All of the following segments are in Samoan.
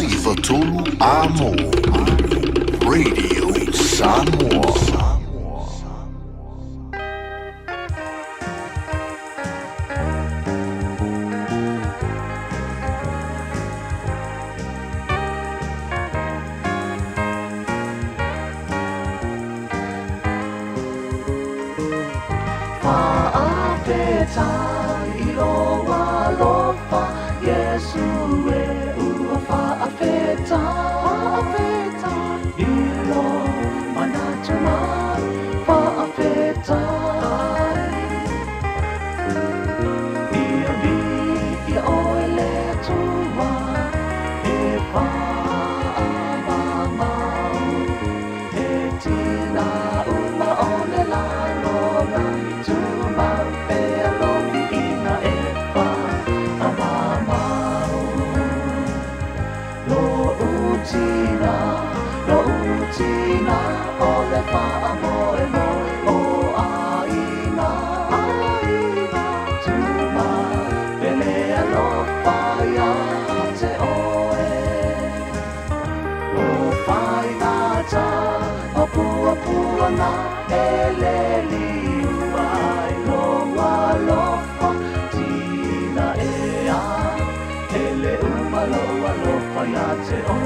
93 Amo Radio Samoa. Fa'afetai i lou alofa, Iesu e ua fa'afetai, i lou manatu mai, fa'afetai. Ia viia oe le Atua, e fa'amamau, e tina uma o le lalolagi, tumau pea lou viiga e fa'amamau. Lo'u tina, lo'u tina, o le fa'amoemoe o aiga, aiga, tumau pea le alofa ia te oe. O faigata ma puapuaga e le liu ai lou alofa, tina ea, e le uma lou alofa ia te oe.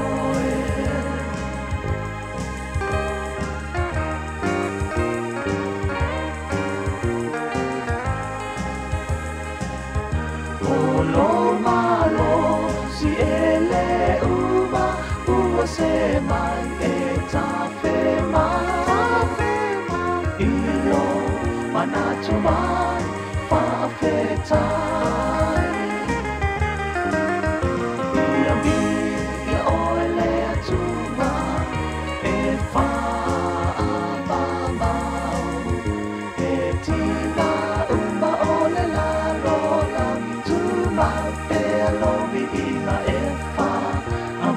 O lou malosi e le uma, ua se mai e tafe mai, i lou manatu mai, fa'afetai. Ia viia oe le Atua, e fa'amamau, e tina uma o le lalolagi, tumau pea lou viiga e fa'amamau.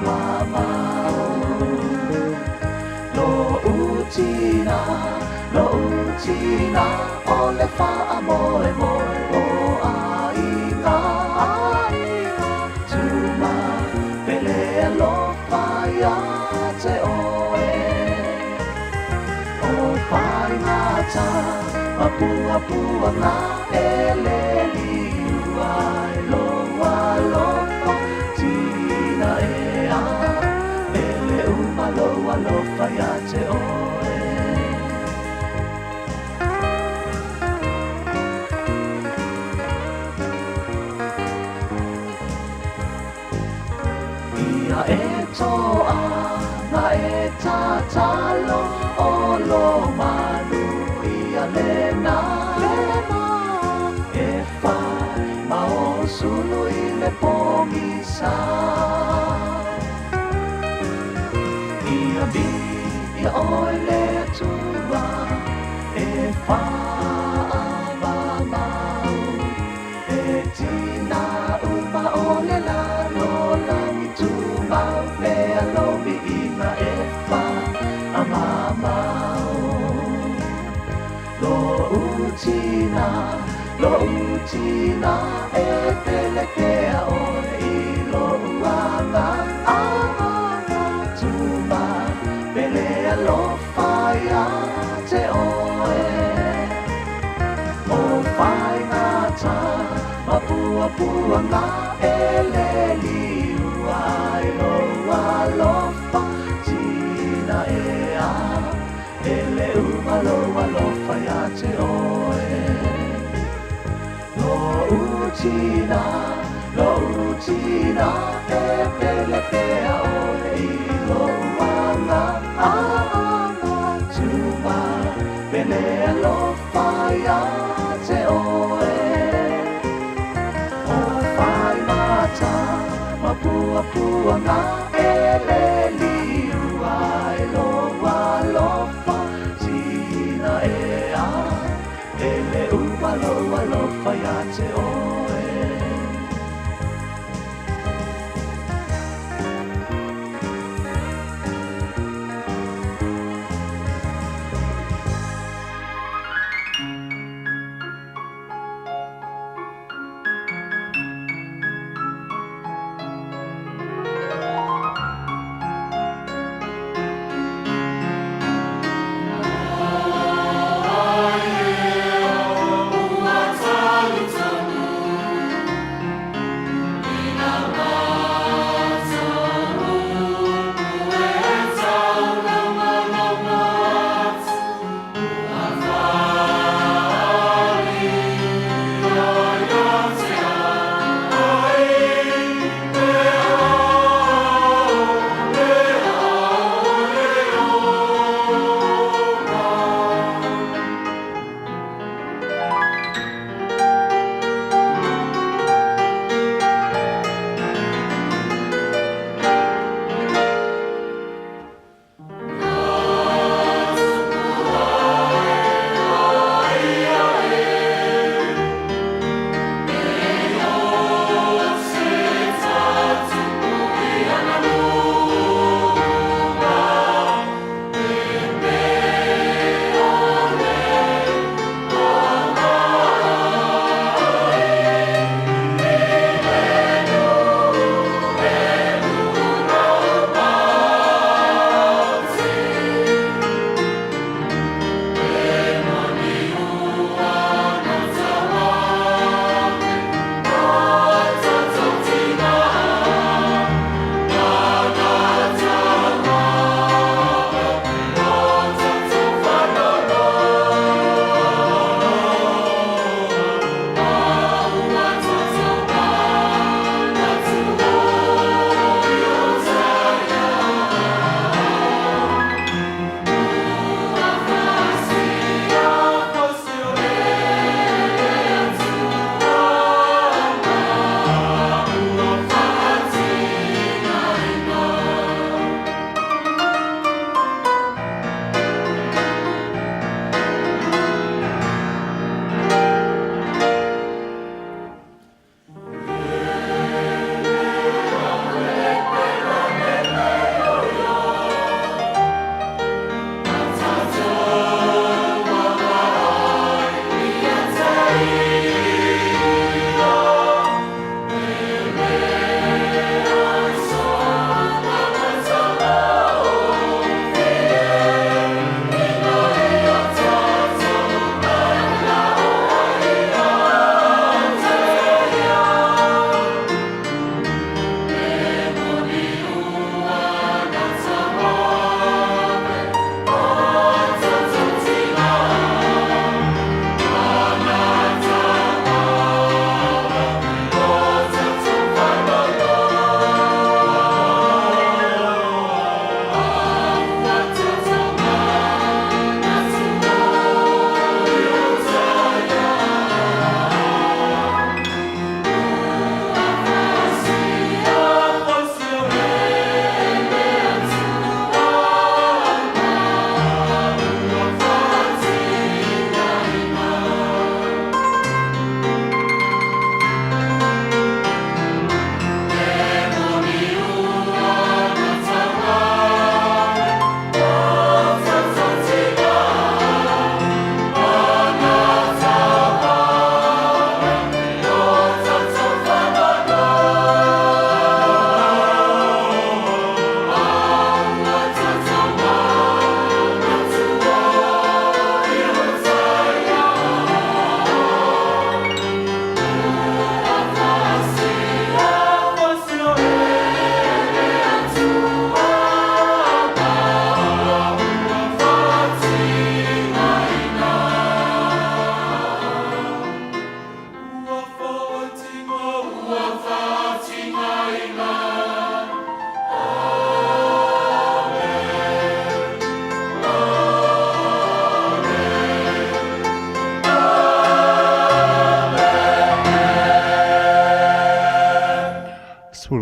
Lo'u tina, lo'u tina, o le fa'amoemoe o aiga, aiga, tumau pea le alofa ia te oe. O faigata ma puapuaga e le liu ai lou alofa, tina ea, e le uma lou alofa ia te oe. Ia e toaga e tatalo, o lo manuia lena, e fai ma o sulu i le pogisa. Ia viia oe le Atua, e fa'amamau, e tina uma o le lalolagi, tumau pea lou viiga e fa'amamau. Lo'u tina, lo'u tina, e pele pea oe i lo'u agaga, tumau pea le alofa ia te oe. O faigata ma puapuaga e le liu ai lou alofa, tina ea, e le uma lou alofa ia te oe. Lo'u tina, lo'u tina, e pele pea oe i lou agaga, tumau pea le alofa ia te oe. O faigata ma puapuaga e le liu ai lou alofa, tina ea, e le uma lou alofa ia te oe.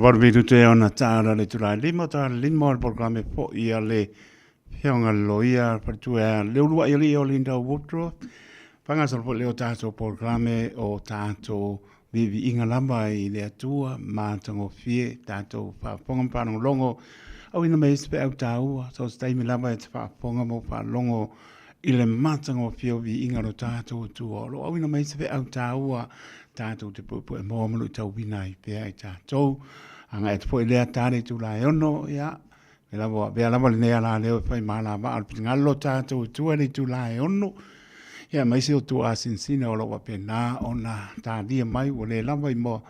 Valu minute ona tāra le itula e 5, tāra 5 o le polokalame fo'i a le Afioga i le Loia Faletua le ulua'i alii o Linda Woodruff. Faagasolo foi lea o tatou polokalame o tatou viiviiga lava i le Atua matagofie tatou faafofoga ma faalogologo auina mai ai se feau taua so o se taimi lava e te faafofoga ma ou faalogo i le matagofie o viiga o lo tatou Atua o lo o auina mai se feau taua tatou te puepuemoa ma luitauina ai pea i tatou. Agai atu foi lea ta le itula e 6, ia, e lava, avea lava lenei alaleo e fai ma alavaa o le finagalo lo tatou Atua i le itula e 6. Ia, aemaise o tuuasinasina o lo o faapena ona talia mai ua le lava i mo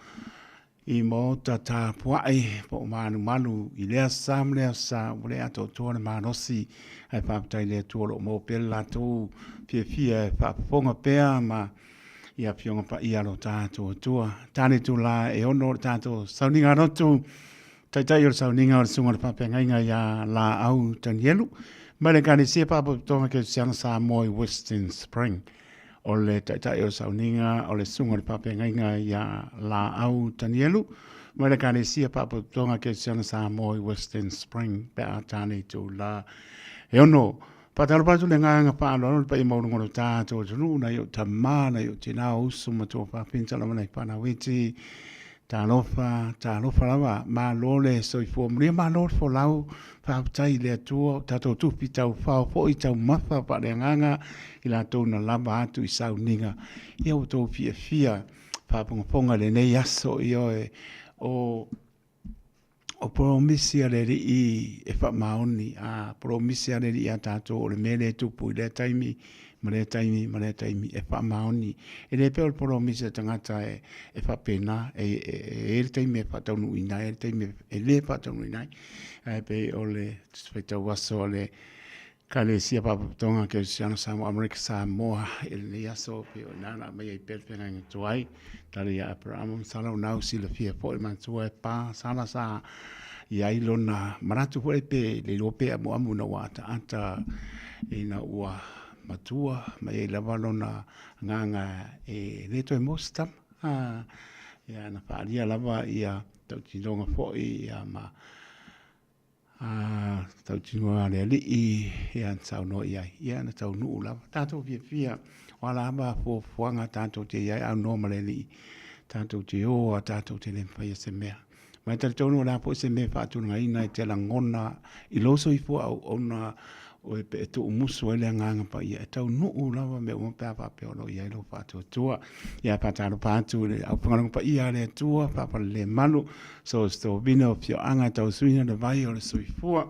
I maota tapuai po o malumalu i lea sa ma lea sa, ua le atoatoa le malosi, ae faafetai i le Atua o lo o maua pea le latou fiafia e faafofoga pea ma i Afioga Paia a lo tatou Atua. Tane itula e 6 le tatou sauniga lotu, Taitai o le sauniga o le Susuga i le Faafeagaiga ia Laau Tanielu, mai le Ekalesia Faalapotopotoga Kerisiano Samoa i Western Spring. O le Taitai o le sauniga o le Susuga i le Faafeagaiga ia Laau Tanielu, mai le Ekalesia Faalapotopotoga Kerisiano Samoa i Western Spring pe a tane itula e 6. Faatalofa atu le agaga faaaloalo i le paia maualuga o lo tatou atunuu, nai ou tama, nai ou tina, o uso ma tuafafine, tala mai nai fanau iti. Talofa, talofa lava, malo le soifua manuia, malo le folau, faafetai i le Atua, o tatou tufi taufao foi taumafa faaleagaga i latou na lava atu i sauniga. Ia ua outou fiafia faafogafoga i lenei aso, ioe, o O polomisi a le Alii e faamaoni, a polomisi a le Alii ia tatou o le mea lea e tupu i lea taimi ma lea taimi ma lea taimi e faamaoni. E le pei o le polomisi a le tagata e, e faapena, e, e, e i ai le taimi e faataunuuina ai, e i ai le taimi e le faataunuuina ai. Ae pei o le faitau aso a le Ekalesia Faalapotopotoga Kerisiano Samoa Amerika Samoa i lenei aso pei o i ina na aumai ai pea le feagaiga tuai tala ia Aperama masalo o lena ua silafia foi le matua e pa sala sa i ai lona manatu foi pe le iloa pe amuamu ina ua ataata ina ua matua ma i ai lava lona agaga e le toe maua se tama. Ia na faaalia lava ia tautinoga foi ia ma A tautinoa a le Alii, ia na saunoa i ai, ia na taunuu lava. Tatou fiafia, o a lava fuafuaga tatou te i ai aunoa ma le Alii, tatou te o a tatou te le mafaia se mea. Ma e talitonu o le a foi se mea e faatulagaina e te lagona i lou soifua auauna oe pe e tuumusu ai le Agaga Paia, e taunuu lava mea uma pe a faapea o lo o i ai lou faatuatua. Ia faatalofa atu i le aufaigaluega paia a le Atua, faafalelemalu, so se tovina o afioaga e tausuina le vai o le soifua.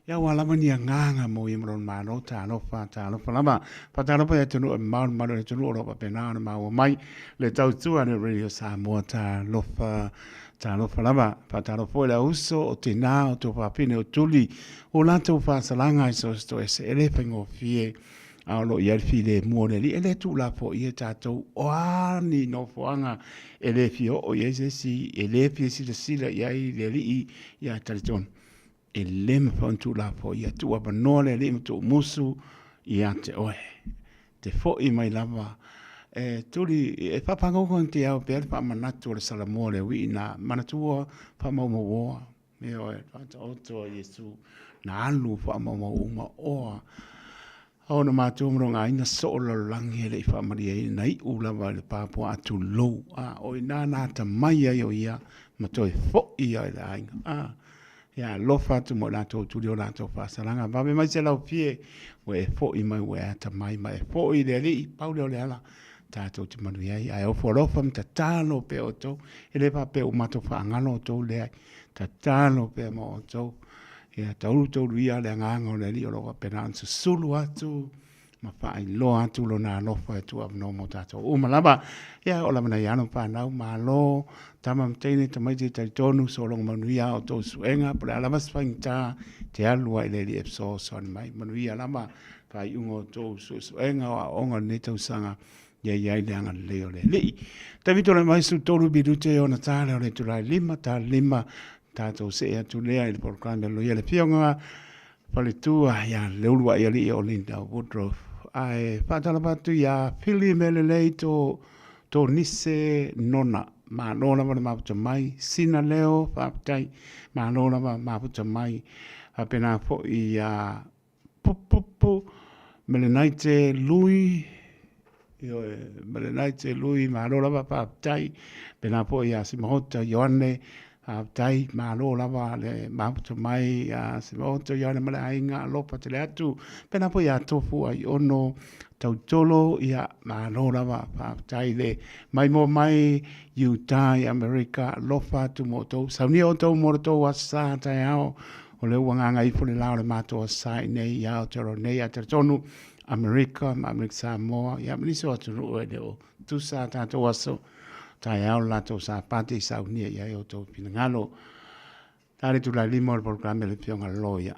Ia aua lava ni agaga mo ia ma lona Malo, talofa, talofa lava. Faatalofa i atunuu e mamao le mamalu o le atunuu o lo o faapena ona maua mai le tautua a le Radio Samoa, talofa, talofa lava. Faatalofa foi i le auuso o tina, o tuafafine, o tuli, o latou faasalaga i so o se toese, e le faigofie. A o lo o i ai le filemu o le Alii, e le tuulafoaia e tatou o a ni nofoaga e le fia oo i ai se isi, e le fia silasila i ai le Alii, ia talitonu, e le mafai ona tuulafoaia. Tuuavanoa le Alii ma tuumusu ia te oe. Te foi mai lava e tuli, e faafagogogia pea le faamanatu o le Salamua o le uii na manatua faamaumauoa. Ioe, faataoto a Iesu, na alu faamaumau uma oa. Ona matua ma lona aiga soo le lalolagi e le i faamalieina, na iu lava i le papuaa tulou. A, o i ina na atamai ai o ia ma toe foi ai i le aiga. A, ia alofa atu mo i latou tuli o latou faasalaga. Vave mai se laufie, ua e foi mai ua e atamai ma e foi i le Alii, pau lea o le ala tatou te manuia ai. Ae ofo alofa ma tatalo pea outou, e le faapea ua matou faagalo outou, leai. Tatalo pea mo outou, ia taulu ia le agaga o le Alii o lo o faapena ona susulu atu ma faailoa atu lona alofa e tuuavanoa mo tatou uma lava. Ia o lava nai alo ma fanau, malo, tama ma teine, tamaiti e talitonu, sologa manuia a outou suega, po o le a lava se faigata, te alu ai i le Alii e fesoasoani mai. Manuia lava faaiuga o outou suesuega o aoaoga o lenei tausaga, ia i ai le agalelei o le Alii. Taimi tulai mai 13 minute ona ta lea o le itula e 5, ta 5, tatou see atu lea i le polokalame a le Loia le Afioga Faletua ia le uluai alii o Linda Woodruff. Ae faatalofa atu ia Fili Melelei to, to Nise Nona. Malo lava le mafuta mai. Sina Leo, faafetai. Malo lava mafuta mai. Faapena foi ia Pupupu Melenaite Lui, ioe, Melenaite Lui, malo lava faafetai. Pena foi ia Simahota Ioane, faafetai, malo lava le mafuta mai ia Simahota Ioane ma le aiga, alofa tele atu. Pena foi ia Tofu Aiono Tautolo, ia malo lava faafetai le maimoa mai Utah i Amerika, alofa atu mo outou. Saunia outou mo le tou aso sa taeao, o lea ua gaga ifo le la o le matou aso sa i inei i Aotearoa nei, ae talitonu Amerika ma Amerika Samoa, ia ma nisi o atunuu e le o tusa a tatou aso taeao le latou Sapati e saunia i ai outou finagalo. Tali tulai lima o le polokalame le Afioga Loia.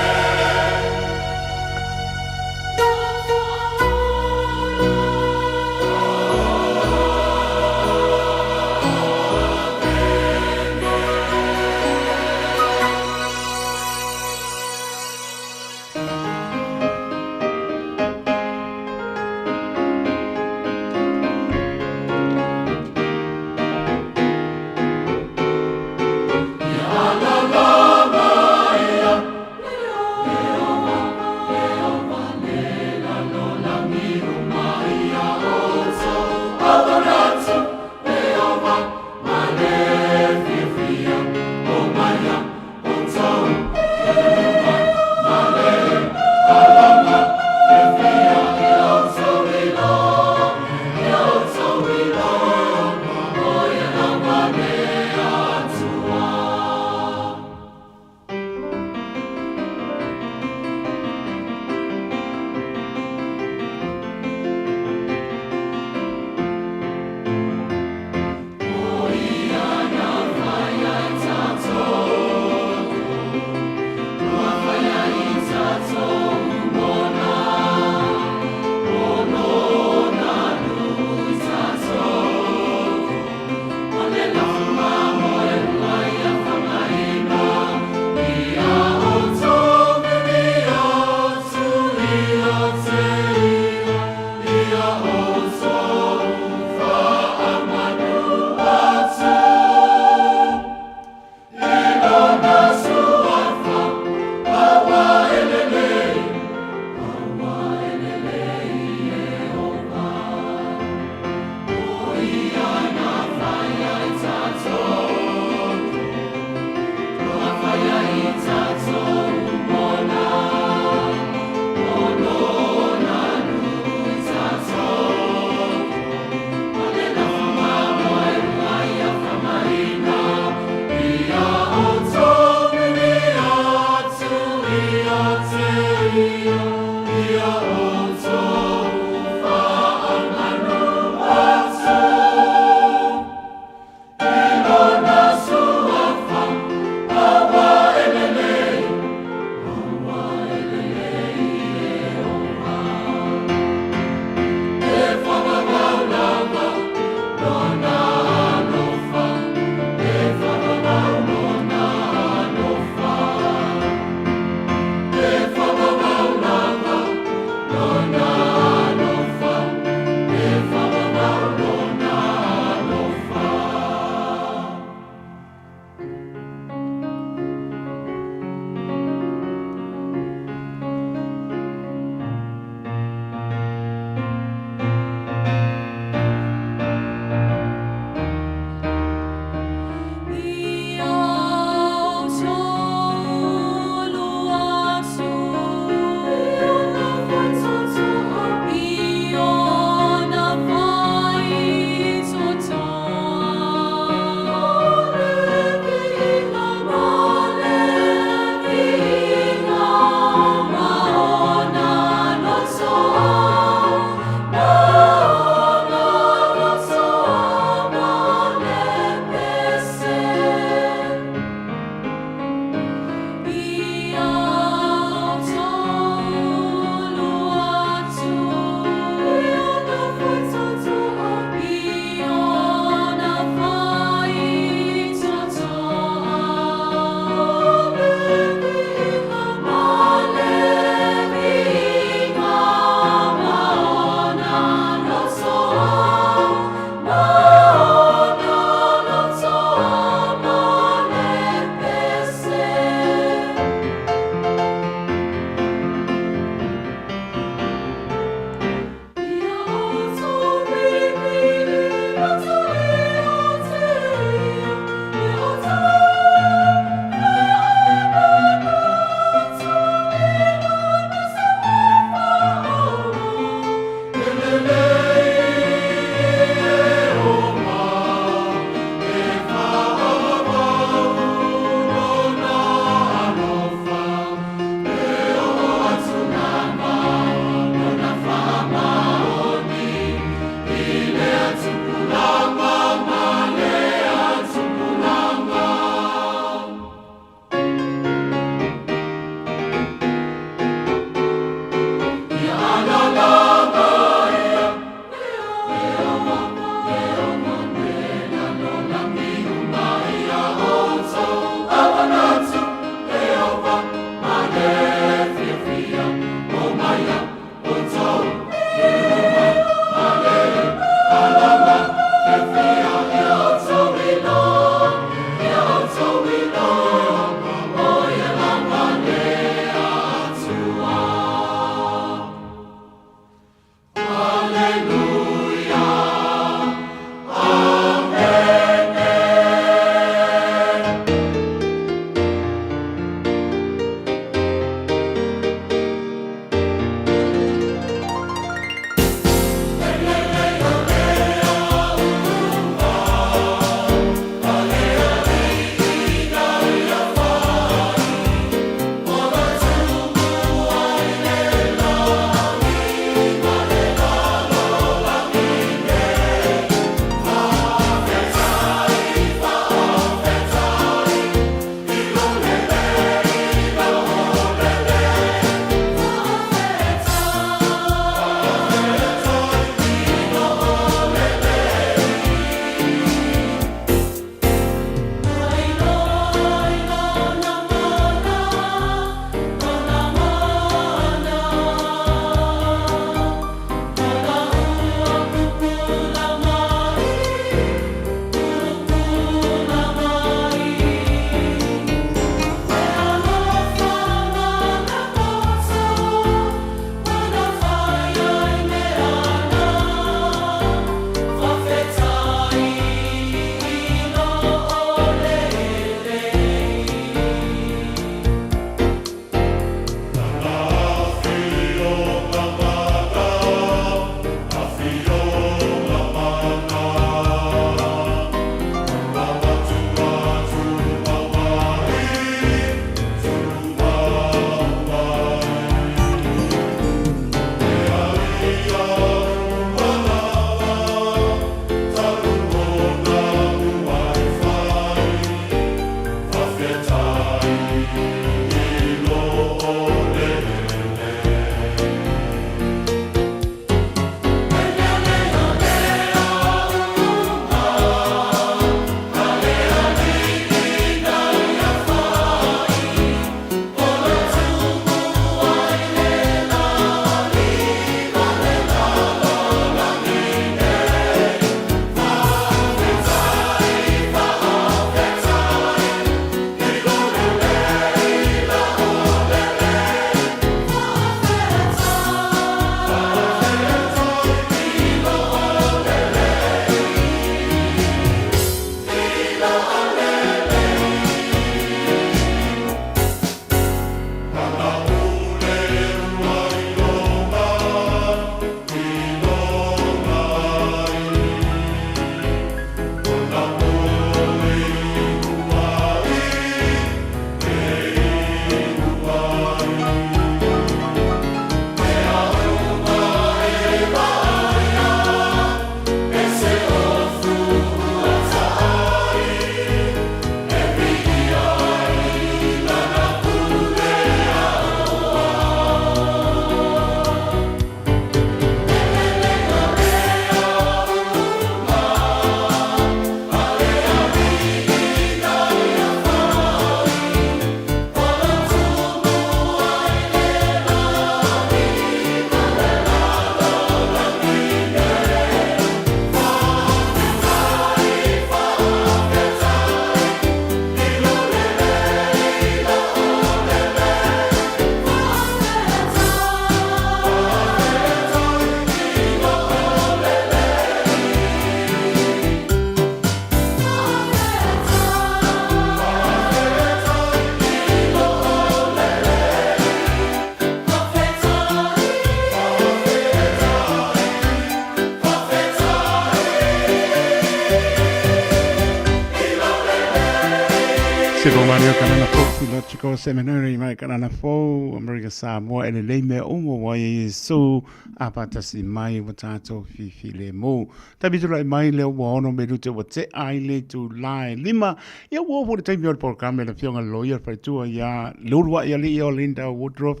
Se Romario Kanana Fou Theological Seminary mai Kanana Fou, Amerika Samoa e lelei mea uma ua ia Iesu a faatasi mai ua tatou filemu. Taimi tulai mai lea ua 6 minute ua tea ai le itulā e 5. Ia ua oo foi le taimi o le polokalame le Afioga i le Loia le Faletua ia le uluai alii o Linda Woodruff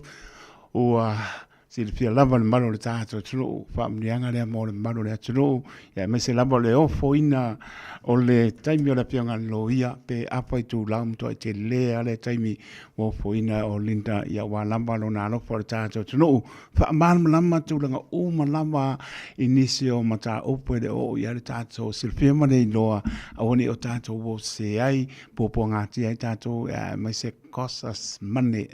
ua silafia lava le mamalu o le tatou atunuu, faamanuiaga lea mo le mamalu o le atunuu, ia aemaise lava o le ofoina o le taimi o le afioga i le loia, pe afa itula ua matuai tele lava le taimi ua ofoina o Linda, ia aua lava lona alofa o le tatou atunuu. Faamalamalama tulaga uma lava i nisi o mataupu e le o oo i ai le tatou silafia ma le iloa, aua ne i o tatou ua sese ai, puapuagatia ai tatou, aemaise cost us money.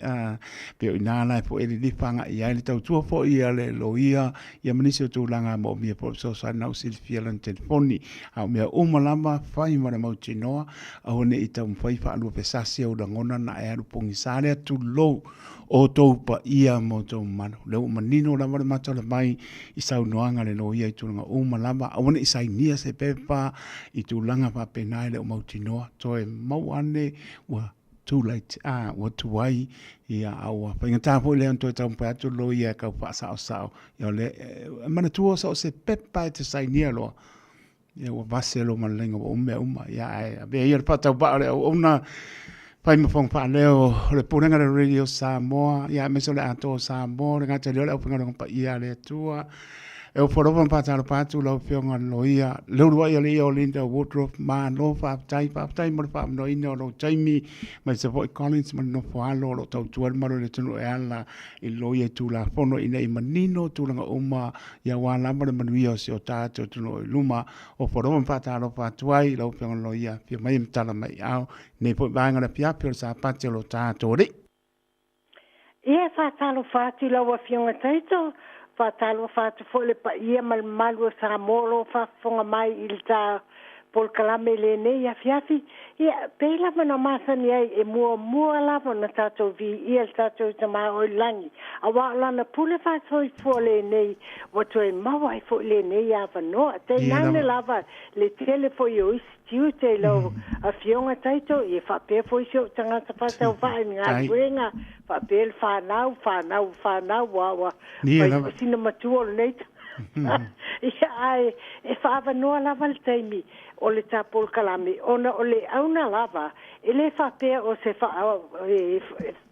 Pei o i ina la e foi e lilifa agai i ai le tautua foi a le loia ia ma nisi o tulaga moomia foi fesoasoani na ua silafia lana telefoni. A o mea uma lava, fai ma le mautinoa, aua ne i taumafai faaluafesasi ou lagona na e alu pogisa lea, tulou outou paia ma outou mamalu. O lea ua manino lava le mata o le vai i saunoaga a le loia i tulaga uma lava, aua ne i sainia se pepa i tulaga faapena e le o mautinoa, toe maua ane ua too late, a, ua tuai, ia, a ua faigata foi lea ona toe taumafai atu le loia e tau faasaosao. Ia, o le, e manatua so o se pepa e te sainia loa, ia ua vase lou maleleina ua uma mea uma. Ia, ae avea ia le faatauvaa o le auauna fai ma fofoga faaleo o le Pulega o le Radio Samoa, ia aemaise o le Atoa o Samoa, le gata i lea o le aufaigaluega paia a le Atua. E ofo alofa ma faatalofa atu lau Afioga i le Loia, le uluai alii o Linda Woodruff, malo faafetai, faafetai mo le faamanoina o lou taimi, aemaise foi Collins ma le nofo alo o lo o tautua le malu o le atunuu e ala i le Loia i Tulafono ina ia manino tulaga uma ia aua lava le manuia o si o tatou atunuu i luma. Ofo alofa ma faatalofa atu ai i lau Afioga i le Loia, afio mai e matala mai i aao i lenei foi vaega o le afiafi o le Sapati o lo tatou Alii. Ia, e faatalofa atu i lau Afioga Taito, faatalofa atu foi i le paia ma le mamalu o Samoa o lo o faafofoga mai i le ta polokalame i lenei afiafi. Ia, pei lava ona masani ai, e muamua lava ona tatou viia le tatou Tama o i le Lagi, aua o Lana pule faasoifua lenei ua toe maua ai foi lenei avanoa. Tainane lava le tele foi o isi tiute i lau Afioga Taito, ia faapea foi si ou tagata faatauvaa i le galuega, faapea le fanau, fanau, fanau, ua ua fai foi sina matua o lenei Ia, ae e faaavanoa lava le taimi o le ta polokalame, ona o le auna lava, e le faapea o se faa, e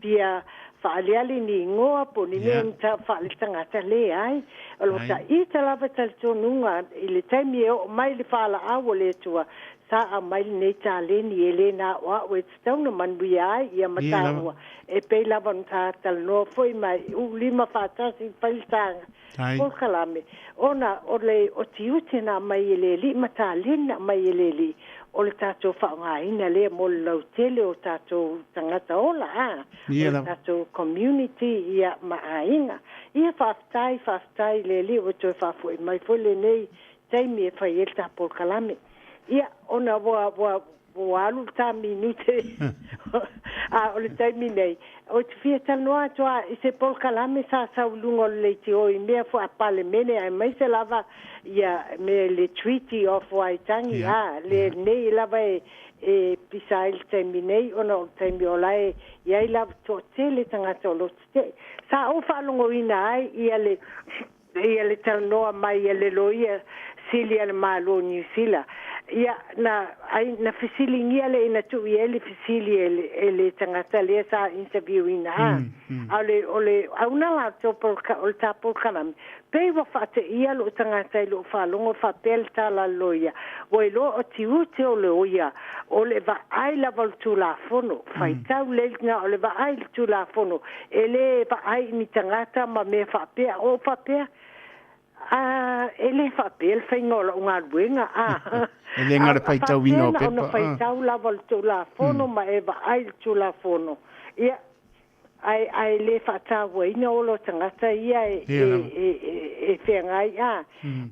fia faaaliali ni igoa po o ni mea ni tau faaletagata, leai. O lo ta ita lava talitonuga i le taimi e oo mai le faalaau o le Atua, sa aumai lenei taleni e le na o au e tatau ona manuia ai ia ma taua, e pei lava ona ta talanoa foi ma uulima faatasi i fai le taga polokalame, ona o le otiute na aumai e le Alii ma taleni na aumai e le Alii, o le tatou faaaogaina lea mo le lautele o tatou tagata ola, a, o le tatou community ia ma aiga. Ia faafetai, faafetai i le Alii ua toe faafoi mai foi lenei taimi e fai ai le ta polokalame. Ia, ona ua, ua, ua alu le ta minute, a o le taimi nei, ou te fia talanoa atu lava i se polokalame sa sau i luga o le leitio i mea foi a Palemene aemaise lava ia mea i le Treaty of Waitangi, a, lenei lava e, e pisa ai le taimi nei ona o le taimi o la e i ai lava toatele tagata o lo o tetee. Sa ou faalogoina ai ia le ia le talanoa mai a le Loia Sili a le Malo o Niu Sila, ia, na, ai, na fesiligia le ina tuu i ai le fesili e le, e le tagata lea sa interview ina, a, a o le, o le auna latou poloka, o le ta polokalame, pei ua faateia lou tagata i lou faalogo faapea le tala a le loia, ua iloa o tiute o loia, o le vaai lava o le Tulafono, faitau lelei na o le vaai i le Tulafono, E le vaai i ni tagata ma mea faapea, o faapea, a, e le faapea le faiga o lau galuega, a. E le na o le faitauina o pepa. Ona faitau lava o le Tulafono ma e vaai i le Tulafono. Ia, ae, ae le faatauaina ola o tagata ia e, e, e, e, e feagai, a.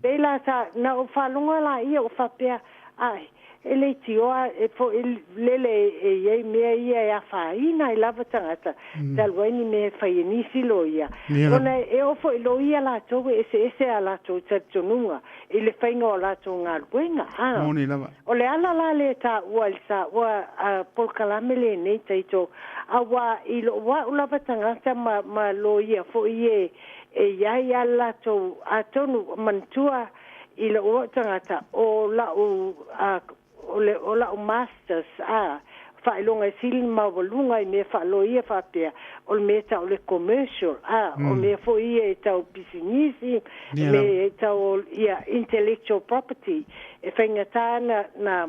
Pei la sa, na ou faalogo lava ia o faapea, ai, E leitioa e fo'i lele e i ai mea ia e afaina ai lava tagata talu ai ni mea e fai e nisi loia, ona e oo foi i loia latou e eseese a latou talitonuga i le faiga o a latou galuega. A o le ala la lea e taua ai le taua a polokalame lenei taito, auā i lou a'u lava tagata ma ma loia foi e e i ai a le latou atonu manatua i lou a'u tagata o la'u a o le o la'u masters a faailoga e sili ona maualuga i mea faaloia faapea o le mea tau le commercial a o mea foi ia e tau pisinisi mea e tau ia intellectual property e faigata na na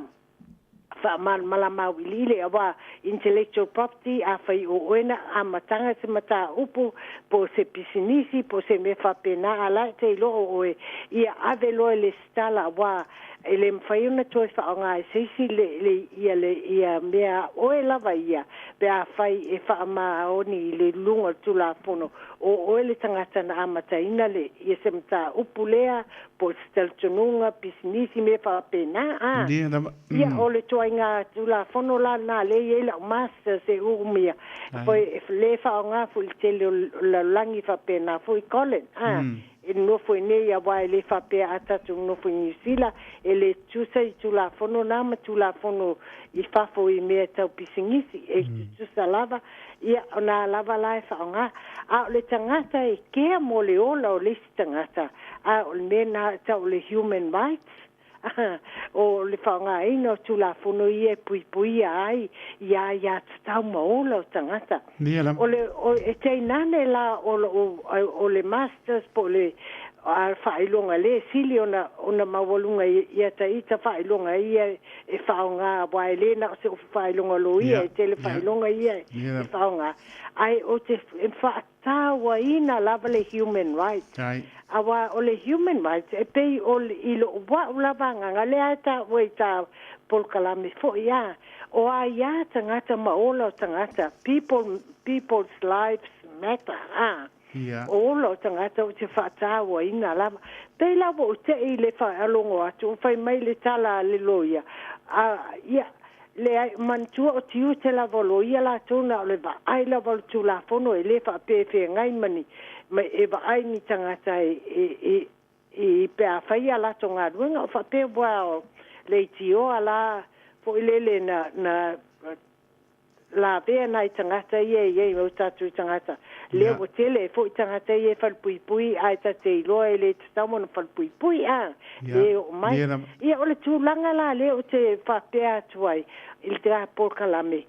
faamalamalama auiliili auā intellectual property afai o oe na amataga se mataupu po o se pisinisi po o se mea faapena a la e te iloa o oe ia ave loa i lesitala auā e le mafai ona toe faaaoga e se isi le le ia le ia mea a oe lava ia pe afai e faamaoni i le luga o le Tulafono o oe le tagata na amataina le ia se mataupu lea po o se talitonuga pisinisi mea faapena a. Ia o le ituaiga Tulafono la lena lea e i ai lau masters e umia foi le faaaoga foi i le tele o le lalolagi faapena foi Colin a. E nofo i nei auā e le faapea a tatou nofo i Niu Sila e le tutusa i Tulafono na ma Tulafono i fafo i mea tau pisinisi e tutusa lava ia o na lava la e faaaoga. A o le tagata e kea mo le ola o le isi tagata a o le mea na tau o le human rights o le faaaogaina o Tulafono ia e puipuia ai i aiatatau ma ola o tagata. O le e tainane la o lou o le Masters po o le faailoga le sili ona ona maualuga ia ta ita faailoga ia e faaaoga aua e le na o se faailoga loia e tele faailoga ia e faaaoga ae ou te faatauaina lava le human rights. Auā o le human rights e pei o i lou a'u lava agaga lea e taua i tā polokalame foi a o aiā tagata ma ola o tagata people people's lives matter a o ola o tagata ou te faatauaina lava. Pei la ua ou te'i i le faalogo atu o fai mai le tala a le loia a ia Leai, manatua o tiute lava o loia latou na o le vaai lava o le Tulafono e le faapea e feagai ma ni ma e vaai ni tagata e e e i pe a fai a latou galuega o faapea ua leitioa la foi lele na na lavea nai tagata ia e i ai o tatou tagata lea ua tele ai foi tagata ia e falepuipui ae ta te iloa e le tatau ona falepuipui a le oo mai. Ia o le tulaga la lea ou te faapea atu ai i le ta polokalame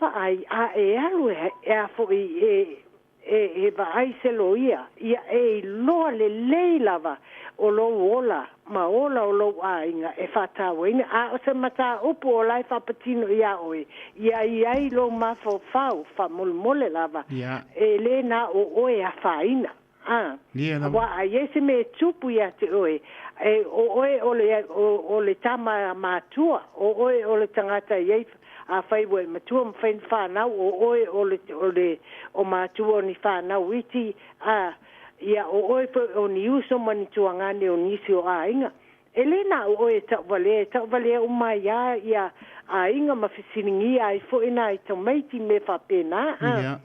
vaai a e alu e a foi e e e vaai se loia, ia e iloa lelei lava o lou ola ma ola o lou aiga e faatauaina, a o se mataupu o la e faapatino iā oe, ia i ai lou mafaufau faamolemole lava, e lē na o oe e afaina. A, auā a i ai se mea e tupu iā te oe, e o oe o le, o, o le tama matua, o oe o le tagata i ai afai ua e matua ma fai ni whanau, o oe o le, o le, o matua o ni whanau iti, a, ia o oe foi o ni uso ma ni tuagane o nisi o aiga. E le na o oe e tauvalea, e tauvalea uma ai a ia aiga ma fesiligia ai foi nai tamaiti me faapena, a.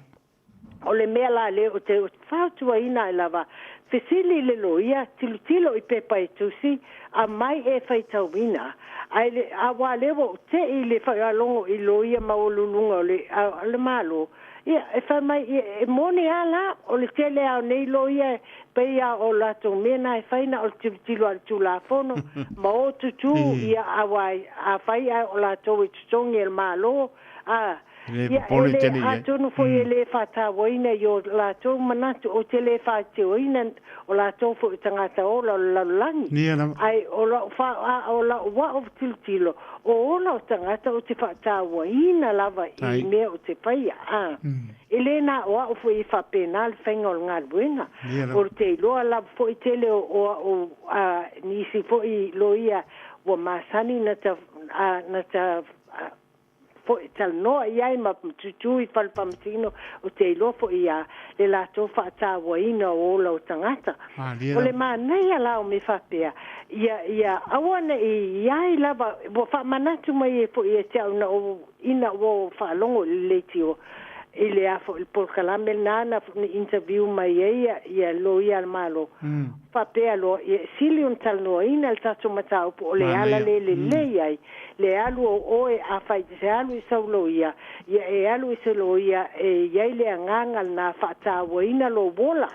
O le mea la lea ou te fautuaina ai lava, fesili i le loia, tilotilo i pepa e tusi, aumai e faitauina. Ae le, aua lea ua ou te'i i le faalogo i loia maualuluga o le, o le Malo, ia, e fai mai, ia, e moni lava la, o le tele lava o nei loia e pei lava o latou mea na e fai na o le tilotilo lava i le Tulafono ma o tutū, ia, aua afai ae o latou e totogi e le Malo, a, Le Ia, e popole le, tele i ai. atonu foi e le faatauaina i o latou manatu, ou te le faateoina o latou foi o tagata ola o le lalolagi. Ia lava. Ae o lau fa, a o lau a'u tilotilo, o ola o tagata ou te faatauaina lava i Ai. mea ou te faia, a. E le na o a'u foi e faapena le faiga o le galuega. Ia lava. O te iloa lava foi tele o, o a'u, a, nisi foi loia ua masani na ta, a, na ta, a, fo'i talanoa i ai ma tutū i fale faamasino ou te iloa fo'i iā le latou fa'atāuaina o ola o tagata. O le manaia la o mea faapea, ia ia aua ne'i iai lava ua fa'amanatu mai ai fo'i ia te a'u ina ou ina ua ou faalogo i le leitio i le a fo'i le polokalame lena na interview mai ai ia ia loia a le Malo faapea loa ia e sili ona talanoaina le tatou mataupu o le ala lē lelei ai le alu o oe afai e te alu i sau loia ia e alu i se loia e iai le agaga lena fa'atāuaina lou ola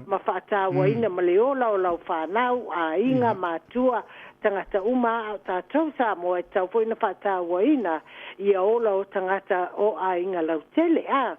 ma fa'atāuaina ma le ola o lau fanau aiga matua tagata uma a o tatou Samoa e tatau foi ona fa'atāuaina ia ola o tagata o aiga lautele a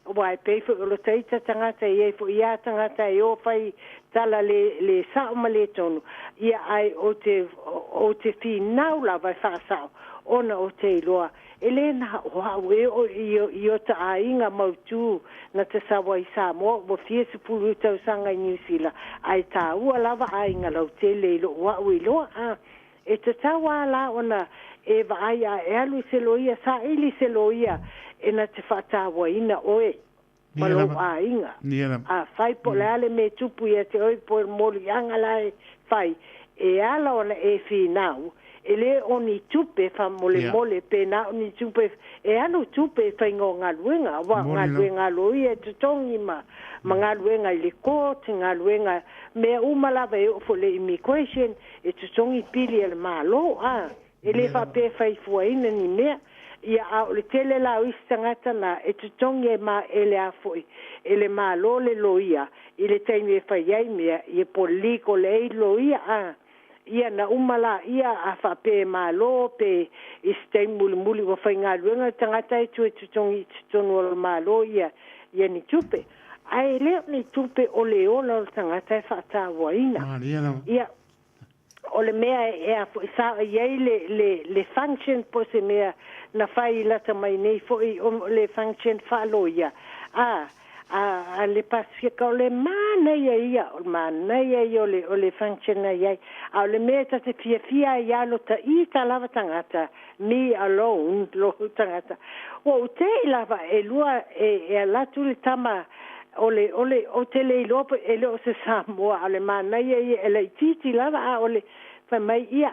aua e pei foi o lo taita tagata e iai foi ia tagata e o fai tala le le sa'o ma le tonu ia ae ou te ou te finau lava e fa'asa'o ona ou te iloa e lē na o a'u e oo i i ota aiga mautū na te sau ai Samoa ua fia sefulu tausaga i Niusila ae tāua lava aiga lautele i lo'u a'u iloa a e tatau a la ona e vaai a e alu i se loia saili se loia e na te fa'atāuaina oe ma lou aiga. Afai po o le a le mea e tupu ia te oe po o le moliaga la e fai, e ala ona e finau, e le o ni tupe faamolemole pe na o ni tupe e alu tupe e faiga o galuega, aua o galuega a loia e totogi ma, ma galuega i le court, galuega mea uma lava e oo foi i le immigration, e totogi pili a le Malo, a. E le faapea e fai fuaina ni mea. Ia, a o le tele la o isi tagata na e totogi e ma, e le a foi, e le Malo le loia i le taimi e fai ai mea, ia po o le legal aid loia, a. Ia, na uma laia, a faapea e Malo pe i se taimi mulimuli ua faigaluega le tagata e toe totogi i totonu o le Malo ia, ia ni tupe. Ae le o ni tupe o le ola o le tagata e faatauaina. Ia, o le mea e a foi sa i ai le le le function po o se mea na fai lata mai nei foi o le function faaloia a a a le Pasefika o le manaia ia o le manaia ia o le o le function na i ai a o le mea ta te fiafia ai ia lo ta'ita lava tagata me alone lo tagata ua ou te'i lava e lua e e ala atu le tama o le o le ou te le iloa pe e le o se Samoa a o le manaia ia e laitiiti lava a o le fai mai ia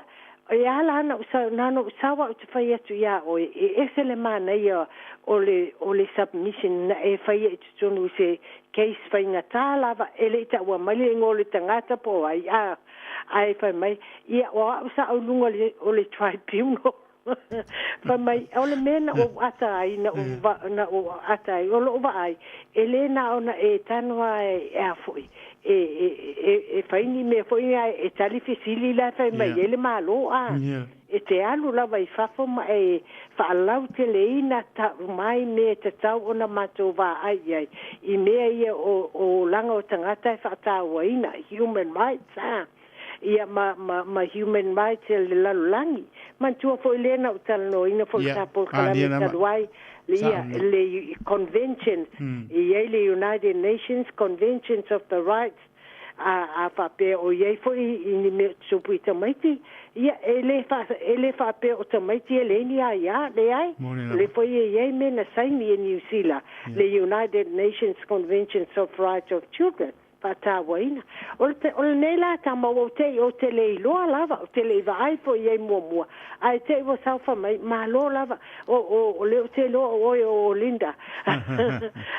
e ala ana ou sau na ona ou sau au ou te fai atu iā oe e ese le manaia o le o le submission na e faia i totonu i se case faigata lava e le i taua mai le igoa o le tagata po o ai a ae fai mai ia o au sa ou i luga o le o le tribunal Fai mai, o le mea na ou ata ai, na ou, va, na ou ata ai, o lo'u vaai, e lē na ona e tano a e a foi, e, e, e, e fai ni mea foi ia e tali fesili la e fai mai ai le Malo, a. E te alu lava i fafo ma e fa'alauteleina ta'u mai mea e tatau ona matou vaai i ai, i mea ia o, o olaga o tagata e fa'atāuaina, human rights, a. Ia ma, ma, ma human rights a le lalolagi. Manatua foi lea na ou talanoaina foi i sa polokalame talu ai, le, ia, le convention, e i ai le United Nations Conventions of the Rights, a, a faapea o i ai foi i ni mea o tutupu i tamaiti, ia, e le fa, e le faapea o tamaiti e leai ni aia, leai. O lea foi e i ai mea na saini e Niu Sila, le United Nations Conventions of Rights of Children. Faatauaina. O le, o lenei la tama ua ou te'i ou te le iloa lava, ou te le i vaai foi i ai muamua, ae te'i ua saofa mai, malo lava, o, o, o lea ou te iloa o oe o Linda.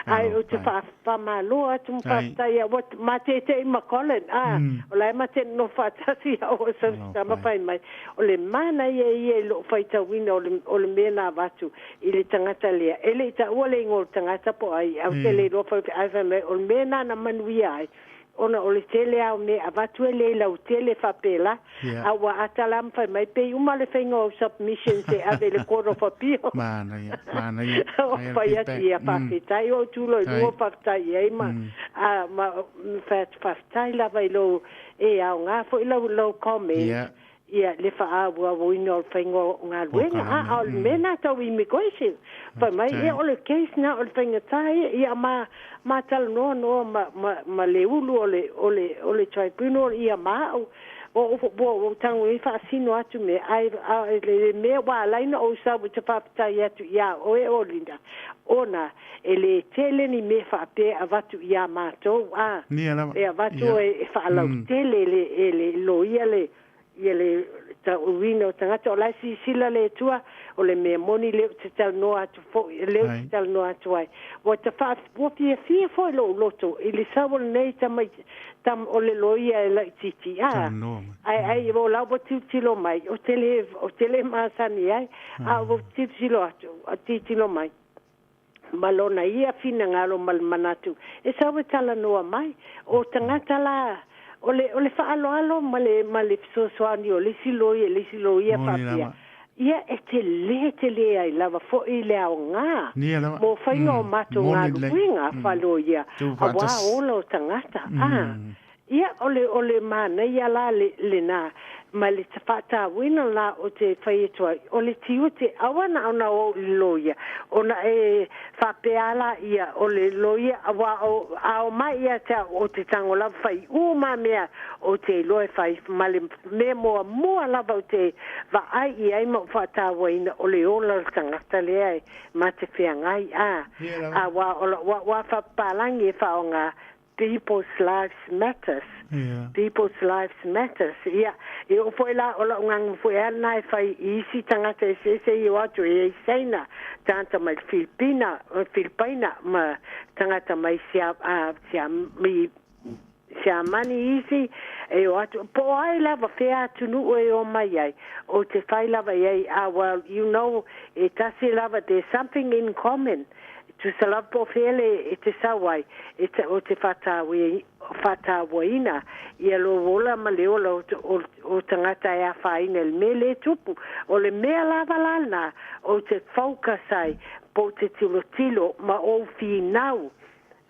Ae ou te faa, faamalo atu ma faafetai ua matete'i ma Colin, a, o la e mate nonofo faatasi a o sau se tama fai mai. O le manaia ia i lo'u faitauina o le, o le mea na avatu i le tagata lea. E le i taua le igoa o le tagata po o ai, ae ou te le iloa ae fai mai, o le mea lena na manuia ai, ona o le tele lava o mea e avatu e le lautele faapela, a ua ata la ma fai mai, pei uma le faiga o submissions e ave i le Court of Appeal. Manaia, manaia. O fai atu ia, faafetai o tulo i lua, faafetai i ai ma, a, ma fai atu faafetai lava i lou, e aoga foi lau, lau comment. Ia le faaauauina o le faiga o galuega a a o le mea lena tau immigration fai mai ia o le case lena o le faigata ia ia ma ma talanoa noa ma ma ma le ulu o le o le o le tribunal ia ma au Ua ou tago e faasino atu mea, ae le mea ua ala ai ona ou sau ou te faafetai atu iā oe o Linda, ona e le tele ni mea faapea e avatu iā matou, a, e avatu e faalautele e le loia le ia le tauina o tagata. O la e silasila le Atua, o le mea moni lea ou te talanoa atu foi, lea ou te talanoa atu ai. Ua ta faa, ua fiafia foi lou loto i le sau o lenei tama, tam, o le loia e laitiiti, a, ai, ai, o la ua tilotilo mai, ou te le, ou te le masani ai, a ua tilotilo atu, tilotilo mai ma lona ia finagalo ma le manatu e sau e talanoa mai. O tagata la, o le, o le faaaloalo ma le, ma le fesoasoani o le isi loia i le isi loia faapea, ia e tele tele ai lava foi le aoga mo faiga o matou galuega faaloia auā ola o tagata. A, Ia, o le, o le manaia la le, lena, ma le faatauina la o te fai atu ai, o le tiute, aua na ona o i le loia, ona e faapea la ia, o le loia, aua o, a o mai ia te au, o te tago lava fai uma mea o te iloa e fai, ma le mea muamua lava o te vaai i ai ma ou faatauaina, o le ola o le tagata lea e ma te feagai, a, aua o lau au lava faapapalagi e faaaoga, People's lives matters. Yeah. People's lives matters. Ia, e oo foi la o la'u gaga foi a lena e fai i isi tagata eseese i o atu e iai Saina, tagata mai le Filipina, Filipaina ma tagata mai sia a sia mi Siamani isi e o atu po o ai lava fea atunuu e o mai ai ou te fai lava i ai ah well you know e tasi lava there's something in common. Tusa lava po o fea le e te sau ai, e te, o te whātāuaina ia lou ola ma le ola o, o, o tagata e afaina i le mea lea e tupu. O le mea lava la lena ou te focus ai po o te tilotilo ma ou finau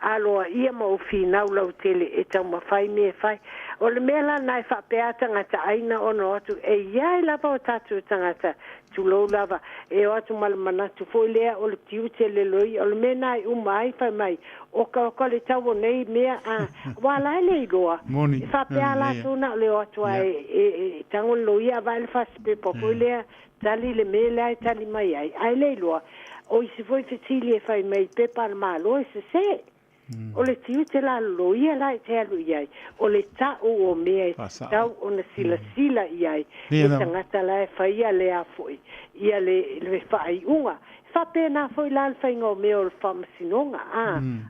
aloaia ma ou finau lautele e taumafai mea e fai. O le mea la lena e faapea a tagata aina ona o atu e i ai lava o tatou tagata tulou lava, e o atu ma le manatu foi lea o le tiute le loia, o le mea na e uma ai fai mai, oka oka le tau o nei mea, a, ua ala ai le iloa, Moni. e faapea a latou na o le o atu a e, e, e tago le loia a vae le fasipepa foi lea, tali le mea lea e tali mai ai, ae le iloa, o isi foi fesili e fai mai i pepa a le Malo e sese. O le tiute la loia la e te alu i ai, o le ta'u o mea e tatau ona silasila i ai e tagata la e faia lea foi ia le, le faaiuga. E faapena foi la le faiga o mea o le faamasinoga, a,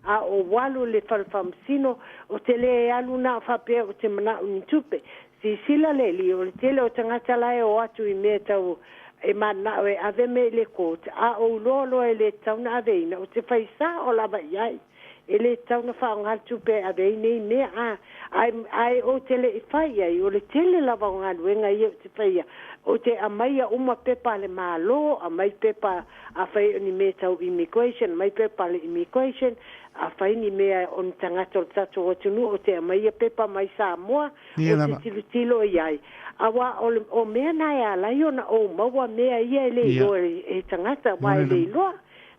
a ou alu i le fale faamasino, ou te le alu na o faapea ou te mana'o i ni tupe. Silasila le alii, o le tele o tagata la e o atu i mea tau e mana'o e ave mea i le court, a ou iloa loa e le tatau ona aveina, ou te fai sa'o lava i ai. E le tatau ona faaaoga le tupe e ave ai nei mea, a, ae, ae ou te le i fai i ai, o le tele lava o galuega ia ou te faia, ou te aumaia uma pepa a le Malo, aumai pepa afai o ni mea tau immigration, aumai pepa a le immigration, afai ni mea o ni tagata o le tatou atunuu, ou te aumaia pepa mai Samoa, Ia ou te lava. tilotilo i ai. Auā o le, o mea na e ala ai ona ou maua mea ia e le Ia. iloa e, e tagata, aua Moni e le lava. iloa.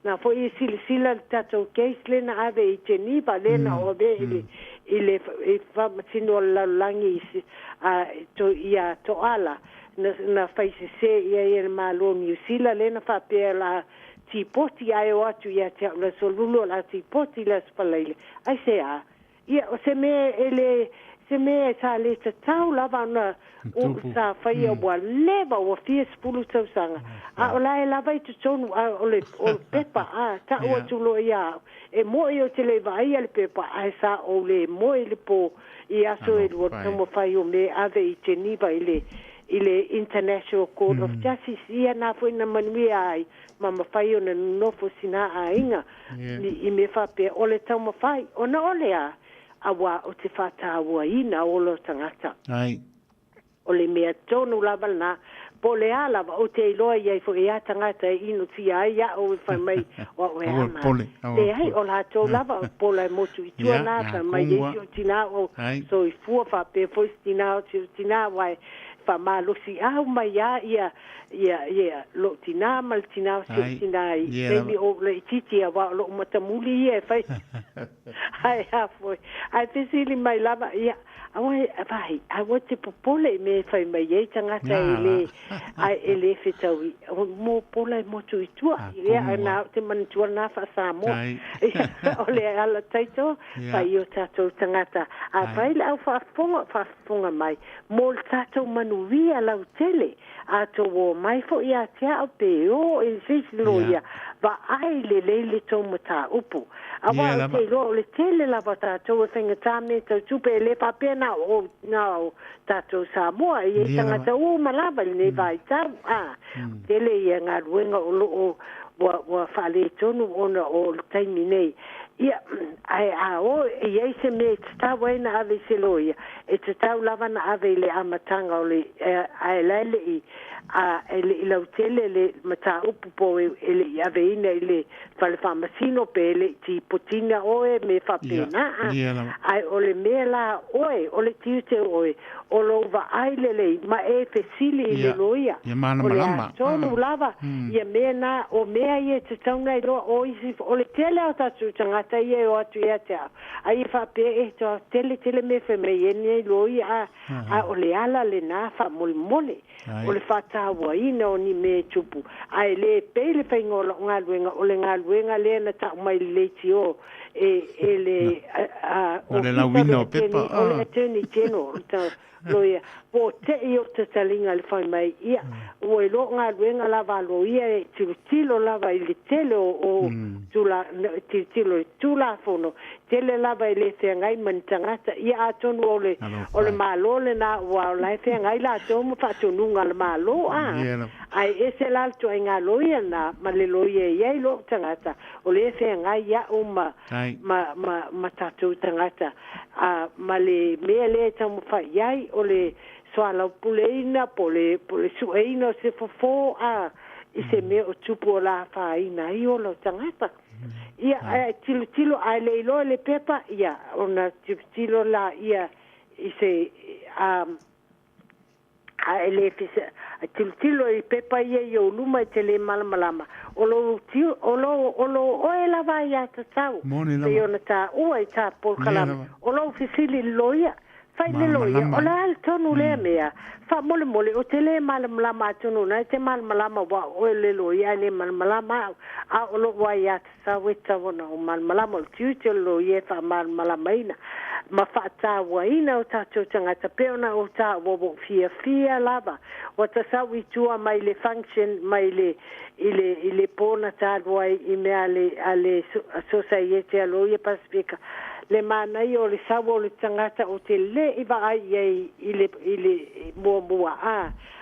Na foi e silasila le tatou case lea na ave i Geneva, lea na o ave i le, i le, i faamasino o le lalolagi i si, a, to, ia Toala, na, na fai sesē i ai e le Malo o Niu Sila, lea na faapea o le a tipoti ae o atu ia te au i le aso Lulu o le a tipoti i le aso Faraile. Aisea? Ia, o se mea e le, se mea sa le tatau lava ona o Tupu. sa faia ua leva ua fia sefulu tausaga, a o la e lava i totonu a o le, o le pepa, a ta'u atu loa ia au, e mo'i ou te le i vaaia le pepa, ae sa ou le moe i le pō i aso e lua le taumafai o mea ave i Geneva i le, i le International Court of Justice, ia na foi na manuia ai ma mafai ona nonofo sina aiga i mea faapea o le taumafai ona o le a auā o te whātāuaina o lo tagata. Ai. O le mea tonu lava lena, po o le a lava, ou te iloa i ai foi e a tagata e inotia ai a'u e fai mai o a'u e Aua ama. pole, aua Leai, pole. o latou lava, o pola e motu i tua Ia, na, ngā fai mai e kongua. si o tinā o Ai. soifua, faapea foi si tinā o si o tinā, aua e faamalosiau mai a ia, ia, ia lo'u tinā ma le tinā o si o'u Ai. tinā i Ia taimi lava. o ou laitiiti, auā o lo'u matamuli ia e fai. Ae a foi. Ae fesili mai lava, ia, Aua vahi, aua te popole i mea e fai mai ai tagata e lē ae e lē fetaui mo pola e motu i tua. Ia na o te manatua lena faa-Samoa. O le ala taito fai i o tatou tagata. Afai le au faafofoga, faafofoga mai mo le tatou manuia lautele. A tou o mai foi ia te au pe o i se isi loia, vaai lelei le tou mataupu. Aua ou te iloa o le tele lava o tatou e faigata mea tau tupe, e le faapea na o na o tatou Samoa, e i ai tagata uma lava i lenei vaitau. A, tele ia galuega o lo o ua ua faaletonu ona o le taimi nei. Ia, ae a o e i ai se mea e tatau ai na ave i se loia, e tatau lava na ave i le amataga o le, ae la e le i, a e le i lautele le mataupu po e le i aveina i le fale faamasino pe e le i tipotina oe, me faapena. Ae o le mea la oe, o le tiute o oe, o lou vaai lelei ma e fesili i le loia. O le a tonu lava ia mea na, o mea ia e tatau ona iloa o isi, o le tele lava o tatou tagata ia e o atu ia te au, ai e faapea e toa tele tele mea fai mai ai nei loia, a, a o le ala lena faamolemole, o le faatauaina o ni mea e tupu. Ae le pei le faiga o lau galuega, o le galuega lea na tau mai i le leitio e, e le a, o le lauina o pepa. O le Attorney General, loia, po o tei o tataliga le fai mai, ia, ua iloa o galuega lava a loia e tilotilo lava i le tele o, o tula, tilotilo i Tulafono, tele lava e le feagai ma ni tagata. Ia, atonu o le, o le Malo lena, ua o la e feagai latou ma faatonuga a le Malo, a. Ae ese la le ituaiga loia lena ma le loia e i ai lou tagata, o lea e feagai iaʻu ma, ma, ma, ma tatou tagata. A, ma le mea lea e taumafai i ai, o le soalaupuleina po o le, po o le sueina o se fofo, a, i se mea o tupu o la afaina ai ola o tagata. Ia, ae tilotilo, a e le iloa i le pepa, ia, ona tilotilo laia i se, a, a e le fesa, a tilotilo i pepa ia i ou luma e te le malamalama, o lou tiu, o lou, o lou oe lava aiatatau, pei ona taua i tā polokalame, o lou fesili i le loia, fai le loia, o le a le tonu lea mea, faamolemole, ou te le malamalama atonu o lena e te malamalama aua o oe le loia ae le malamalama au, a o lou aiatatau e tatau ona ou malamalama, o le tiute o le loia e faamalamalamaina ma faatauaina o tatou tagata pei ona ou taua ua ou fiafia lava ua tasau i tua mai le function mai le i le i le po na talu ai i mea a le a le Sosaiete a Loia Pasifika le manaia o le sau o le tagata ou te le i vaai i ai i le i le muamua a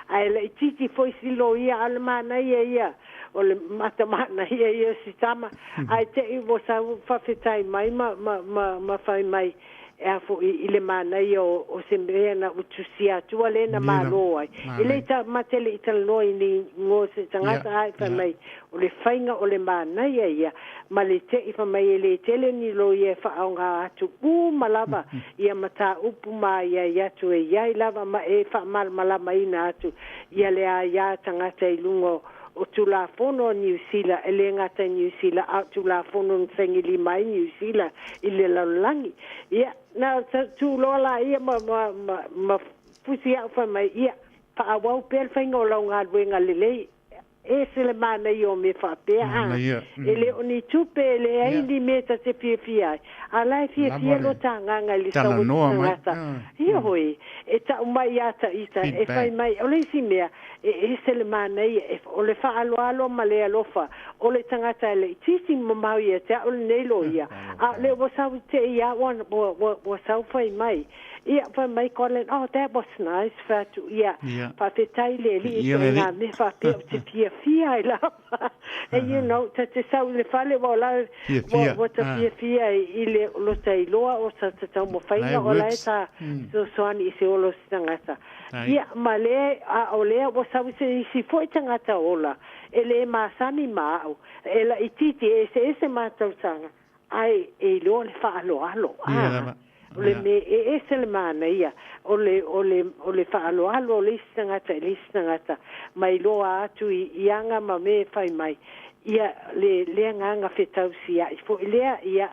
ae laitiiti foi si loia a o le manaia ia o le matamanaia ia o si tama ae te i ua sau faafetai mai ma ma ma ma fai mai e a foi i le manaia o o se mea na utusia atua lea na malo ai. E le ta ma te le i talanoa i ni igoa o se tagata ae fai mai o le faiga o le manaia ia ma le te i fai mai e le tele ni loia e faaaoga atu uma lava ia mataupu ma aiai atu e i ai lava ma e faamalamalamaina atu ia le aia tagata i luga o o Tulafono a Niu Sila, e le gata i Niu Sila, a o Tulafono na sainilima ai Niu Sila i le lalolagi. Ia, na tuuloa laia ma, ma, ma, ma fusi au fai mai, ia, faaauau pea le faiga o lau galuega lelei, ese le manaia o mea faapea, a, e le o ni tupe, e leai ni mea ta te fiafia ai, a la e fiafia lo ta agaga i le sau o se tagata. Ioe, e tau mai ia ta ita, e fai mai, o le isi mea, E ese le manaia, e, o le faaaloalo ma le alofa o le tagata e laitiiti mamao ia te au lenei loia, a o lea ua sau i te i a ua, ua, ua, ua sau fai mai. Ia, fai mai Colin, oh, that was nice, fai atu, ia, faafetai le Alii i ituaiga mea faapea ou te fiafia ai lava. And you know, ta te sau i le fale, ua la, ua, ua ta fiafia i le lota iloa o sa ta taumafaiga o la e ta fesoasoani i se ola o se tagata. Ia, ma le, a o lea ua sau se isi foi tagata ola, e le masani ma au, e laitiiti, e eseese matou taga, ae e iloa le faaaloalo. A, o le mea e ese le manaia, o le, o le, o le faaaloalo o le isi tagata i le isi tagata, ma iloa atu i, i aga ma mea e fai mai, ia, le, le agaga fetausia'i foi lea, ia,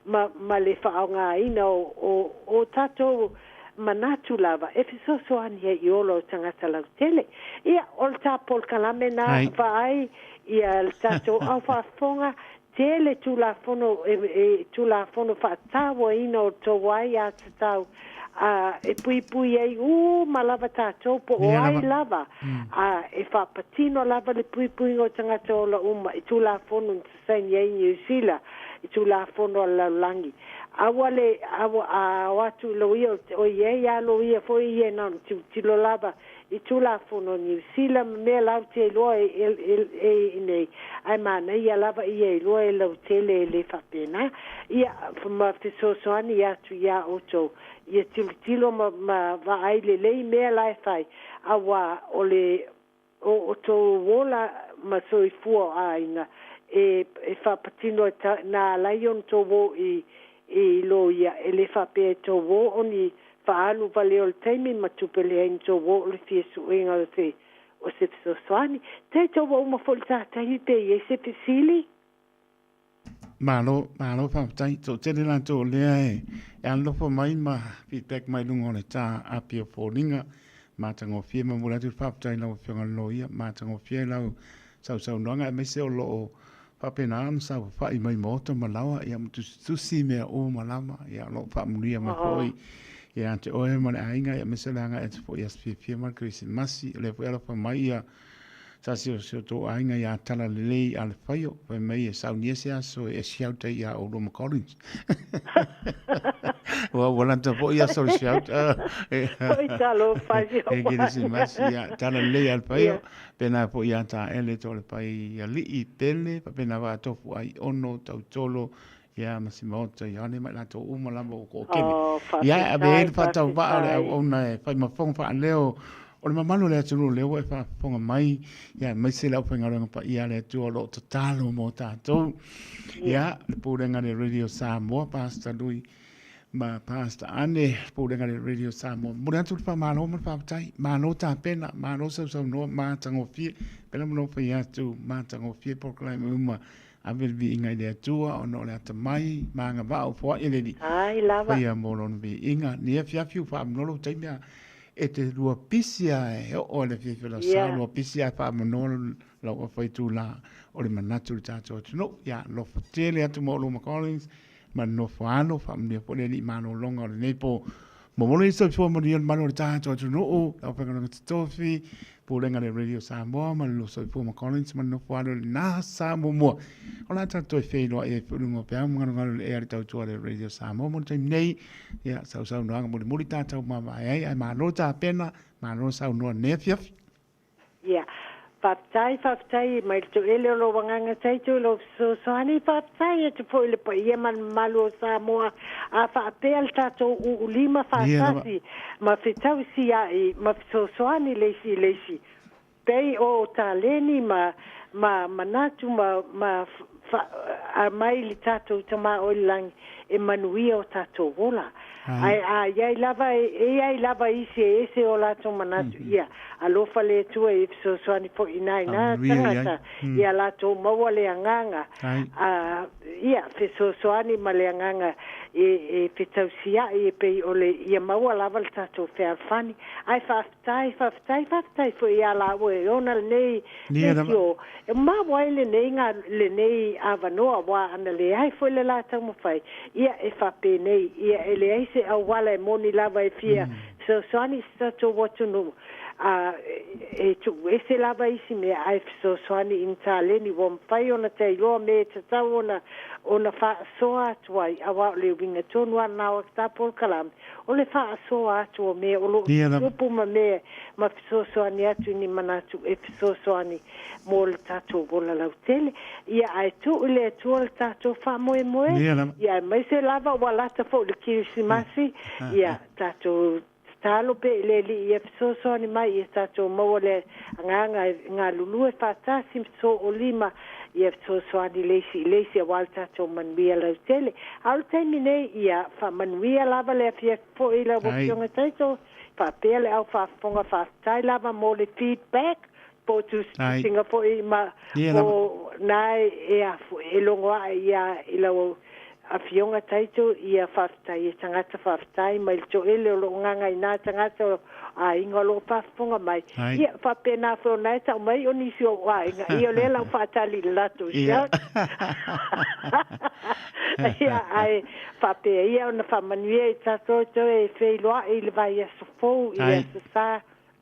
ma, ma le faaaogaina o, o, o tatou manatu lava e fesoasoani ai i ola o tagata lautele. Ia, o le tā polokalame na vaai ia le tatou au faafofoga tele Tulafono e, e Tulafono faatauaina o tou aiatatau a e puipui ai uma lava tatou po o ai lava a e faapatino lava le puipuiga o tagata ola uma i Tulafono na saini ai Niu Sila i Tulafono a le lalolagi. Aua le aua a o atu i loia o i ai a loia foi ia na ona tilotilo lava i Tulafono a Niu Sila ma mea latou iloa e, e, e, e i inei, ae manaia lava ia iloa e lautele e le faapena. Ia, ma fesoasoani atu iā outou, ia tilotilo ma, ma vaai lelei mea la e fai, auā o le o outou ola ma soifua o aiga e, e faapatino e ta, na ala ai ona tou o i, i loia, e le faapea e tou o o ni faaalu vale o le taimi ma tupe leai na tou o o le fia suega o se o se fesoasoani. Tatou ua uma foi le ta taimi pe i ai se fesili? Malo, malo faafetai. Toatele latou o lea e, e alolofa mai ma feedback mai luga o le ta api o foliga. Matagofie ma momoli atu le faafetai i lau Afioga i le Loia. Matagofie lau sausaunoaga aemaise o lo o faapena ona saofafai mai maota ma laoa ia ma tusitusi mea uma lava ia o lo o faamanuia mai foi ia te oe ma le aiga ia aemaise o le agai atu foi i aso fiafia ma le Kerisimasi. O lea foi alofa mai ia tasi o si o tou aiga ia Talalelei Alefaio fai mai e saunia se aso e shout ai ia oulua ma Collins. Ua ua lata foi aso o le shout. Oi talofa i E Kerisimasi ia Talalelei Alefaio. Pēnā foi iā Taele Toalepai Ali'i Pele, faapena Vaatofu Aiono Tautolo, ia ma si maota ia ane ma i latou uma lava ua toatele. Oh, Ia e ave ai le faafetai, faatauvaa o le faafetai. auauna e fai ma fofoga faaleo o le mamalu o le atunuu lea ua e faafofoga mai, ia aemaise le aufaigaluega paia a le Atua o lo o tatalo mo tatou. Ia, Ia, le pulega a le Radio Samoa, Pastor Lui ma Pastor Ane, Pulega le Radio Samoa. Momoli atu le faamalo ma le faafetai. Malo tapena, malo sausaunoa, matagofie. Pela ma lou fai atu, matagofie polokalame uma. Ave le viiga i le Atua ona o le atamai ma agavaa o foai e le Alii. Ai lava. Faia mo lona viiga. Nei afiafi ua faamanoa lou taimi a e te lua pisi a e oo i le afiafi o le aso, Ia. lua pisi a e faamanoa lau ofa itula o le manatu i le tatou atunuu. Ia, alofa tele atu mo oulua ma Collins. Ma le nofo alo, faamanuia foi le Alii malologa o lenei po. Momoli le soifua manuia le malu o le tatou atunuu, le aufaigaluega totofi, Pulega a le Radio Samoa ma le lua soifua ma Collins ma le nofo alo i lena sa muamua. O le a tatou toe feiloai ai foi i luga o peau ma galugalu i le ea i le tautua a le Radio Samoa mo le taimi nei. Ia, sausaunoaga mulimuli tatou mavae ai, ae malo tapena, malo saunoa i lenei afiafi. Ia. Faafetai, faafetai mai le toele o lou agaga taito i lou fesoasoani. Faafetai atu foi i le paia ma le mamalu o Samoa a faapea le tatou uulima faatasi ma fetausia'i ma fesoasoani le isi i le isi. Pei o taleni ma ma manatu ma ma fa aumai i le tatou Tama o i le Lagi e manuia o tatou ola. Ae a i ai lava e i ai lava isi e ese o latou manatu, ia, alofa le Atua e fesoasoani foi i nai na tagata, ia latou maua le agaga, a, ia, fesoasoani ma le agaga e, e fetausia'i e pei o le, ia maua lava le tatou fealofani. Ae faafetai, faafetai, faafetai foi iā lāua e ona lenei leitio. E maua ai lenei ga, lenei avanoa, aua ana leai foi le la taumafai, ia e faapenei, ia e leai se auala e moni lava e fia fesoasoani i se tatou atunuu, a e tuuese lava isi mea ae fesoasoani i ni taleni ua mafai ona tailoa me e tatau ona ona faasoa atu ai, aua o le uiga tonu lava lena o ta polokalame, o le faasoa atu o mea o lo o tutupu ma mea ma fesoasoani atu i ni manatu e fesoasoani mo le tatou ola lautele. Ia, ae tuu i le Atua le tatou faamoemoe, ia, aemaise lava ua lata foi le Kerisimasi, ia, tatou tatalo pea i le Alii ia fesoasoani mai ia tatou maua le agaga e galulue faatasi ma soolima, ia fesoasoani le isi i le isi aua le tatou manuia lautele. A o le taimi nei, ia faamanuia lava le afiafi foi i lau Afioga Taito, faapea le au faafofoga, faafetai lava mo le feedback po o tusitusiga foi ma o na e, e, a, e logo ae ia i lau Afioga Taito, ia faafetai e tagata, faafetai mai le to'ele o lo'o gagainā tagata o aiga o lo'o faafofoga mai. Ia faapenā foi ona e ta'u mai o nisi o aiga, ia o lea lau faatali i le latou shout. Ia ae faapea ia ona faamanuia i tatou toe feiloa'i i le vaiaso fou i le aso Sa.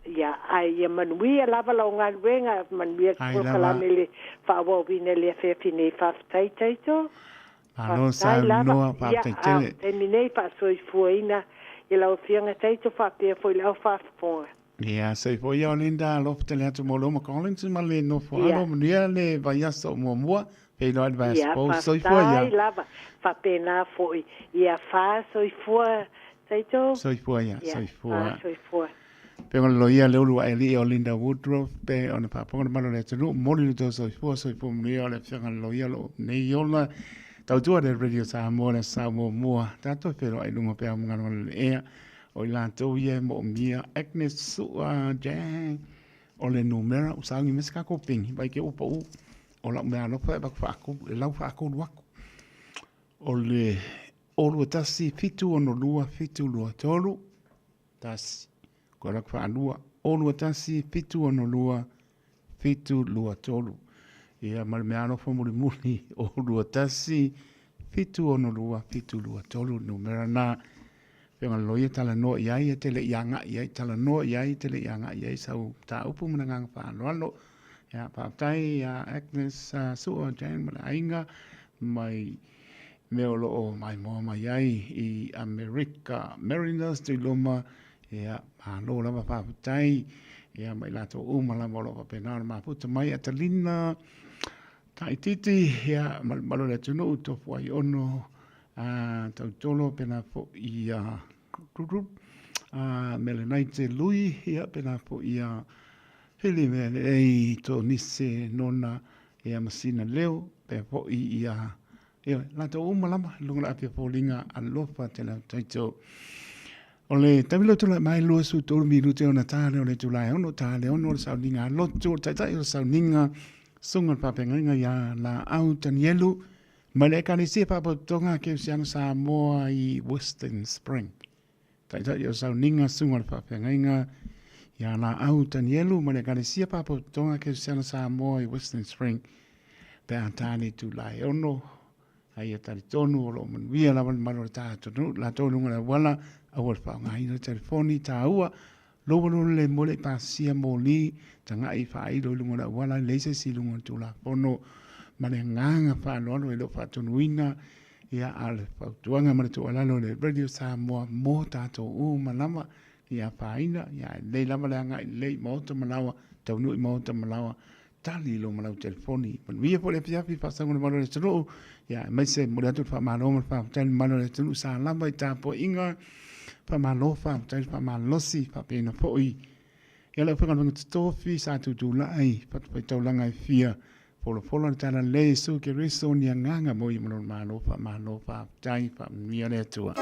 Ia ae ia manuia lava lau galuega, manuia le polokalame le faaauauina i le afiafi nei. Faafetai Taito. Malo Faafetai lava. Saunoa, Ia faafetai a o tele. taimi nei faasoifuaina i lau Afioga Taito faapea foi le au faafofoga. Ia, soifua ia o Linda, alofa tele atu mo Loma Collins ma le nofo alo, Ia. manuia le vaiaso muamua, feiloai le vaiaso Ia, fou, soifua ia. faafetai lava. Faapena foi. Ia faasoifua Taito. Soifua ia, Ia, soifua. faasoifua. Pe ona loia le ulu ae o Linda Woodruff, pe ona faafofoga le malo o le atunuu, momoli le tou soifua, soifua manuia o le afioga le loia lo nei ola. Tautua le Radio Samoa le sau muamua, tatou feiloai i luga pea o magalugalu le ea, o i latou ia e moomia Agnes Sua Jang, o le numera o sauni me se kako pingi, vai ke upa u, o lau mea alofa e vaku whaaku, e lau whaakolu aku. O le 2 1 7 6 7 2 3 1. Ko lau whaalua, 2 1 7 6 7 2 3. Ia ma le mea alofa muli muli, o 2 1 7 6 7 2 3, numera na. Pea ngā loia tala noa i ai, e tele i anga i ai, tala noa i ai, tele i anga i ai, sau tā upu mana nganga whaaloalo. Ia, faafetai ia Agnes Sua Jane ma le aiga mai mea o loo maimoa mai ai i Amerika. Mariners Tuiloma, ia, malo lava faafetai. Ia, ma i latou uma lava o loo faapena ona mafuta mai. Atalina Taititi, ia, ma le mamalu o le atunuu, tofu ai ono, tautolo pena foi ia Melenaite Lui, ia pena foi ia Fili Melei Tonise Nona, ia Masina Leo, pe foi ia ia latou uma lava i luga o le api foliga alofa tele atu taito. O le taimi leo tulai mai 23 minute ona tā lea o le itula e 6, tā le 6 o le sauniga a lotu, o le taitai o le sauniga, susuga i le faafeagaiga ia Laau Tanielu, mai le Ekalesia Faapotopotoga Kerisiano Samoa i Western Spring. Taitai o le sauniga, susuga i le faafeagaiga ia Laau Tanielu mai le Ekalesia Faapotopotoga Kerisiano Samoa i Western Spring, pe a tā le itula e 6, ai ia talitonu o loo manuia lava le mamalu o le tatou latou i luga o le auala, aua le faaaogaina le telefoni taua, lou alu le mo le pasia moli, taga'i faailo i luga o le auala, e leai se isi i luga o le Tulafono ma le agaga faaaloalo e le o faatonuina, ia a o le fautuaga ma le tuualalo i le Radio Samoa mo tatou uma lava, ia afaina, ia e lelei lava le agai lelei i maota ma laoa, taunuu i maota ma laoa, tali i lo ma lau telefoni. Manuia foi le afiafi faasauga le mamalu o le atunuu, ia aemaise momoli atu le faamalo ma le faafetai i le mamalu o le atunuu sa lava i tapuaiga, faamalo faafetai le faamalosi, faapena foi ia le aufaigaluega totofi sa tutulai fatafaitaulaga e fia folafola le tala lelei Iesu Keriso ni agaga mo ia ma lona malo, faamalo faafetai, faamanuia le Atua.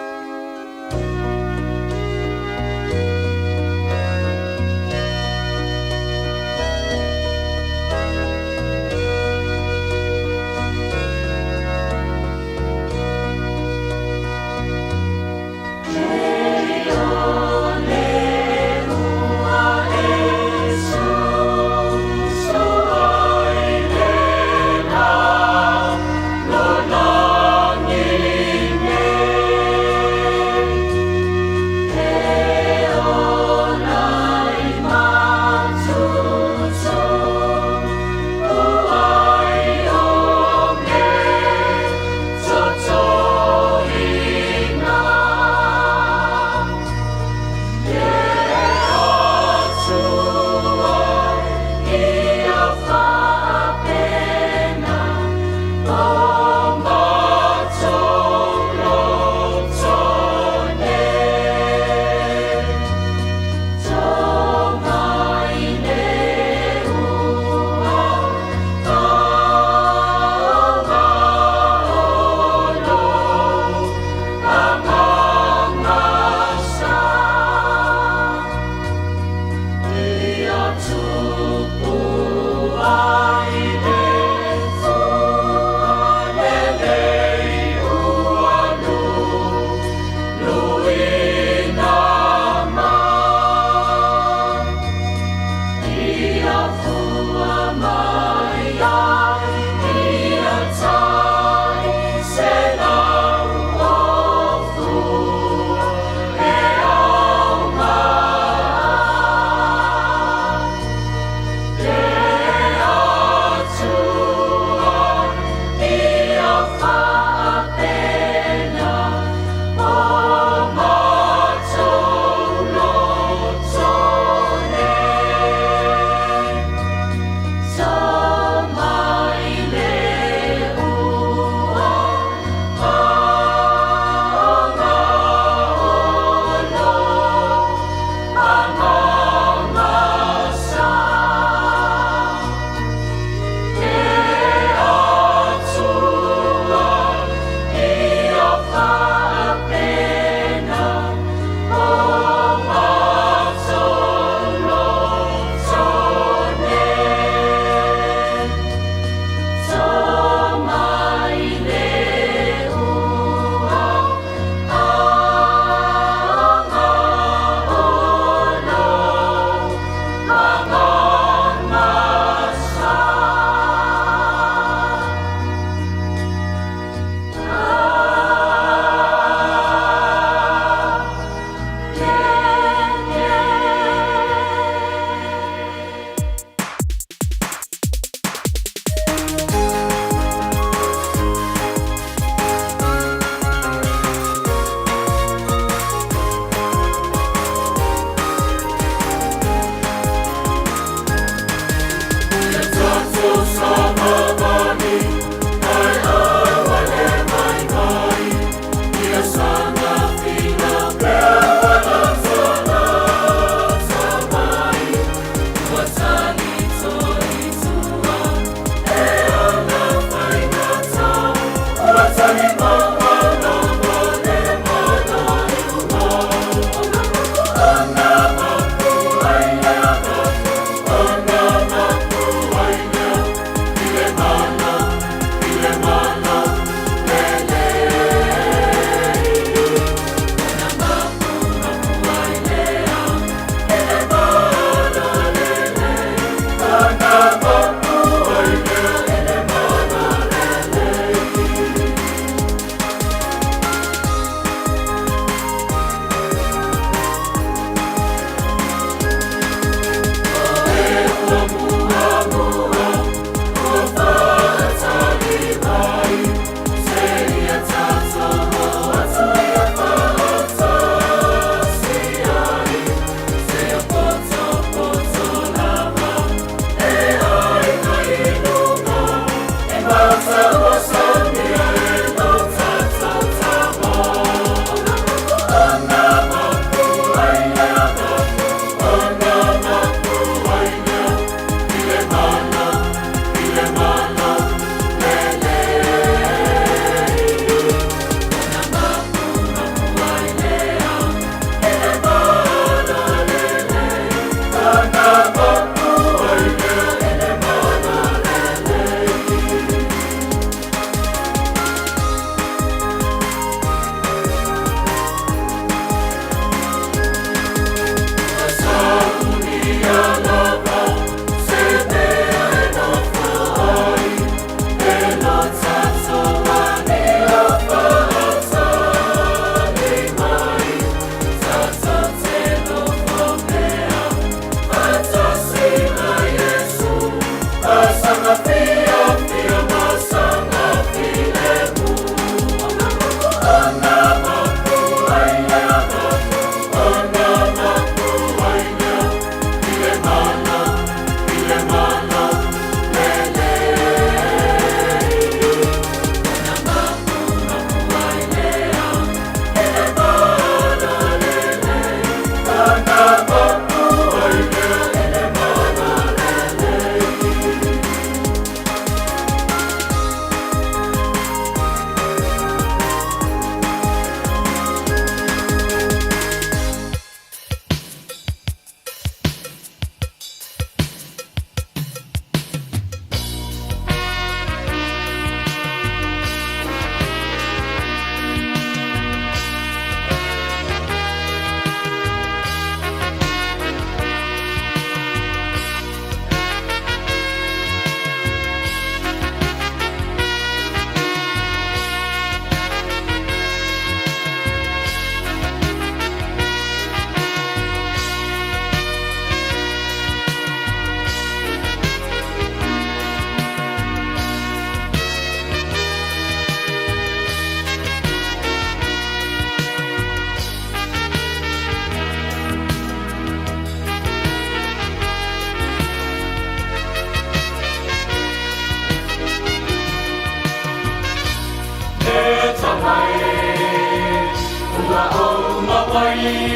Mai.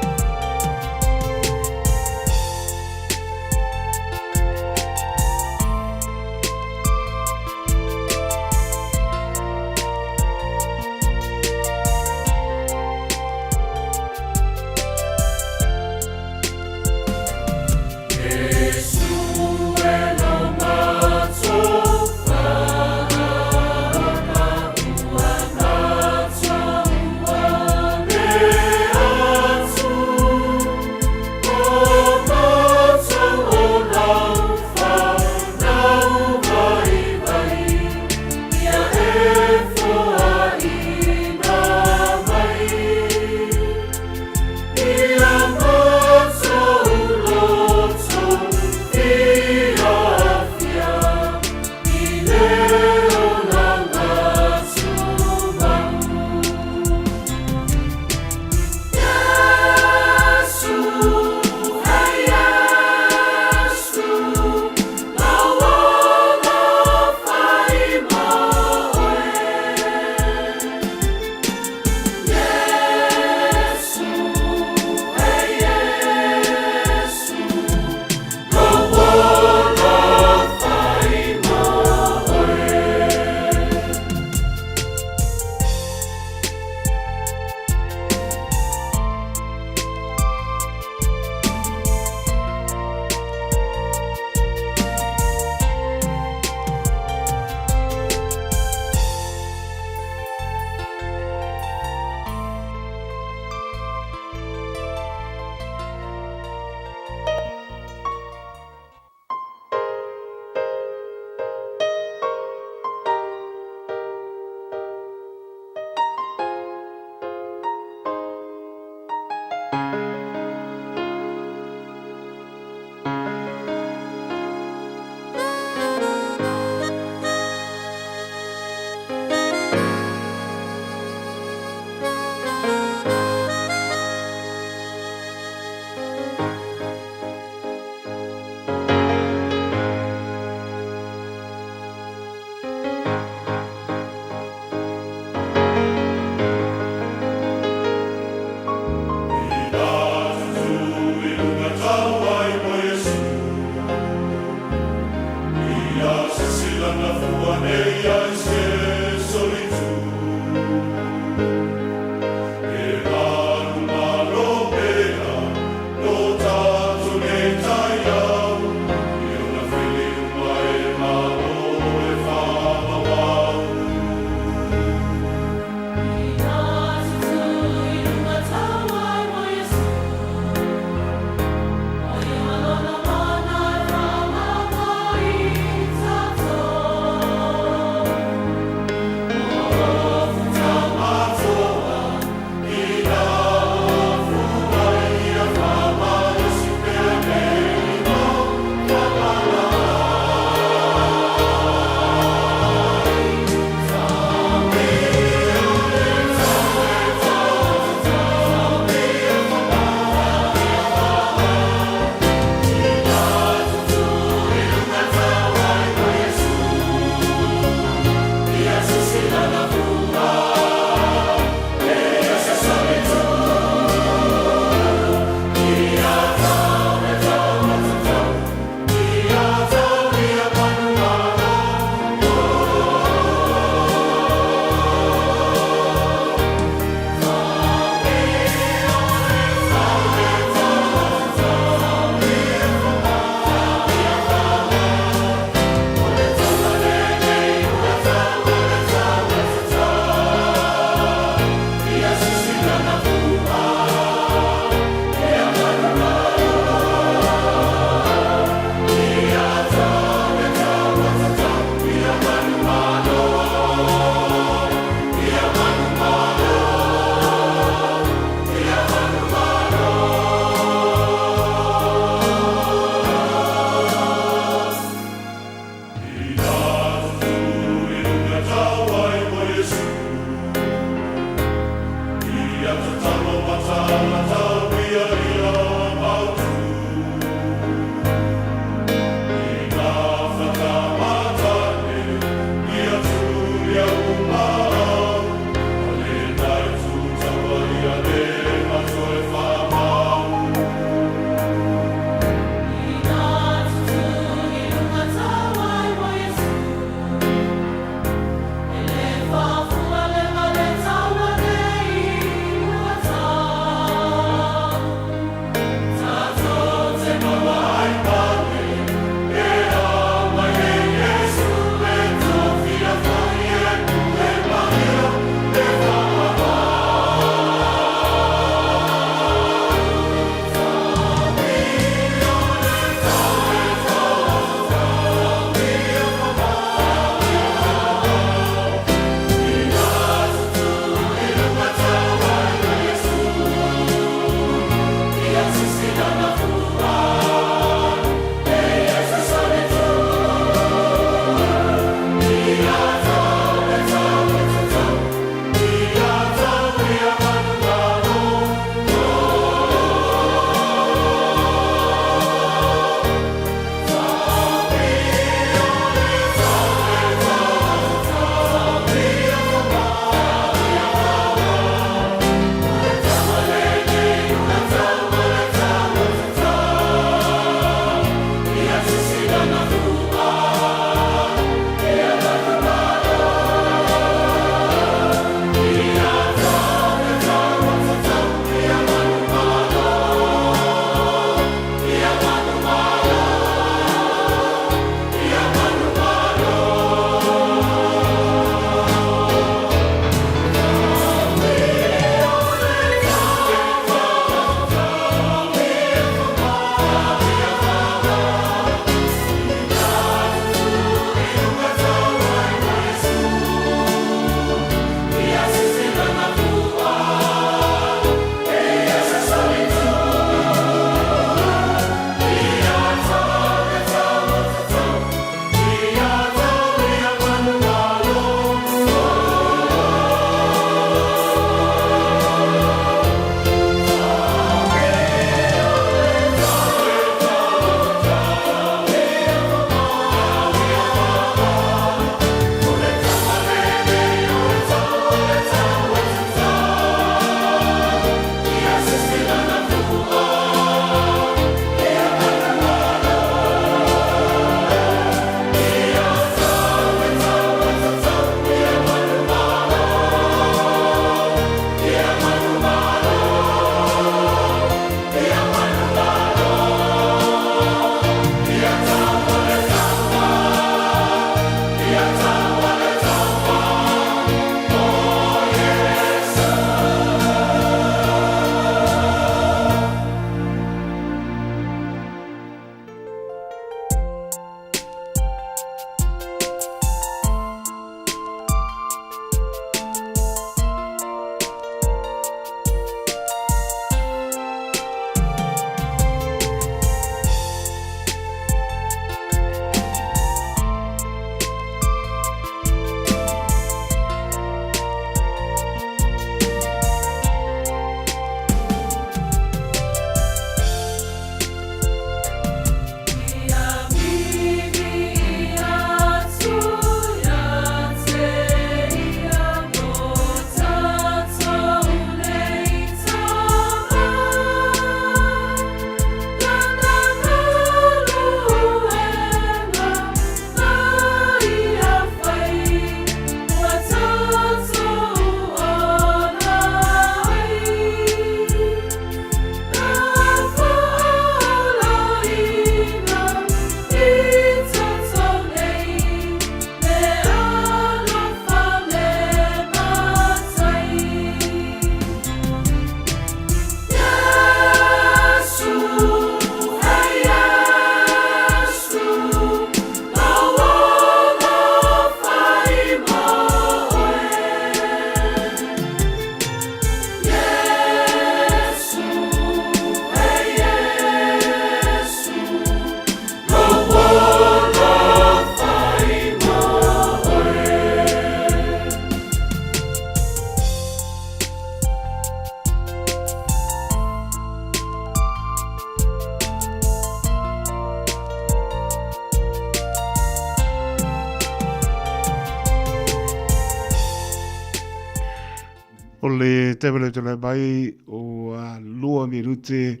taimi o le tulai mai ua 2 minute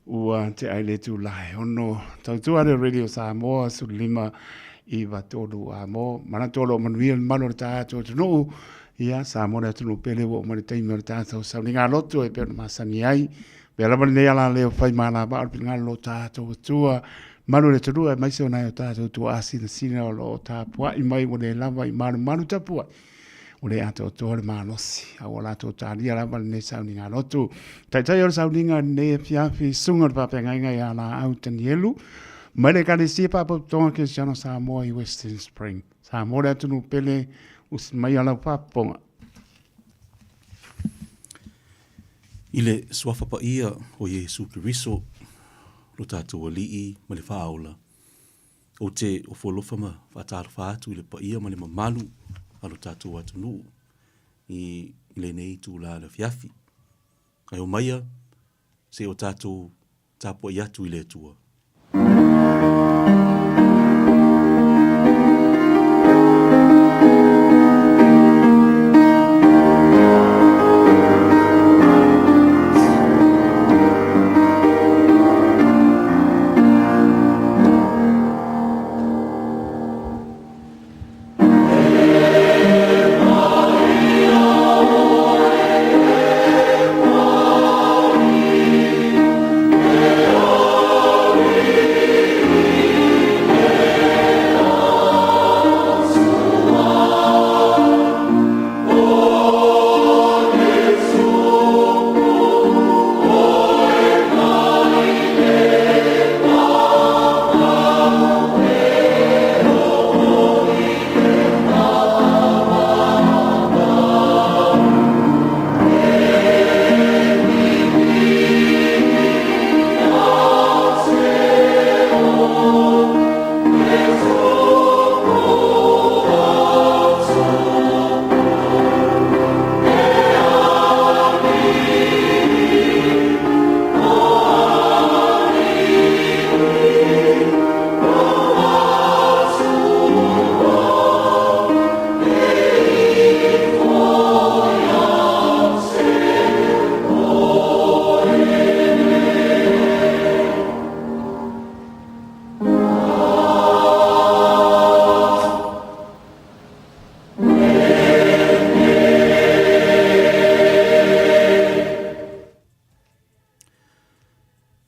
ua tea i le itula e 6. Tautua le Radio Samoa 15 9 3 a mo. Manatu o lo o manuia le mamalu o le tatou atunuu. Ia, Samoa le atunuu pele ua oo mai le taimi o le tatou sauniga loto e pei ona masani ai. Pea lava lenei ala leo fai malava o le finagalo o lo tatou Atua. Malu le atunuu aemaise o nai o tatou tuaa sinasina o lo o tapuai mai ua le lava i malumalu tapuai. Ua le atoatoa le malosi, a ua latou talia lava lenei sauniga lotu. Taitai o le sauniga i lenei afiafi, susuga o le faafeagaiga ia Laau Tanielu, mai le Ekalesia Faapotopotoga Kerisiano Samoa i Western Spring. Samoa le atunuu pele, usi maia lau faafofoga. I le Suafa Paia o Iesu Keriso, lo tatou Alii ma le Faaola, Ou te ofo alofa ma faatalofa atu i le paia ma le mamalu a lo tatou atunuu i lenei itula o le afiafi. Ae omaia se i o tatou tapuai atu i le Atua.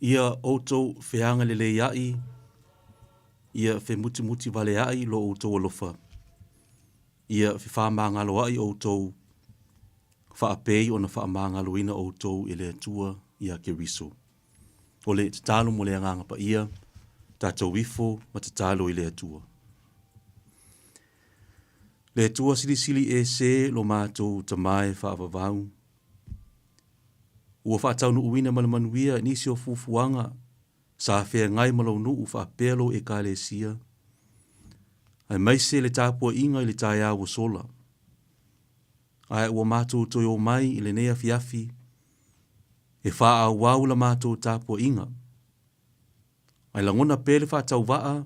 Ia outou feagaleleiaʻi, ia femutimutiwaleaʻi lo outou alofa, ia fefamagaloaʻi outou, faapei ona faamagaloina outou e le Atua iā Keriso. O le tatalo mo le Agaga Paia, tatou ifo ma tatalo i le Atua. Le Atua silisili ese lo matou Tama e faavavau, ua faataunuuina ma le manuia nisi o fuafuaga sa feagai ma lou nuu faapea lou Ekalesia, aemaise le tapuaiga i le taeao ua sola. Ae ua matou toe omai i lenei afiafi e faaauau la matou tapuaiga, ae lagona pea le faatauvaa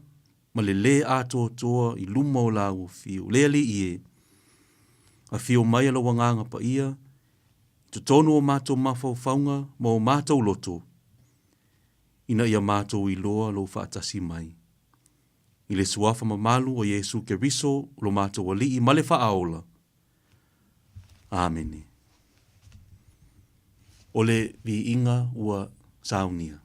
ma le lē atoatoa i luma o lāua afio. Le Alii e, afio mai a lou Agaga Paia i totonu o matou mafaufauga ma o matou loto, ina ia matou iloa lou faatasi mai. I le Suafa mamalu o Iesu Keriso lo matou Alii ma le Faaola. Amene. O le viiga ua saunia.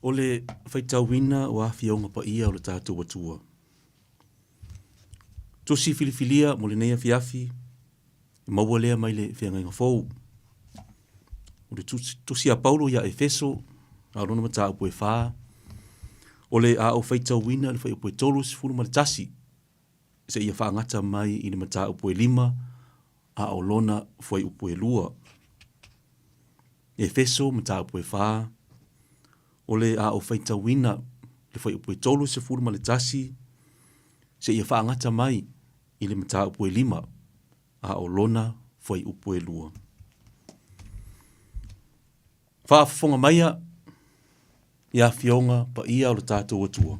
O le faitauina o Afioga Paia o le tatou Atua. Tusi filifilia mo lenei afiafi, e maua lea mai le feagaiga fou. O le tusi a Paulo ia Efeso, a o lona mataupu e fa, o le a ou faitauina le fuaiupu e 31, seia faagata mai i le mataupu e 5, a o lona fuaiupu e 2. Efeso mataupu e 4, o le a ou faitauina le fuaiupu e 31 seia faagata mai i le mataupu e 5, a o lona fuaiupu e 2. Faafofoga maia i afioga paia o le tatou Atua.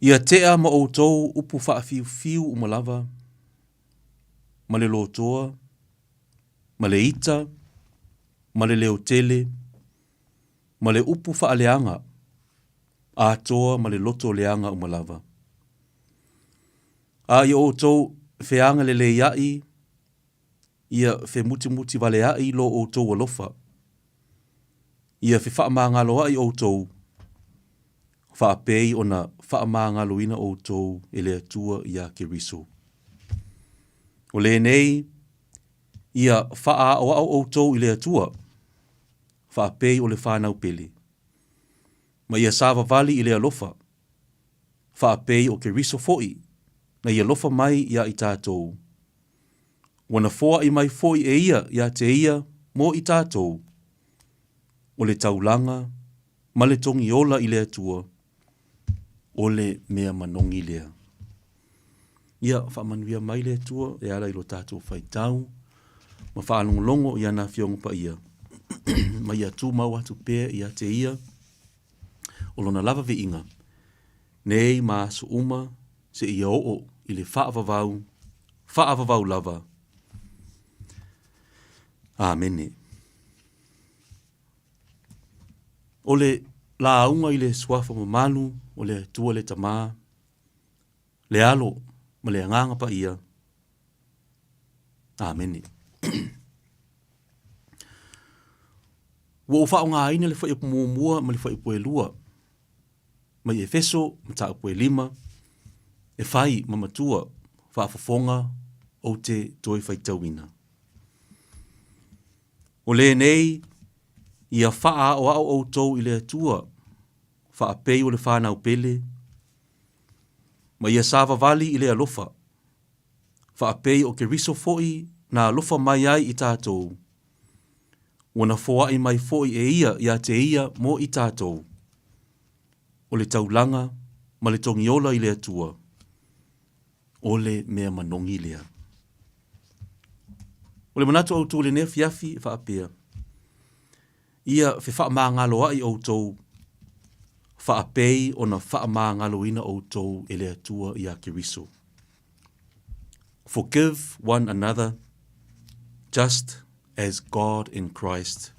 Ia tea ma outou upu faafiufiu uma lava, ma le lotoa, ma le ita, ma le leotele, ma le upu faaleaga, atoa ma le loto leaga uma lava. A ia outou feagaleleiaʻi, ia femutimutiwaleaʻi lo outou alofa, ia fefaamagaloaʻi outou, faapei ona faamagaloina outou e le Atua iā Keriso. O lenei, ia faaaoao outou i le Atua, faapei o le fanau pele, ma ia savavali i le alofa, faapei o Keriso foi na i alofa mai iā i tatou, ua na foaʻi mai foi e ia iā te ia mo i tatou, o le taulaga ma le togiola i le Atua, o le mea manogi lea. Ia, faamanuia mai le Atua e ala i lo tatou faitau ma faalogologo i ana Afioga Paia, ma ia tumau atu pea ia te ia o lona lava viiga, nei ma aso uma seia oo i le faavavau, faavavau lava. Amene. O le lauga i le Suafa mamalu o le Atua le Tama, le Alo ma le Agaga Paia. Amene. Ua ou faaaogaina le fuaiupu muamua ma le fuaiupu e lua mai Efeso mataupu e 5 e fai ma matua faafofoga ou te toe faitauina. O lenei, ia faaaoao outou i le Atua, faapei o le fanau pele, ma ia savavali i le alofa, faapei o Keriso foi na alofa mai ai i tatou, ua na foai mai foi e ia ia te ia mo i tatou, o le taulaga ma le togiola i le Atua, o le mea manogi lea. O le manatu autu o lenei afiafi e faapea, ia fefaamagaloaʻi outou. Faapei ona faamagaloina outou e le Atua iā Keriso. Forgive one another just as God in Christ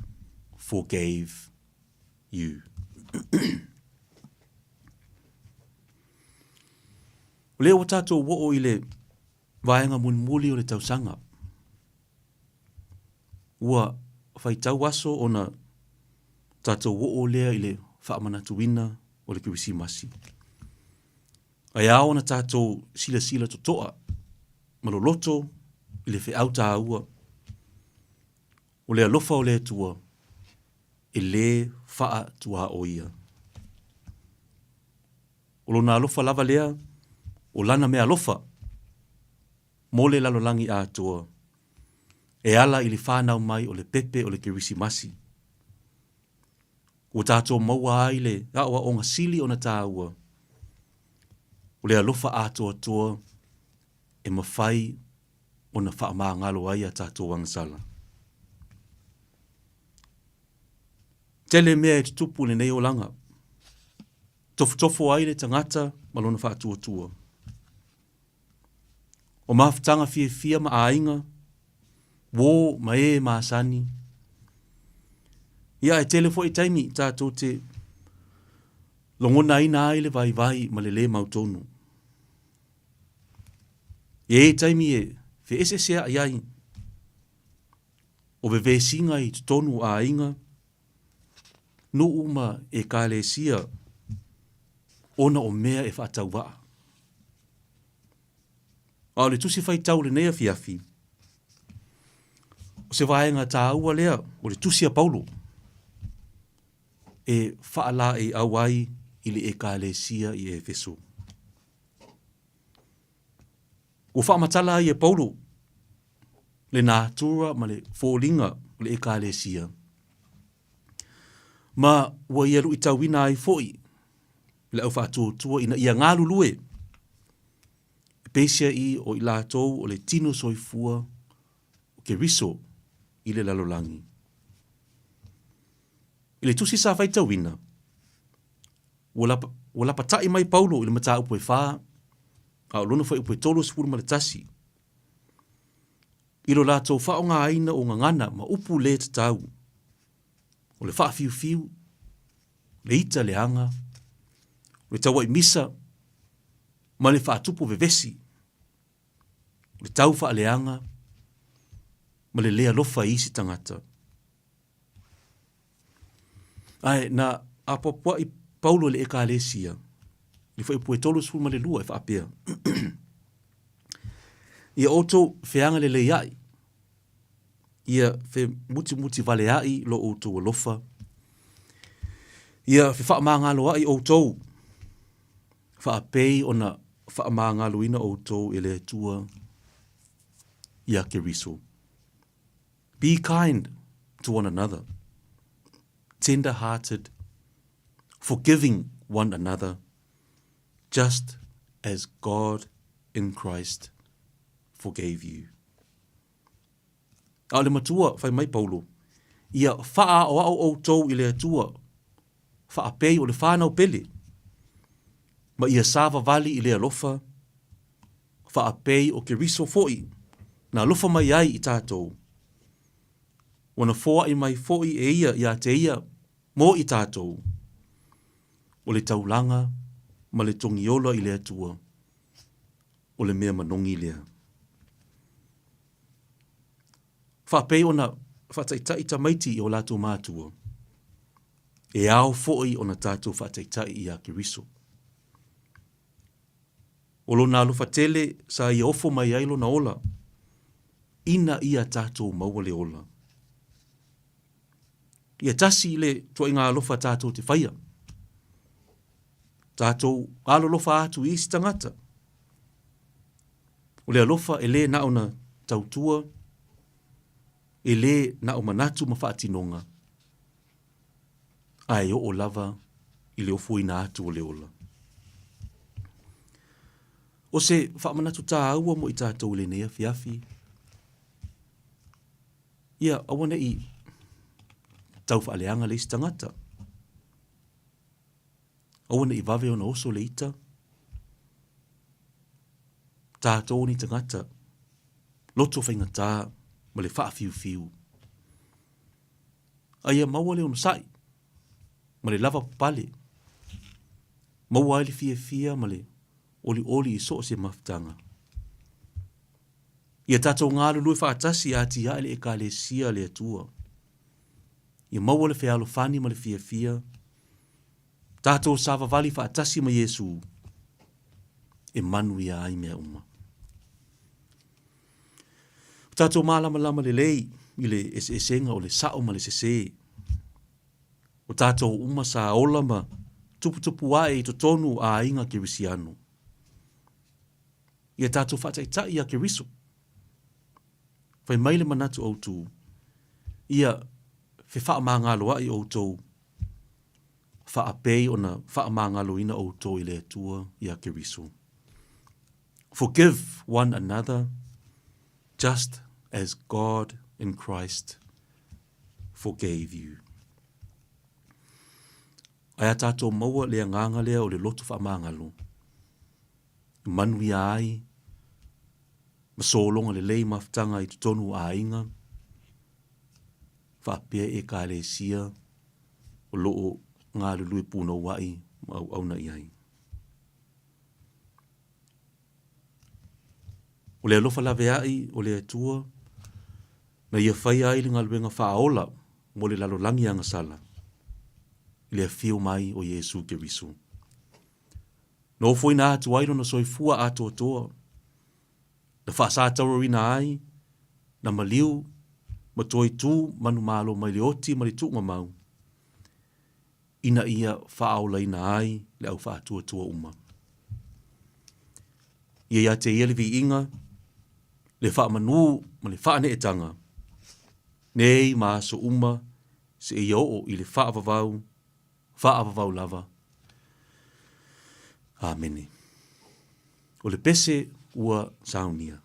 forgave you. O lea ua tatou oo i le vaega mulimuli o le tausaga. Ua faitau aso ona tatou oo lea i le faamanatuina o le Kerisimasi. Ae ao ona tatou silasila totoa ma loloto i le feau taua o le alofa o le Atua e lē faatuaoia. O lona alofa lava lea, o lana meaalofa mo le lalolagi atoa e ala i le fanau mai o le pepe o le Kerisimasi. Ua tatou maua ai le aoaoga sili ona taua, o le alofa atoatoa e mafai ona faamagalo ai a tatou agasala. Tele mea e tutupu i lenei olaga. Tofotofo ai le tagata ma lona faatuatua. O mafutaga fiafia ma aiga, uō ma ē masani. Ia ae tele foi taimi tatou te logonaina ai le vaivai ma le lē mautonu. E i ai taimi e feeseesea'i ai o vevesiga i totonu o aiga, nuu ma ekalesia ona o mea e faatauvaa. A o le tusi faitau i lenei afiafi, o se vaega taua lea o le tusi a Paulo e faalaeiau ai i le ekalesia i Efeso. Ua faamatala ai e Paulo le natura ma le foliga o le ekalesia, ma ua ia luitauina ai foi le au faatuatua ina ia galulue e peisiaʻi o i latou o le tino soifua o Keriso i le lalolagi. I le tusi sa faitauina, ua, lapa, ua lapataʻi mai Paulo i le mataupu e fa, a o lona fuaiupu e 31, i lo latou faaaogaina o gagana ma upu lē tatau, o le faafiufiu, le ita leaga, o le tauai misa ma le faatupu vevesi, o le tau faaleaga ma le lē alofa i isi tagata. Ae na apoapoaʻi Paulo i le Ekalesia i le fuaiupu e 32 e faapea, Ia outou feagalelei aʻi, ia femutimutiwaleaʻi lo outou alofa, ia fefaamagaloaʻi outou, faapei ona faamagaloina outou e le Atua iā Keriso. Be kind to one another, tender-hearted, forgiving one another, just as God in Christ forgave you. A o le matua, fai mai Paulo, ia faaaoao outou i le Atua, faapei o le whanau pele, ma ia savavali i le alofa, faapei o Keriso foi na alofa mai ai i tatou, ua na foaʻi mai foi e ia iā te ia mo i tatou, o le taulaga ma le togiola i le Atua, o le mea manogi lea. Faapei ona faataitai tamaiti i o latou matua, e ao foi ona tatou faataitai iā Keriso. O lona alofa tele sa ia ofo mai ai lona ola, ina ia tatou maua le ola. Ia tasi le tuaiga alofa tatou te faia. Tatou alolofa atu i isi tagata. O le alofa e lē na ona tautua, e lē na o manatu ma faatinoga, ae oo lava i le ofoina atu o le ola. O se faamanatu tāua mo i tatou i lenei afiafi, ia aua ne i tau faaleaga le isi tagata. Aua ne i vave ona oso le ita. Tatou ni tagata, loto faigata ma le faafiufiu. A ia maua le onosai ma le lavapapale, maua ai le fiafia ma le olioli i so o se mafutaga. Ia tatou galulue faatasi e atiae le Ekalesia a le Atua. Ia maua le fealofani ma le fiafia, tatou savavali faatasi ma Iesu e manuia ai mea uma. O tatou malamalama lelei i le eseesega o le sao ma le sesē. O tatou uma sa ola ma tuputupu ae i totonu o aiga kerisiano. Ia tatou faataitai ia Keriso. Fai mai le manatu autu, ia fefaamagaloaʻi outou faapei ona faamagaloina outou e le Atua ia Keriso. Forgive one another just as God in Christ forgave you. Ae a tatou maua le agaga lea o le loto faamagalo, e manuia ai ma sologa lelei mafutaga i totonu o aiga, faapea Ekalesia o lo o galulue punouai ma auauna i ai. O le alofa laveai o le Atua na ia faia ai le galuega faaola mo le lalolagi agasala i le afio mai o Iesu Keriso. Na ofoina atu ai lona soifua atoatoa, na faasatauaina ai, na maliu ma toe tu manumalo mai le oti ma le tuugamau, ina ia faaolaina ai le au faatuatua uma. Ia ia te ia le viiga, le faamanu ma le faaneetaga, nei ma aso uma seia oo i le faavavau, faavavau lava. Amene. O le pese ua saunia.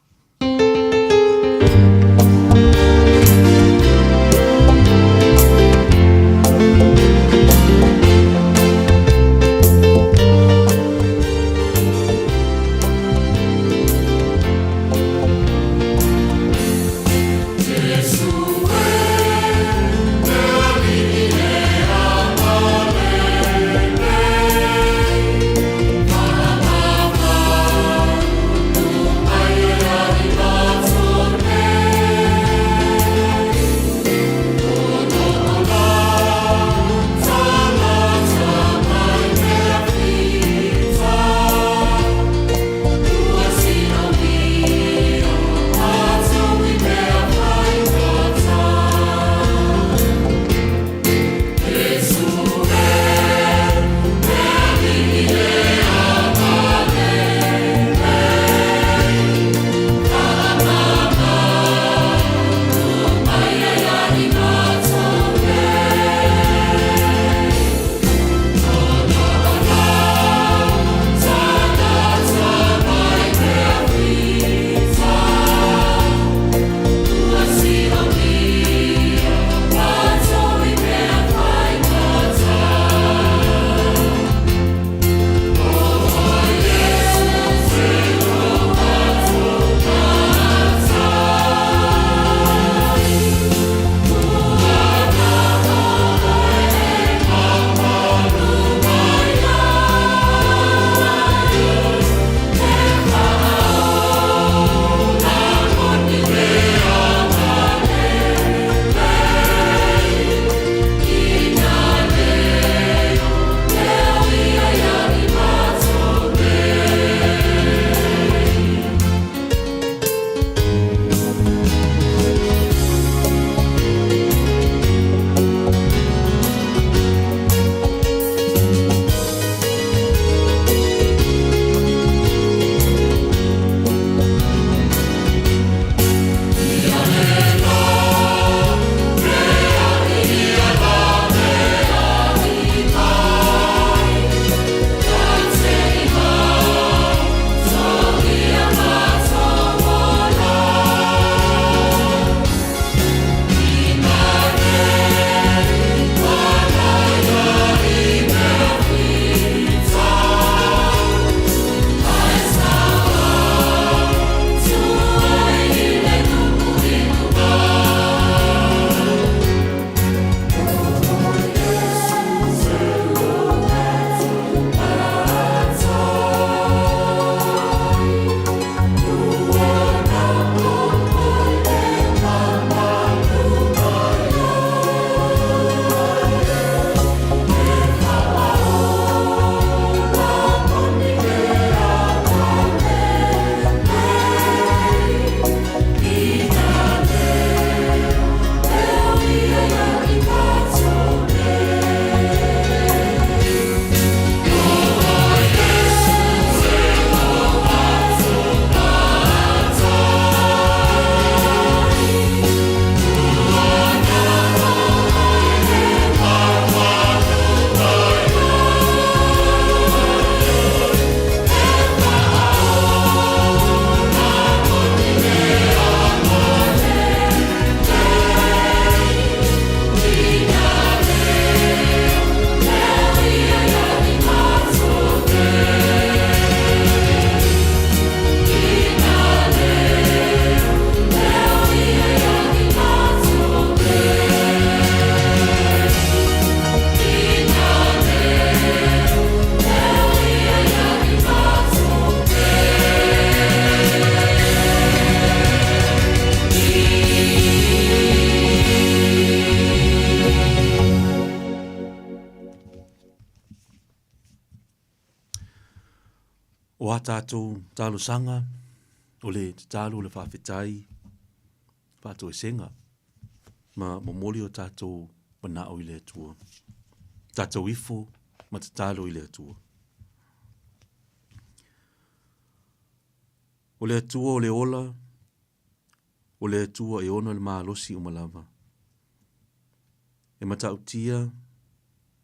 O a tātou talosaga, o le tatalo o le faafetai, faatoesega, ma momoli o tātou manao i le Atua. Tātou ifo ma tatalo i le Atua. O le Atua o le ola, o le Atua e ona le malosi uma lava. E matautia,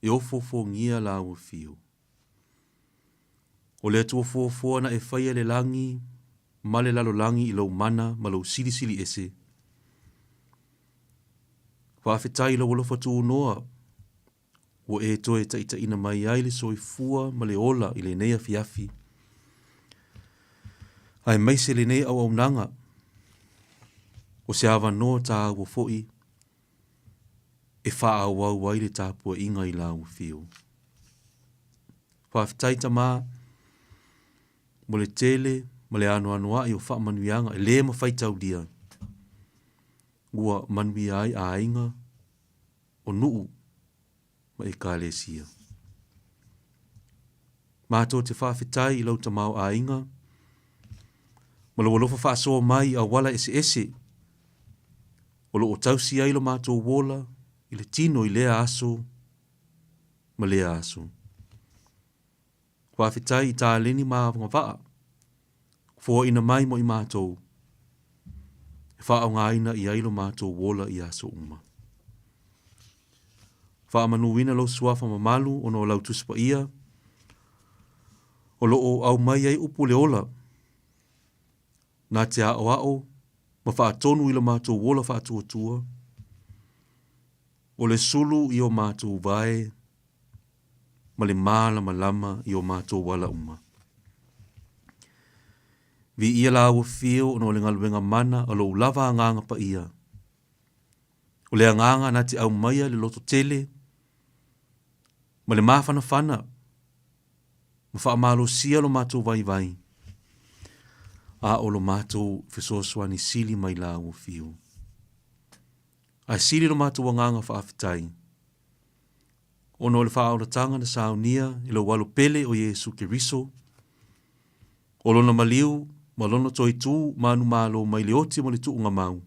e ofoofogia lāua fiu. O le Atua fuafua na e faia le lagi ma le lalolagi i lou mana ma lou silisili ese. Faafetai i lou alofa tunoa ua e toe taitaiina mai ai le soifua ma le ola i lenei afiafi, aemaise lenei auaunaga o se avanoa tāua foi e faaauau ai le tapuaiga i lau afio. Faafetai Tama mo le tele ma le anoanoai o faamanuiaga e le mafai taulia ua manuia ai aiga o nuu ma ekalesia. Matou te faafetai i lau tamaoaiga ma lou alofa faasoa mai i auala eseese o lo o tausi ai lo matou ola i le tino i lea aso ma lea aso. Faafetai i taleni ma agavaa foaina mai mo i matou e faaaogaina i ai lo matou ola i aso uma. Faamanuina lou suafa mamalu ona o lau Tusi Paia o lo o aumai ai upu le ola na te aoao ma faatonu i lo matou ola faatuatua, o le sulu i o matou vae ma le malamalama i o matou ala uma. Viia lāua fio ona o le galuega mana a lou lava Agaga Paia, o le Agaga na te aumaia le lototele ma le mafanafana ma faamalosia lo matou vaivai, a o lo matou fesoasoani sili mai lāua fio. Ae sili lo matou agaga faafetai, ona o le faaolataga na saunia e lou Alo pele o Iesu Keriso, o lona maliu ma lona toe tu manumalo mai le oti ma le tuugamau,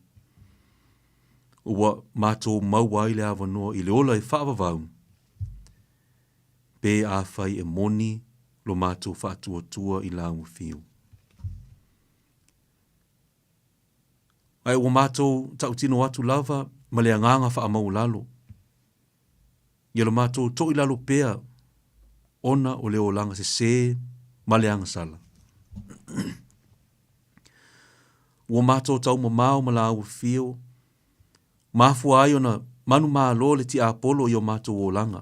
ua matou maua ai le avanoa i le ola e faavavau, pe afai e moni lo matou faatuatua i lau afio. Ae ua matou tautino atu lava ma le agaga faamaualalo, ia lo matou toilalo pea ona o le olaga sesē ma le agasala. Ua matou taumamao ma lāua fio, mafua ai ona manumalo le tiapolo i o matou olaga.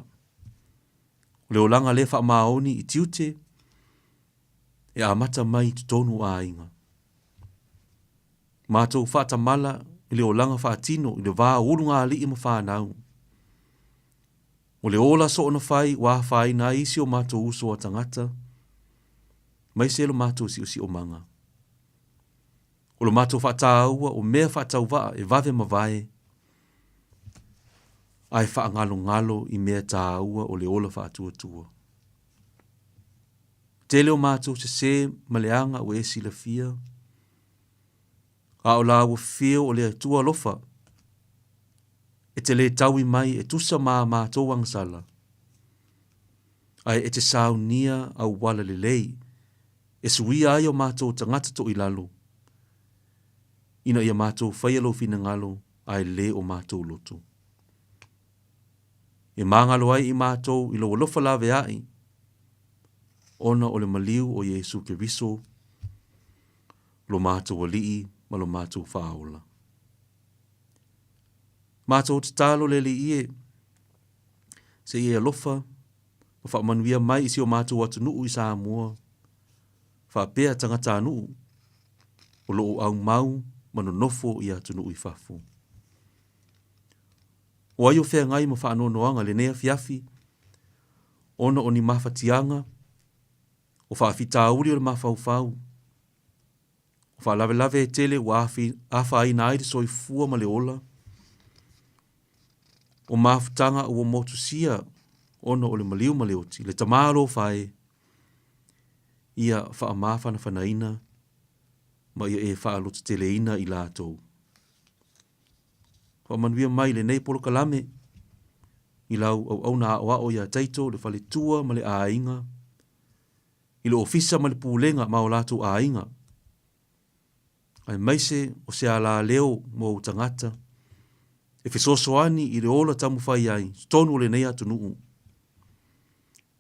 O le olaga lē faamaoni i tiute e amata mai i totonu o aiga. Matou faatamala i le olaga faatino i le va o ulugalii ma fanau. O le ola soonafai ua afaina ai isi o matou uso a tagata, maise lo matou siosiomaga. O lo matou faataua o mea faatauvaa e vave mavae, ae faagalogalo i mea taua o le ola faatuatua. Tele o matou sesē ma leaga ua e silafia, a o lāua fio o le Atua alofa, e te lē taui mai e tusa ma a matou agasala, ae e te saunia auala lelei e suia ai o matou tagata toilalo, ina ia matou faia lou finagalo ae lē o matou loto. E magalo ai i matou i lou alofa laveai, ona o le maliu o Iesu Keriso, lo matou Alii ma lo matou Faaola. Matou tatalo le Alii e, se i e alofa ma faamanuia mai i si o matou atunuu i Samoa, faapea tagatanuu o lo o aumau ma nonofo i atunuu i fafo. O ai o feagai ma faanoanoaga i lenei afiafi ona o ni mafatiaga, o faafitauli o le mafaufau, o faalavelave e tele ua afaina ai le soifua ma le ola, o mafutaga ua motusia ona o le maliu ma le oti, le Tama alofa e, Ia faamafanafanaina ma ia e faalototeleina i latou. Faamanuia mai lenei polokalame i lau auauna aoao ia Taito, le faletua ma le aiga, i le ofisa ma le pulega ma o latou aiga, aemaise o se alaleo mo ou tagata e fesoasoani i le ola taumafai ai i totonu o lenei atunuu.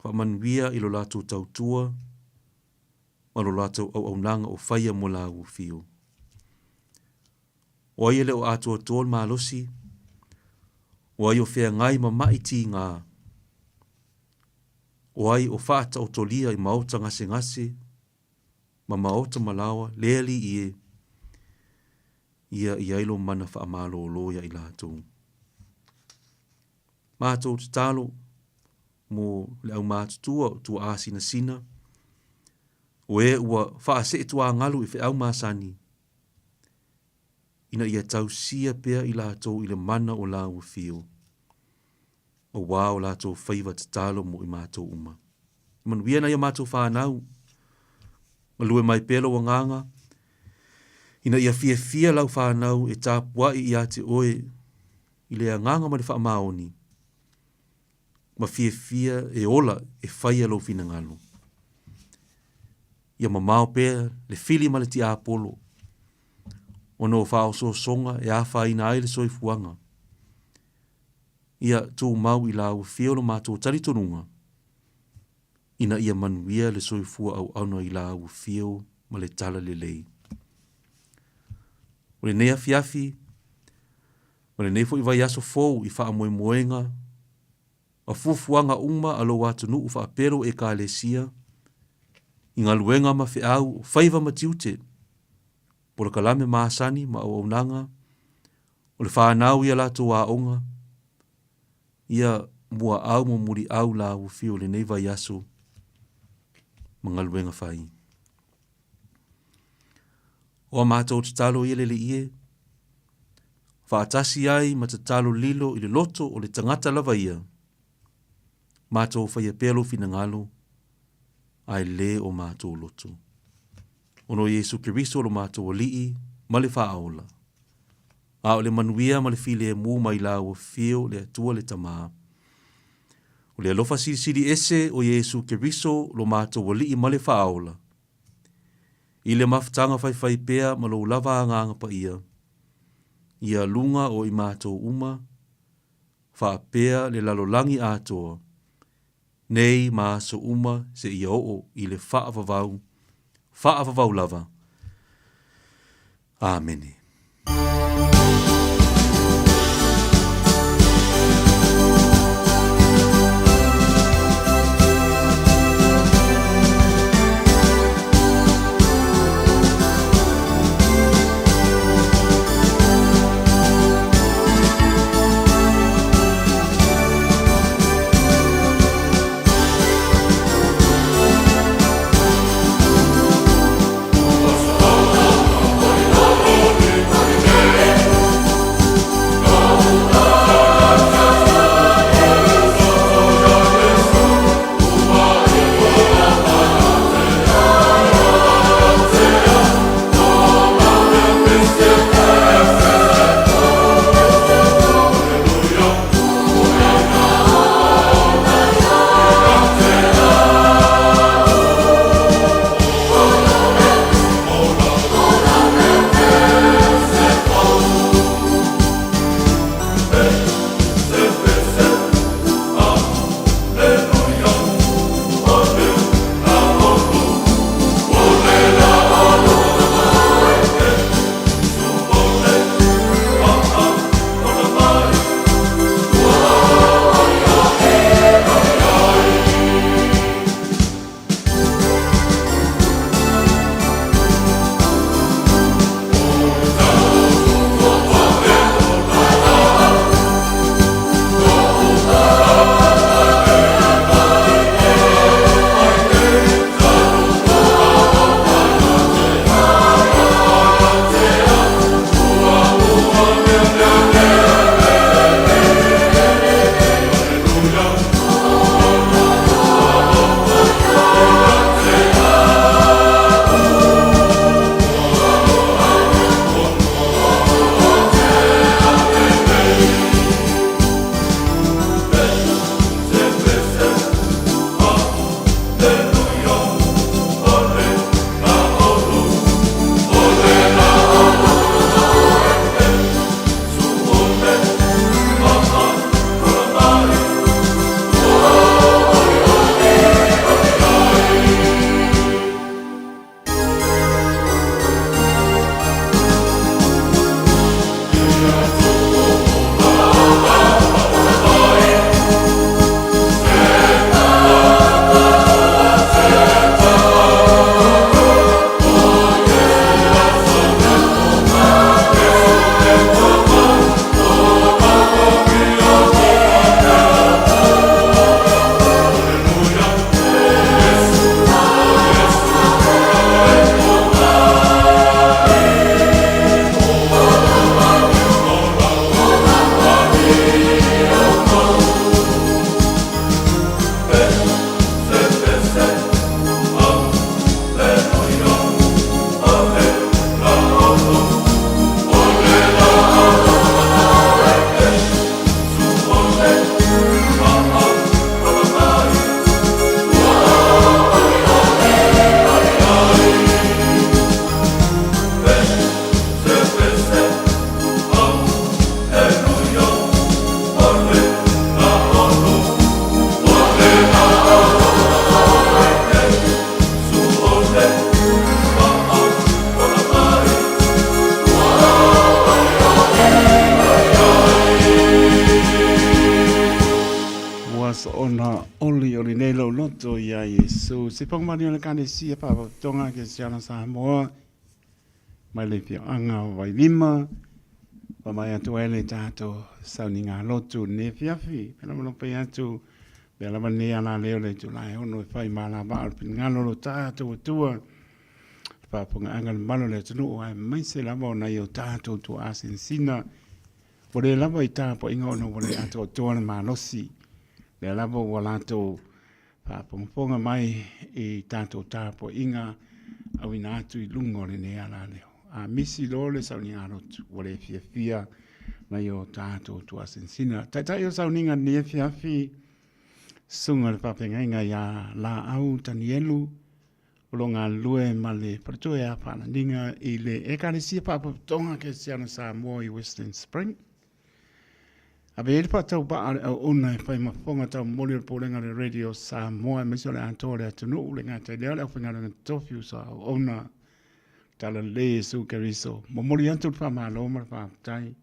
Faamanuia i lo latou tautua ma lo latou auaunaga o faia mo lau afio. O ai e le o atoatoa le malosi, o ai o feagai ma maʻi tiga, o ai o faataotolia i maota gasegase ma maota malaoa, le Alii e, ia i ai lo mana faamalōlō ia i latou. Matou tatalo mo le aumatutua o tuaasinasina, o e ua faaseetuagalu i feau masani, ina ia tausia pea i latou i le mana o lau afio, auā o latou faiva tatalo mo i matou uma. Manuia nai a matou fanau, galue mai pea lou agaga, ina ia fiafia lau fanau e tapuai ia te oe i le agaga ma le faamaoni, ma fiafia e ola e faia lou finagalo. Ia mamao pea le fili ma le tiapolo, ona o faaosoosoga e afaina ai le soifuaga. Ia tumau i lau afio lo matou talitonuga, ina ia manuia le soifua auauna i lau afio ma le talalelei. O lenei afiafi, ma lenei foi vaiaso fou i faamoemoega ma fuafuaga uma a lou atunuu faapea lou Ekalesia, i galuega ma feau, faiva ma tiute, polokalame masani ma auaunaga, o le fanau i a latou aoga, ia muaau ma muliau lau afio i lenei vaiaso ma galuega fai. O a matou tatalo ia le Alii e, faatasi ai ma tatalo lilo i le loto o le tagata lava ia, matou faia pea lou finagalo, ae le o matou loto. Ona o Iesu Keriso lo matou Alii ma le Faaola, a o le manuia ma le filemu mai lau Afio le Atua le Tama, o le alofa silisili ese o Iesu Keriso lo matou Alii ma le Faaola, i le mafutaga faifaipea ma lou lava Agaga Paia, ia luga o i matou uma, faapea le lalolagi atoa, nei ma aso uma seia oo i le faavavau, faavavau lava. Amene. lou loto iā Iesu. Se paumani o le Ekalesia Faalapotopotoga Kerisiano Samoa mai le afioaga o Vailima, faamai atu ai le tatou sauniga lotu i lenei afiafi. Pea lava pai atu, pea lava lenei alaleo le itula e 6 e fai ma alavaa o le finagalo o lo tatou Atua, le faafofogaaga a le mamalu o le atunuu aemaise lava o nai o tatou tuaa sinasina Ua le lava i tapuaiga ona ua le atoatoa le malosi. Lea lava ua latou faafogafoga mai i tatou tapuaiga auina atu i luga o lenei alaleo. A misi loa le sauniga lotu, ua le fiafia nai o tatou tuasinasina. Taitai o sauniga lenei afiafi, susuga i le faafeagaiga ia Laau Tanielu, o lo o galulue ma le faletua ia Faalaniga i le Ekalesia Faapotopotoga Kerisiano Samoa i Western Spring. Ave ai le faatauvaa a le auauna e fai ma fofoga taumoli o le Pulega o le Radio Samoa aemaise o le atoa o le atunuu, le gata i lea o le aufaigaluega totofi uso a auauna Talalelei Iesu Keriso. Momoli atu le faamalo ma le faafetai.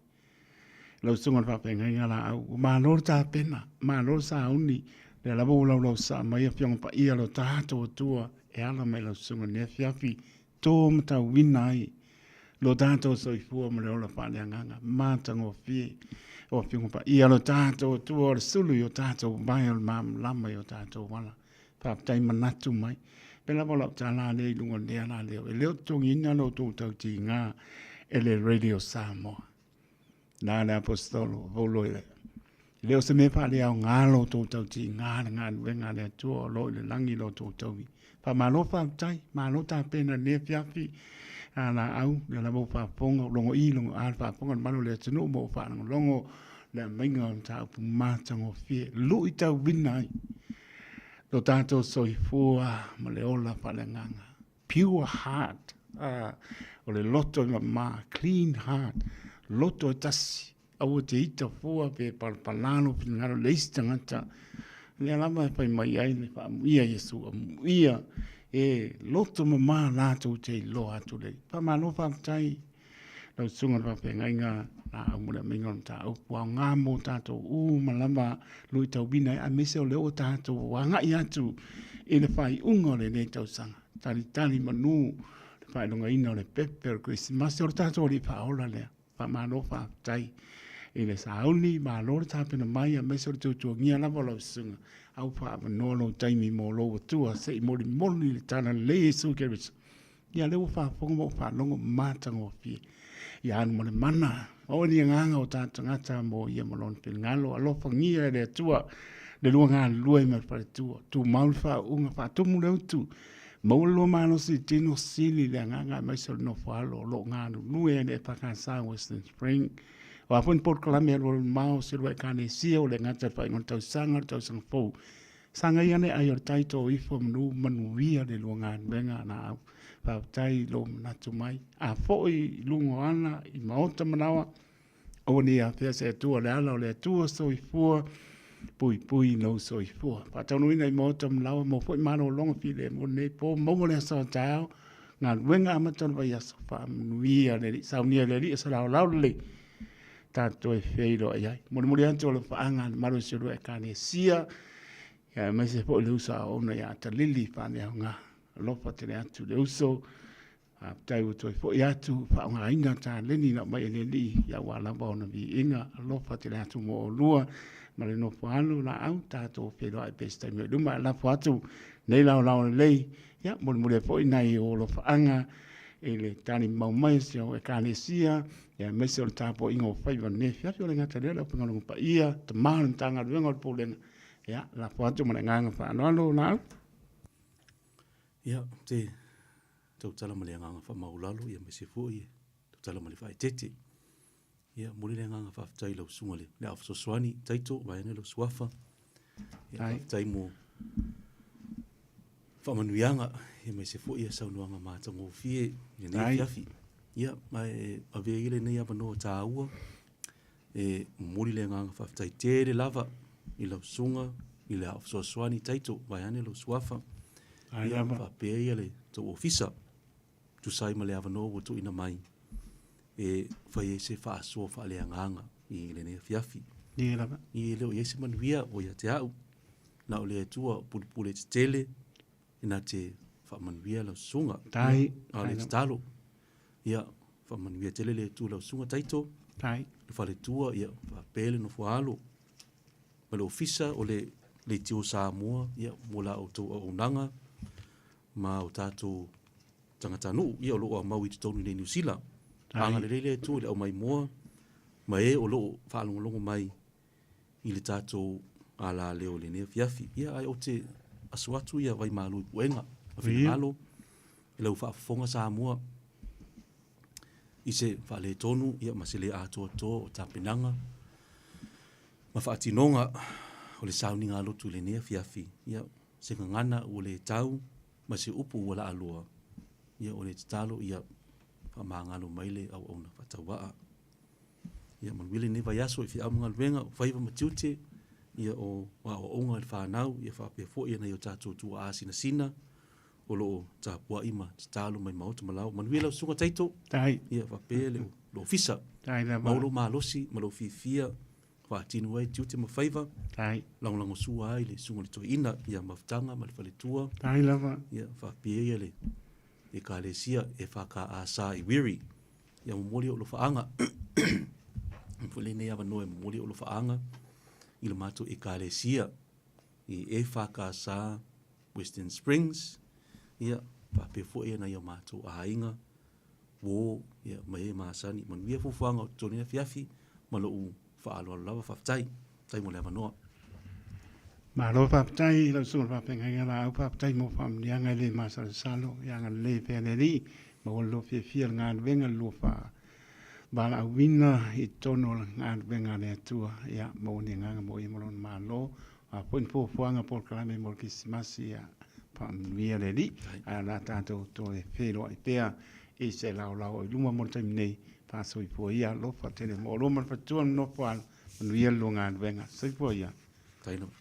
Lau susuga i le faafeagaiga laau, ua malo le tapena, malo le sauni, lea lava ua laulausasaa mai Afioga Paia lo tatou Atua e ala mai lau susuga i lenei afiafi, to matauina ai lo tatou soifua ma le ola faaleagaga matagofie o Afioga Paia lo tatou Atua o le sulu i o tatou vae o le malamalama i o tatou ala. Faafetai manatu mai. Pei lava o lau tala lea i luga o lenei alaleo, e le o totogiina lo outou tautiga e le Radio Samoa. Na le Aposetolo Paulo e le o se mea faaleaoga lo outou tautiga le galuega a le Atua o lo o i le lagi lo outou taui. Faamalo faafetai, malo tapena i lenei afiafi a laau, lea lava ua faafofoga, ua logo i logo a le faafofoga le mamalu o le atunuu ma ua faalogologo le aumaiga o mataupu matagofie, luitauina ai lo tatou soifua ma le ola faaleagaga. Pure heart, o le loto e mama, clean heart, loto e tasi, aua te ita fua pe palapala lou finagalo i le isi tagata. Lea lava e fai mai ai le faamuia Iesu, amuia e loto mama latou te iloa atu le. Faamalo faafetai lau susuga i le faafeagaiga laau mo le aumaiga o le mataupu aoga mo tatou uma lava luitauina ai aemaise o lea ua tatou agai atu i le faaiuga o lenei tausaga talitali manu le faailogaina o le pepe o le Kerisimasi o le tatou Alii Faaola lea. Faamalo faafetai i le sauni, malo le tapena mai aemaise o le tuatuagia lava o lau susuga au faaavanoa lou taimi mo lou Atua se i molimoli le tala lelei Iesu Keriso. Ia lea ua faafofoga ma ua faalogo matagofie. Ia alu ma le mana, maua ni agaga o tatou tagata mo ia ma lona finagalo. Alofagia e le Atua le lua galulue ma le faletua. Tumau le faauuga, faatumu le utu. Maua le lua malosi i tino sili le agaga aemaise o le nofo alo o lo o galulue e le EFKS Western Spring. O a foi ni polokalame alualumamao se lua ekalesia ua le gata i le faaiuga o le tausaga o le tausaga fou. Sagai ane ai o le tai tō ifo manu manuia le lua galuega laau. Faafetai i lou manatu mai. A foi i luga o ala i maota manawa, aua ne i afea se Atua le ala o le Atua soifua, puipui lou soifua. Faataunuuina i maota manawa mo foi malologa filemu lenei po, maua le aso a taeao, galuega amata o le vaiaso, faamanuia le Alii, saunia e le Alii o se laolao lelei, tatou toe feiloai ai. Molimoli atu o alofaaga a le mamalu o si olua Ekalesia, aemaise foi le uso aoaoga ia Atalili faaleaoga. Alofa tele atu le uso, faafetai ua toe foi atu, faaaogaina taleni na aumai e le Alii, aua lava ona viiga. Alofa tele atu mo oulua ma le nofo alo laau, tatou feiloai pea i se taimi o i luma. Ae lafo atu nei laolao lelei, ia molimoli ai foi nai ou alofaaga i le talimau mai o si au Ekalesia, aemaise o le tapuaiga o faiva i lenei afiafi. O le gata lea o le aufaigaluega paia, tama o le Matagaluega o le Pulega, ia, lafo atu ma le agaga faaaloalo, Laau. Ia, ou te tautala ma le agaga faamaualalo, ia aemaise foi e tautala ma le faaeteete. Ia, momoli le agaga faafetai i lau susuga i le Ao Fesoasoani, Taito, vaeane lou suafa. Ia, faafetai mo faamanuiaga, aemaise foi ia saunoaga matagofie i lenei afiafi. Ia, ma e avea ia lenei avanoa taua e momoli le agaga faafetai tele lava i lau susuga i le Ao Fesoasoani, Taito, vaeane lou suafa. Ia, faapea ia le tou ofisa. tusa ai ma le avanoa ua tuuina mai e fai ai se faasoa faaleagaga i lenei afiafi. Ia lava. E le o i ai se manuia o ia te au. Na o le Atua pulupule tetele e na te faamanuia lau susuga. Tai. A o le tatalo. Ia, faamanuia tele le Atua lau susuga Taito. Tai. Le faletua, ia, faapea le nofoa alo. Ma le ofisa o le Leitio Samoa, ia, mo la outou auaunaga ma o tatou tagatanuu, ia, o lo o aumau i totonu i nei Niu Sila. Agalelei le Atua i le aumaimoa ma e o lo o faalogologo mai i le tatou alaleo i lenei afiafi. Ia, ae ou te aso atu ia vaimalu i puega ma finagalo i lau faafofoga Samoa i se faaletonu ia ma se le atoatoa o tapenaga ma faatinoga o le sauniga lotu i lenei afiafi. Ia, se gagana ua le tau ma se upu ua laaloa, ia o le tatalo ia faamagalo mai le auauna faatauvaa. Ia manuia lenei vaiaso i feau ma galuega, o faiva ma tiute, ia o aoaoga i le fanau, ia faapea foi nai o tatou tuaa sinasina o lo o tapuai ma tatalo mai maota ma laoa. Manuia lau susuga Taito. Tai. Ia faapea le ofisa. Tai lava. Maua lou malosi ma lou fiafia faatino ai tiute ma faiva. Tai. Lagolagosua ai le susuga i le toeaina ia Mafutaga ma le faletua. Tai lava. Ia faapea ia le Ekalesia EFKA i Wiri. Ia momoli ou alofaaga. Foi lenei avanoa e momoli ou alofaaga i le matou Ekalesia i EFKS Western Springs, ia faapea foi nai o matou aiga, uo, ia ma e masani. Manuia fuafuaga o totonu i afiafi ma lou faaaloalo lava. Faafetai. Faafetai mo le avanoa. Malo faafetai i lau susuga i le faafeagaiga laau, faafetai mo faamanuiaga e le masalosalo, ia agalelei pea le Alii, maua le lua fiafia i le galuega, le lua faavalaauina i totonu o le galuega a le Atua, ia maua ni agaga mo ia ma lona Malo, o a foi ni fuafuaga polokalame mo le Kerisimasi, ia faamanuia le Alii, ae o le a tatou toe feiloai pea i se laolao i luma mo le taimi nei, faasoifua ia, alofa tele mo oulua ma le faletua ma le nofo alo, manuia le lua galuega, soifua ia. Faafetai lava.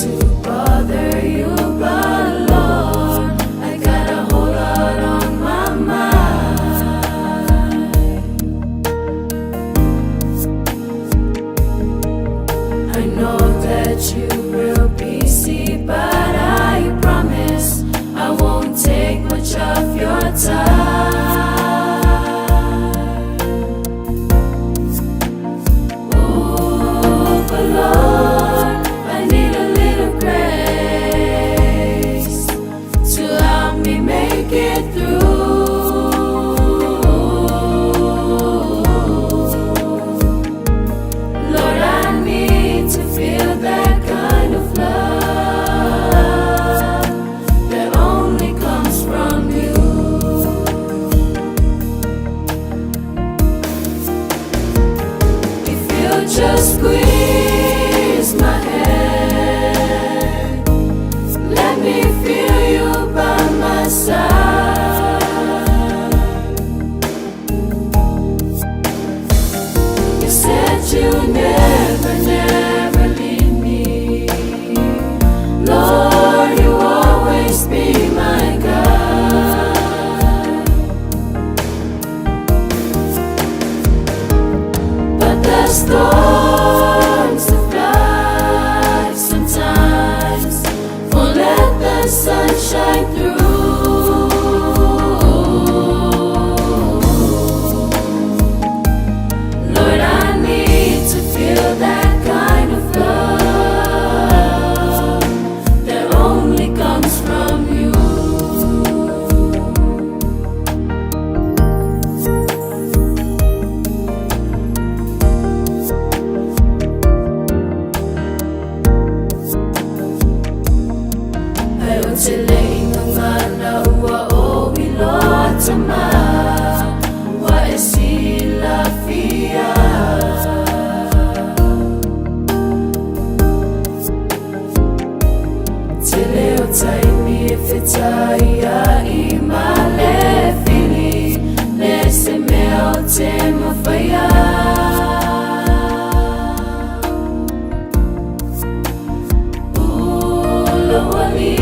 to bother you, but Lord, I got a whole lot on my mind. I know that you real busy, but I promise I won't take much of your time. Ooh, but Lord, I need a little grace to help me make it through. Lord, I need to feel that kind of love that only comes from you. If you just squeeze my hand, let me feel you by my side. You said you never, never leave me. Lord, you always be my guide. But the storms of life sometimes won't let the sun shine through. Lord, I need to feel that kind of love that only comes from you. Ai o te leinga ngana ua o i loa tama Ua e silafia Te leo taimi e fetai ai ma le fili Le se mea o te mawhaia Ula wali.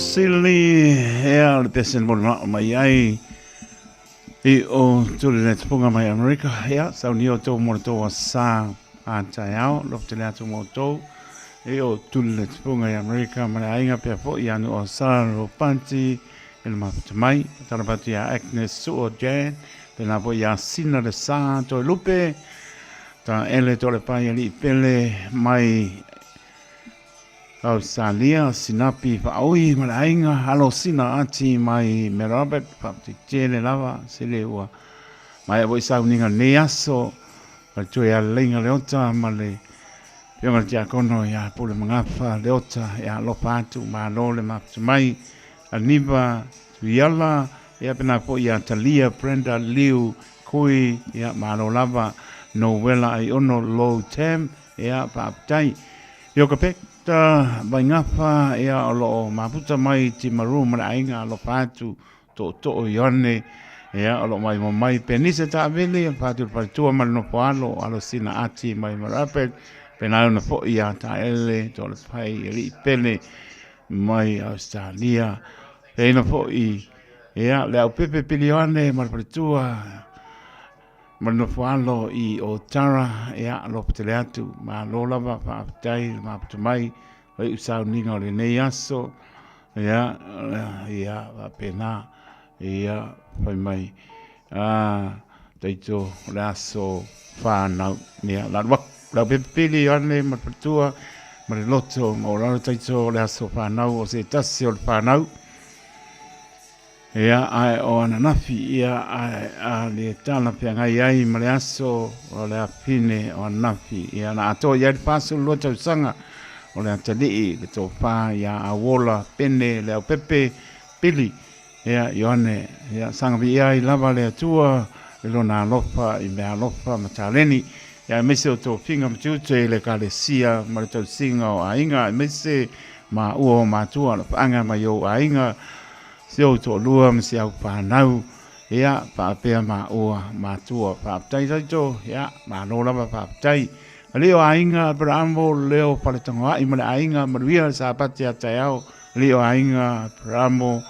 Sili, ea o le pese na molimau mai ai i o tuli le tupunga mai Amerika. Ia, sauni o tō mo le tō sa a taeao, lopo tele atu mo tō. I o tuli le tupunga i Amerika ma le aiga pea foi anu o Sara Ropanti i le mafuta mai. Tala atu ia Agnes Suo Jan, tēnā foi ia Sina le Sa Toi Lupe, ta ele tō le pai ali pele mai Australia, Sinapi Faaui ma le aiga, alo sina ati mai me Robert, faafetai tele lava, sele ua maea foi sauniga lenei aso, ma le toe aleleiga Leota ma le Afioga i le Tiakono ia Pule Magafa Leota, ia alofa atu, malo le mafuta mai, Aniva Tuiala, ia pena foi ia Talia Brenda Liu Kui, ia malo lava, Noela Aiono Low Tam, ia faafetai. Iokapeta Vaingafa, ia o lo o mafuta mai Timaru ma le aiga alofa atu Tootoo Ioane, ia o lo o maimoa mai Penise Taavili, alofa atu i le faletua ma le nofo alo, alo sina ati mai Marapet, pena ona foi ia Taele Toalepai Alii Pele mai Australia. Teina foi ia le aupepe Pili Ioane ma le faletua ma le nofo alo i Otara, ia alofa tele atu, malo lava, faafetai le mafuta mai o iu sauniga o lenei aso, ia, ia, faapena, ia, fai mai, a, taito o le aso whānau, ia, la wak, la pepili ane ma le faletua ma le loto ma o lalo taito o le aso whānau o se tasi o le whānau. Ia, ae o ananafi, ia, ae a le talafeagai ai ma le aso o le afine o ananafi. Ia, na atoa i ai le 42 tausaga o le atalii, le tofa ia Auola Pene Leaupepe Pili, ia, Ioane, ia, saga viia ai lava le Atua i lona alofa i mea alofa ma taleni, ia, aemaise o tofiga ma tiute i le Ekalesia ma le tausiga o aiga, aemaise ma ua o matua, alofaaga mai ou aiga, Si ou toalua ma si au whanau, ia, faapea maua matua. Faafetai taito, ia, malo lava faafetai. Alii o aiga Aperamo, leo Faletagoai ma le aiga, manuia le Sapati a taeao. Alii o aiga Aperamo,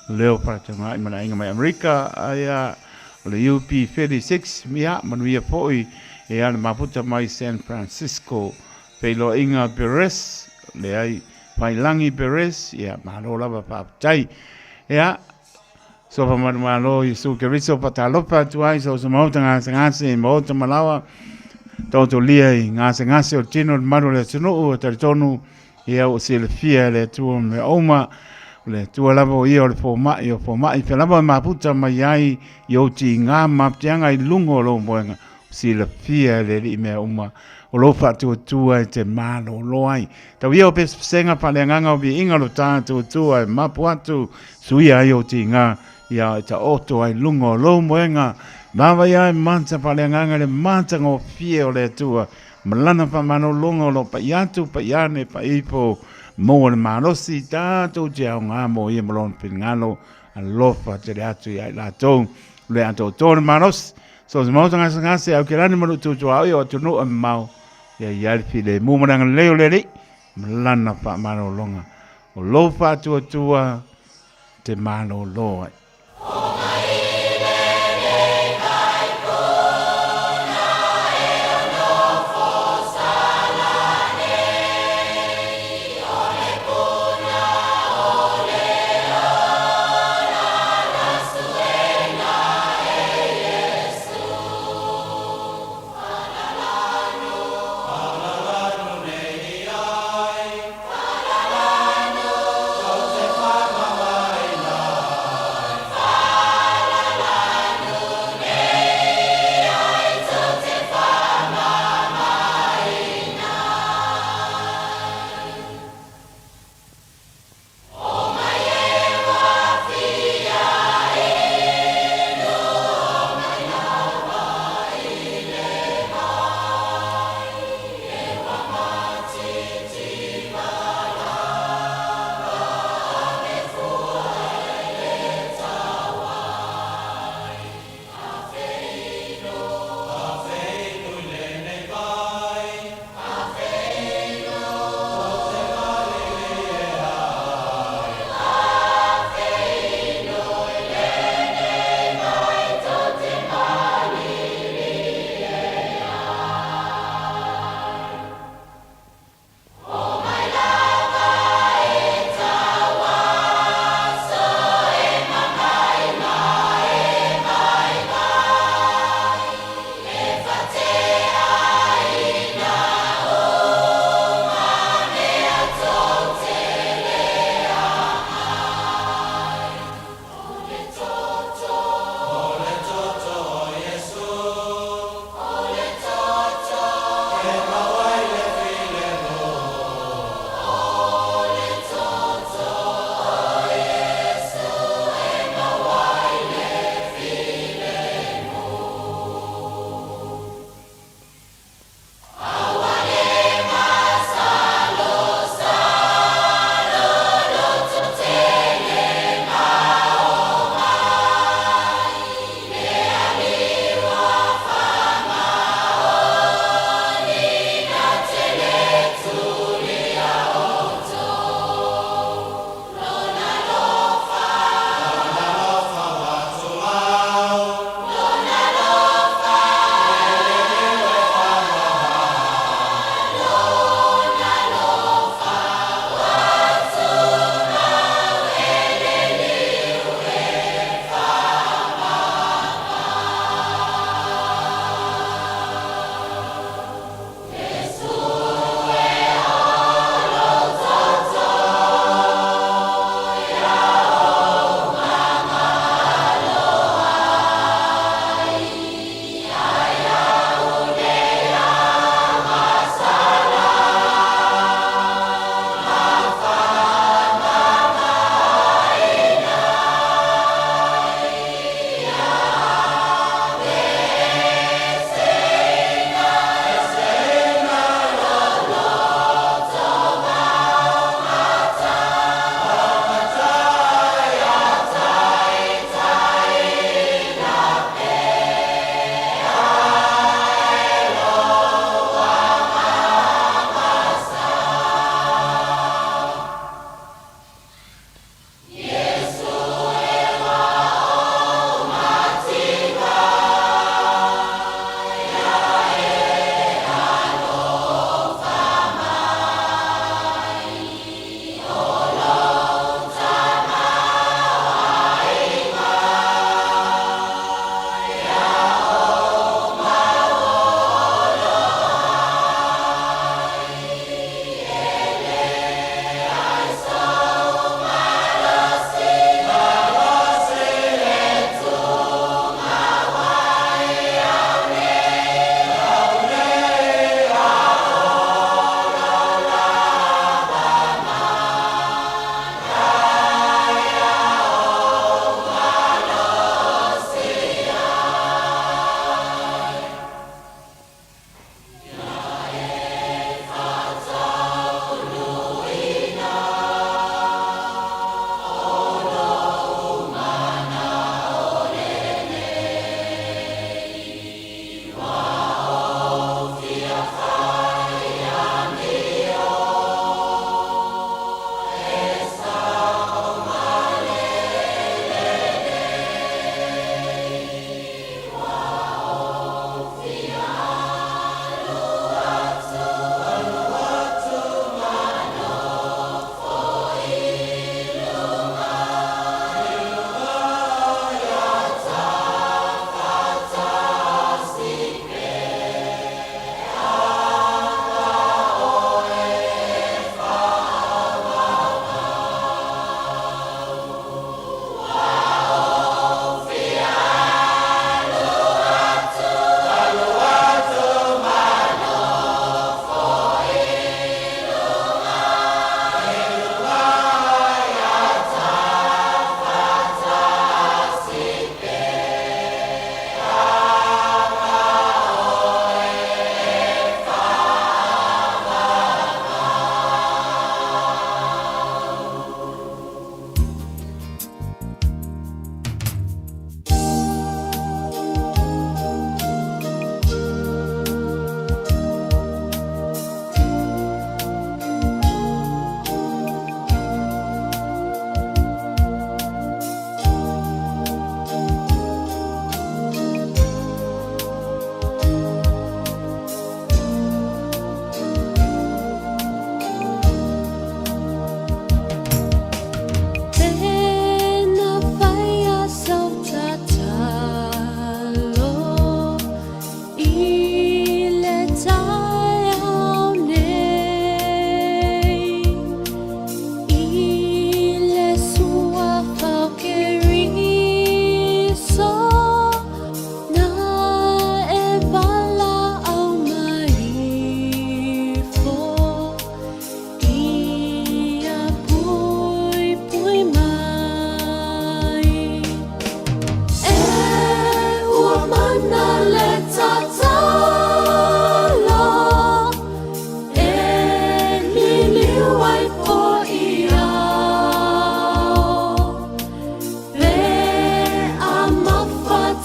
leo Faletagoai ma le aiga mai Amerika, ia, o le UP 36, ia, manuia foi, ia, le mafuta mai San Francisco. Feiloaiga Perez, leai, Failangi Perez, ia, malo lava faafetai. Ia, sofa manumalo Iesu Keriso fatalofa atu ai so se maota gasegase maota malawa taotolia i gasegase o le tino o le malu o le atunuu e talitonu ia ua silafia e le Atua mea uma o le Atua lava o ia o le fomai o fomai fea lava e mafuta mai ai i ou tiga ma mafutiaga i luga o lou moega silafia e le Alii mea uma o lou faatuatua e te malolo ai. Tau ia o pesepesega faaleagaga o viiga lo tātuatua e mapu atu, suia ai ou tiga, ia e taoto ai luga o lou moega, vaavaai ai mata faaleagaga i le matagofie o le Atua, ma lana faamalologa o lo o paia atu, paia ane, paia ifo, maua le malosi, tatou te aoga mo ia ma lona finagalo, alofa tele atu ia i latou, le atoatoa le malosi, So se maota gasegase au ke lani ma lou tutuaoi o atunuu e mamao, ia i ai le filemu ma le agalelei o le Alii ma lana faamalologa o lou faatuatua te malolo ai.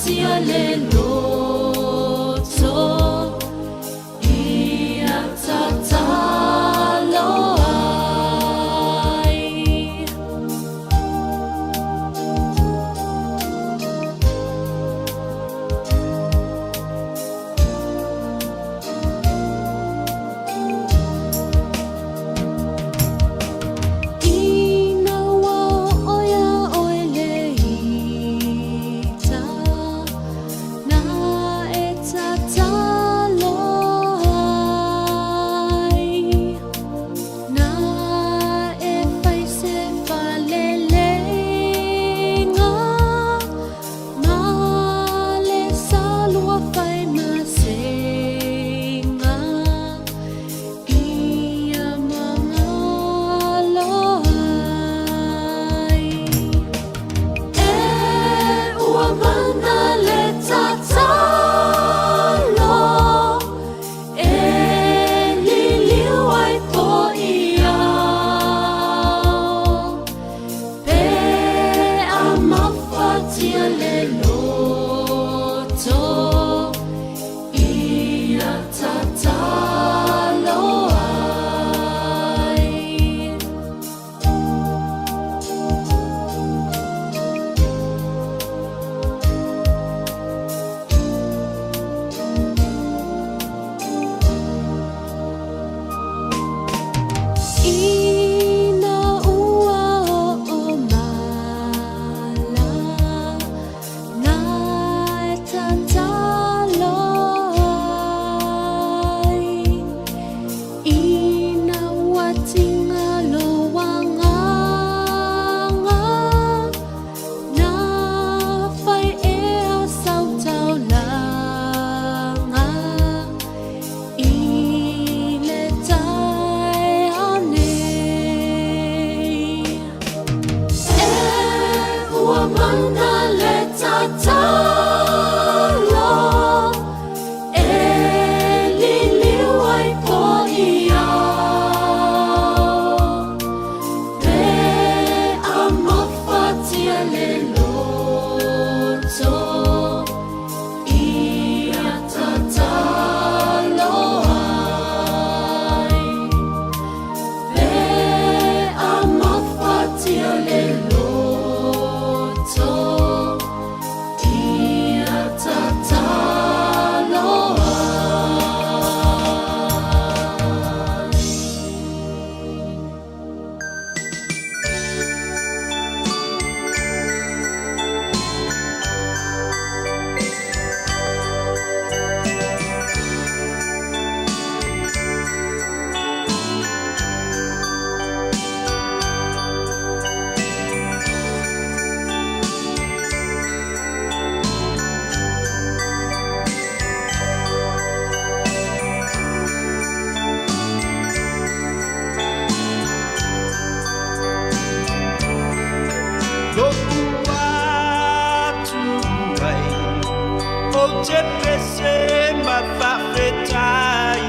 mafatia le loto ia tatalo ai. Ina ua oo iā ʻoe le ita, na e tatalo ai, na e fai se faleleiga ma le salua fai masega. Ia magalo ai. E ua mana le tatalo e liliu ai foʻi au. Pe a mafatia le loto ia tatalo ai. Ina ua oo mala, na e tatalo ai. Ina ua tiga lou agaga, na fai ea sau taulaga i le taeao nei. E ua mana le tatalo e liliu ai foʻi au. Pe a mafatia le loto ia tatalo ai. Pe a mafatia le loto ia tatalo ai. Lo'u atu ai ou te pese ma faafetai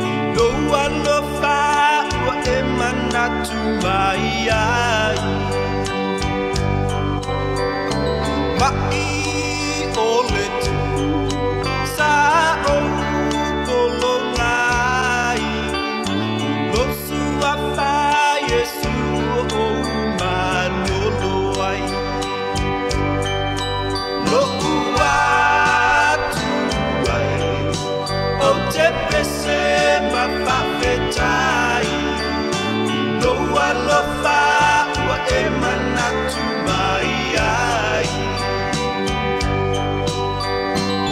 i lou alofa ua e manatu mai ai. Maʻi o le tū sa ou pologa ai, lou suafa Iesu ou malolo ai. Lo'u atu ai ou te pese ma faafetai i lou alofa ua e manatu mai ai.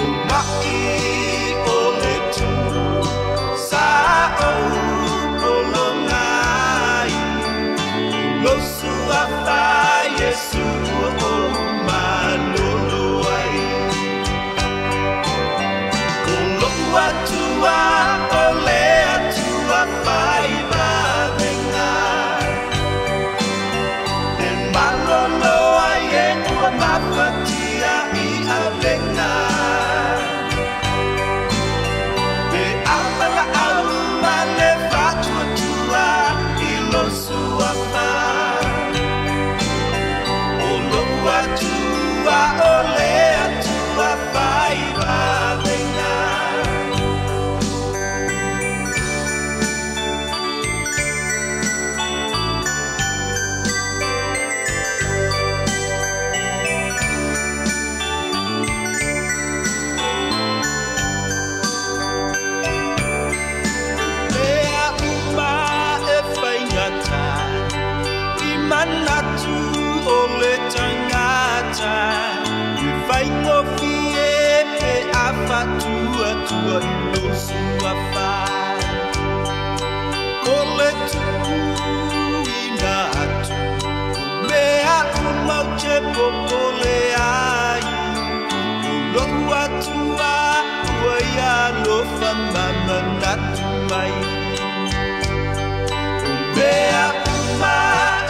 O maʻi o le tū sa ou pologa ai, lou suafa Iesu ou malolo ai. O lo'u Atua o le Atua fai vavega e malolo ai e ua mafatia i avega. Pe a valaau ma le faatuatua i lou suafa, o lo'u Atua o le Tua i lou suafa. O le tuuina atu o mea uma ou te popole ai, o lou Atua ua ia alofa ma manatu mai. O mea uma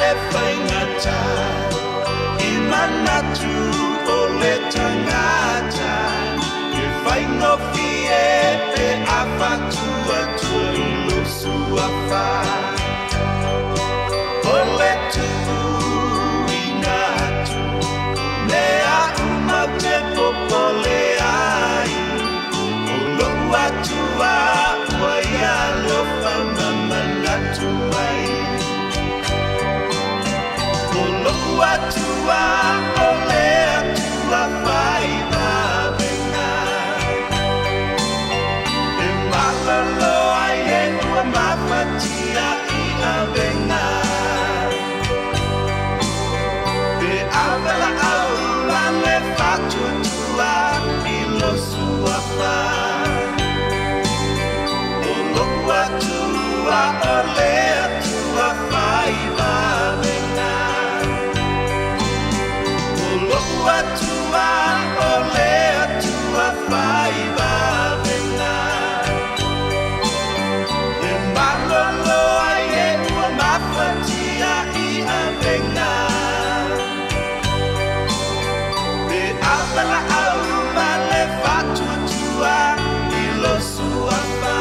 e faigata i manatu o le tagata, e faigofie pe a faatuatua i lou suafa. O le tuuina atu o mea uma ou te popole ai, o lou Atua ua ia alofa ma manatu mai. O lou Atua o le Atua fai vavega, e malolo ai e ua mafatia i avega. Pe ave laau ma le faatuatua i lou suafa. O lou Atua o le Atua fai vavega. O lou Atua o le Atua fai vavega, e malolo ai e ua mafatia i avega. Pe ave laau ma le faatuatua i lou suafa.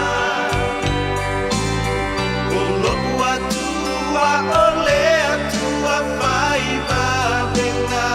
O lou Atua o le Atua fai vavega.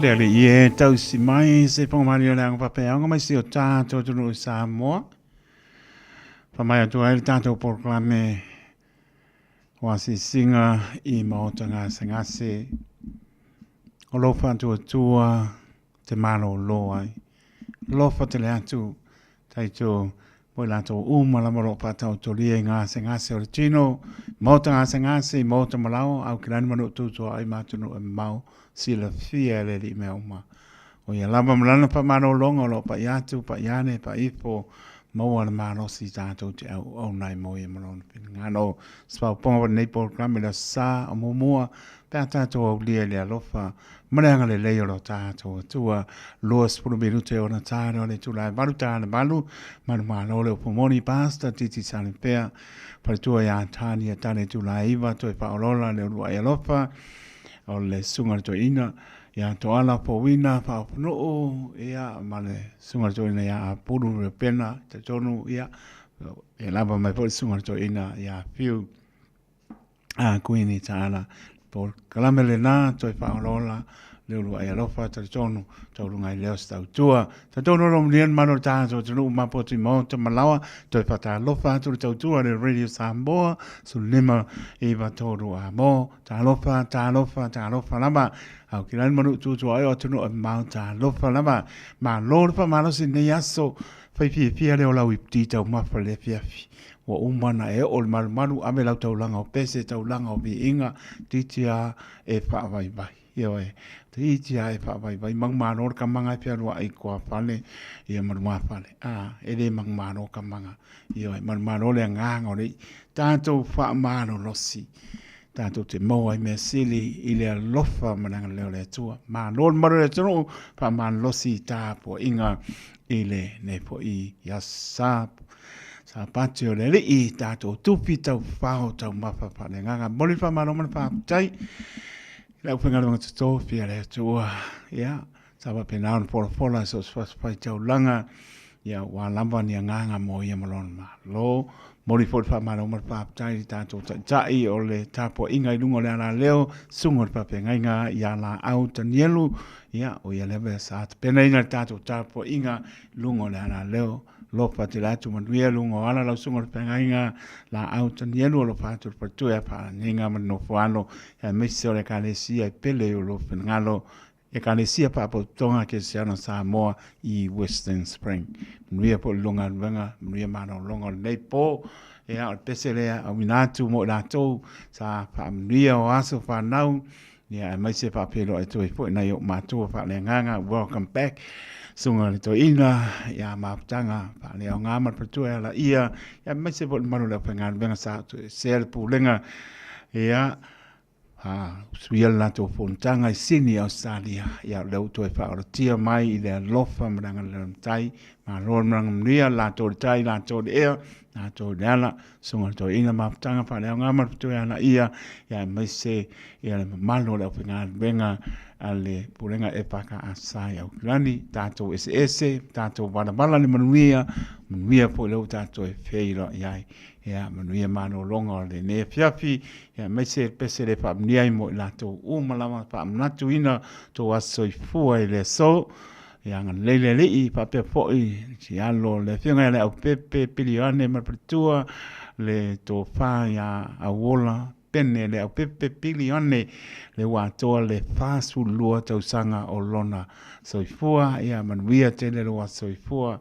Le alii e tausi mai se whangamari o le anga papeaonga mai si o tātou atunuu i Samoa. Whamai atu ai le tātou porokalame o asisinga i maota gasegase o lou faatuatua te malōlō ai. Alofa tele atu taito mo i latou uma lava o lo o faataotolia i gasegase o le tino, maota gasegase, i maota malao, au ki lani ma nuu tutua ai ma atunuu e mamao, silafia e le Alii mea uma. O ia lava ma lana faamalologa o lo o pai atu, pai ane, pai ifo, maua le malosi i tatou te auauna ai mo ia ma lona finagalo. Se faaopoopoga o lenei polokalame i le Aso Sa o muamua pe a tatou aulia i le alofa ma le agalelei o lo tatou Atua. 20 minute ona ta loa le itula e 8 ta le 8, manumalo le upu moni Pastor Titi Salepea, faletua ia Tania Tane itula e 9, toe faaolola le uluai alofa o le susuga i le toeaina ia Toala Fouina Faaofonuu, ia ma le susuga i le toeaina ia Apulu Reupena, talitonu ia e lava mai foi le susuga i le toeaina ia Fiu a Kuini Taala. Polokalame lena toe faaolaola le uluai alofa talitonu taualuga ai lea o se tautua. Talitonu o lo o manuia le mamalu o le tatou atunuu ma potu i maota ma laoa. Toe faatalofa atu le tautua le Radio Samoa 15 9 3 a mo. Talofa, talofa, talofa lava. Au ki lani manu tutua ai o atunuu e mamao talofa lava. Malo le faamalosi i lenei aso. Fai fiafia le o lau iputi taumafa i le afiafi. Ua uma ona e oo i le malumalu, ave lau taulaga o pese, taulaga o viiga, toeitiiti lava e faavaivai. Ioe, toeitiiti lava e faavaivai. Manumalo le kamaga e fealuai i tuafale ia ma lumafale. A, e le manumalo kamaga. Ioe, manumalo le agaga o le i'i. Tatou faamalolosi, tatou te maua ai mea sili i le alofa ma le agalelei o le Atua. Malo le mamalu o le atunuu, faamalolosi i tapuaiga i lenei foi aso Sapati o le Alii, tatou tupi taufao taumafa faaleagaga. Momoli le faamalo ma le faafetai i le aufaigaluega totofi a le Atua. Ia, sa faapena ona folafola i so o se fatafaitaulaga, ia aua lava ni agaga mo ia ma lona Malo. Momoli foi le faamalo ma le faafetai i le tatou Taitai o le tapuaiga i luga o le alaleo, susuga o le faafeagaiga ia Laau Tanielu, ia, o ia lava sa tapenaina le tatou tapuaiga i luga o le alaleo. Alofa tele atu manuia luga o ala lau susuga o le feagaiga Laau Tanielu, alofa atu le faletua ia Faalagiga ma le nofoalo, aemaise o le Ekalesia e pele i o lou finagalo, Ekalesia Faapotopotoga Kerisiano Samoa i Western Spring. Manuia foi le lua galuega, manuia malologa o lenei po. Ia, o le pese lea auina atu mo i latou sa faamanuia o aso fanau, ia, aemaise faafeiloai atu ai foi nai ou matua faaleagaga, welcome back, Susuga i le Toeaina ia Mafutaga Faaleaoga ma le faletua e ala ia, ia aemaise foi le mamalu o le aufaigaluega sa toesea le pulega, ia, A usuia le latou fonotaga i Sini, Ausetalia, ia o lea ua toe faaolatia mai i le alofa ma le agalelei o le Matai. Malo le malaga manuia, latou i le tai, latou i le ea, latou i le ala, susuga i le toeaina mafutaga faaleaoga ma le fetoealaia, ia aemaise ia le mamalu o le aufaigaluega a le Pulega EFKS i Aukilani, tatou eseese, tatou valavala le manuia, manuia foi lea ua tatou toe feiloai ai. Ia manuia malologa o lenei afiafi, ia aemaise le pese le faamanuia ai mo i latou uma lava faamanatuina tou aso soifua i le aso. Ia agalelei le Alii faapea foi si alo le afioga ia Leaupepe Pili Ioane ma le faletua le tofa ia Auola Pene Leaupepe Pili Ioane le ua atoa le 42 tausaga o lona soifua. Ia manuia tele lou aso soifua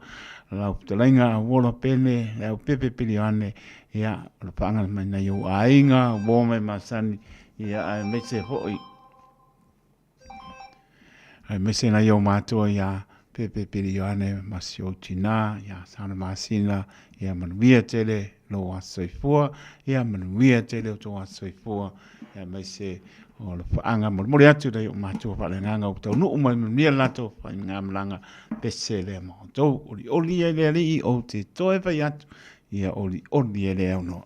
lau fetalaiga Auola Pene Leaupepe Pili Ioane, ia o le faaagala mai nai ou aiga, uo ma e masani, ia aemaise foi aemaise nai ou matua ia Pepe Pili Ioane ma si ou tinā ia Sana Masina, ia manuia tele lou aso soifua, ia manuia tele o tou aso soifua, ia aemaise o le faaga molimoli atu nai ou matua faaleagaga ua taunuu mai manuia le latou faigamalaga pese lea ma outou. Olioli ai le Alii ou te toe fai atu, ia olioli e le aunoa.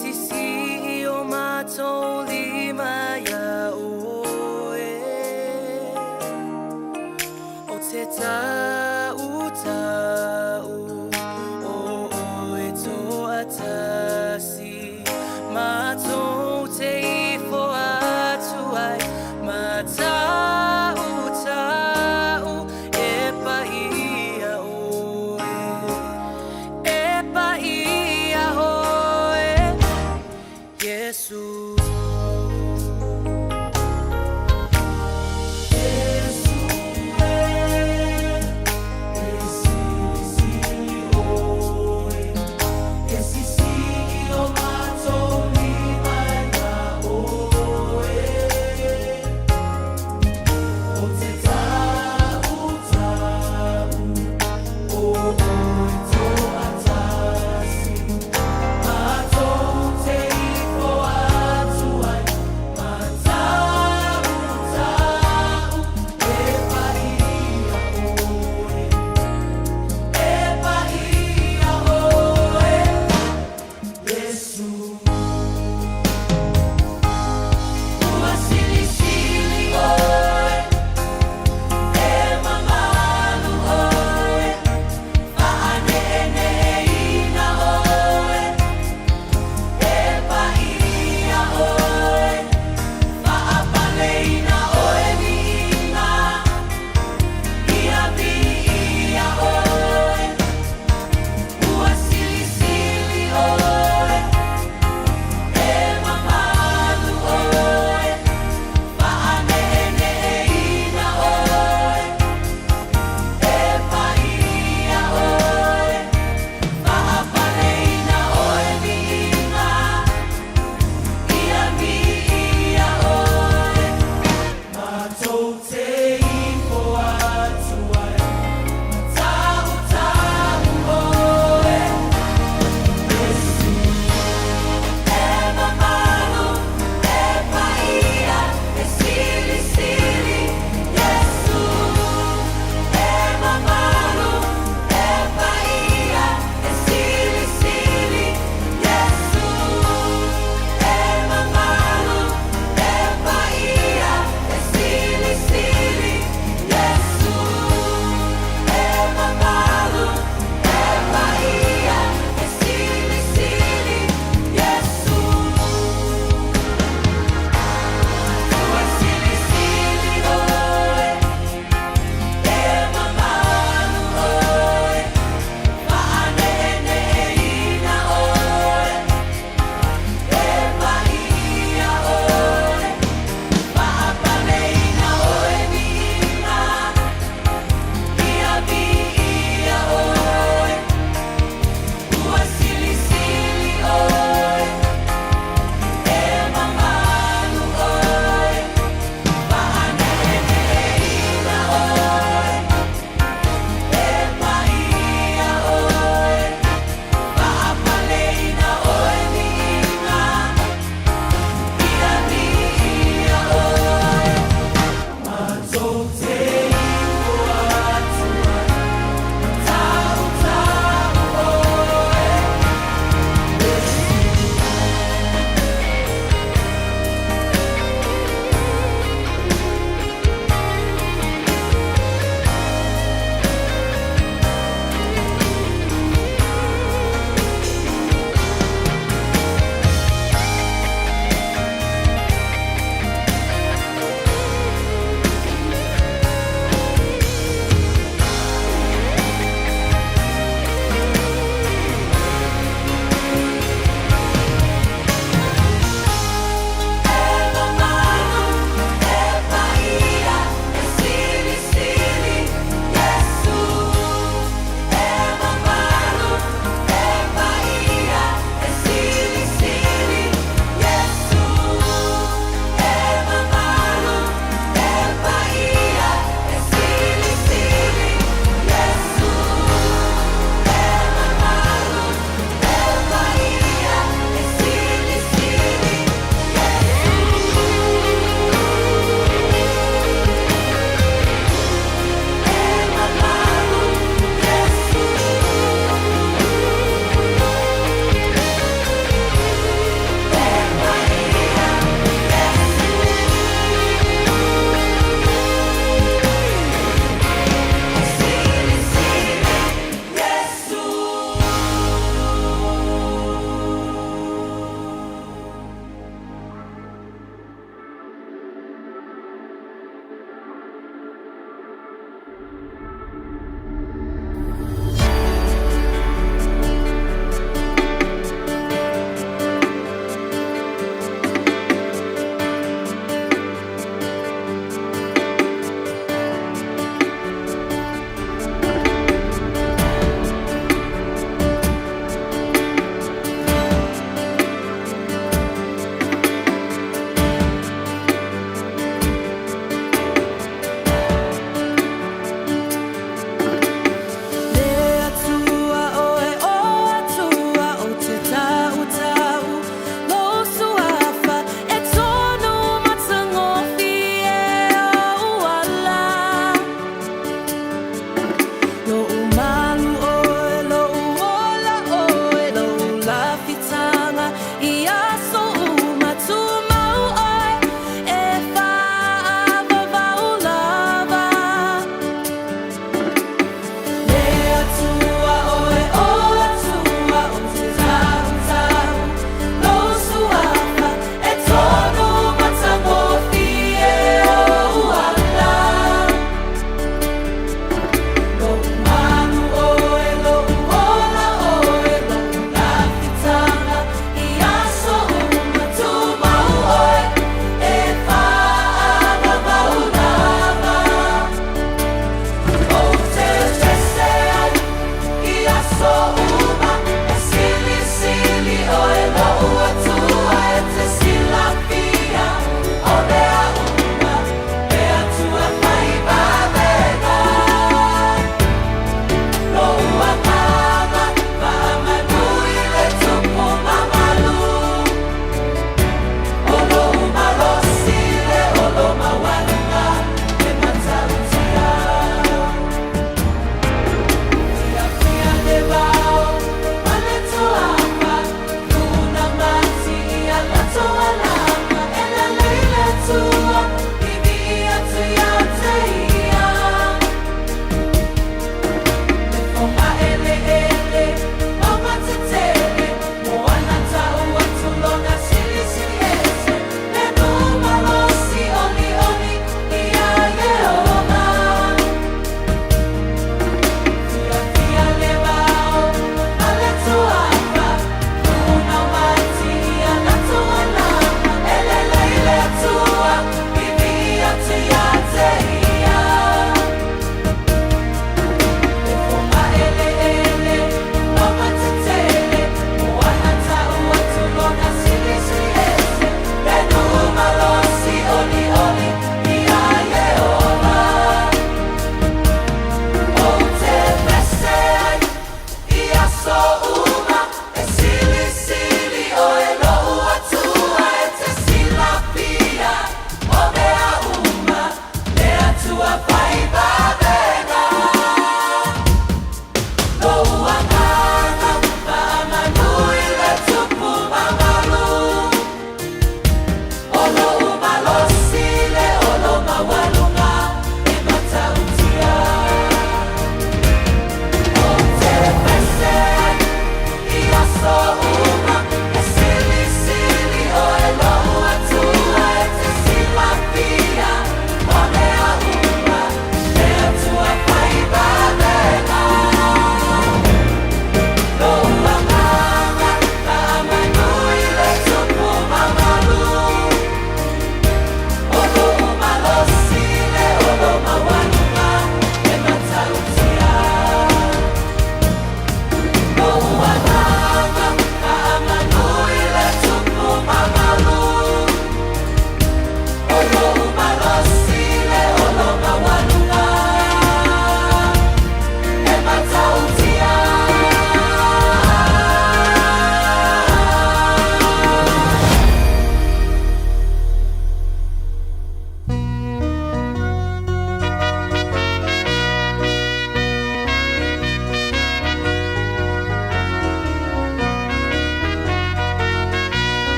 sisii o matou lima iā oe. O te tautau o oe toatasi, matou te ifo atu ai, matautau e paia oe, e paia oe, Iesu.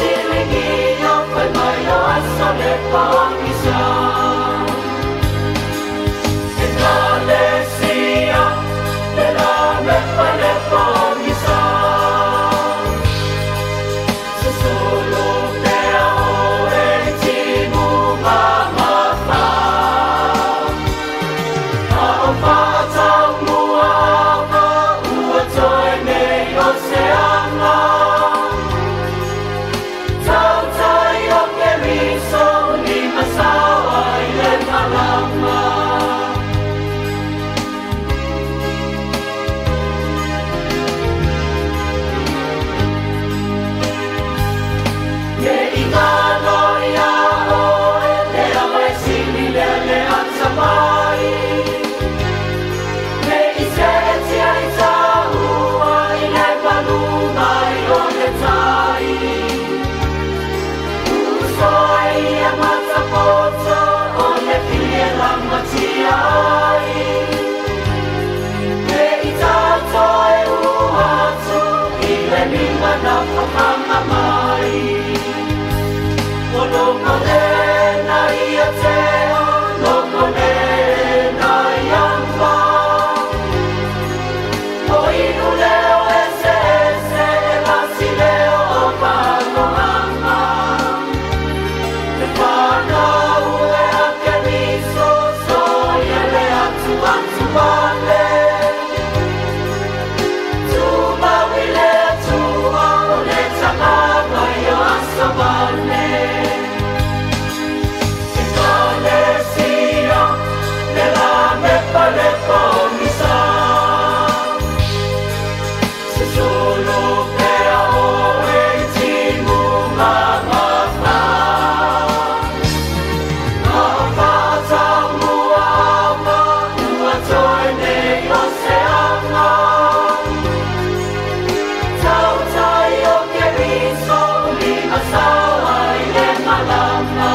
siligia fai mai o aso le pogisa. Ekalesia, le la mepa le pogisa. Susulu pea oe i timu mamafa. A o whaataumua ava ua toe nei o se anga. Tautai o Keriso lima saoa i le malama. Me i ngalo ia oe le awa e sili lea le atamai. Me i seetia i taua i le malu mai o le tai. Usoa ia matapoto o le pili e lamatia ai. Me i tātoe ua atu i le lima na whakanga mai. O loko le na ia te o, loko le na ia mba. O inu leo ese ese e lasi leo o paloanga. Le whanau e a Keriso, so ia le atu atu wale. Tūmaui le atua o le tangata i o aso vale. Ekalesia, le la mepa le pogisa. Susulu pea oe i timu mamafa. A o whaataumua ava ua toe nei o se anga. Tautai o Keriso lima saoa i le malama.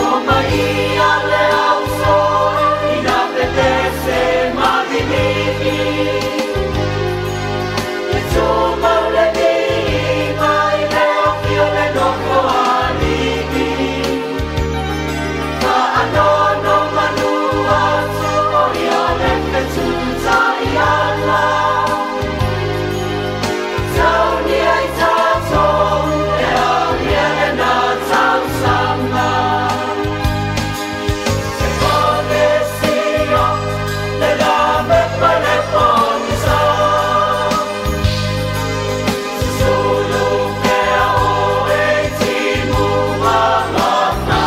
O mai ia le ausoa i na petese malilivi. E tumau le viiga i le ofi o le nofo alii. Faanono manu atu o ia le fetutai ala. Taunia i tātou e au ia le nā tausama. Ekalesia, le la mepa le pogisa. Susulu pea oe i timu mamafa.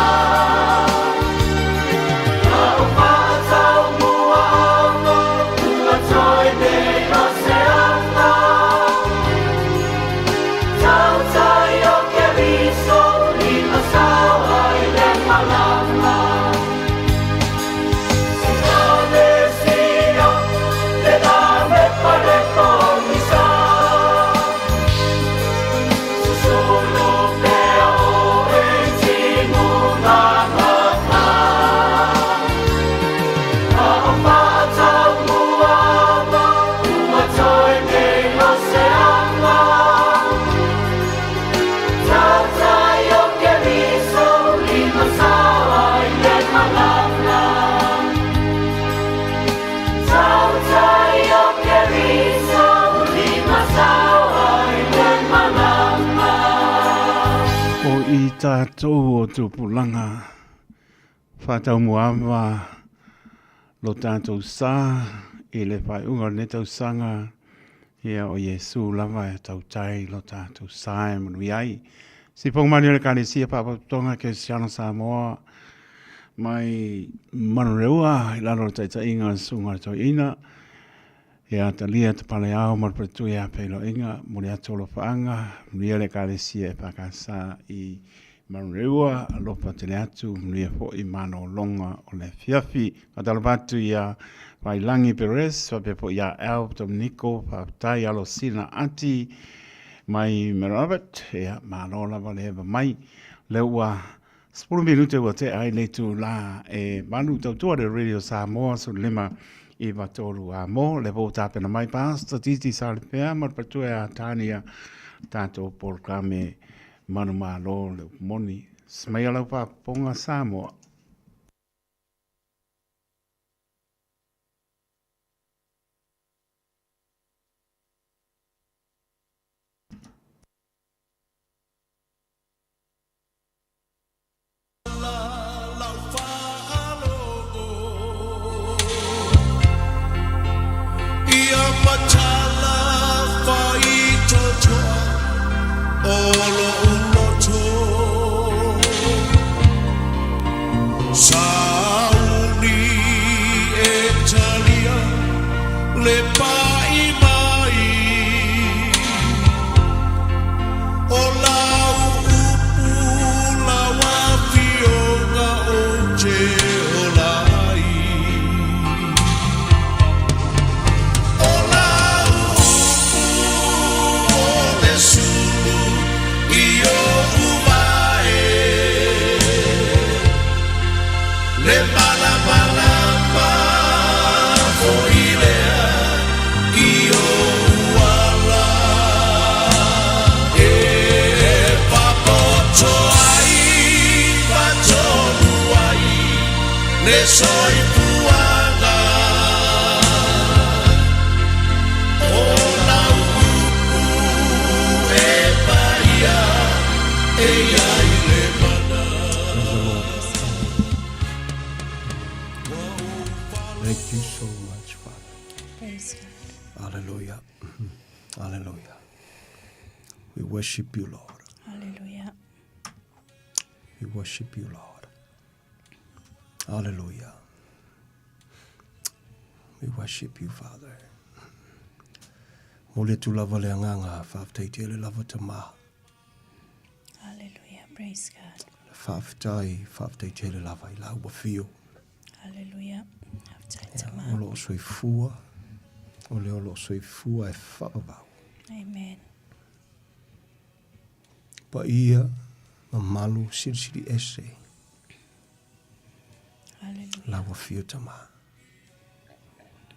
A o whaataumua ava ua toe nei o se anga. Tautai o Keriso lima saoa i le malama. Ekalesia, le la mepa le pogisa. Susulu pea oe i timu mamafa. A o whaataumua ava ua toe nei o se anga. Tautai o Keriso lima saoa i le malama. Tautai o Keriso lima saoa i le malama. O i tātou o tupulaga faataumuaava lo tatou sa i le faaiuga o lenei tausaga, ia o Iesu lava e tautai lo tatou sa e manuia ai. Sifoga mani o le Ekalesia Faalapotopotoga Kerisiano Samoa mai Manureua i lalo o le taitaiga o le Susuga o le Toeaina ia Talia Tapaleao ma le Faletua ia Feiloaiga. Momoli atu alofaaga, manuia le Ekalesia EFKS i Manureua, alofa tele atu, manuia foi malologa o le afiafi. Faatalofa atu ia Vailangi Perez, faapea foi ia Alf Dominico, faafetai Alosina Ati mai Mount Albert, ia malo lava le eva mai. Lea ua 10 minute ua tea ai le itulā e malu tautua le Radio Samoa 15 i 3 a mo le po tapena mai Pastor Titi Salipea ma le patua a Tania tātou polokalame manumalo le upu moni. Smaia lau faafofoga Samoa. O lau upu lau afioga ou te ola ai. O lau upu o le sulu i oʻu vae. Le malamalama foi lea i ou ala e papoto ai patonu ai le soifuaga o lau upu e paia e iai le mana. Thank you so much, Father. Praise God. Hallelujah. Hallelujah. We worship you, Lord. Hallelujah. We worship you, Lord. Hallelujah. We worship you, Father. Mole atu lava le agaga faafetai tele lava Tama. Hallelujah. Praise God. Faafetai, faafetai tele lava i lau afio. Hallelujah. Faafetai Tama. O lo o soifua, o le o lo o soifua e faavavau. Amen. Paia, mamalu, silisili ese. Hallelujah. Lau afio Tama.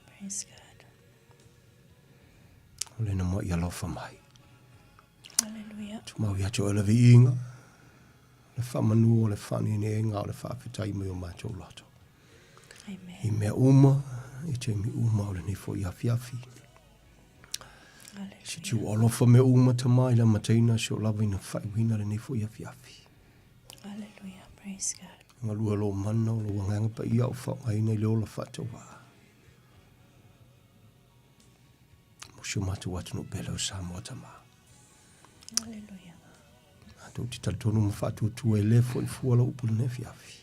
Praise God. O le na moi alofa mai. Hallelujah. Tumau ia te oe le viiga, le faamanu o le faaneeneega o le faafetai mai o matou loto. Amen. I mea uma, i taimi uma o lenei foi afiafi. Hallelujah. Si tiu alofa mea uma tama i la mataina si o lava ina faaiuina lenei foi afiafi. Hallelujah. Praise God. Galue lo mana o lo agaga paia o faaaogaina i le ola faatauvaa. Mo si o matou atunuu pele o Samoa tama. Hallelujah. Matou te talitonu ma faatuatua e le foi fua lau upu i lenei afiafi.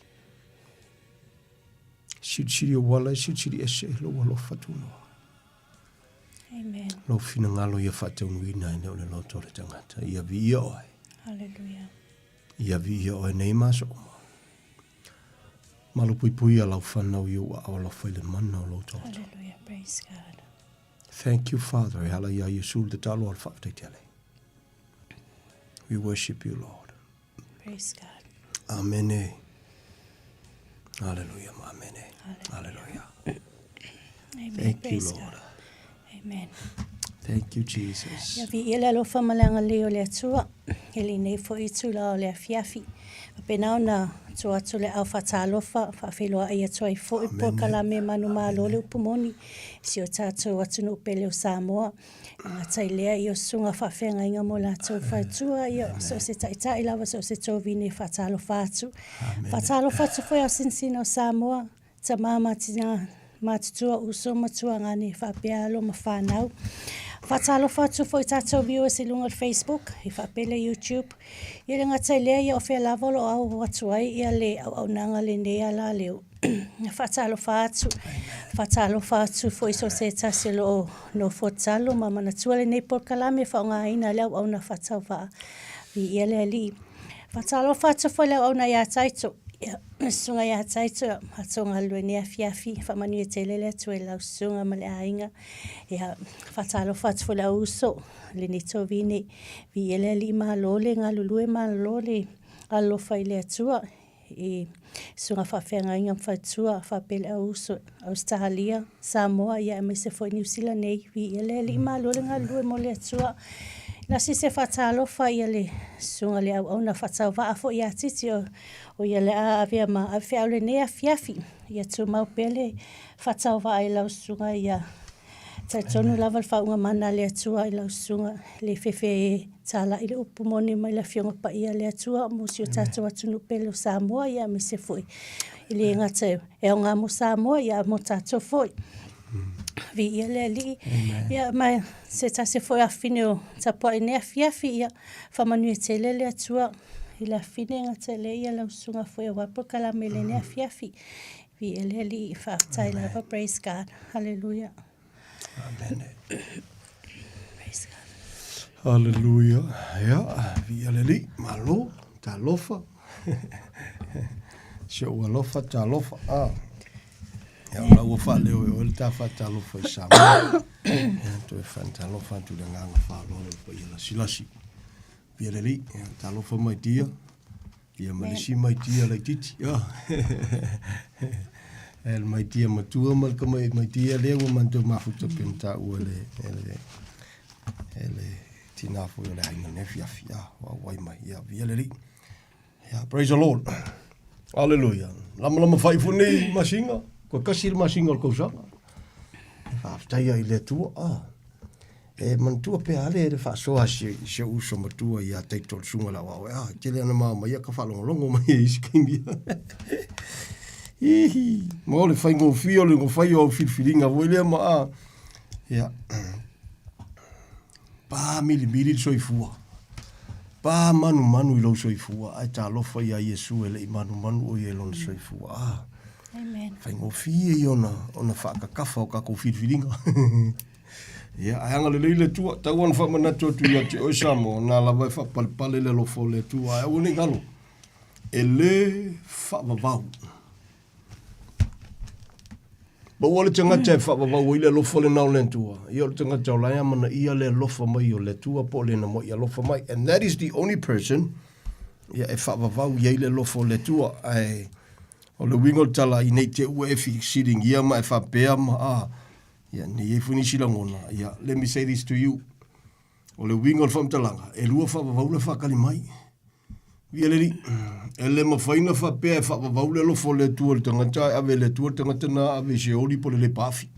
Silisili auala e silisili ese lou alofa tunoa. Amen. Lou finagalo ia faataunuuina e le o le loto o le tagata. Ia viia oe. Hallelujah. Ia viia oe nei ma aso uma. Malupuipuia lau fanau i ou aao alofa i le mana o lou toto. Hallelujah. Praise God. Thank you, Father. E ala iā Iesu le tatalo a le faafetai tele. We worship you, Lord. Praise God. Amene. Hallelujah. Amene. Hallelujah. Amen. Thank you, Praise Lord. God. Amen. Thank you, Jesus. Ia viia le alofa ma le agalelei o le Atua, e lenei foi itula o le afiafi. Faapena ona tua atu le au faatalofa, faafeiloai atu ai foi polokalame manumalo le upu moni i si o tatou atunuu pele o Samoa. E gata i lea i o susuga faafeagaiga mo latou faletua, ia so o se taitai lava, so o se tovine e faatalofa atu. Faatalofa atu foi ao sinsina o Samoa, Tama ma tina, matutua, uso ma tuagane, faapea alo ma fanau. Faatalofa atu foi i tatou viewers i luga o le Facebook, i faapea le YouTube. Ia le gata i lea, ia o fea lava o lo o au atu ai ia le auaunaga lenei ala leo. Faatalofa atu, faatalofa atu foi i so o se tasi o lo o nofo tatalo ma manatua lenei polokalame faaaogaina le auauna faatauvaa. Viia le Alii. Faatalofa atu foi le auauna ia Taito. Ia, le susuga ia Taito, matou galulue nei afiafi, faamanuia tele le Atua i lau susuga ma le aiga. Ia, faatalofa atu foi le au uso, lenei tovine, viia le Alii malo le galulue, malo le alofa i le Atua. i susuga faafeagaiga ma faletua faapea le au uso Ausetalia, Samoa ia aemaise foi Niu Sila nei. Viia le Alii malo le galulue mo le Atua. Lasi se faatalofa ia le susuga le auauna faatauvaa foi ia Titi o, o ia le a avea ma ave feau lenei afiafi. Ia tumau pea le faatauvaa i lau susuga ia talitonu lava le faauuga mana a le Atua i lau susuga le fefe e talai le upu moni mai le Afioga Paia a le Atua mo si o tatou atunuu pele o Samoa ia aemaise foi e le gata e aoga mo Samoa ia mo tatou foi. Viia le Alii. Ia ma se tasi foi afine o tapuai nei afiafi ia faamanuia tele le Atua i le afine gata le ia lau susuga foi aua polokalame i lenei afiafi. Viia le Alii, faafetai lava, praise God, hallelujah. Amen. Praise God. Hallelujah. Ia, viia le Alii, malo, talofa. Si ou alofa, talofa. Ah. Ia, o la ua faaleo e oe le ta faatalofa i Samoa. Ia, toe faatalofa atu i le agaga faaaloalo i le paia lasilasi. Viia le Alii, ia, talofa mai dia. Ia ma le isi maitia laitiiti. E le maitia matua ma le tamai maitia lea ua matou mafuta pei ona taua e le, e le, e le tinā foi o le aiga lenei afiafi. Ah, ua auai mai. Ia, viia le Alii. Ia, praise the Lord. Hallelujah. Lamalama fai foi nei masina, toe tasi le masina o le tausaga. E faafetai ai i le Atua. Ah. E manatua pea ale le faasoa a si, si ou uso matua ia Taito le susuga i le aoao. Ah, e tele ana mao mai ia ka faalogologo mai e isi taimi. Hihi, ma o le faigofie o le fai o au filifiliga foi lea ma a. Ia, pa milimili le soifua. Pa manumanu i lou soifua, ae talofa ia Iesu e le i manumanu o ia i lona soifua. Ah, Amen. Faigofie ia ona, ona faakakafa o kakou filifiliga. Ia, ae agalelei le Atua, tau ona faamanatu atu ia te oe Samoa, na lava e faapalepale le alofa o le Atua, ae aua ne i galo, e lē faavavau. Maua le tagata e faavavau ai le alofa lena o le Atua, ia o le tagata o la e amanaia le alofa mai o le Atua po o lena moi alofa mai. And that is the only person ia, e faavavau i ai le alofa o le Atua. Ae o le uiga o le tala, ina i te ua e fesiligia ma e faapea ma a, Ia, ne i ai foi nisi lagona, ia, let me say this to you, o le uiga o le faamatalaga, e lua faavavau le faatali mai. Ia le alii, e le mafai ona faapea e faavavau le alofa o le Atua i le tagata, ae ave e le Atua le tagata na ave i Seoli po o le lepaafi.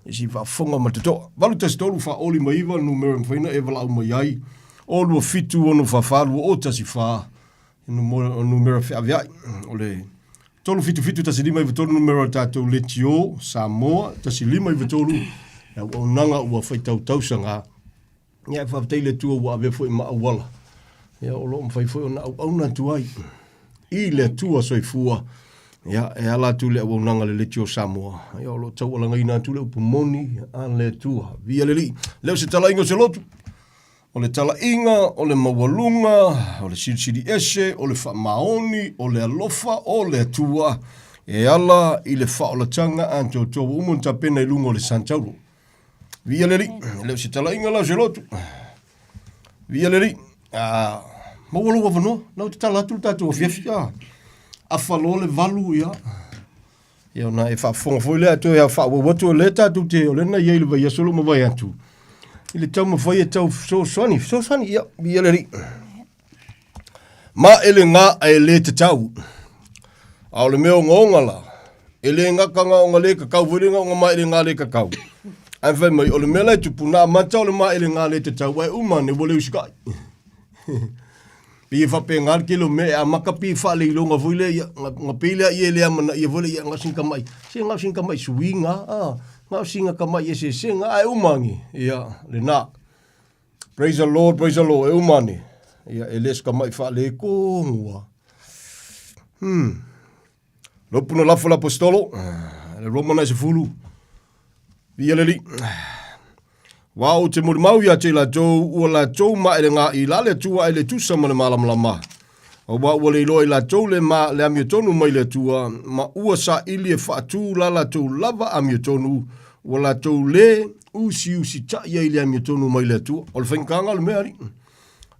Ia se i faafofoga ma le totoa. 813 faaoli ma 9 le numera e mafai ona e valaau mai ai, o 27 644 2014 O numera feaveai, o le 3771593 numera o le tatou Letio Samoa 1593, le auaunaga ua faitau tausaga. Ia, e faafetai i le Atua ua avea foi ma auala. Ia, o lo o mafai foi ona auauna atu ai i le Atua soifua. Ia, e ala atu i le auaunaga a le Letio Samoa. Ia, o lo o taualagaina atu le upu moni a le Atua. Viia le Alii. Lea o se talaiga o se lotu. O le talaiga, o le maualuga, o le silisili ese, o le faamaoni, o le alofa o le Atua e ala i le faaolataga atoatoa ua uma ona tapena i luga o le Santauro. Viia le Alii, e le o se talaiga la o se lotu. Viia le Alii, ah, maua lou avanoa, na ou tatala atu le tatou afiafi, ah, afa loa le valu, ia, Ia ona e faafofoga foi lea toe faaauau atu o lea tatou te, o lea na i ai i le vaiaso lea ua mavae atu, i le taumafai e tau fesoasoani, fesoasoani, ia, viia le Alii. Ma e le gā ae le tatau. A o le mea ogaoga la, e le gata gaoga le kakau foi le gaoga ma e le gā le kakau. Ae fai mai, o le mea la e tupu, na amata o le ma e le gā le tatau, ae uma ane ua le usikai. Pei e faapena le tele o mea e amata pei e faaleiloga foi lea, ia, na pei lea ia e le amanaia foi lea, ia, na o sina tamai, se na o sina tamai suiga, a, na o sina tamai eseesega, ae uma ane, ia, lena. Praise the Lord, praise the Lord, e uma ane, ia, e le o se tamai faaletonu lava. Hmm. Lopu na lafo le aposetolo, le Roma na e sefulu, viia le Alii. Wa ou te molimau ia te i latou, ua latou maelega i la le Atua ae le tusa ma le malamalama. Aua ua le iloa i latou le ma le amiotonu mai le Atua, ma ua saili e faatu la latou lava amiotonu, ua latou le usiusitaʻi ai i le amiotonu mai le Atua. O le faigataga o le mea, alii.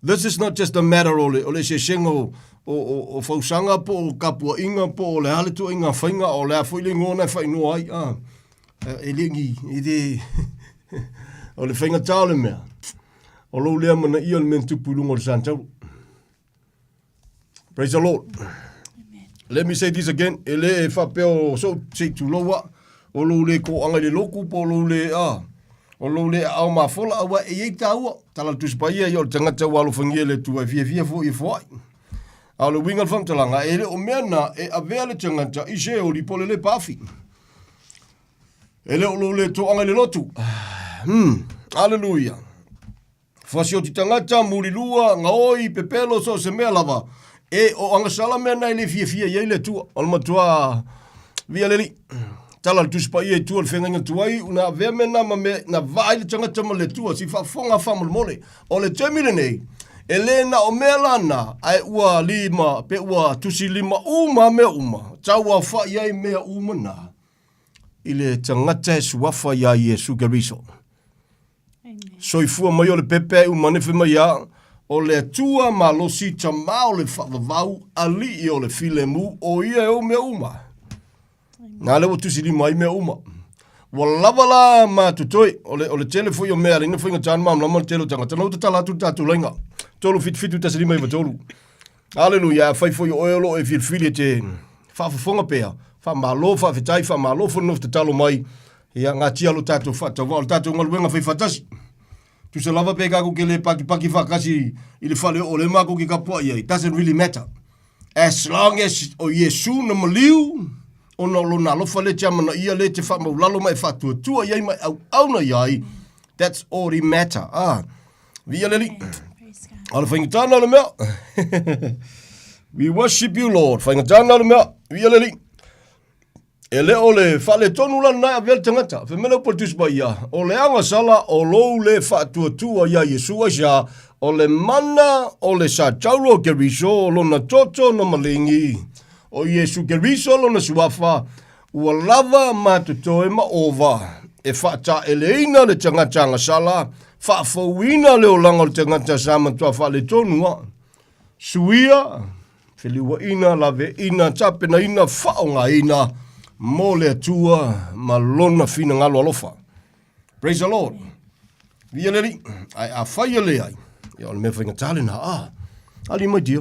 This is not just a matter o le, o le eseesega o, o, o, o fausaga po o kapuaʻiga po o le a le tuaiga faiga o le a foi le igoa na e faaigoa ai a e le ni e le o le faigata o le mea o lou lea manaia le mea na tupu i luga o le Santauro. Praise the Lord. Amen. Let me say this again. E le e faapea o sou se i tulou a, o lou le kōaga i le loku po o lou le a, o lou le aao mafola aua e i ai tāua. Tala le Tusi Paia ia o le tagata ua alofagia e le Atua e fiafia foi e foai. A o le uiga o le faamatalaga, e le o mea na e avea le tagata i se oli po o le le paafi. E le o lou le toaga i le lotu. Hmm. Aleluia. Fasioti tagata, mulilua, gaoi, pepelo, so o se mea lava. E o agasala mea na e le fiafia i ai le Atua. O le matua via le Alii. Tala le Tusi Paia i tua le feagaiga tuai, una avea mea na ma mea na vaai le tagata ma le Atua, si faafofoga faamolemole. O le taimi lenei, e le na o mea la na, ae ua lima, pe ua tusi lima uma mea uma, tau aofai ai mea uma na, i le tagata e suafa iā Iesu Keriso. Soifua mai o le pepe ai uma ane fai mai a, o le Atua malosi tamā o le faavavau, alii o le filemu, o ia e ou mea uma. Nā lea ua tusi lima ai mea uma. Ua lava la ma totoe, o le, o le tele foi o mea, leina faigata ona malamalama le tele o tagata. Na ua tatala atu le tatou laina. 3 7 7 1 5 9 3. Aleluia, afai foi o oe o lo o e filifili e te faafofoga pea, faamalo, faafetai, faamalo foi le nofo tatalo mai, ia gatia lo tatou faatauvaa, o le tatou galuega faifaatasi. Tusa lava pe tatou te le pakipaki faatasi i le fale oo lea matou te tapuai ai, doesn't really matter. As long as o Iesu na maliu, ona o lona alofa lea te amanaia, lea te faamaulalo ma e faatuatua i ai ma e auauna i ai, that's all it matter. Ah. Viia le Alii. A le faigata na o le mea. We worship you, Lord. Faigata na o le mea. Viia le Alii. E le o le faaletonu la lena e avea le tagata. Fai mai le upu a le Tusi Paia, o le agasala o lou le faatuatua iā Iesu aisea, o le mana o le satauro o Keriso, o lona toto na maligi, o Iesu Keriso lona suafa, Ua lava ma totoe ma ova e faataeleina le tagata agasala, faafouina le olaga o le tagata sa matua faaletonu a suia, feliuaina, laveina, tapenaina, faaaogaina mo le Atua ma Lona finagalo alofa. Praise the Lord. Viia le Alii. Ae afai e leai, ia o le mea faigata lena. Ah, ali mai dia.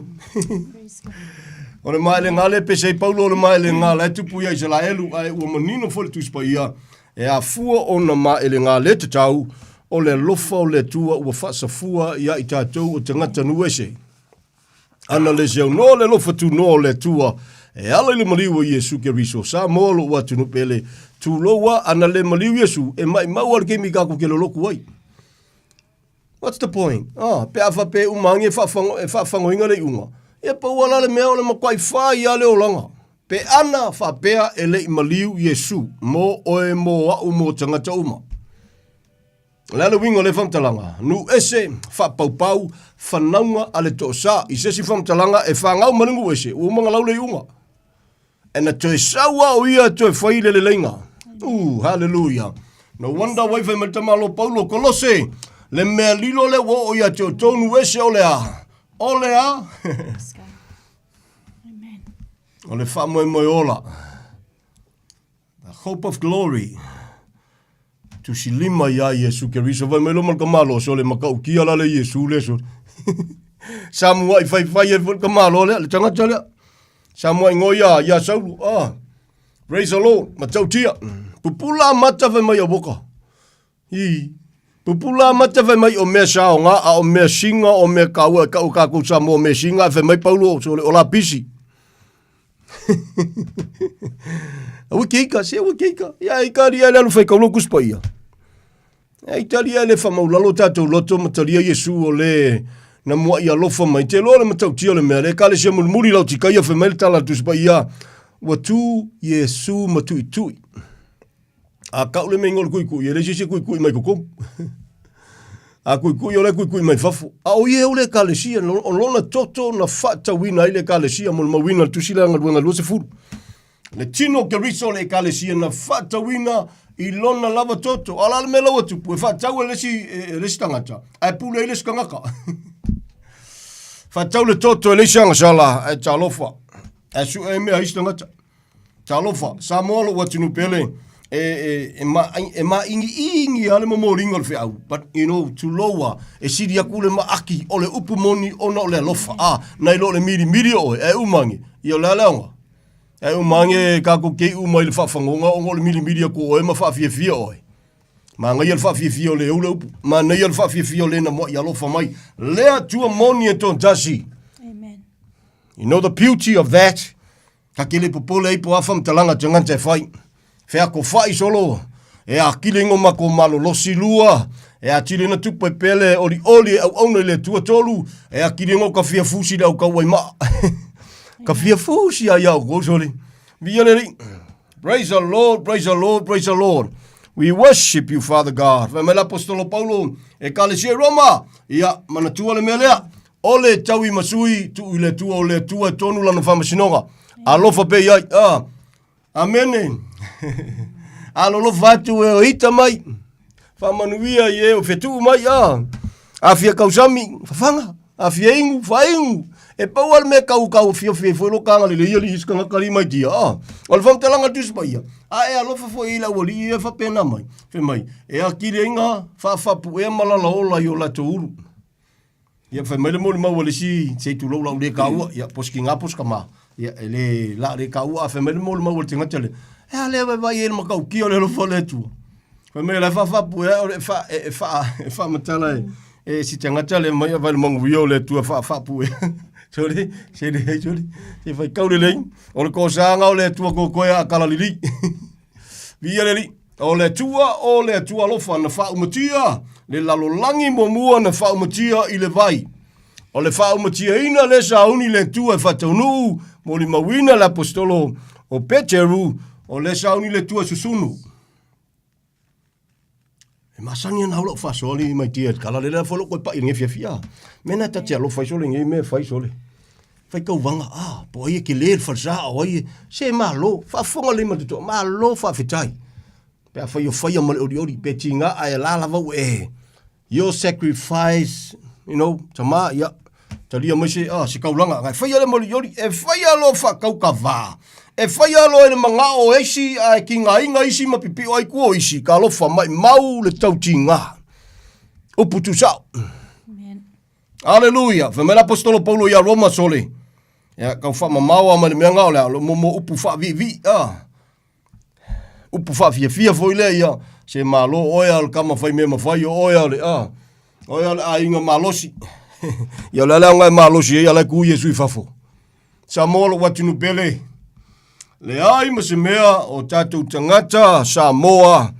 O le maelega le pese ai Paulo o le maelega la e tupu ia Isaraelu, ae ua manino foi le Tusi Paia, e afua ona maelega le tatau, o le alofa o le Atua ua faasafua ia i tatou o tagata nuu ese. Ana le se aunoa le alofa tunoa o le Atua e ala i le maliu o Iesu Keriso. Samoa loʻu atunuu pele, tulou a, ana le maliu Iesu, e maʻimau a le keimi kākou ke loloku ai. What's the point? Ah, pe a faapea e uma angi e faafago, e faafagoina le iuga. Ia pau a la le mea o le matuai fai a le olaga. Pe ana faapea e le i maliu Iesu, mo oe, mo aʻu, mo tagata uma. O le a le uiga o lea faamatalaga? Nuu ese, faapaupau, fanauga a le toosā. I se isi faamatalaga, e fanau ma le nuu ese, ua uma ona lau le iuga. E na toe sau a o ia e toe fai le leleiga. Ooh, hallelujah. No wonder why fai mai le tamalo Paulo, Kolose, le mea lilo lea ua oo ia te outou nuu ese o le a? O le a? O le faamoemoe ola. The hope of glory. Tusi lima iā Iesu Keriso. Fai mai lo ma le tamaloa sole matautia la le Iesu lea sole. Sa muaʻi faifai ai foi le tamaloa lea, le tagata lea. Sa muaʻi ngoa ia, ia Saulu. Ah, praise the Lord, matautia. Pupula mata fai mai a woka. Ii. Pupula mata fai mai o mea saoga a o mea singa o mea kaua e kau kākou Samoa mea singa fai mai Paulo sole o la pisi. Aua ke ika, se aua ke ika. Ia ika ria le alu fai kaulo kuspa ia. Ia italia le whamaulalo tātou loto ma talia Iesu o le na mua i alofa mai. Te loa le matautia o le mea, le ekalesia mulimuli lau tikaia fai mai le tala tuspa ia. Ua tū Iesu ma tuitui. A kau le meinga o le kuikui, e leai se isi e kuikui mai totonu. A kuikui o la e kuikui mai fafo. A o ia e ou le Ekalesia, o lona toto na faatauina ai le Ekalesia mo le mauina o le Tusi lea Galuega 20. Le tino o Keriso o le Ekalesia na faatauina i lona lava toto. A o le a le mea la ua tupu, e faatau e le isi, e le isi tagata, ae pule ai le isi tagata. Faatau le toto e leai se agasala, ae talofa. Ae sue ai mea a isi tagata. Talofa, Samoa lou atunuu pele, e, e, e, ma, e māʻigiʻigi lava le momoliga o le feau, but you know, tulou a, e sili aku le maʻaki o le upu moni ona o le alofa. A, nai lo le milimili o oe, ae uma age, ia o le a le aoga? Ae uma age tatou te iu mai i le faafagoga ona o le milimili atu o oe ma faafiafia oe. Manaia le faafiafia o le ou le upu. Manaia le faafiafia o le na moai alofa mai. Le Atua moni e toatasi. Amen. You know the beauty of that? Ka ke le popole ai po a faamatalaga tagata e fai. Feakofa'i solo, e atili ai makou malolosi lua, e atili ai na tupu e pele e olioli e auauna i le Atua tolu, e atili ai ka fia fusi i le aukau ai maa. Ka fia fusi ai au kou soli. Viia le Alii. Praise the Lord, praise the Lord, praise the Lord. We worship you, Father God. Fai mai le Apostolo Paulo, Ekalesia i Roma, ia, manatua le mea lea, O le taui ma sui, tuu i le Atua, o le Atua e tonu lana faamasinoga. Alofa pea i ai. Ah, amene. Alolofa atu e o ita mai. Faamanuia i e o fetuu mai. Ah, a fia kausami, fafaga. A fia inu, faainu. E pau lava le mea kau kau fiafia ai foi lo ka agalelei alii i se tagata alii mai tia. Ah, o le faamatalaga a le Tusi Paia, a e alofa foi i le aualii ia e faapena mai. Fai mai, e atili ai na faafapuea ma lalaola i o latou ulu. Ia fai mai le molimau a le isi, se i tulou lau le kaua, ia po o se tiga po o se tama, ia e le la le kaua, a fai mai le molimau a le tagata lea, e a lea e vaivai ai le matautia o le alofa o le Atua. Fai mai o la e faafaapue o le fa, e, e, fa, e faamatala e, e si tagata lea mai avai le manuia o le Atua faafaapue. Sole, se le, sole, se fai kau lelei, o le kosaga o le Atua kokoe a kalalili. Viia le Alii. O le Atua, o le Atua alofa, na faaumatia le lalolagi muamua na faaumatia i le vai. O le faaumatiaina lea sauni le Atua e faataunuu, molimauina le Aposetolo o Peteru, o lea sauni le Atua e susunu. E masani ana au lau faasoa alii mai tia i le tala lea, lea foi lou toe pai i lenei fiafia. Mea na ta te alofa ai sole i nei mea e fai sole. Fai tauvaga, ah, po o ai e tele le falesa, o ai e, se malo, faafofoga lelei ma le totoa, malo faafetai. Pe afai o faia ma le olioli, pe tiga ae la lava ua e, your sacrifice, you know, tama, ia, talia mai se, ah, se taulaga, ae faia lea ma le olioli, e faia loa faataukava, e faia loa i le manao o isi, ae tigaina isi ma pipio ai tua o isi, talofa, maimau le tautiga. Upu tuusao. Amen. Aleluia! Fai mai le Aposetolo Paulo ia Roma, Sole, ia, tau faamamao lava mai le mea lena o le a, o le momo upu faaviivii, a. Upu faafiafia foi lea, ia, se malo oe a o le tama fai mea mafai, o oe a o le, a, oe a o le aiga malosi. Ia, o le a le aoga e malosi ai, a o la e tu Iesu i fafo. Samoa lou atunuu pele, leai ma se mea o tatou tagata Samoa.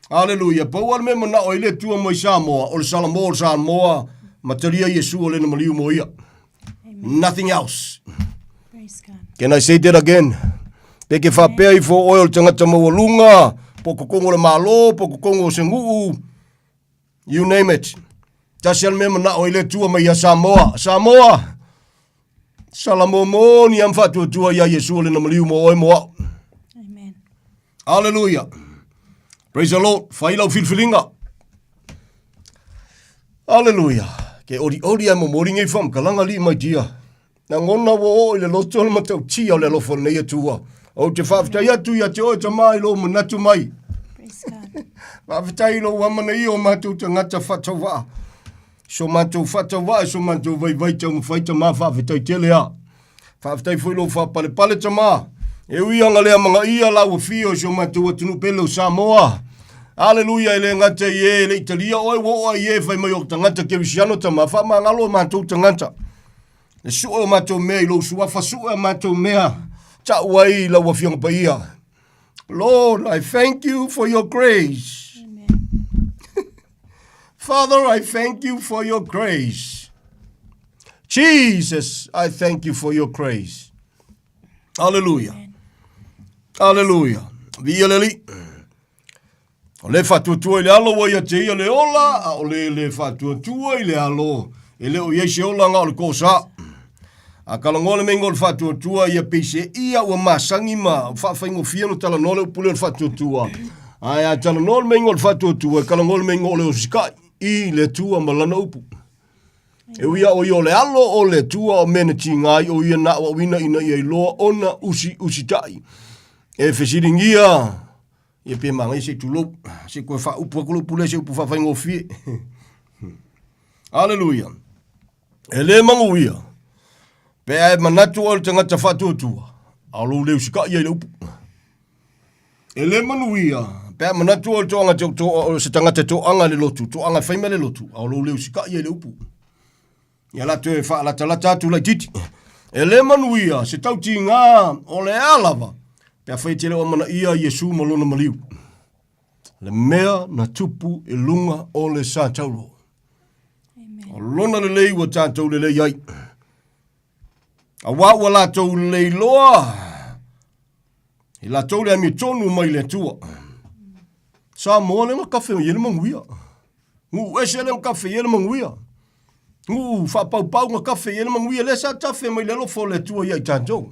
Aleluia, pau lava le mea e manao ai le Atua mai Samoa, o le Salamo o le Samoa, ma talia Iesu o lena maliu mo ia. Nothing else. Praise God. Can I say that again? Pe ke faapea ifo oe o le tagata maualuga, po o totonu o le Malo, po o totonu o se nuu, you name it. Tasi lava le mea e manao ai le Atua mai ia Samoa. Samoa! Salamo moni a ma faatuatua ia Iesu o lena maliu mo oe mo au. Amen. Hallelujah. Praise the Lord. Fai lau filifiliga. Hallelujah. Ke ori ori ai momoli nei faamatalaga alii mai tia. Lagona ua oo i le loto le matautia o le alofa o lenei Atua. Ou te faafetai atu ia te oe tama i lou manatu mai. Praise God. Faafetai i lou amanaia o matou tagata faatauvaa. So matou faatauvaa i so matou vaivai taumafai tama faafetai tele a. Faafetai foi lou faapalepale tama. E ui ana lea magaia la ua fio i so matou atunuu pele o Samoa. Aleluia e le gata i e le i talia oe ua oo ai e fai mai o tagata kerisiano tama faamagalo o matou tagata. E sue o matou mea i lou suafa sue o matou mea tau ai lau afioga paia. Lord, I thank you for your grace. Amen. Father, I thank you for your grace. Jesus, I thank you for your grace. Hallelujah. Hallelujah. Viia le Alii. O le faatuatua i le alo ua ia te ia le ola, a o le le faatuatua i le alo, e le o i ai se olaga o le kosa. A talanoa le meiga o le faatuatua ia peiseai ua masani ma faafaigofie ona talanoa le upu lea o le faatuatua. Ae a talanoa le meiga o le faatuatua, e talanoa le meiga o le ositaʻi i le Atua ma Lana upu. E ui a ʻo ia o le alo o le Atua o mea na tiga ai ʻo ia na aʻoaʻoina ina ia iloa ona usiusitaʻi. E fesiligia ia pe manaia se i tulou, se i koe faaupu atu lou pule se upu faafaigofie. Aleluia. E le manuia, pe a e manatu oe o le tagata faatuatua, a o lou le usitaʻi ai i le upu. E le manuia, pe a manatu oe o le toaga to, to, o se tagata e toaga i le lotu, toaga e fai mai le lotu, a o lou le usitaʻi ai i le upu. Ia la toe faalatalata atu laitiiti. E le manuia se tautiga o le a lava, pe afai e te le o amanaia Iesu ma lona maliu. Le mea na tupu i luga o le satauro. O lona lelei ua tatou lelei ai. Auā ua latou lelei loa i latou le amiotonu mai le Atua. Samoa le na kafe mai ai le manuia. Nuu ese le na kafe i ai le manuia. Nuu faapaupau na kafe i ai le manuia. Lea sa tafe mai le alofa o le Atua ia i tatou.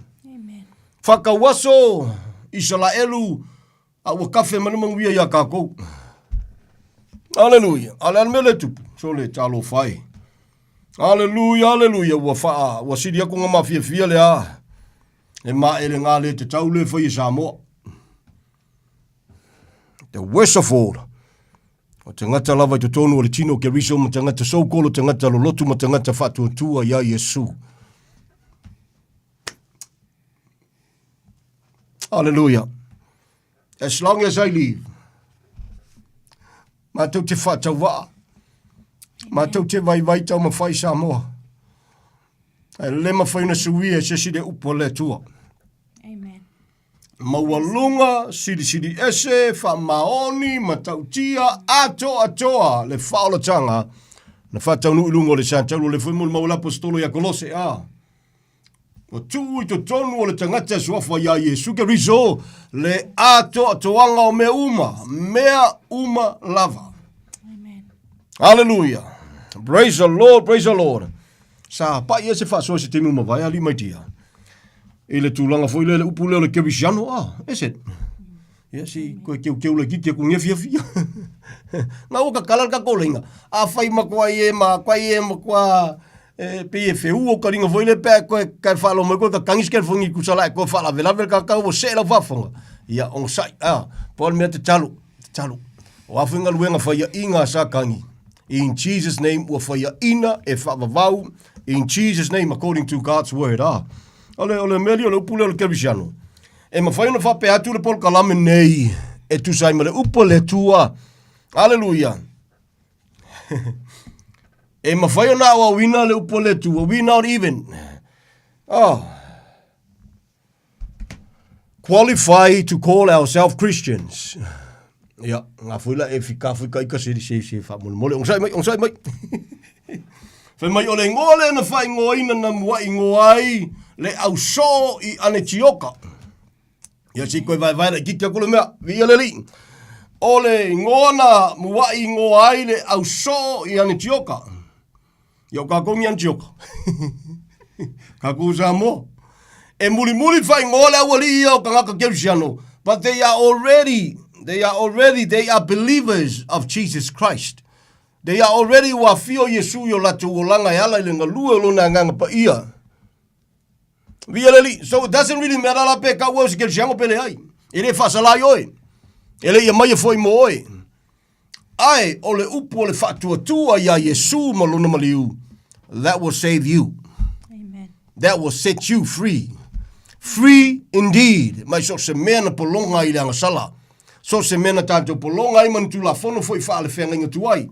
Whakauaso Isaraelu A ua kafe mai le manuia iā kākou. Aleluia. A o le a le mea lea e tupu? Sole, talofa e. Aleluia, aleluia, ua faa, ua sili atu ona mafiafia le a, le maelega le tatau lea e fai e Samoa. The worst of all, o tagata lava i totonu o le tino o Keriso ma tagata so-called o tagata lolotu ma tagata faatuatua iā Iesu. Hallelujah. As long as I live. Mātou te whātauvaa. Mātou te vaivai taumawhai Samoa. E le mawhai na suia e se isi le upu a le Atua. Amen. Maualuga, silisili ese, faamaoni, matautia, atoatoa le faaolataga na faataunuu i luga o le satauro le foi mo le mau o le aposetolo ia Kolose. A. Ua tuu i totonu o le tagata e suafa iā Iesu Keriso le atoatoaga o mea uma, mea uma lava. Amen. Hallelujah. Praise the Lord, praise the Lord. Sa pai e se faasoa se taimi ua mavae alii mai tia. I le tulaga foi lea le upu lea o le kerisiano, ah, is it? Ia si koe keukeu laitiiti aku ngia fiafia. Na ua kakala le tatou laina. Afai matua ai e ma koai e matua e pei e feua o ka ringa foi le pe a koe kai whaalo mai koe ka tangi se fongi kusa la e koe whaalavelave le kakau o see lau faafofoga. Ia onosai, ah, pau le mea tatalo, tatalo. O a foi galuega faiaʻiga a Satani, in Jesus name ua faiaʻina e faavavau, in Jesus name according to God's word, ah. O le, o le mea lea o le upu lea o le kerisiano. E mafai ona faapea atu le polokalame nei e tusa ai ma le upu a le Atua. Aleluia. e mafai ona aoaoina le upu a le Atua. We not even oh, qualify to call ourselves Christians. Ia, ngā foi la e whika foi ka ika se se se whamolemole. Ong sai mai, ong sai mai. Fai mai o le ingoa lea na faaigoaina na muaʻi igoa ai le ausoo i Anetioka. Ia se i koe vaevae laitiiti atu le mea, viia le Alii. O le igoa na muaʻi igoa ai le ausoo i Anetioka. Ia o kākou ni Anetioka. Kākou Samoa. E mulimuli faaigoa le aualii ia o tagata Kerisiano, but they are already, they are already, they are believers of Jesus Christ. They are already ua afio Iesu i o latou olaga e ala i le galue o lona Agaga Paia. Viia le Alii. So it doesn't really matter la pe kau oe o se kerisiano pe leai. E le faasala ai oe. E le ia maia foi mo oe. Ae o le upu o le faatuatua iā Iesu ma lona maliu, that will save you. Amen. That will set you free. Free indeed. Mai so se mea na pologa i le agasala. So se mea na tātou pologa ai ma ni tulafono foi faalefeagaiga tuai.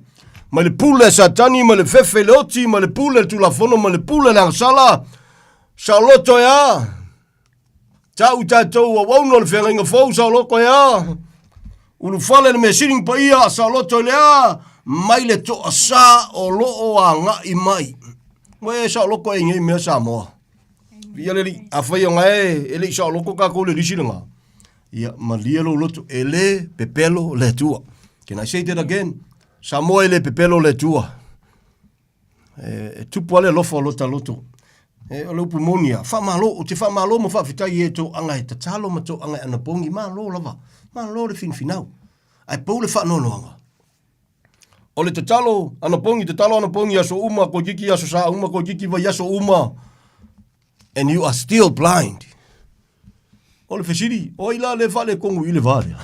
Mai le pule a Satani, mai le fefe i le oti, mai le pule a le tulafono, mai le pule a le agasala. Saoloto e a. Tau tātou auauna o le feagaiga fou, saoloto e a. Ulufale le mea sili ni paia, saoloto i le a. Mai le toasā o loo agai mai. Ua e saoloto e i nei mea Samoa. Viia le Alii, afai o gae e le i saoloto kākou le lisi lena. Ia, malie lou loto, e le pepelo le Atua. Can I say that again? Samoa e le pepelo le Atua. E, e tupu ale alofa o lota loto. E, o le upu moni ia, whamalo, o te whamalo mo whaafetai e tō anga e tatalo ma tō anga e anapongi, malo lava, malo le finfinau. Ai pau le whaanoanoanga. O le tatalo, anapogi, tatalo anapogi aso uma, koikiki aso sa uma, koikiki vaiaso uma. And you are still blind. O le fesili, o ai la le faaletonu i le va lea?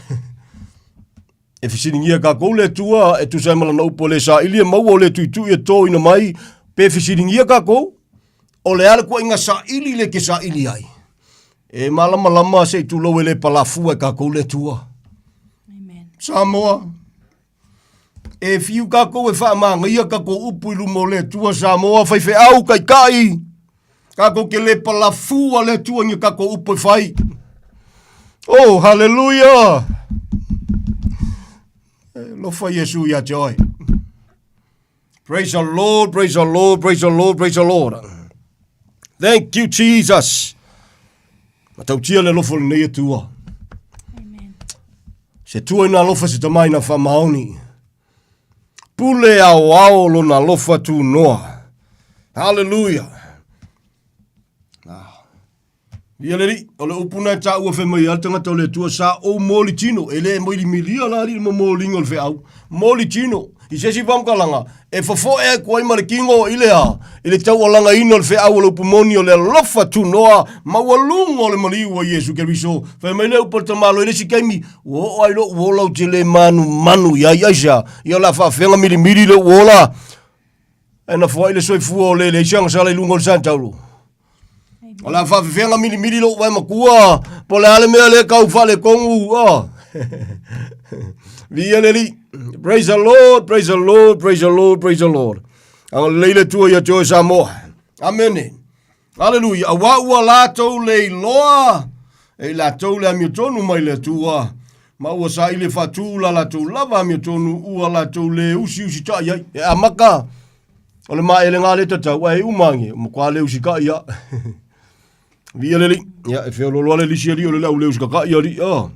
E fesiligia kākou le Atua e tusa ai ma lana upu o le saili e maua o le tuitui e tōina mai, pe fesiligia kākou, o le a le kuaiga saili le ke saili ai. E malamalama se i tulou e le palafua e kākou le Atua. Amen. Samoa, e fiu kākou e faamāgaia kākou upu i luma o le Atua Samoa, faifeau, kaikai, Kākou ke le palafua le Atua i kākou upu e fai. Oh, hallelujah! Lofa Iesu ia te oe. Praise the Lord, praise the Lord, praise the Lord, praise the Lord. Thank you, Jesus. Matautia le lofo lenei Atua. Amen. Se tua ina alofa se tama ina whamaoni. Pule aoao lona alofa tunoa. Hallelujah. Ah. Ia le alii, o le upu na e taua fai mai ai le tagata o le Atua, sa ou moli tino, e le milimilia la alii le momoliga o le feau, moli tino. I se isi faamatalaga, e fofoe atu ai ma le tino i le a? I le taualagaina o le feau o le upu moni o le alofa tunoa maualuga o le maliu a Iesu Keriso. Fai mai le upu a le tamaloa i le isi taimi, Ua oo ai lo'u ola ou te le manumanu i ai, aisea? Ia o le a faafeaga milimili lo'u ola, ae na foai le soifua o le leai se agasala i luga o le santaulu. O le a faafefeaga milimili lo'u vae matua, po o le a le mea lea tau faaletonu, oh. Viia le Alii. Praise the Lord, praise the Lord, praise the Lord, praise the Lord. Agalelei le Atua ia te oe Samoa. Amene. Aleluia, auā ua latou le iloa e i latou le amiotonu mai le Atua, ma ua saili e faatū la latou lava amiotonu ua latou le usiusitaʻi ai. E amata o le maelega le tatau, ae uma age, ua matua le usitaʻi a. Viia le Alii. Ia, e feoloolo lava le lisi alii o le lau le usikataʻi alii. Oh.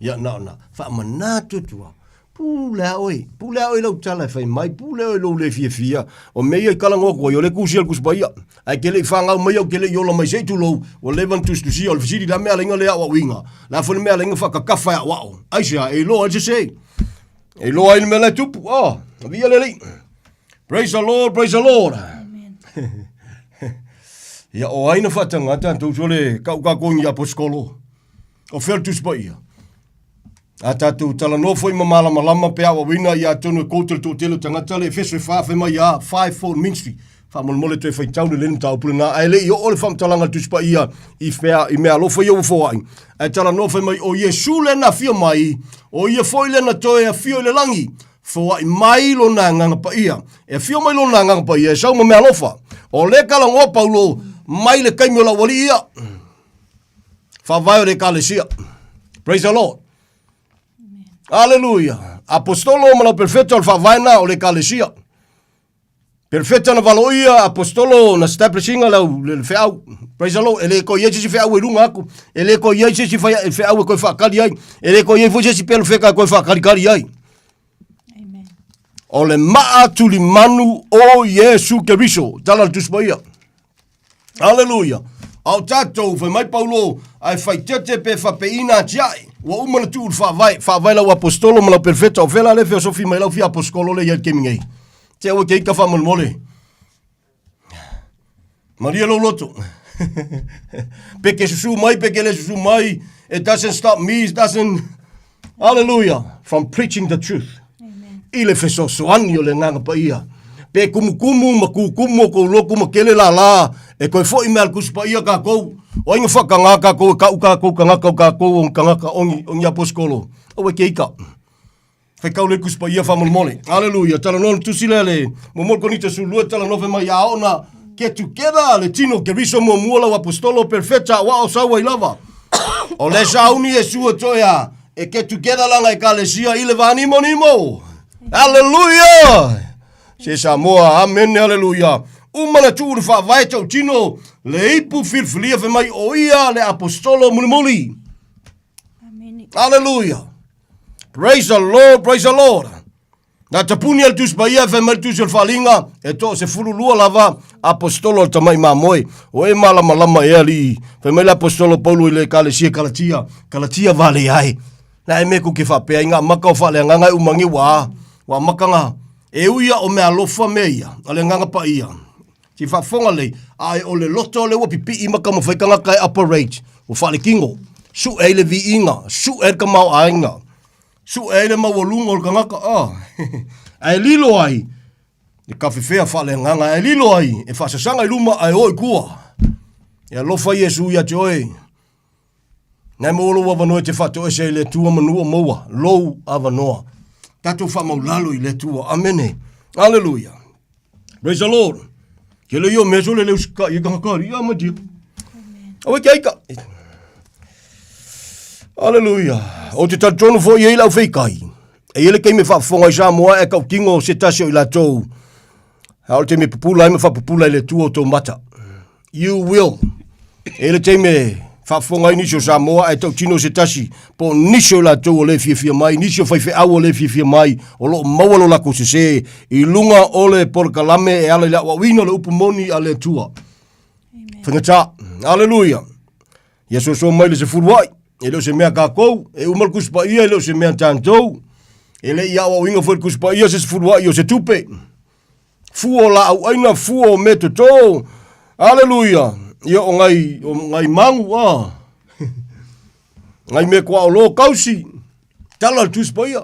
Ia, na ona faamanatu atu lava. Pule a oe, pule a oe i lau tala e fai mai, pule oe i lou le fiafia. O mea ia i talanoa atu ai, o lea e tusia le Tusi Paia. Ae ke le i fanau mai au, ke le i ola mai se i tulou, ua leva ona tusitusia. O le fesili, o le a le mea ala ai ona le aoaoina? O le a foi le mea ala ai ona faakakafa e aoao? Aisea? E iloa ai le sese. E iloa ai le mea la e tupu. Oh, viia le Alii. Praise the Lord, praise the Lord. Amen. Ia, o ai na faatagata tou sole kau kākou i aposikolo. O fea le Tusi Paia? A tātou talanoa foi ma malamalama pe aoaoina ia atonu e koutou le toatele o tagata le Efeso e whā whai mai a fivefold ministry. Faamolemole toe faitau lelei le mataupu lenā. Ae le i oo le faamatalaga a le Tusi Paia i fea i mea alofa ia ua foai. Ae talanoa fai mai o Iesu lea na afio mai, o ia foi lea na toe afio i le lagi. Foai mai lona Agaga Paia. E afio mai lona Agaga Paia e sau ma mea alofa. O lea talanoa Paulo mai le taimi o lau alii ia. Faavae o le Ekalesia. Praise the Lord. Aleluia. Apostolo ma lau perfeta o le faavae na o le Ekalesia. Perfeta na valoia apostolo na establishinga lau le, le feau. Praise the Lord. E le koe i ai se isi feau e luga atu. E le koe i ai se isi whai, feau e koe whaakali ai. E le koe i ai foi se isi pelu wheka e koe whaakalikali ai. Amen. O le maa tulimanu o Iesu Keriso. Tala le Tusi Paia. Aleluia. A o tatou, fai mai Paulo, ae faitete pe fapeina atiae. Ua uma ona tuu le faavae, faavae lau apostolo ma lau perfeta, o fea la le feosofi mai lau fia aposkolo le i ai le taimi nei. Te aua ke ika faamolemole. Malie lou loto. Pe ke susu mai, pe ke le susu mai, it doesn't stop me, it doesn't... Hallelujah. From preaching the truth. Amen. I le fesoasoani o le Agaga Paia. Pe kumukumu ma kūkumu o kou loku ma kele lālā, e koe foʻi me a le Tusi Paia kākou. O ai na whakangā kākou e kaʻu kākou kangaka o kākou o kangaka ongi, ongi aposikolo. Aua ke ika. Faitau le Tusi Paia faamolemole. Hallelujah. Talanoa le tusi lea le momoli Konito 12 talanoa fai mai a ona get together le tino Keriso muamua lau apostolo perfeta aoao sau ai lava. O le sauni Iesu e toe a e get together lana ekalesia i le vānimonimo. Hallelujah! Se Samoa, amene, hallelujah. Uma na tuu le faavae tautino, le ipu filifilia fai mai o ia le apostolo mulimuli. Amene. Hallelujah. Praise the Lord, praise the Lord. Na tapuni e le Tusi Paia e fai mai le Tusi o le Faaaliga, e toasefululua lava Aposetolo a le tamai mamoe. O e malamalama e alii. Fai mai le Aposetolo Paulo i le Ekalesia Kalatia, Kalatia vale ai. Na e me ku ke whapea i ngā maka o whaaleanganga e umangi wā, wā makanga, e uia o mea alofa me ia, a le nganga pa ia. Ti whaafonga lei, a e o le loto le ua pipi i maka mo whaikanga kai operate, o whaale kingo, su e le vi inga, su e ka mau ainga, su e le mau olunga o le kangaka, ah. Ae lilo ai, e kawhewhea whaaleanganga, ae lilo ai, e whaasasanga i luma ae o i kua. E alofa Iesu ia te oe, Nei mo lou avanoa e te whaatoese i le Atua manu o maua, lou avanoa. Tatou whaamaulalo i le Atua. Amene. Aleluia. Praise the Lord. Ke le io meso le leu ska i ka ka ia ma dia. Awe ke aika. Aleluia. O te talitonu fo i lau feikai. E ele kei me whaafonga i Samoa e kau tingo se tasi o i latou. A o te me pupula ai ma whapupula i le tua o tō mata. You will. E le teime whaafonga ai nisi o Samoa e tau tino se tasi po nisi o latou o le fiafia mai, nisi o faifeau o le fiafia mai, o loo maua lo lakou sese i lunga o le polokalame e ala i le aoaoina o le upu moni a le Atua. Faigata. Aleluia. Ia soso mai le sefulu ai. E le o se mea kākou, e uma le Tusi Paia, e le o se mea tatou. E le i aoaoina foi le Tusi Paia se sefulu ai o se tupe. Fua o laau aina, fua o mea toto. Aleluia. Ia o ngai, o ngai mangu, ah. Ngai mea kua o lō kausi. Tala le Tusi Paia.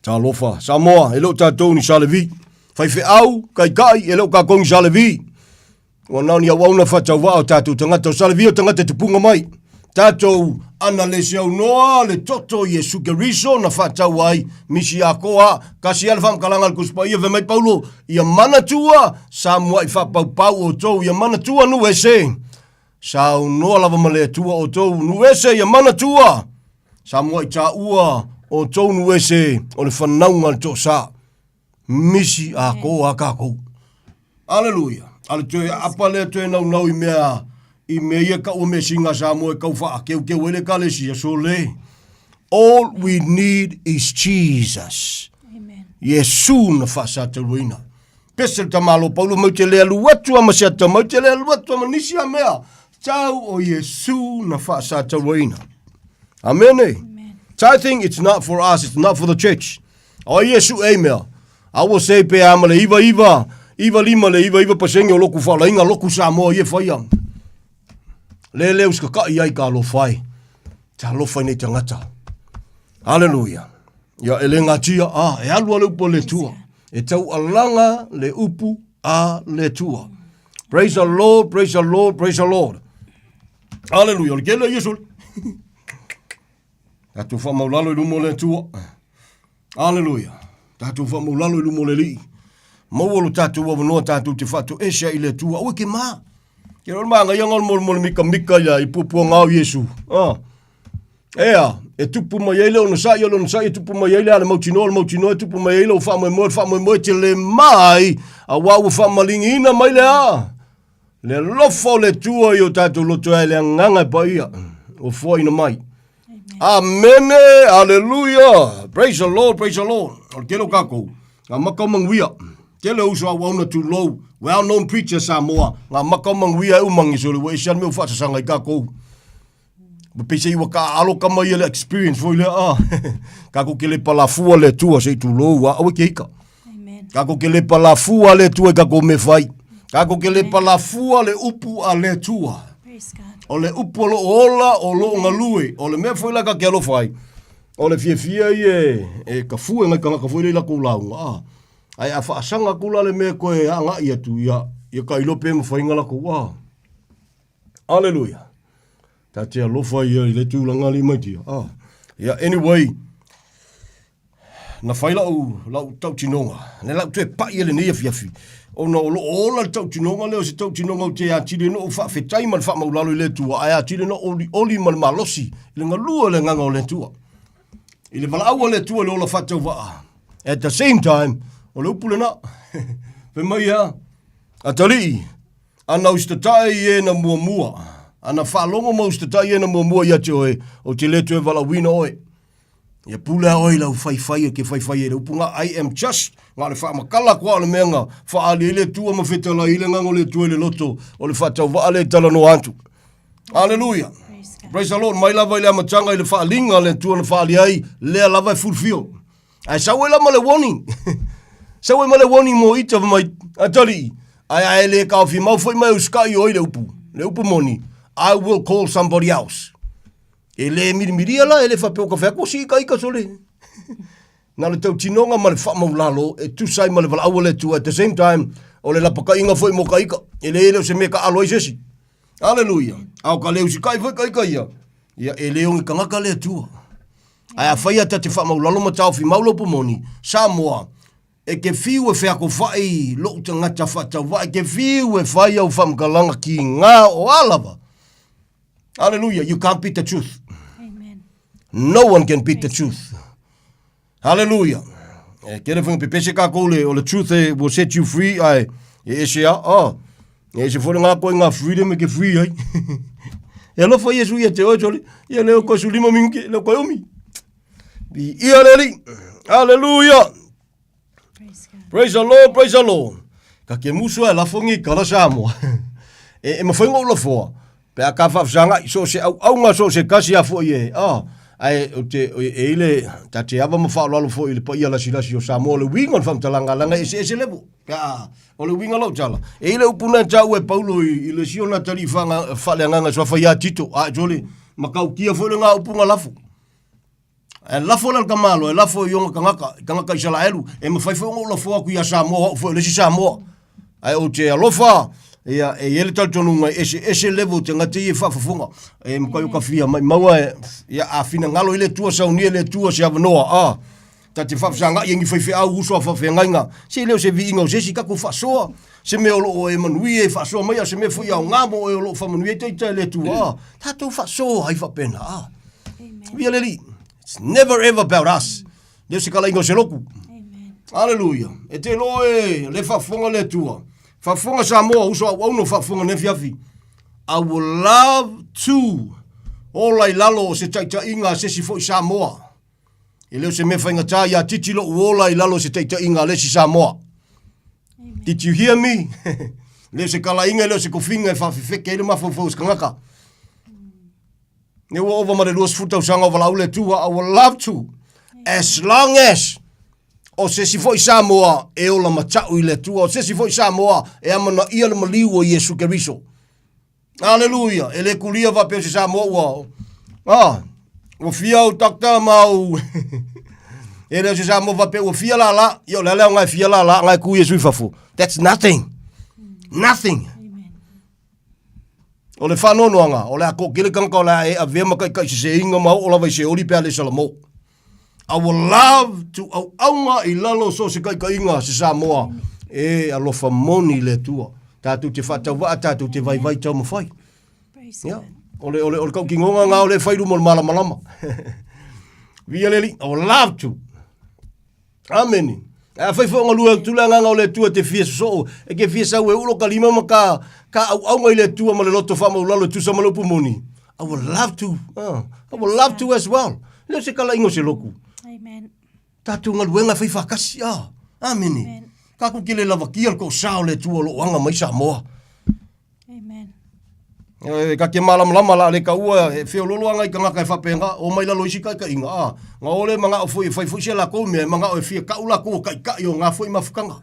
Talofa, Samoa, e le o tatou ni Sa Levi. Faifeau, kaikai, e le o kākou ni Sa Levi. Ua nao ni auauna whatauvaa o tātou tangata o Salavia o tangata te punga mai. Tātou ana le se au noa le toto Iesu Keriso na whatau ai misi a koa kasi ale whamkalanga le kuspa ia mai Paulo ia manatua sa mua i whapaupau o tou ia manatua nu ese sa au noa lava ma le atua o tou nu ese ia manatua sa mua i tāua o tou nu ese o le whanaunga le tosa. Misi a kō a kākou. Aleluia. A le toe apa lea toe naunau i mea, i mea ia kaua mea singa Samoa e kau whaakeukeu ai le ekalesia, so le. All we need is Jesus. Amen. Iesu na whaasataluaina. Pese le tamalo Paulo mau te le alu atu ama se ata mau te le alu atu ama nisi a mea. Tau o Iesu na whaasataluaina. Amen. Amen. Tithing, it's not for us, it's not for the church. O Iesu ei mea, a ua sei pe a ma le iva iva, iva lima le iva iva pasenge o loku whaolainga, loku Samoa i e whaia. Le le uska ka i ai ka alofai. Te alofai nei tangata. Hallelujah. Ia e le ngatia, a, e alu a le upu a le tua. E tau alanga le upu a le tua. Praise the Lord, praise the Lord, praise the Lord. Hallelujah. O le kele Iesu. Tatou faamaulalo i luma o le Atua. Aleluia. Tatou faamaulalo i luma o le Alii. Maua lo tatou avanoa tatou te faatoese ai i le Atua. Aua ke mā. Ke reo māngaianga o le molemole mikamika ia i puapuaga o Iesu. Ah. Ea, e tupu mai ai le onosai, o le onosai e tupu mai ai le ale mautinoa, o le mautinoa e tupu mai ai lou faamoemoe, le faamoemoe te le mai, auā ua faamaligiina mai le a. Le alofa o le Atua i o tatou loto ai le agaga e paia ua foaina mai. Amene, aleluia. Praise the Lord, praise the Lord. O le tele o kākou, ngā maka o manuia. Tele o uso auauna tulou, well known preacher Samoa, ngā maka o manuia e umangi so le ua ese ale mea ua whaasasanga i kākou. Ma pei se i ua ka alo ka mai le experience foi lea, ah. Kākou ke le palafua le Atua se i tulou, ah, aue ke ika. Amen. Kākou ke le palafua le Atua i kākou me fai. Kākou ke le palafua le upu a le Atua. Praise God. O le upu o loo ola, o loo ngalue. O le mea foi la ka ke alofa ai. O le fiafia i e, e ka fue ngai kangaka foi le i lakou lauga. Ah. Ai a whaasanga kula le mea koe a ngai atu ia, ia ka ilo pe mawhainga lakou. Ah. Aleluia. Ta te alofa ia i le tūlanga li mai tia. Ah. Yeah, anyway, na whai lau, lau tautinoga. Ne lau toe pai ele nei afiafi. Ona o loo ola le tautinoga lea o se tautinoga o te atili no o whaafetai ma le whaamaulalo i le Atua. Ae atili no oli, oli ma le malosi i le ngalua le nganga o le Atua. I le valaau a le Atua i le ola whaatauvaa. At the same time, o le upu lena. Fai mai ia, atalii, Ana usitatai i ena muamua. Ana faalogo ma usitatai i ena muamua ia te oe, o te le toe valaauina oe. Ia pule a oe i lau faifai e ke faifai e le upu nga I am just, nga le faamakala koa o le mea nga faaali ai le Atua ma fetalai i le agaga o le Atua i le loto o le faatauvaa le talanoa atu. Aleluia. Praise the Lord. Mai lava i le amataga i le faaaliga a le Atua na faaali ai, lea lava e fulfill. Ae sau ai la ma le warning. sau ai ma le warning mo ita mai, atalii, ae a e le taofi mau foi ma e usikai o ai le upu. Le upu moni, I will call somebody else. E le milimilia la, e le faapea o ka fai atu, o si ika ika sole. Na o le tautinoga ma le faamaulalo e tusa ai ma le valaau a le Atua, at the same time, o le lapakaiga foi mo ka ika, e leai e le o se mea e taalo ai se isi. Aleluia! A o ka le usikai foi ka ika ia, ia e le oge tagata le Atua. Ae afai a ta te faamaulalo ma taofi mau le upu moni, Samoa, e te fiu e feakofai lou tagata faatauvaa, e te fiu e fai au faamatalaga kiga o a lava. Hallelujah. You can't beat the truth. Amen. No one can beat the truth. Hallelujah. E kere whangi pepese kākou le, o le truth e will set you free, ai, e ese a, oh, e ese fore ngā koe ngā freedom e ke free ai. e alofa Iesu ia te oe, sole, ia leo koe sulima mingi, leo koe umi. I ia le li. Hallelujah. Praise God. Praise the Lord, praise the Lord. Ka ke musu e lafo ngi kala Samoa. e, e mawhai ngou lafoa. Pe a ka whaafsanga, so se au au ngā so se kasi a fo i e. Oh, ai, o te, e, e ile, ta te ava ma whaolalo fo i le paia lasi lasi o Samoa, le winga o le whamtalanga, langa e se e se levo. Pe a, o le winga lau tala. E ile upuna ta ue Paulo i, i le sio na tali whanga, whale anganga swa whai a tito. A, jole, makau kia fo le ngā upunga lafo. E lafo le Kamalo, e lafo i ona tagata, i tagata Isaraelu, e mafai foi ona ou lafo atu ia Samoa, o au foi o le isi Samoa. Ae ou te alofa, ia, e i ai le talitonuga e eseese level o tagata ia e faafofoga. E makai o ka fia maumau e, ia, a finagalo i le Atua, saunia e le Atua se avanoa, a, ta te faafesagai ai ni faifeau, uso a faafeagaiga, se le o se viiga o se isi tatou faasoa, se mea o lo o e manuia e faasoa mai, a o se mea foi aoga mo oe o lo o faamanuia ai ita e le Atua, a, tatou faasoa ai faapena, a. Via le Alii. It's never ever about us. Le o se kalaiga o se loku. Hallelujah. E te loa e le faafofoga le Atua. Faafofoga Samoa, uso auauna o faafofoga nei afiafi. I would love to ola i lalo o se taitaiga a se isi foi Samoa. E le o se mea faigata ia titi lou ola i lalo o se taitaiga a le isi Samoa. Did you hear me? le o se kalaiga, le o se kofiga e faafefeke ai le mafaufau o se tagata. Ne ua ova ma le 20 tausaga o valaau le Atua, I would love to. As long as o se isi foi Samoa e ola mata'u i le Atua, o se isi foi Samoa e amanaia le maliu o Iesu Keriso. Aleluia! E le kulia faapea o se Samoa ua, ah, ua fia au doctor ma au e le o se Samoa faapea ua fia lala, ia o le a le aoga e fia lala, nga e ku Iesu i fafo. That's nothing. Nothing. O le faanoanoaga, o le a toatele tagata o le a e avea ma taitaiseseina ma oo lava i Seoli pe a le salamo. I would love to auauna i lalo o so o se taitaiga se Samoa e alofa moni i le Atua. Tatou te faatauvaa, tatou te vaivai taumafai. Ia, o le, o le, o le tautinoga nga o le fai luma o le malamalama. Via le Alii, I would love to. Amene. Afai foi o galue atu le agaga o le Atua e te fia sosoo, e ke fia sau e ulo ka lima ma ka, ka auauga i le Atua ma le loto faamaulalo e tusa ma le upu moni. I would love to, I would love to as well. Le o se kalaiga o se loku. Amen. Tatou galuega e fai faatasi, ah. Amene. Amen. Tatou te le lavakia le toasa o le Atua o lo o aga mai Samoa. Amen. E, ka te malamalama la le taua e feololo ana i tagata e faapena, o mai lalo i isi taitaiga, a, na o le manao foi e fai foi se latou mea, e manao e fia kau latou o taitai o na foi mafutaga.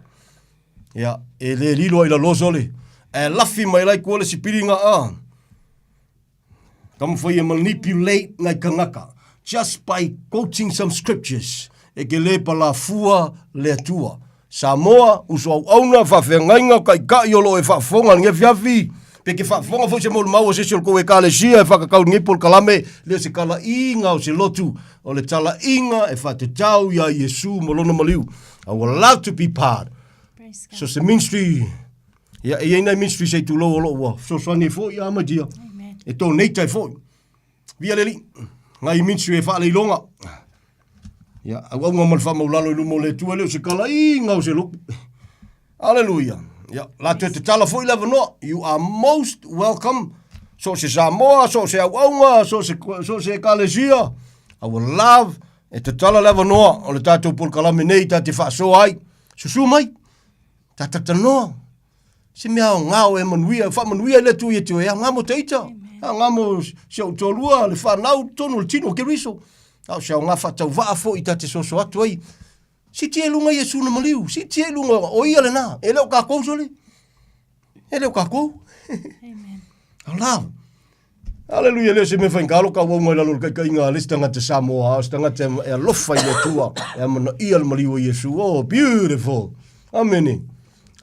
Ia, e le lilo ai lalo sole, ae lafi mai lai tua le sipiliga, a, taumafai e manipulate nai tagata just by quoting some scriptures, e ke le palafua le Atua. Samoa, uso auauna, faafeagaiga, taitai o lo o e faafofoga i lenei afiafi, pe ke faafofoga foi se molimau a se isi o le tou Ekalesia e whakakau i lenei polokalame, le o se talaiga o se lotu, o le talaiga e whaatetau iā Iesu ma lona maliu. I would love to be part. Praise God. So se ministry, ia, e iai nai ministry se i tulou o lo o ua fesoasoani ai foi ia ma dia. Amen. E donate ai foi. Via le Alii, ngai ministry e faaleiloga. Ia, auauga ma le faamaulalo i luma o le Atua, e le o se kalaiga o se lotu. Aleluia. Ia, la toe tatala foi le avanoa. You are most welcome. So o se Samoa, so o se auauga, so o se, so o se ekalesia. I would love e tatala le avanoa o le tatou polokalame nei ta te faasoa ai. Susu mai, ta tatanoa. Se mea aoga o e manuia, faamanuia i le Atua ia te oe, aoga mo te ita. A aoga mo si ou toalua, le fanau i totonu o le tino o Keriso. A o se aoga faatauvaa foi ta te soso atu ai. Siitia i luga Iesu na maliu, siitia i luga, o ia lena, e le o kakou sole. E le o kakou. Amen. Ala. Aleluia, le o se mea faigalo ka uaunga i lalo o le taitaiga a le isi tagata Samoa, a o se tagata e alofa i le Atua, e amanaia le maliu o Iesu. Oh, beautiful. Amene.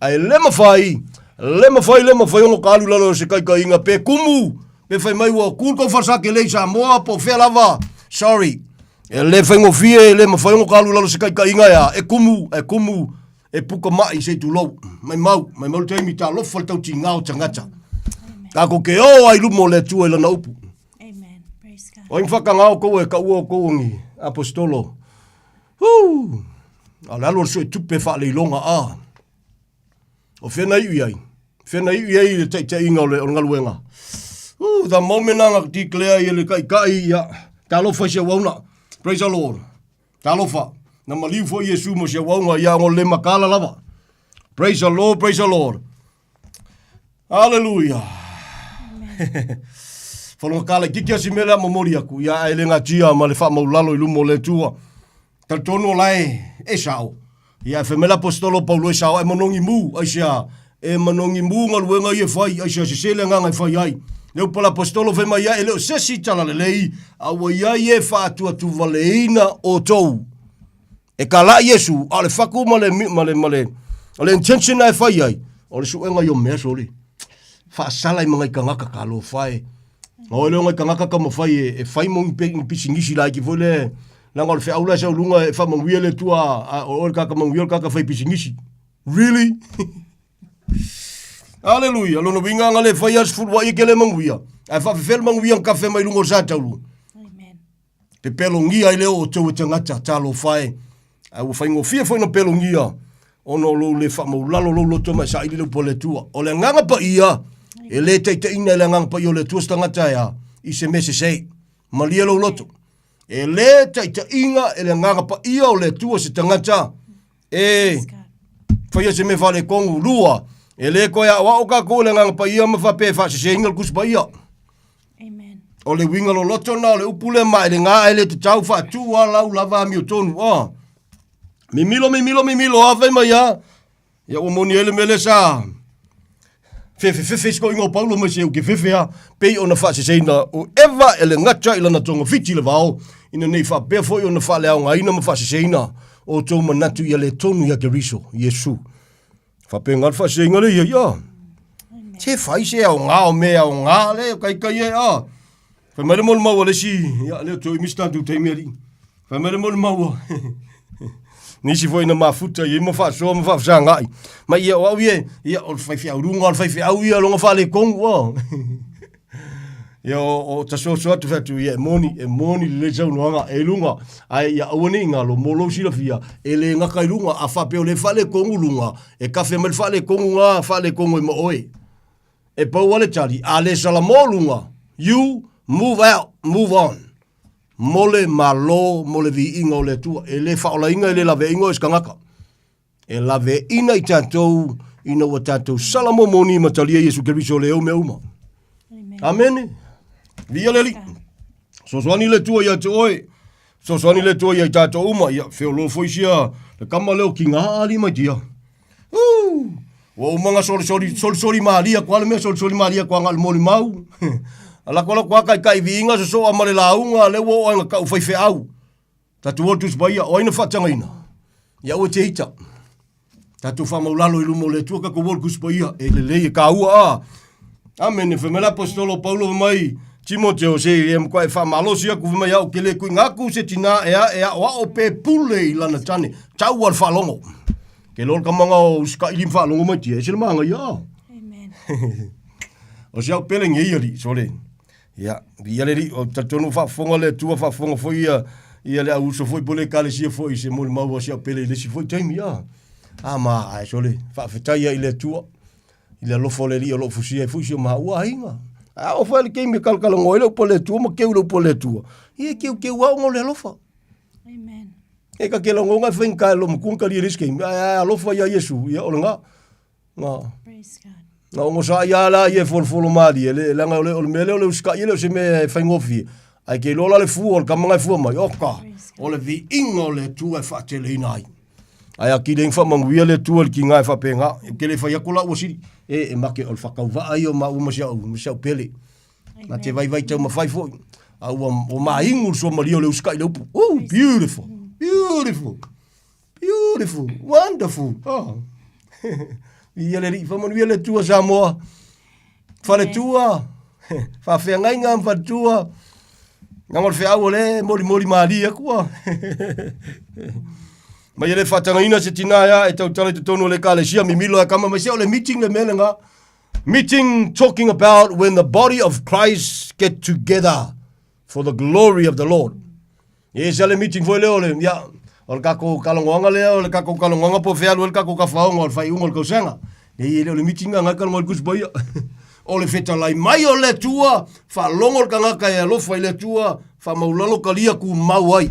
Ae le mafai, le mafai, le mafai ona ka alu i lalo o se taitaiga pe kumu, pe fai mai ua ku le tou falesatele i Samoa po o fea lava. Sorry. E le faigofie, e le mafai ona ka alu i lalo o se taitaiga ea, e kumu, e kumu, e puka mai se i tulou. Maimau, maimau le taimi, talofa le tautiga o tagata. Tatou te o ai i luma o le Atua i lana upu. Amen. Praise God. O ai whakangao kou e ka ua o kou ni apostolo. Huu! A le alu o le sue tupe whaaleiloga a. O whena iu iai. Whena iu iai i le taitaiga o le, o le galuega. Huu, the moment anga declare i le kai kai ia. Talofa i se auauna. Praise the Lord. Talofa. Na maliu foi Iesu mo se auauna ia ngo le makala lava. Praise the Lord, praise the Lord. Hallelujah. Whalonga kala kiki asi mele a momori aku ia ai le ngatia ma le whaamaulalo i luma o le Atua. Talitonu o lae e sao. Ia e whemela apostolo Paulo e sao e manongi mu ai sea e manongi mu ngaluenga i e whai ai sea sesele nganga e whai ai. Le upa le apostolo whai mai ia e leo sesi tala lelei a ua ia i e whaatuatu valeina o tou. E ka la Iesu, a o le faku ma le, ma le, ma le, o le intention na e fai ai, o le suega i o mea soli. Faasala i mangai kangaka ka lo fai. O le ngai kangaka ka mawhai e, e fai mo ngi pisingisi la ki foi le, langa o le wheaula e sau lunga e whamanguia le tua, a, o le kaka manguia o le kaka fai pisingisi. Really? Hallelujah. Lona winga nga le fai as fulu wa i ke le manguia. Ai whawhewhel manguia ng kafe mai lunga o sa taulu. Amen. Pepelogia ai lea o outou e tagata, talofa e, ae ua faigofie foi ona pelogia ona o lou le faamaulalo lou loto ma e saili le upu a le Atua. O le agaga paia, e le taitaiina e le agaga paia o le Atua se tagata e a, i se mea sese. Malie lou loto. E le taitaiina e le agaga paia o le Atua se tagata e faia se mea faaletonu. Lua, e le toe aoao tatou i le agaga paia ma faapea e faaseseina le Tusi Paia. Amen. O le uiga loloto na o le upu lea ma e le gā e le tatau faatu a lau lava amiotonu. Oh. Mimilo, mimilo, mimilo, a fai mai a. Ia ua moni ai le mea lea sa fefefefe isi koʻiga o Paulo mai se u ke fefe a, pei ona faaseseina o Eva e le gata i lana togafiti i le vao, ina nei faapea foi ona faaleaogaina ma faaseseina o outou manatu ia le tonu ia Keriso, Iesu. Faapena le faaseiga le ia ia. Se fai se aoga o mea aoga le o kaikai e a. Fai mai le molimau a le isi, ia lea toe umi si tatou taimi alii. Fai mai le molimau a nisi foi na mafuta i ai ma faasoa ma faafesagai. Ma ia o au ia, ia o le faifeau luga o le faifeau ia longa faaletonu a. Ia o, o tasoaso atu fai atu, ia e moni, e moni lelei saunoaga e luga, ae ia aua ne i galo mo lou silafia, e le gata i luga, a faapea o le faaletonu luga, e kafe mai le faaletonu ga, faaletonu ai ma oe. E pau lava le tali, a le salamo luga, you move out, move on. Mo le Malo, mo le viiga o le Atua. E le faaolaina, e le laveaiina oe e se tagata. E laveina i tatou ina ua tatou sala momoni ma talia Iesu Keriso le au mea uma. Amene. Viia le Alii. Sosoani le Atua ia te oe. Sosoani le Atua ia i tatou uma. Ia feolo foi sia le kama leo ki ngā ali mai tia. Uh! Ua uma nga solisoli, solisoli malia koa le mea solisoli malia koa nga le molimau. Alako la koa kai kai viinga sosoa ma le launga le ua o ai nga kau faifeau. Tatou o le Tusi Paia, o ai na faatagaina? Ia aua e te ita. Tatou faamaulalo i luma o le Atua tatou o le Tusi Paia, e lelei e kāua a. Amene, fai mai le Aposetolo o Paulo fai mai, Timoteo, se e matua e faamalosi aku fai mai au ke le kuiga aku se tinā e a e aʻoaʻo pe pule i lana tane, tau a le faalogo. Ke loa le kamaga o usikaʻi lima faalogo mai tia, e se le magaia a. Amen. O se au pele ngei ali, sole. Ia, viia le Alii, o talitonu faafofoga le Atua, faafofoga foi ia, ia le au uso foi po le ekalesia foi i se molimau a si au pele i le isi foi taimi, a. A ma, ae sole, faafetai ai i le Atua, i le alofa o le Alii o lo o fusia ai foi si o maua aiga. A oo foi le taimi e kalakalanoa ai le upu a le Atua ma keu le upu a le Atua, ia e keukeu lava ona o le alofa. Amen. E ka ke lagonga e faigata e lou matua ona talia i le isi taimi, ae a alofa ia Iesu, ia o lena. Na. Praise God. Na ogosaʻi lava la ia e folofolo malie, le, leaga o le, o le mea lea o le usitaʻi e le o se mea e faigofie. Ae ke iloa la le fua o le tama na e fua mai, oka, o le viiga o le Atua e faateleina ai. Ae atili ai ona faamanuia le Atua i le tiga e faapena. Ou te le fai atu la ua sili, e, e make o le faatauvaa ia o maua ma si au, ma si au pele. Na te vaivai taumafai foi, a ua, ua mainu le suamalie o le usitaʻi i le upu. Ooh, beautiful, beautiful. Beautiful, wonderful. Oh. Ia le alii, faamanuia le Atua Samoa. Faletua, faafeagaiga ma faletua. Leaga o le feau o lea e molimoli malie atu a. Mai e le faatagaina se tina ea e tautala i totonu o le ekalesia mimilo e kama mai se o le meeting le mea lena. Meeting talking about when the body of Christ get together for the glory of the Lord. E ese le meeting foi lea o le, ia, o le tatou talanoaga lea, o le tatou talanoaga po o fea alu ai le tatou tafaoga o le faaiuga o le tausaga. Nei, e le o le meeting lena e talanoa ai le Tusi Paia. O le fetalai mai o le Atua, faalogo le tagata e alofa i le Atua, faamaulalo talia tumau ai.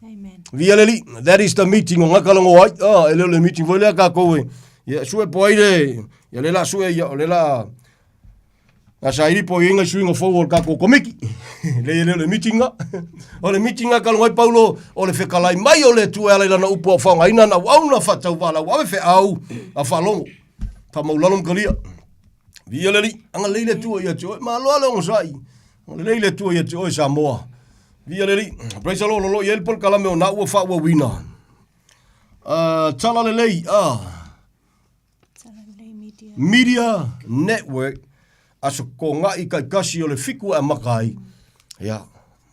Amen. Via le alii, that is the meeting o nga talanoa ai. Ah, e le o le meeting foi lea tatou e, ia, sue po ai le, ia le la sue, ia, o le la, Na saili po i ai nai suiga fou o le tatou komiti. Leai e le o le meeting na. O le meeting na talu ai Paulo o le fetalai mai o le Atua e ala i lana upu a o faaaogaina ana auauna faatauvaa lau ave feau a faalogo. Faamaulalo ma talia. Viia le Alii, agalelei le Atua ia te oe. Malo lava le onosai. Agalelei le Atua ia te oe Samoa. Viia le Alii. Praise the Lord, o lo o i ai le polokalame o na ua faaauauina. Tala lelei, ah. Media Network, Aso Kogaʻi Taitasi o le Fiku e amata ai. Ia,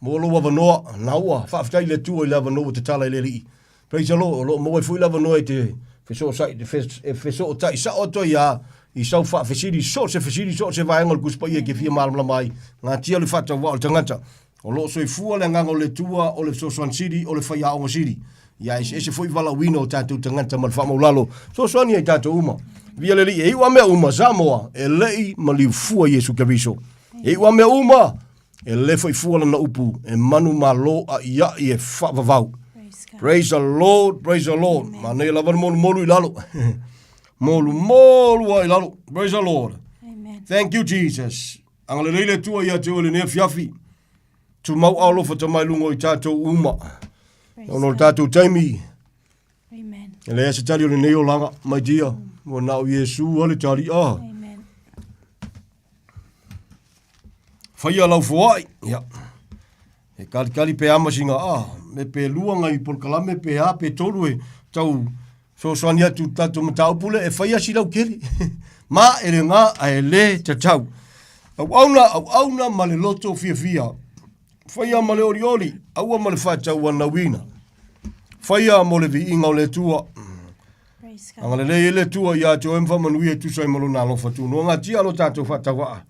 mo lou avanoa, na ua faafetai i le Atua i le avanoa ua tatala i le Alii. Praise the Lord, o lo o maua ai foi le avanoa e te fesoosai, e fesootai sao atu ai lava i sau faafesili, so o se fesili, so o se vaega o le Tusi Paia e te fia malamalama ai. Gatia le faatauvaa o le tagata. O lo o soifua le Agaga o le Atua, o le fesoasoani sili, o le faiaoga sili. Ia eseese foi valaauina o tatou tagata ma le faamaulalo. Fesoasoani ai tatou uma. Via le Alii, e iu a mea uma, Samoa, e le i maliu fua Iesu Keriso. E iu a mea uma, e le foi fua lana upu, e manumalo a'ia'i e faavavau. Praise the Lord, praise the Lord. Manaia lava le molumolu i lalo. molumolu lava i lalo. Praise the Lord. Amen. Thank you, Jesus. Agalelei le Atua ia te oe lenei afiafi. Tumau alofa ta mai luga o i tatou uma. Ona o le tatou taimi. Amen. E leai se tali o lenei olaga, my dear. Ua na o Iesu a le tali. Ah. Amen. Whaia lau foai. Ia. E kalikali pe ama singa ah. Me pe lua ngai polokalame pe a pe tolu e tau Fesoasoani atu i le tatou mataupu lea e faia si lautele. Ma e le gā ae le tatau. Auauna, auauna ma le loto fiafia. Faia ma le olioli, aua ma le faatauanauina. Faia mo le viiga o le Atua. Agalelei ai le Atua ia te oe ma faamanuia e tusa ai ma lona alofa tunoa. Gatia lo tatou faatauvaa.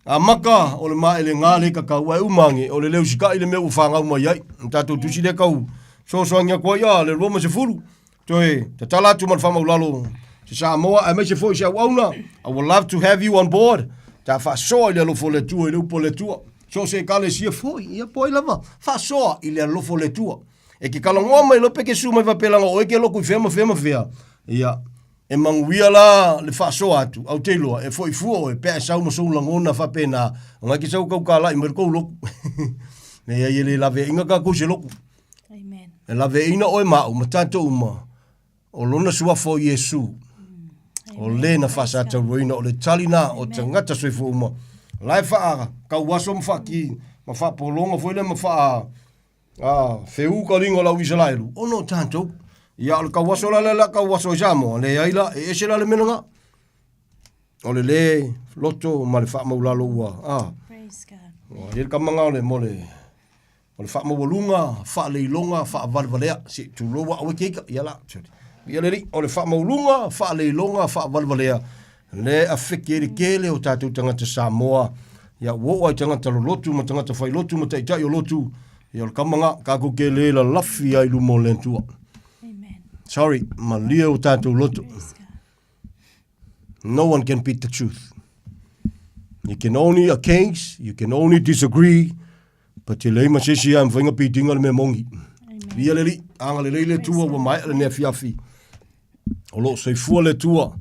Amata o le maelega le kakau ae uma age o le le usitaʻi le mea ua fagau mai ai. O tatou tusi lea tau fesoasoani atu ai a le 20 toe tatala atu ma le faamaulalo se Samoa aemaise foi se auauna. I would love to have you on board. Ta faasoa i le alofa o le Atua i le upu a le Atua. So o se ekalesia foi, ia po ai lava, faasoa i le alofa o le Atua. E ke talanoa mai loa pe ke susu mai faapea leaga o oe ke loku i fea ma fea ma fea. Ia, E manuia la le faasoa atu, au te iloa, e foi fua oe pe a e sau ma sou lagona faapena, ona e ke sau kau kalaʻi mai le kou loku. Leai e le laveaiina tatou i se loku. Amen. E laveaiina oe ma au ma tatou uma, o lona suafa o Iesu, o le na faasatauaina, o le tali na o tagata soifua uma. La e faatauaso ma faaki, ma faapologa foi lea ma faa, A, feu ka liga o le au Isaraelu, ona o tatou. Ia, o le tauaso la lea la tauaso i Samoa, leai la, e ese la le mea lena. O le lē loto ma le faamaulalo ua, a. Praise God. Ua i ai le tamaga o le, mo le, o le faamaualuga, faaleiloga, faavalevalea. Se, tulou au e keika, ia la. Ia le alii, o le faamaualuga, faaleiloga, faavalevalea, lea e afeke ai le tele o tatou tagata Samoa, ia ua oo lava i tagata lolotu ma tagata failotu ma taitai o lotu, ia o le kama lena, tatou te le lalafi lava i luma o le Atua. Amen. Sorry, malie o tatou loto. Praise God. No one can beat the truth. You can only accuse, you can only disagree, but e leai ma se isi lava e mafai ona beat-ina le mea moni. Viia le Alii, agalelei le Atua ua maea lenei afiafi. O lo o soifua le Atua.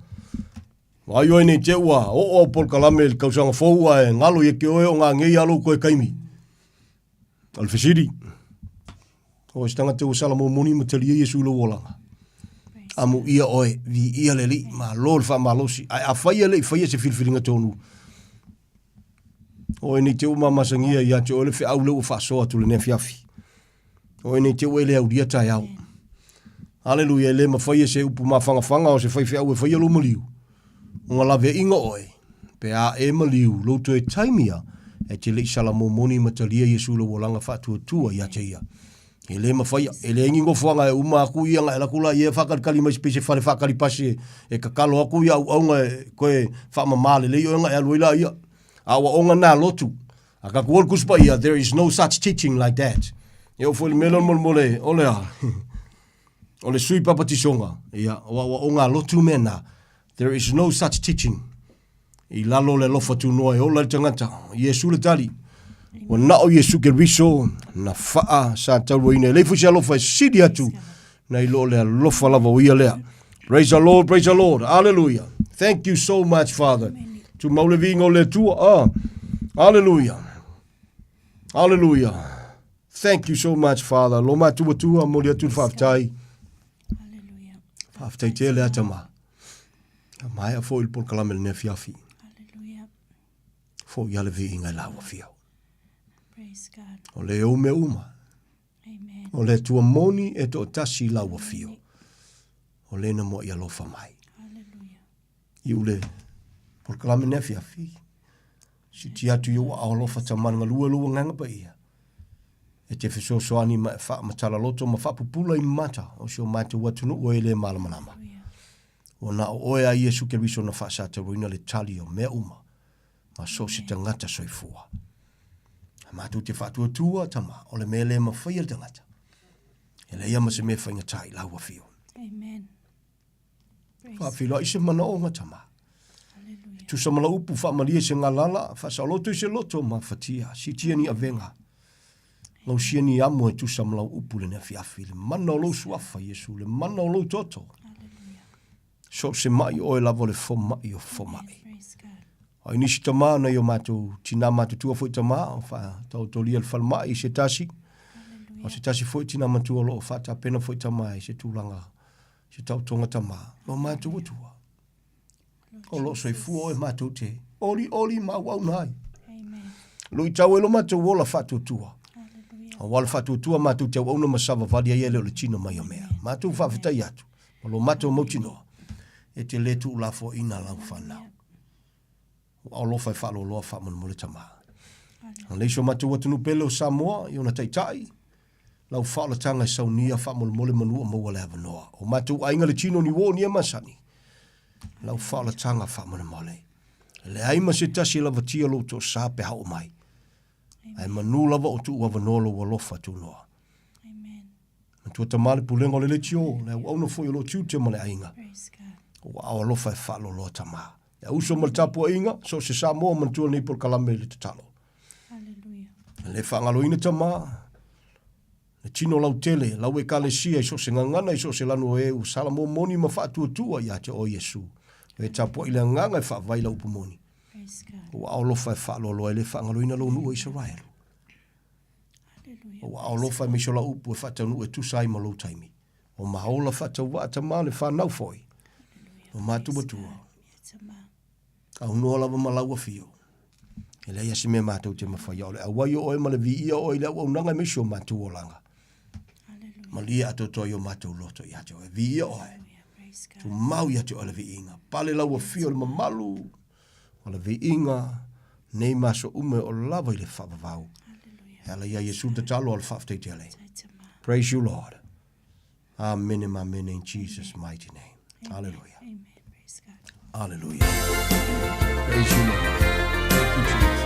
Vaai oe nei te ua oo au polokalame i le tausaga fou ae galo ia te oe o gagei a lou toe taimi. O le fesili, o se tagata ua sala momoni ma talia Iesu i lou olaga. Amuia oe, viia le Alii, malo le faamalosi. Ae afai e le i faia se filifiliga tonu, oe nei te ua mamasagia ia te oe le feau lea ua faasoa atu lenei afiafi. Oe nei te ua e le aulia taeao. Aleluia, e le mafai e se upu mafangafaga o se faifeau e faia lou maliu. Ona laveaiga oe, pe a e maliu, lou toe taimi a, e te le i sala momoni ma talia Iesu lou olaga faatuatua ia te ia. E le mafaia, e leai ni nofoaga e uma atu ia na e alu atu laia e faakalikali mai pei se fale faakali pasi e tatalo atu ia auauna e toe faamama lelei oe na e alu ai laia. A aoaoga na lotu. A tatou o le Tusi Paia, there is no such teaching like that. E oo foi i le mea lea o le molemole, o le a? O le sui papatisoga, ia, o aoaoga a lotu mea na. There is no such teaching. I lalo o le alofa tunoa e ola le tagata. Iesu le tali. Ua na o Iesu Keriso na faa sa tauaina. E leai foi se alofa e sili atu na i lo le alofa lava o ia lea. Praise the Lord, praise the Lord. Hallelujah. Thank you so much, Father. Tumau le viiga o le Atua. Ah. Hallelujah. Hallelujah. Thank you so much, Father. Lo matua tua, moli atu le faafetai. Faafetai tele a tama. Maea foi le polokalame lenei afiafi. Foi a le viiga i lau afio. O le ou mea uma. O le Atua moni e toatasi i lau afio. O le na moai alofa mai. I ule polokalame lenei afiafi. Siti atu i ou aao alofa tama le galue lou agaga paia. E te fesoasoani ma e faamatala loto ma faapupula i mata o si o matou atunuu e le malamalama. Ua na o oe a Iesu Keriso na faasataroina le tali o mea uma ma so o se tagata soifua. A matou te faatuatua, tama, o le mea le mafaia le tagata. E leai lava ma se mea e faigata i lau afio. Amen. Faafeiloai se manaoga tama. E tusa ma lau upu faamalie se galala, faasaoloto i se loto mafatia, siitia ni avega. Lausia ni amo e tusa ma lau upu lenei afiafi, le mana o lou suafa, Iesu, le mana o lou toto. So o se ma'i oe lava o le fomai o fomai. Ai nisi tama nai o matou tina matutua foi tama o faataotolia le falemai i se tasi. O se tasi foi tina matua o lo o faatapena foi tama i se tulaga se taotoga tama. Lo matou atua. O lo o soifua oe matou te olioli ma auauna ai. Luitau ai lo matou ola faatuatua. Aua le faatuatua matou te auauna ma savavali ai e le o le tino mai o mea. Matou faafetai atu ma lo matou mautinoa e te le tuulafoaiina lau fanau. Ua alofa e faaloaloa faamolemole tama. Agalelei si o matou atunuu pele o Samoa i ona taitai, lau faaolataga e saunia faamolemole manu o maua le avanoa. O matou aiga le tino ni uo ni e masani, lau faaolataga faamolemole. E leai ma se tasi e lavatia lou toasa pe a oo mai. Ae manu lava o tuu avanoa lou alofa tunoa. Matua tama le pulega o le leitio, le auauna foi o lou tiute ma le aiga. Ua ao alofa e faaloaloa tama. Le auso ma le tapuaiga, so o se Samoa manatua lenei polokalame i le tatalo. E le faagaloina tama, le tino lautele, lau ekalesia i so o se gagana i so o se lanu o e ua salamomoni ma faatuatua ia te oe Iesu. E tapuai le agaga e faavae lau upu moni. Ua alofa e faaloaloa e le faagaloina lou nuu o Isaraelu. Ua alofa e miso lau upu e faataunuu e tusa ai ma lou taimi. O maola faatauvaa tama le fanau foi. O matou matua. Aunoa lava ma lau afio. E leai lava se mea matou te mafaia o le auai o oe ma le viia o oe i le auaunaga aemaise o matou olaga. Malie atoatoa i o matou loto ia te oe. Viia oe. Tumau ia te oe le viiga. Pale lau afio le mamalu o le viiga nei ma aso uma e oo lava i le faavavau. E ala ia Iesu tatalo a le faafetai tele. Praise you Lord. Amene ma amene in Jesus mighty name. Hallelujah. Amen. Praise God. Hallelujah. Praise you Lord. Thank you Jesus.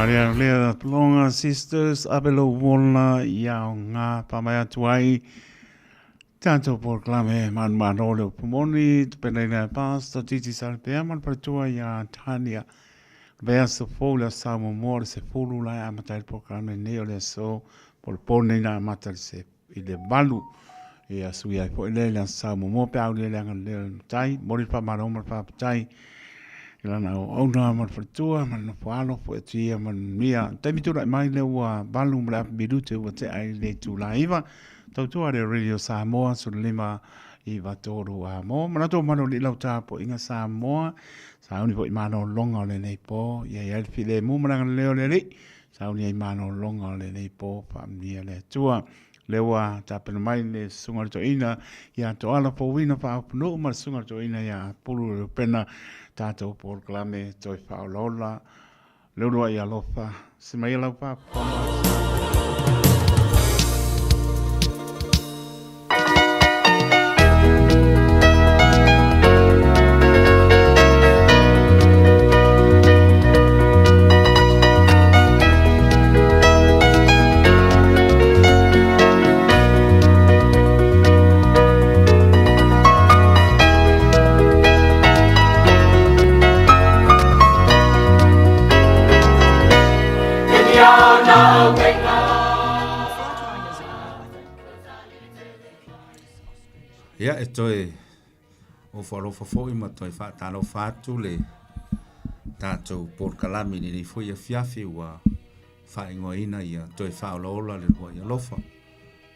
Maria Lea Longa Sisters ape lou ola ia ngā pamai atu ai tātou polokalame manumano o le upu moni te penaina e Pastor Titi Sarapea ma le faletua ia Tania le aso fou le aso muamua o le 10 la e amata ai le polokalame nei o le aso po o le po nei na amata i le i le 8. Ia sui ai foi lea i le Aso Sa muamua pe a uli ai le agalelei o le Matai. Momoli le faamalo ma le faafetai i lana auauna ma le faletua ma le nofo alo foi atu ia manuia. Taimi tulai mai lea ua 8 ma le afa minute ua tea i le itula 9. Tautua le Radio Samoa 15 9 3 a mo. Manatu o manu alii lau tapuaiga Samoa. Sauni foi malologa o lenei po. Ia i ai le filemu ma le agalelei o le Alii. Sauni ai malologa o lenei po. Faamanuia le Atua. Lea ua tapena mai le Susuga i le Toeaina ia Toala Fouina Faaopunuu ma le Susuga i le Toeaina ia Apulu Reupena tatou polokalame toe faaolaola le uluai alofa. Se mai lau faafofoga. Ia e toe ofo alofa foi ma toe faatalofa atu le tatou polokalame i lenei foi afiafi ua faaigoaina ia toe faaolaola le uluai alofa.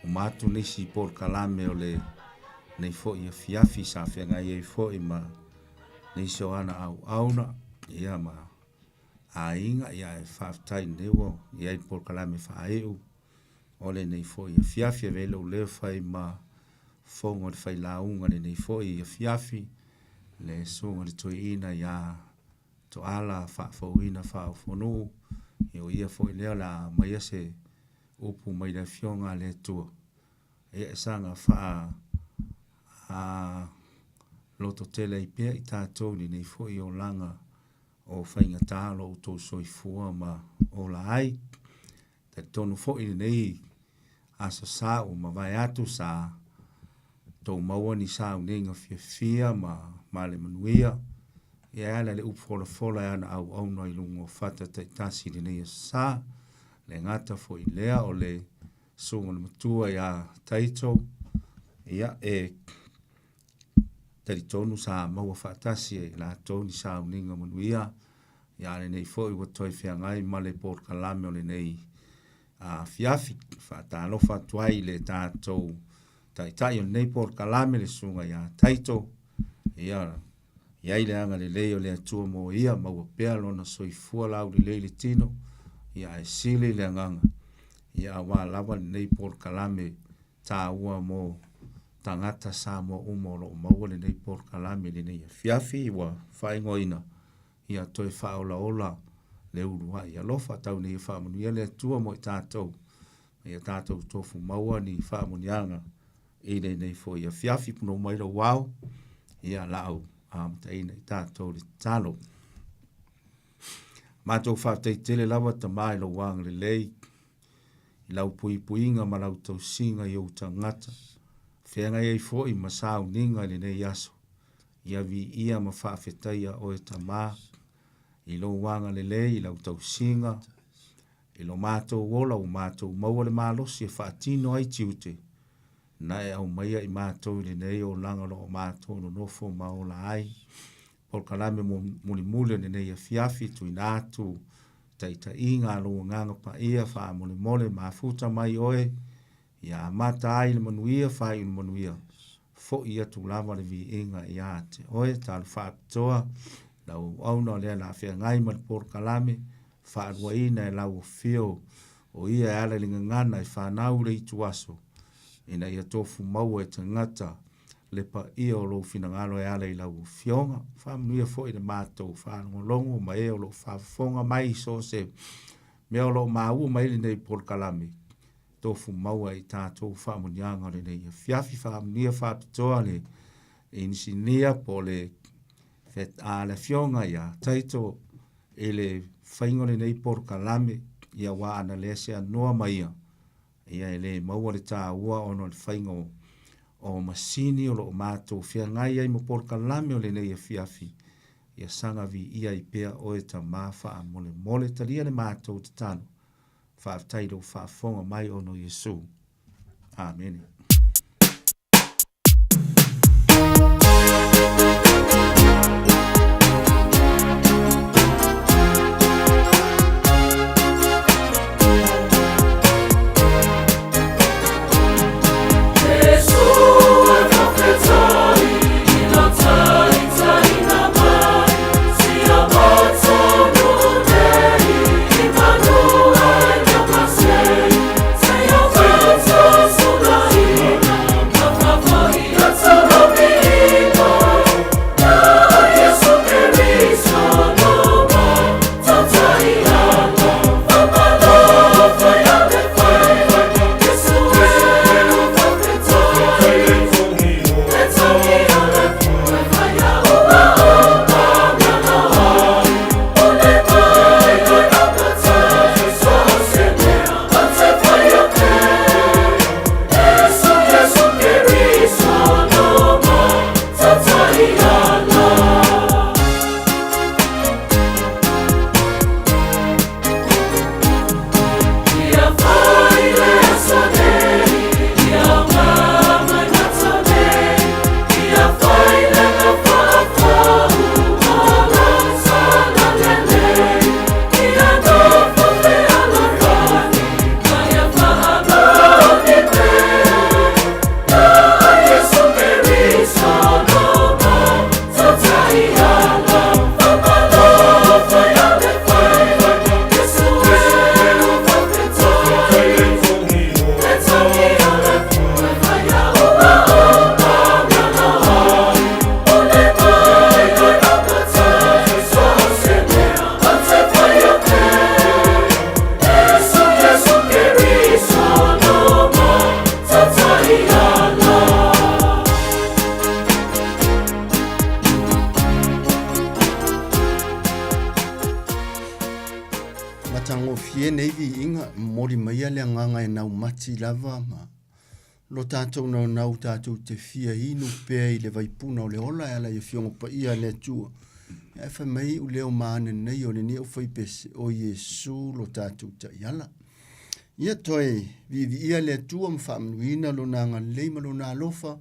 Uma atu nisi polokalame o lenei foi afiafi sa feagai ai foi ma nisi o ana auauna ia ma aiga ia ae faafetai i lenei ua i ai le polokalame faaiu o lenei foi afiafi. Avea ai lou leo e fai ma fofoga o le failauga i lenei foi afiafi, le susuga i le toeaina ia Toala Faafouina Faaofonuu, ia o ia foi lea o le a aumaia se upu mai le Afioga a le Atua. Ia e saga faa a loto tele ai pea i tatou i lenei foi olaga o faigata lo outou soifua ma ola ai. Talitonu foi lenei aso sa ua mavae atu sa tou maua ni sauniga fiafia ma ma le manuia. Ia e ala i le upu folafola e ana auauna i luga o fata taitasi i lenei aso sa. Le gata foi lea o le susuga i le matua ia Taito, ia e talitonu sa maua faatasi e latou ni sauniga manuia. Ia a lenei foi ua toe feagai ma le polokalame o lenei afiafi. Faatalofa atu ai i le tatou taitai o lenei polokalame le susuga ia Taito. Ia i ai le agalelei o le Atua mo ia, maua pea lona soifua laulelei i le tino, ia ae sili le agaga, ia aua lava lenei polokalame taua mo tagata Samoa uma o lo o maua lenei polokalame i lenei afiafi ua faaigoaina ia toe faaolaola le uluai alofa. Tau ina ia faamanuia le Atua mo i tatou, ma ia tatou tofu maua ni faamanuiaga i lenei foi afiafi. Punou mai lou ao, ia laau amataina i tatou le tatalo. Matou faafetai tele lava Tama i lou agalelei, i lau puipuiga ma lau tausiga i ou tagata, feagai ai foi ma sauniga i lenei aso. Ia viia ma faafetaia oe Tama, i lou agalelei, i lau tausiga, i lo matou ola ua matou maua le malosi e faatino ai tiute na e aumaia i matou i lenei olaga o lo o matou nonofo ma ola ai. Polokalame mulimuli o lenei afiafi tuuina atu taitaiga a lou Agaga Paia faamolemole mafuta mai oe Ia amata ai le manuia, faaiu le manuia, foi atu lava le viiga ia te oe. Talo faapitoa lau auauna o lea o le a feagai ma le polokalame, faaluaina e lau afio o ia e ala i le gagana e fanau i le ituaso, ina ia tofu maua e tagata le paia o lou finagalo e ala i lau afioga. Faamanuia foi le matou faalogologo ma e o lo o faafofoga mai i so o se mea o lo o maua mai lenei polokalame. Tofu maua i tatou faamanuiaga o lenei afiafi. Faamanuia faapitoa le inisinia po o le, a le afioga ia Taito. i le faiga o lenei polokalame, ia aua ana leai se anoa ma ia, ia e le maua le taua ona o le faiga o, o masini o lo o matou feagai ai ma polokalame o lenei afiafi, ia saga viia ai pea oe Tama faamolemole talia le matou tatalo. Faafetai i lou faafofoga mai ona o Iesu. Amene. Matagofie nei viiga, momoli maia le agaga e naumati lava ma lo tatou naunau tatou te fia inu pea i le vaipuna o le ola e ala i Afioga Paia a le Atua. Ae fai mai u leo maana nei o lenei aufaipese, o Iesu lo tatou taiala. Ia toe viiviia le Atua ma faamanuiina lona agalelei ma lona alofa,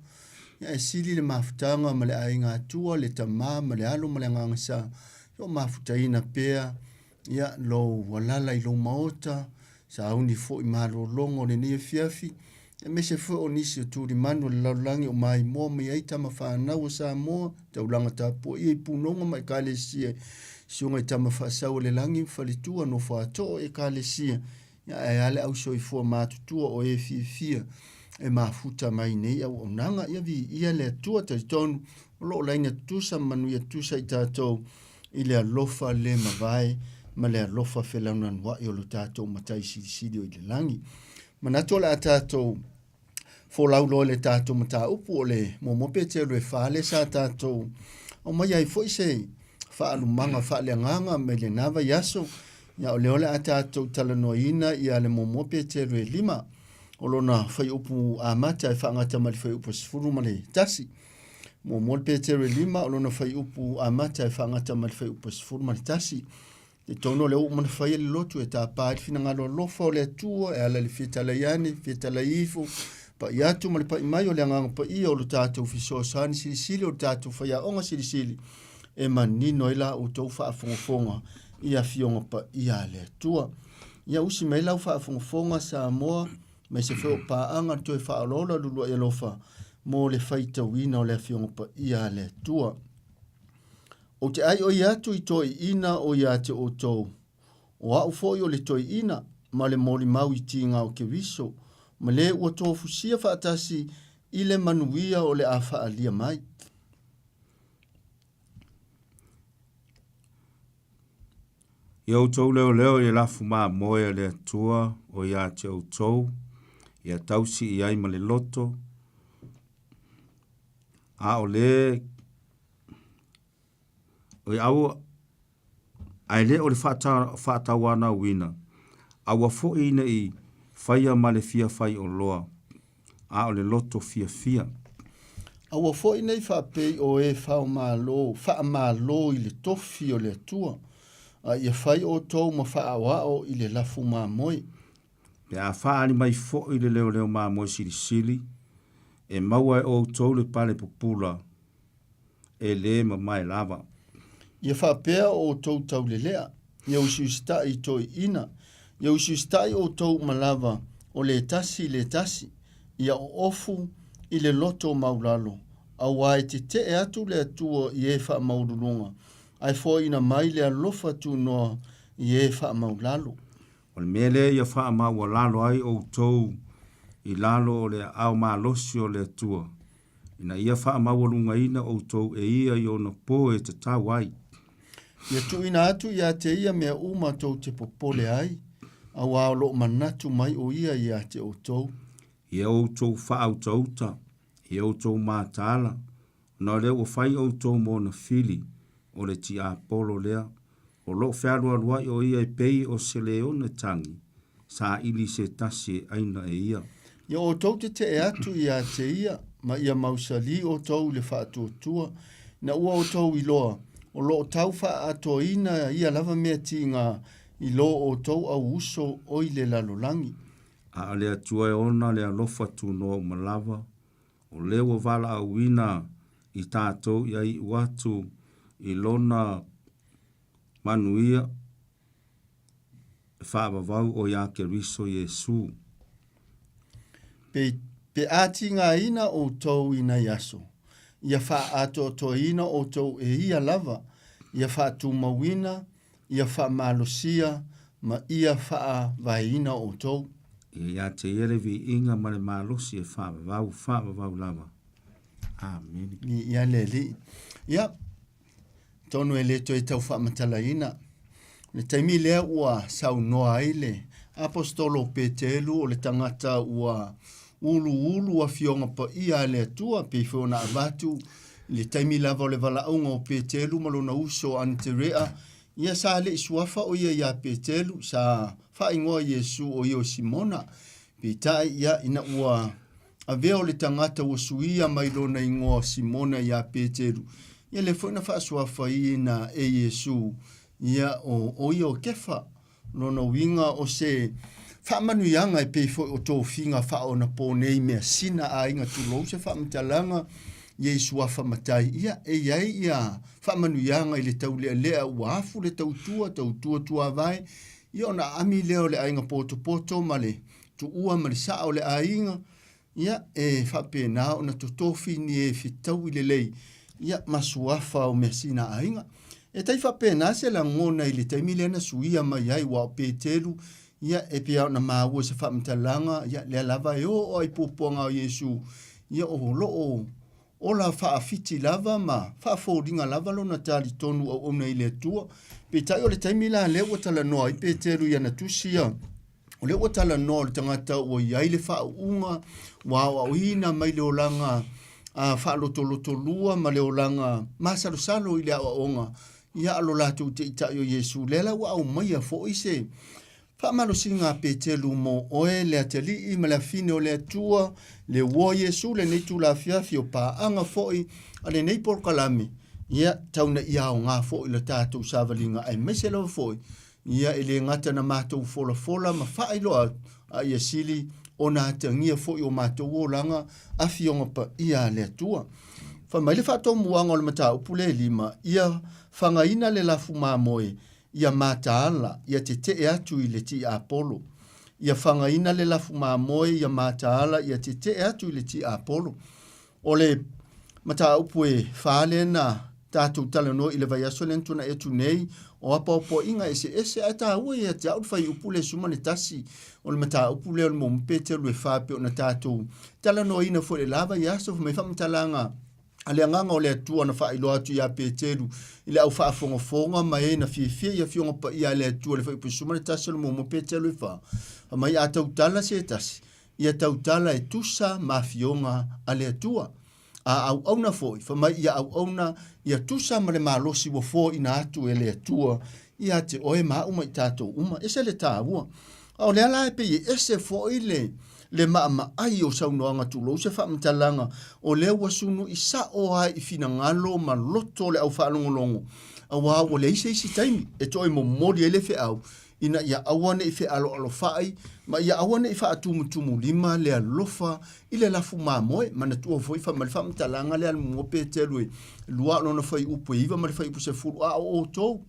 ia e sili le mafutaga ma le aiga Atua, le Tama ma le Alo ma le Agaga Sa, ia o mafutaina pea ia lou alala i lou maota, sauni foi malologa o lenei afiafi, aemaise foi o nisi o tulimanu o le lalolagi o maimoa mai ai tama fanau a Samoa, taulaga tapuaia i punoga ma ekalesia, susuga i tama faasau o le lagi ma faletua, nofo atoa o ekalesia, ia ae a le au soifua matutua o e fiafia e mafuta mai nei auaunaga. Ia viia le Atua, talitonu o lo o laina tutusa ma manuia tutusa i tatou i le alofa le mavae ma le alofa felaunanua'i o lo tatou Matai Silisili o i le lagi. Manatu o le a tatou folau loa i le tatou mataupu o le muamua Peteru e fa lea sa tatou aumaia ai foi se faalumaga faaleagaga mai lena vaiaso. Ia o lea o le a tatou talanoaina ia le muamua Peteru e lima o lona fuaiupu amata e faagata mai le fuaiupu 11. Muamua le Peteru e lima o lona fuaiupu amata e faagata mai le fuaiupu 11. I totonu o le ua uma ona faia le lotu e tapa ai le finagalo alofa o le Atua e ala i le fetalai ane, fetalai ifo, pai atu ma le pai mai o le Agaga Paia o lo tatou fesoasoani silisili o le tatou faiaoga silisili e manino ai la outou faafogafoga i Afioga Paia a le Atua. Ia usi mai lau faafogafoga Samoa, aemaise foi o paaga le toe faaolaola luluai alofa mo le faitauina o le Afioga Paia a le Atua. Ou te ʻaiʻoi atu i toeʻina o iā te ʻoutou, o aʻu foi o le toeʻina, ma le molimau i tiga o Keriso, ma le ua tofusia faatasi i le manuia o le a faaalia mai. Ia outou leoleo i le lafu mamoe a le Atua o iā te outou, ia tausi i ai ma le loto, a o le Oi aua. Ae le o le faatauanauina, aua foi ne i faia ma le fia faioloa, a o le loto fiafia. Aua foi ne i faapei o e faomalo, faamalo i le tofi o le Atua, a ia fai outou ma faaoao i le lafu mamoe. Pe a faaali mai foi le leoleo mamoe silisili, e maua e outou le pale pupula, e lē mamae lava. Ia faapea o outou taulelea, ia usiusitaʻi i toeʻina, ia usiusitaʻi outou uma lava o le tasi i le tasi, ia oofu i le loto maulalo, auā e teteʻe atu le Atua i e faamaululuga, ae foaiina mai le alofa tunoa i e faamaulalo. O le mea lea ia faamaualalo ai outou i lalo o le aao malosi o le Atua, ina ia faamaualugaina outou e ia i ona po e tatau ai. Ia tuuina atu ia te ia mea uma tou te popole ai, auā o lo o manatu mai o ia ia te outou. Ia outou faautauta, ia outou mataala, ona o lea ua fai outou mo ona fili, o le tiapolo lea, o lo o fealualuai o ia e pei o se leone tagi, saili se tasi e aina e ia. Ia outou tetee atu ia te ia, ma ia mausali outou i le faatuatua, ina ua outou iloa, o lo o tau faaatoaina ia lava mea tiga i lo outou au uso o i le lalolagi. A o le Atua e ona le alofa tunoa uma lava, O lea ua valaauina i tatou ia iu atu i Lona manuia e faavavau o iā Keriso Iesu. Pe, pe a tigaina outou i nai aso, ia faaatoatoaina outou e ia lava, ia faatumauina, ia faamalosia, ma ia faavaeina outou. Ia ia te ia le viiga ma le malosi e faavavau, faavavau lava. Amene. Viia le Alii. Ia, atonu e le toe tau faamatalaina. O le taimi lea ua saunoa ai le Aposetolo o Petelu o le tagata ua uluulu afioga paia a le Atua, pei foi ona avatu i le taimi lava o le valaauga o Petelu ma lona uso o Anaterea, ia sa le i suafa o ia iā Petelu, sa faaigoa Iesu o ia o Simona. Peitai, ia, ina ua avea o le tagata ua suia mai lona igoa o Simona iā Petelu, ia lea foi na faasuafaina e Iesu, ia, o, o ia o Kefa. Lona uiga o se faamanuiaga e pei foi o tofiga faaonaponei measina aiga tulou se faamatalaga ia i suafa matai, ia e i ai ia faamanuiaga i le taulealea ua afu le tautua, tautua tuavae, ia ona aami lea o le aiga potopoto ma le tuua ma le saa o le aiga, Ia, e faapena ona totofi ni e fetaui lelei, ia, ma suafa o measina aiga. E tai faapena se lagona i le taimi lea na suia mai ai, aua o Petelu, ia, e pei lava ona maua i se faamatalaga, ia, lea lava e oo lava i puapuaga o Iesu, ia, o lo o ola faafiti lava ma faafoliga lava lona talitonu auauna i le Atua. Peitai o le taimi la lea ua talanoa ai Petelu i ana tusi ia, O lea ua talanoa o le tagata ua i ai le faauuga, ua aoaoina mai le olaga faalotolotolua ma le olaga masalosalo i le aoaoga ia a lo latou Taitai o Iesu. Lea la ua aumaia foi se faamalosiga a Petelu mo oe le atalii ma le afine o le Atua, le uo Iesu lenei itula afiafi o paaga foi a lenei polokalame, ia tau ina ia aoga foi le tatou savaliga aemaise lava foi Ia e le gata na matou folafola ma faailoa atu, a ia sili ona atagia foi o matou olaga Afioga Paia a le Atua. Fai mai le faatomuaga o le mataupu le lima, ia fagaina le lafu mamoe, ia mataala, ia tetee atu i le tiapolo. Ia fagaina le lafu mamoe, ia mataala, ia tetee atu i le tiapolo. O le mataupu e fā lea na tatou talanoa i le vaiaso lea na tuanai atu nei, o apoapoaiga eseese, ae taua ia te au le fuaiupu le 11 o le mataupu lea o le muamua Petelu e fā pei ona tatou talanoaina foi i le la vaiaso, fai mai faamatalaga a le Agaga o le Atua na faailoa atu iā Petelu i le au faafogafoga ma e na fiafia i Afioga Paia a le Atua i le fuaiupu 11 o le muamua Petelu e fā, fai mai a tautala se tasi, Ia tautala e tusa ma afioga a le Atua. A auauna foi, fai mai ia auauna ia tusa ma le malosi ua foaina atu e le Atua ia te oe ma au ma i tatou uma. Ese le taua. A o lea la e pei e ese foi le, le maamaai o saunoaga tulou se faamatalaga, o lea ua sunu'i sa'o ai i finagalo ma loto o le au faalogologo, auā ua leai se isi taimi e toe momoli ai le feau ina ia aua ne i fealoalofa'i ma ia aua ne i faatumutumulima le alofa i le lafu mamoe. Manatua foi fai mai le faamatalaga lea a le Muamua Petelu e lua lona fuaiupu e 9 ma le fuaiupu 10, A o outou,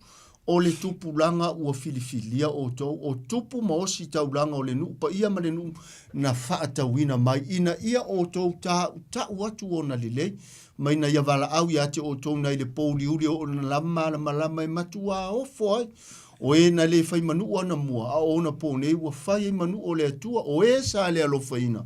o le tupulaga ua filifilia outou, o tupu ma osi taulaga o le nuu paia ma le nuu na faatauina mai, ina ia outou tautau atu ona lelei, ma ina ia valaau ia te outou nai le pouliuli o ona lava malamalama e matuā ofo ai O e na le fai manuu anamua, a o ona po nei ua fai ai manuu o le Atua, o e sa le alofaina,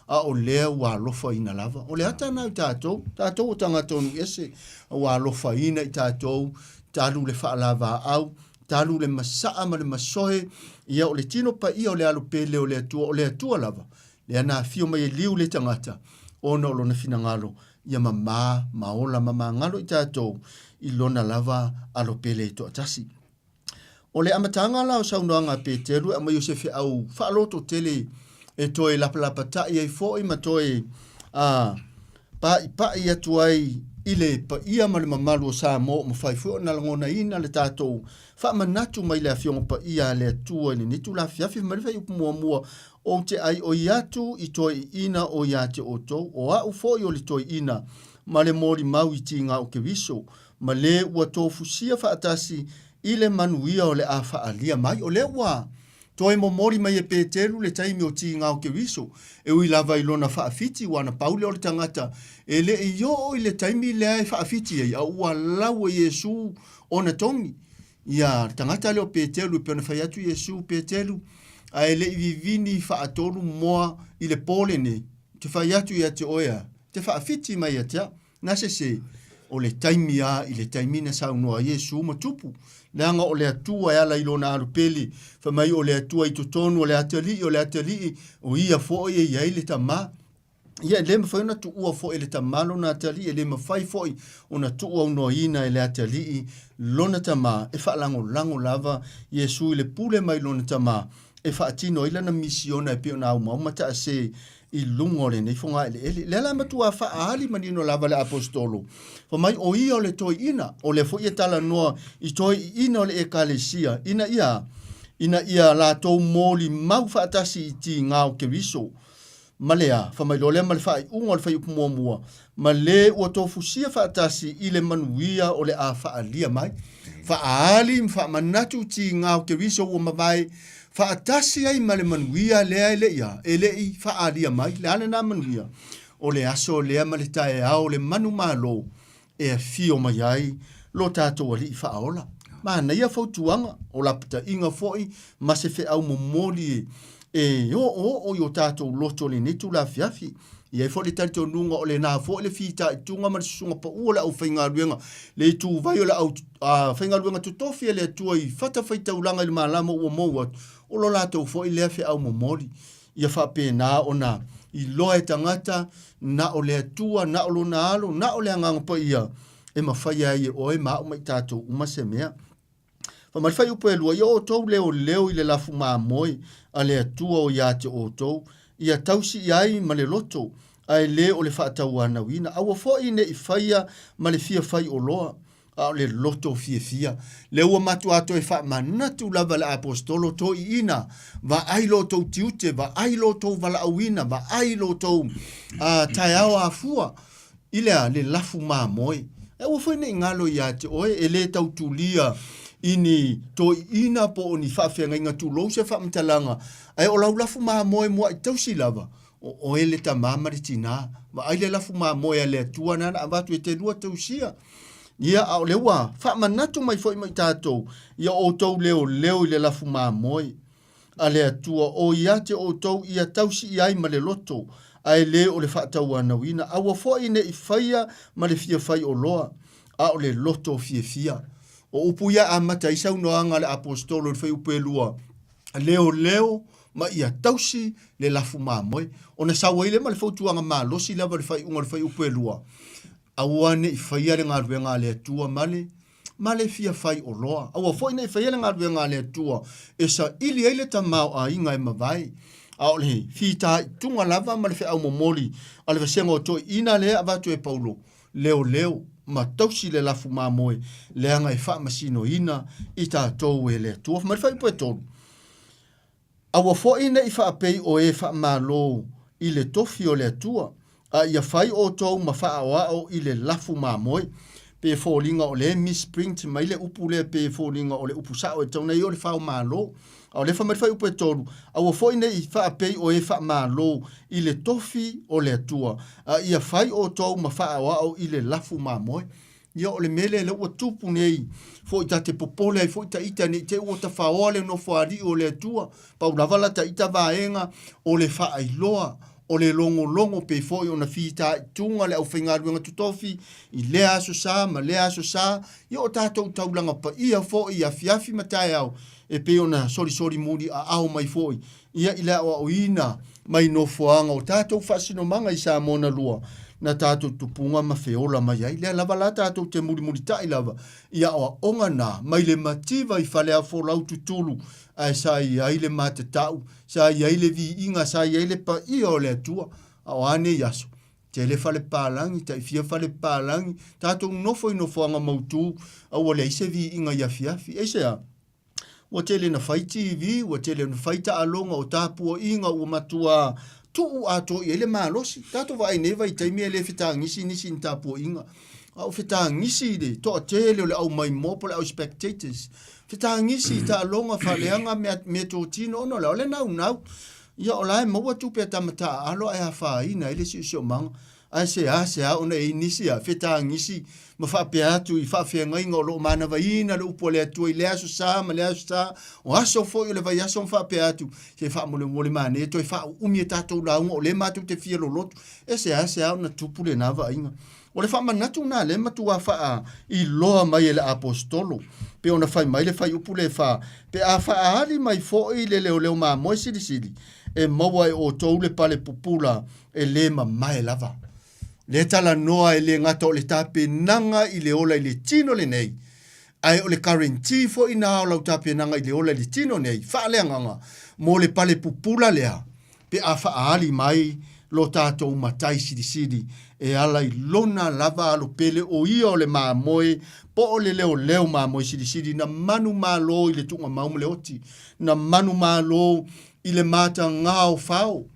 a o lea ua alofaina lava. O le ata na i tatou, tatou o tagata o nuu ese, ua alofaina i tatou, talu le faalavaau, talu le masaa ma le masoe, ia o le tino paia o le alo pele o le Atua, o le Atua lava, lea na afio mai e liu le tagata, ona o lona finagalo, ia mamā ma ola ma magalo i tatou i lona lava alo pele e toatasi. O le amataga la o saunoaga a Peteru e aumai o se feau faaloto tele e toe lapalapata'i ai foi ma toe a pa'ipa'i atu ai i le paia ma le mamalu o Samoa ua mafai foi ona lagonaina le tatou faamanatu mai le Afioga Paia a le Atua i lenei itula afiafi. Fai mai le fuaiupu muamua, Ou te ʻaiʻoi atu i toeʻiina o iā te ʻoutou, o aʻu foi o le toeʻina, ma le molimau i tīgā o Keriso, ma lē ua tofusia faatasi i le manuia o le a faaalia mai. O lea ua toe momoli mai e Peteru le taimi o tīgā o Keriso, e ui lava i lona faafiti, ua ana pau lea o le tagata e le i oo i le taimi lea e faafiti ai, a ua lau e Iesū ona togi. Ia, le tagata lea o Peteru, e pei ona fai atu Iesu, Peteru, a e le i vivini faatolu moa i le pō lenei, ou te fai atu ia te oe a, te faafiti mai ia te au. Na se se, o le taimi a i le taimi na saunoa ai Iesu ma tupu, leaga o le Atua e ala i lona alupeli, fai mai o le Atua i totonu o le atalii o le atalii, o ia foi e i ai le Tama. Ia, e le mafai ona tuua foi e le Tama lona atalii, e le mafai foi ona tuuaunoaina e le atalii lona Tama, e faalagolago lava Iesu i le pule mai lona Tama e faatino ai lana misiona e pei ona aumauma taase i luga o lenei fogaeleele. Lea la e matua faaali manino lava le Aposetolo, fai mai o ia o le toeaina, o lea foi e talanoa i toeaiina o le Ekalesia, ina ia ina ia latou molimau faatasi i tiga o Keriso. Ma le a, fai mai loa lea ma le faaiuga o le fuaiupu muamua, ma le ua tofusia faatasi i le manuia o le a faaalia mai. Faaali ma faamanatu tiga o Keriso ua mavae faatasi ai ma le manuia lea e le i a, e le i faaalia mai. Le a lena manuia? O le aso lea ma le taeao o le manumalo e afio mai ai lo tatou Alii Faaola. Manaia fautuaga, o lapataiga foi ma se feau momoli e oooo i o tatou loto i lenei itula afiafi. E i ai foi le talitonuga o lena foi le fitaituga ma le susuga pau o le aufaigaluega, le ituvai o le au faigaluega totofi a le Atua i fatafaitaulaga i le malama ua mou atu, o lo latou foi lea feau momoli. Ia faapena ona iloa e tagata, na o le Atua, na o Lona Alo, na o le Agaga Paia e mafaia ai e oe ma au ma i tatou uma se mea. Fai mai le fuaiupu e lua, Ia outou leoleo i le lafu mamoe a le Atua o ia te outou, ia tausi i ai ma le loto, ae le o le faatauanauina. Aua foi ne i faia ma le fia fai oloa, a o le loto fiafia. Lea ua matuā toe faamanatu lava le Aposetolo, Toeaiina, vaai lo outou tiute, vaai lo outou valaauina, vaai lo outou taeao afua i le a? Le lafu mamoe. Ae aua foi ne i galo ia te oe, e le tau tulia i ni toeaiina po o ni faafeagaiga tulou se faamatalaga, ae o lau lafu mamoe mua'i tausi lava, O oe le tamā ma le tinā. Vaai le lafu mamoe a le Atua nana avatu e te lua tausia. Ia, a o lea ua faamanatu mai foi ma i tatou, ia outou leoleo i le lafu mamoe a le Atua, o ia te outou ia tausi i ai ma le loto, ae le o le faatauanauina. Aua foi ne i faia ma le fia fai oloa, a o le loto fiafia. O upu ia e amata ai saunoaga a le Aposetolo i le fuaiupu e lua, leoleo. ma ia tausi le lafu mamoe. Ona sau ai lea ma le fautuaga malosi lava i le faaiuga o le fuaiupu e lua, Aua ne i faia le galuega a le Atua ma le, ma le fia fai oloa. Aua foi ne i faia le galuega a le Atua e saili ai le tamaoaiga e mavae, a o le fitaituga lava ma le feau momoli a le vasega o toeaiina lea e avatu e Paulo, leoleo ma tausi le lafu mamoe, leaga e faamasinoina i tatou e le Atua. Fai mai le fuaiupu e tolu, Aua foi ne i faapei o e faamalo i le tofi o le Atua, a ia fai outou ma faaoao i le lafu mamoe. Pe foliga o lea e misprint mai le upu lea pe foliga o le upu sao e tatau ona i ai o le fao malo. A o lea fai mai le fuaiupu e tolu, Aua foi ne i faapei o e faamalo i le tofi o le Atua, a ia fai outou ma faaoao i le lafu mamoe. Ia o le mea lea lea ua tupu nei foi ta te popole ai foi ta ita nei te ua tafaoa le nofoalii o le Atua. Pau lava la ta ita vaega o le faailoa o le logologo pei foi ona fitaituga le aufaigaluega totofi i lea aso sa ma lea aso sa. Ia o tatou taulaga paia foi i afiafi ma taeao e pei ona solisoli muli aao mai foi ia i le aoaoina mai nofoaga o tatou faasinomaga i Samoa na lua na tatou tupuga ma feola mai ai. Lea lava la tatou te mulimulitai lava i aoaoga na mai le mativa i Faleafolau tutulu ae sa i ai le matatau, sa i ai le viiga, sa i ai le paia o le Atua. A o a nei aso? Tele fale papalagi, tai fia fale papalagi, tatou nofo i nofoaga mautu a ua leai se viiga i afiafi. Aisea? Ua tele ina fai TV, ua tele ina fai taaloga o tapuaiga ua matua tuu atoa i ai le malosi. Tatou vaai nei vaitaimi e le fetagisi nisi i ni tapuaiga. A o fetagisi i le toatele o le au maimoa po o le au spectators. Fetagisi i taaloga faaleaga mea, meatotino ona o le a? O le naunau. Ia o la e maua tupe a tama taaalo ae afaina ai le siosiomaga. Ae seasea ona e i ai nisi a fetagisi ma faapea atu i faafeagaiga o lo o manavaina le upu a le Atua i lea aso sa ma lea aso sa, o aso foi o le vaiaso ma faapea atu, se faamolemole manaia toe faauumi a tatou lauga o lea matou te fia loloto. E seasea ona tupu lena vaaiga. O le faamanatu lena lea e matua faailoa mai e le Aposetolo, pei ona fai mai le fuaiupu lea e fa, Pe a faaali mai foi le leoleo mamoe silisili, e maua e outou le pale pupula e lē mamae lava. Lea talanoa e le gata o le tapenaga i le ola i le tino lenei, ae o le guarantee foi na o lau tapenaga i le ola i le tino nei, faaleagaga, mo le pale pupula lea, pe a faaali mai lo tatou Matai Silisili e ala i lona lava alo pele o ia o le mamoe po o le leoleo mamoe silisili na manumalo i le tuugamau ma le oti, na manumalo i le matagao fao.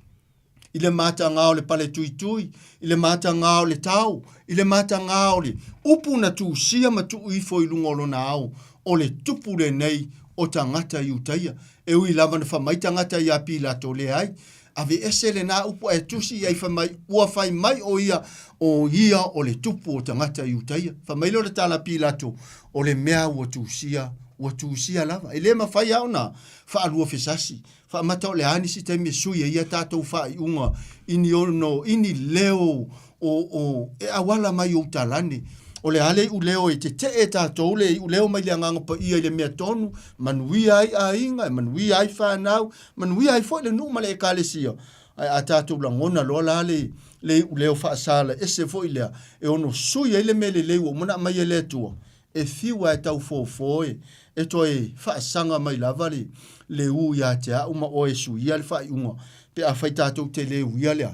i le matagā o le pale tuitui, i le matagā o le tao, i le matagā o le upu na tusia ma tuu ifo i luga o lona ao, o le tupu lenei o tagata Iutaia. E ui lava na fai mai tagata iā Pilato, Leai, aveese lena upu ae tusi i ai fai mai, ua fai mai ʻo ia, o ia o le tupu o tagata Iutaia. Fai mai lea o le tala a Pilato, O le mea ua tusia, ua tusia lava. E le mafai lava ona faaluafesasi Faamata o le a nisi taimi e sui ai a tatou faaiuga i ni ono, i ni leo o, o, e auala mai ou talane. O le a le iuleo e tetee tatou le iuleo mai le Agaga Paia i le mea tonu, manuia ai aiga, e manuia ai fanau, manuia ai foi le nuu ma le ekalesia. Ae a tatou lagona loa la le, le iuleo faasala ese foi lea, e ono sui ai le mea lelei ua uma ona aumai e le Atua, E fiu ae tau fofo e, e toe faasaga mai lava le, le ū ia te a'u ma oe e suia le faaiuga, pe afai tatou te le uia le,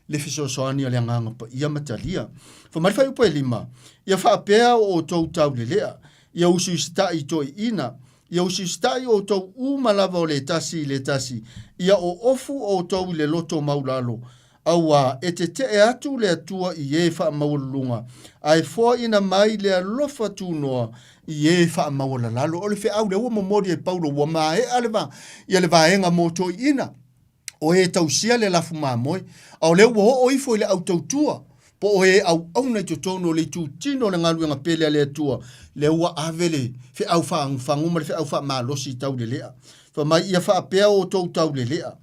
le fesoasoani a le Agaga Paia ma talia. Fai mai le fuaiupu e lima, Ia faapea o outou taulelea, ia usiusitaʻi i toeʻina, ia usiusitaʻi outou uma lava o le tasi i le tasi, ia oofu outou i le loto maulalo, Auā, e teteʻe atu le Atua i e faamaualuluga, a e foaina mai le alofa tunoa i e faamaualalalo. O le feau lea ua momoli e Paulo, ua maea le, va, ia le vaega mo toeaiina, o e tausia le lafu mamoe, a o lea ua oo ifo i le au tautua, po o e auauna i totonu o le itutino o le galuega pele a le Atua, lea ua ave le feau faagufagu ma le feau faamalosi i taulelea. Fai mai, ia faapea outou taulelea.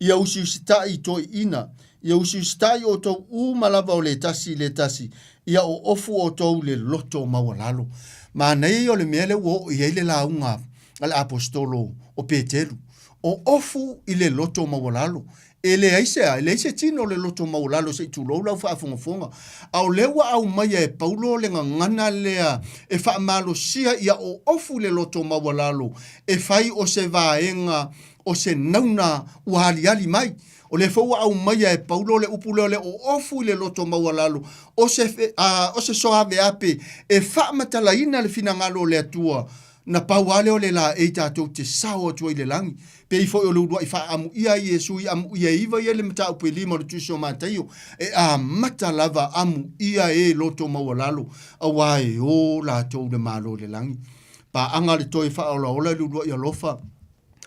Ia usiusitaʻi i toeʻina, ia usiusitaʻi outou uma lava o le tasi i le tasi, ia oofu outou i le loto maualalo. Manaia ia o le mea lea ua oo i ai le lauga a le Aposetolo o Petelu. Oofu i le loto maualalo. E leai se a, e leai se tino o le loto maualalo se i tulou lau faafogafoga. A o lea ua aumaia e Paulo le gagana lea e faamalosia ia oofu i le loto maualalo e fai o se vaega o se nauna ua aliali mai. O lea foi ua aumaia e Paulo le upu lea o le oofu i le loto maualalo o se, a, o se soaveape e faamatalaina le finagalo o le Atua Na pau lava lea o le laei tatou te sao atu ai i le lagi. Pei foi o le uluai faaamuia a Iesu i amuia e iva ia i le mataupu e lima o le Tusi o Mataio, e amata lava amuia e loto maualalo, auā e o latou le Malo i le lagi. Paaga le toe faaolaola i le uluai alofa,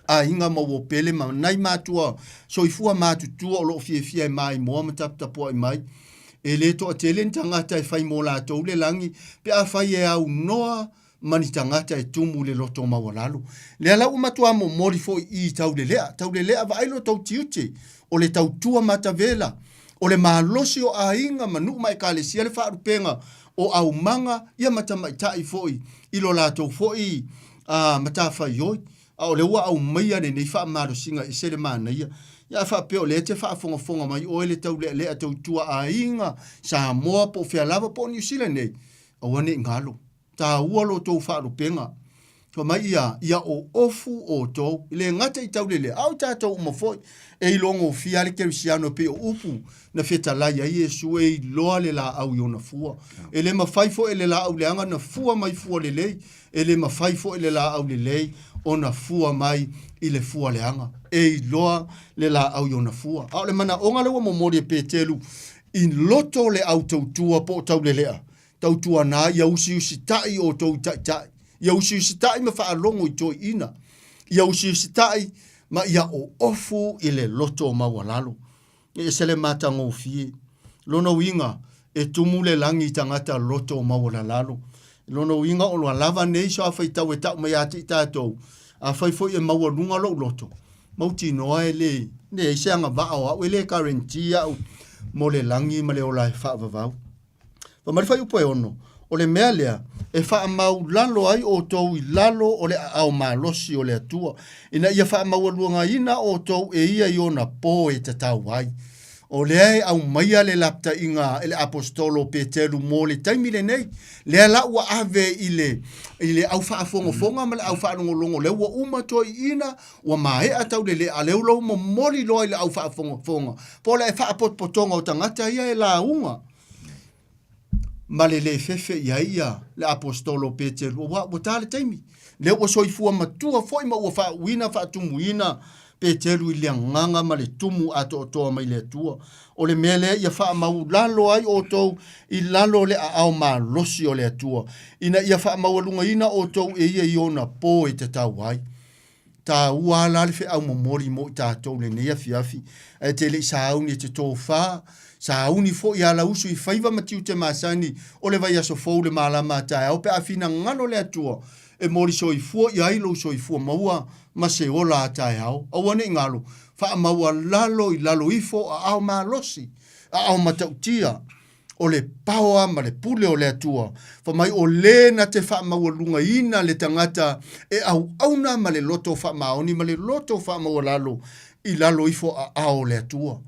aiga ma uo pele ma nai matua soifua matutua o lo o fiafia e maimoa ma taputapuai mai. E le toatele ni tagata e fai mo latou le lagi pe afai e aunoa ma ni tagata e tumu i le loto maualalo. Lea la ua matua momoli foi i Taulelea, Taulelea vaai lo tou tiute, o le tautua matavela, o le malosi o aiga ma nuu ma ekalesia le faalupega o aumaga ia ma tamaitai foi i lo latou foi matafaioi. A o lea ua aumaia lenei faamalosiga ese le manaia. Ia a faapea o lea e te faafogafoga mai oe le taulealea tautua aiga Samoa po o fea lava po o Niu Sila nei, aua ne i galo. Taua lo outou faalupega. Fai mai ia, ia oofu outou, e le gata i taulelea, a o i tatou uma foi. E iloagofia lava le kerisiano e pei o upu na fetalai ai Iesu, e iloa le laau i ona fua. E le mafai foi e le laau leaga ona fua mai fua lelei, e le mafai foi e le laau lelei ona fua mai i le fua leaga. E iloa le laau i ona fua. A o le manaoga lea ua momoli e Peteru i loto o le au tautua po o taulelea, Tautuana ia usiusitaʻi outou i taitai, ia usiusitaʻi ma faalogo i toeaiina, ia usiusitaʻi ma ia oofu i le loto maualalo. E ese le matagofie. Lona uiga, e tumu le lagi i tagata loto maualalalo. Lona uiga o loa lava nei so faitau e tau mai ia te i tatou, afai foi e maualuga lou loto, mautinoa e le leai se agavaa o au, e le guarantee au mo le lagi ma le ola e faavavau. Fai mai le fuaiupu e 6, O le mea lea e faamaulalo ai outou i lalo o le aao malosi o le Atua, ina ia faamaualugaina outou e ia i ona po e tatau ai. O lea e aumaia le lapataiga e le aposetolo o Peteru mo le taimi lenei, lea la ua ave i le, i le au faafogafoga ma le au faalogologo, lea ua uma toeaiina, ua maea taulelea, a lea ua momoli loa i le au faafogafoga, po o le faapotopotoga o tagata ia e lauga ma le lē fefe i ai ia le aposetolo o Peteru, auā ua ta le taimi. Lea ua soifua matua foi ma ua faauuina faatumuina Peteru i le agaga ma le tumu atoatoa mai le Atua. O le mea lea ia faamaulalo ai outou i lalo o le aao malosi o le Atua, ina ia faamaualugaina outou e ia i ona po e tatau ai. Taua lava la le feau momoli mo i tatou i lenei afiafi, ae te le i sauni e te tofa, sauni foi i alausu i faiva ma tiute masani o le vaiaso fou le malama a taeao pe a finagalo le Atua e moli soifua i ai lou soifua maua ma se ola a taeao. Aua ne i galo, faamaualalo i lalo ifo aao malosi, aao matautia, o le paoa ma le pule o le Atua, fai mai o le na te faamaualugaina le tagata e auauna ma le loto faamaoni ma le loto faamaualalo i lalo ifo aao o le Atua.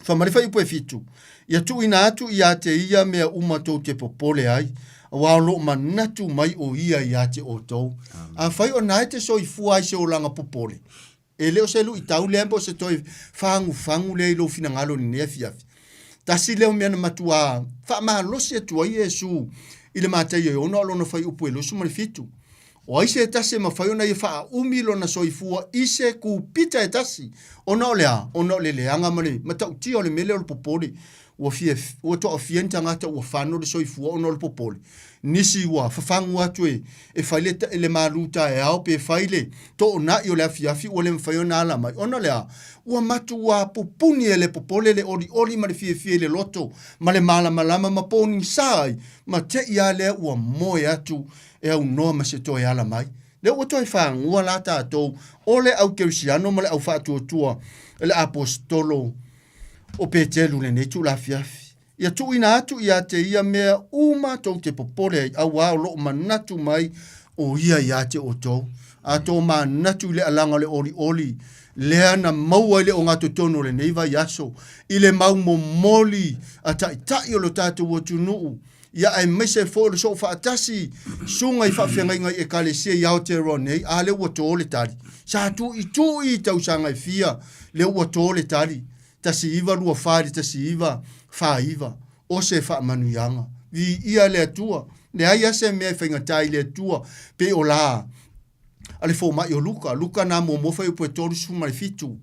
Fai mai le fuaiupu e fitu, Ia tuuina atu ia te ia mea uma tou te popole ai, auā o lo o manatu mai o ia ia te outou. Afai o na e te soifua ai se olaga popole, E le o se luitau lea po o se toe fagufagu lea i lou finagalo i lenei afiafi. Tasi lea o mea na matuā faamalosi atu ai Iesu i le Mataio e 6 a o lona fuaiupu e 27. O ai se tasi e mafai ona ia faaumi lona soifua i se kupita e tasi, ona o le a? Ona o le leaga ma le matautia o le mea lea o le popole. Ua fia, ua toafia ni tagata ua fano le soifua ona o le popole. Nisi ua fafagu atu e, e fai le, le malu taeao pe fai le toonai o le afiafi ua le mafai ona ala mai. Ona o le a? Ua matuā pupuni e le popole le olioli ma le fiafia i le loto ma le malamalama ma ponigisa ai ma te i lava lea ua moe atu e aunoa ma se toe ala mai. Lea ua toe fagua la tatou o le au kerisiano ma le au faatuatua e le aposetolo o Petelu lenei itula afiafi. Ia tuuina atu ia te ia mea uma tou te popole ai, auā o lo o manatu mai o ia ia te outou. A tomanatu i le alaga o le olioli, lea na maua i le ogatotonu o lenei vaiaso, i le mau momoli a taitai o lo tatou atunuu, ia aemaise foi o le soofaatasi susuga i faafeagaiga i Ekalesia i Aotearoa nei, a lea ua to le tali. Sa tuitui i tausaga e fia, lea ua to le tali. 1924 i le 1949, o se faamanuiaga. Viia le Atua. Leai lava se mea e faigata i le Atua, pei o la a le fomai o Luka, Luka na muamua fuaiupu e 37,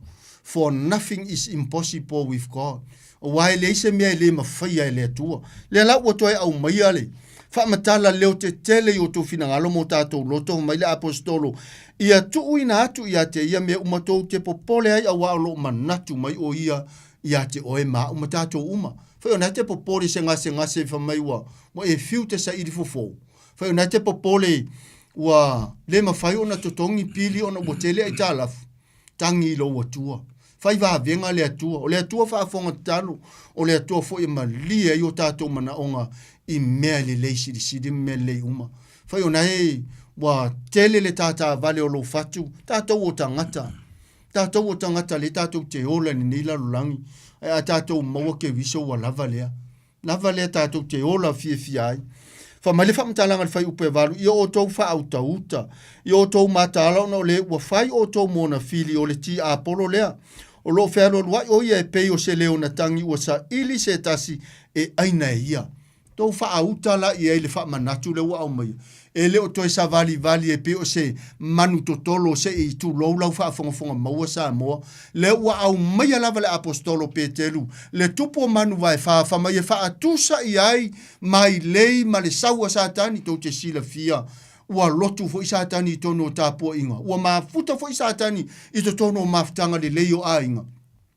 For nothing is impossible with God. Aua e leai se mea e le mafaia e le Atua. Lea la ua toe aumaia le faamatala leo tetele i o outou finagalo ma o tatou loto, fai mai le Aposetolo, Ia tuuina atu ia te ia mea uma tou te popole ai auā o lo o manatu mai o ia ia te oe ma au ma tatou uma. Fai ona e te popole i se gasegase fai mai ua ua e fiu te saili fofo. Fai ona e te popole ua le mafai ona totogi pili ona ua tele aitalafu. Tagi i lou Atua. Fai vavega le Atua. O le Atua faafofoga tatalo. O le Atua foi e malie ai o tatou manaoga i mea lelei silisili ma mea lelei uma. Fai ona e ua tele le tātāvale o lou fatu, tatou o tagata. Tatou o tagata lea tatou te ola i lenei lalolagi, ae a tatou maua Keriso ua lava lea. Lava lea tatou te ola fiafia ai. Fai mai le faamatalaga i le fuaiupu e 8, Ia outou faautauta, ia outou mataala ona o le ua fai outou mo ona fili o le tiapolo lea. O lo o fealualuai o ia e pei o se leona tagi ua saili se tasi e aina e ia. Tou faaauta la i ai le faamanatu lea ua aumaia. E le o toe savalivali e pei o se manu totolo se i tulou lau faafogafoga maua Samoa. Lea ua aumaia lava le Aposetolo Petelu, le tupu o manu vaefa, fai mai e faatusa i ai mailei ma le sau a Satani, tou te silafia ua lotu foi Satani i totonu o tapuaiga, ua mafuta foi Satani i totonu o mafutaga lelei o aiga.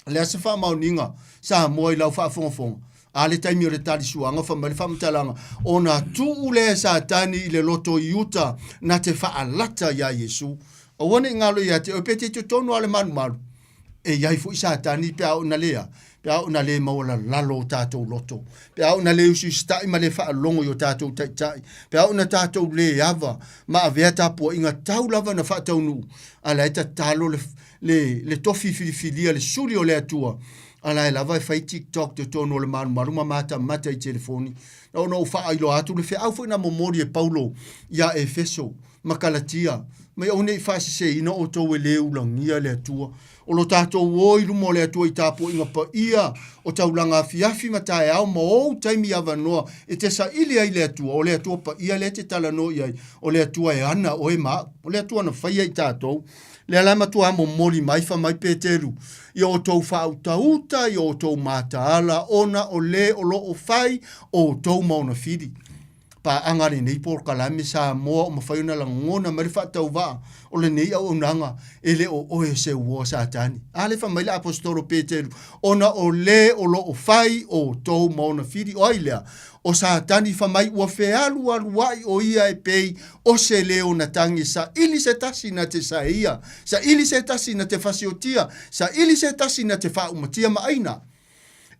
O le a se faamaoniga Samoa i lau faafogafoga? A le taimi o le talisuaga fai mai le faamatalaga, ona tuu lea e Satani i le loto i uta na te faalata iā Iesu. Aua ne i galo ia te oe pe te i totonu lava o le malumalu. E i ai foi Satani pe a oo ina le a? Pe a oo ina le maualalalo o tatou loto. Pe a oo ina le usiusita'i ma le faalogo i o tatou taitai. Pe a oo ina tatou le ava ma avea tapuaiga tau lava ina faataunuu, a la e tatalo le le, le tofi filifilia, le suli o le Atua, a la e lava e fai TikTok totonu o le malumalu ma matamata i telefoni. Na ona ou faailoa atu le feau foi na momoli e Paulo iā Efeso ma Kalatia, mai aua ne i faaseseina outou e le ulagia le Atua. O lo tatou o i luma o le Atua i tapuaiga paia o taulaga afiafi ma taeao ma ou taimi avanoa e te saili ai i le Atua, o le Atua paia lea e te talanoa i ai, o le Atua e ana oe ma au, o le Atua na faia i tatou. Lea la e matuā momoli mai fai mai Peteru, Ia outou faautauta, ia outou mataala, ona o le o lo o fai outou ma ona fili. Paaga lenei polokalame Samoa o mafai ona lagona mai le faatauvaa o lenei auaunaga, e le o oe o se uo a Satani. A lea fai mai le Aposetolo Peteru, ona o le o lo o fai outou ma ona fili. O ai lea? O Satani fai mai ua fealualuai o ia e pei o se leo na tagi saili se tasi na te saeia, saili se tasi na te fasiotia, saili se tasi na te faaumatia ma aina.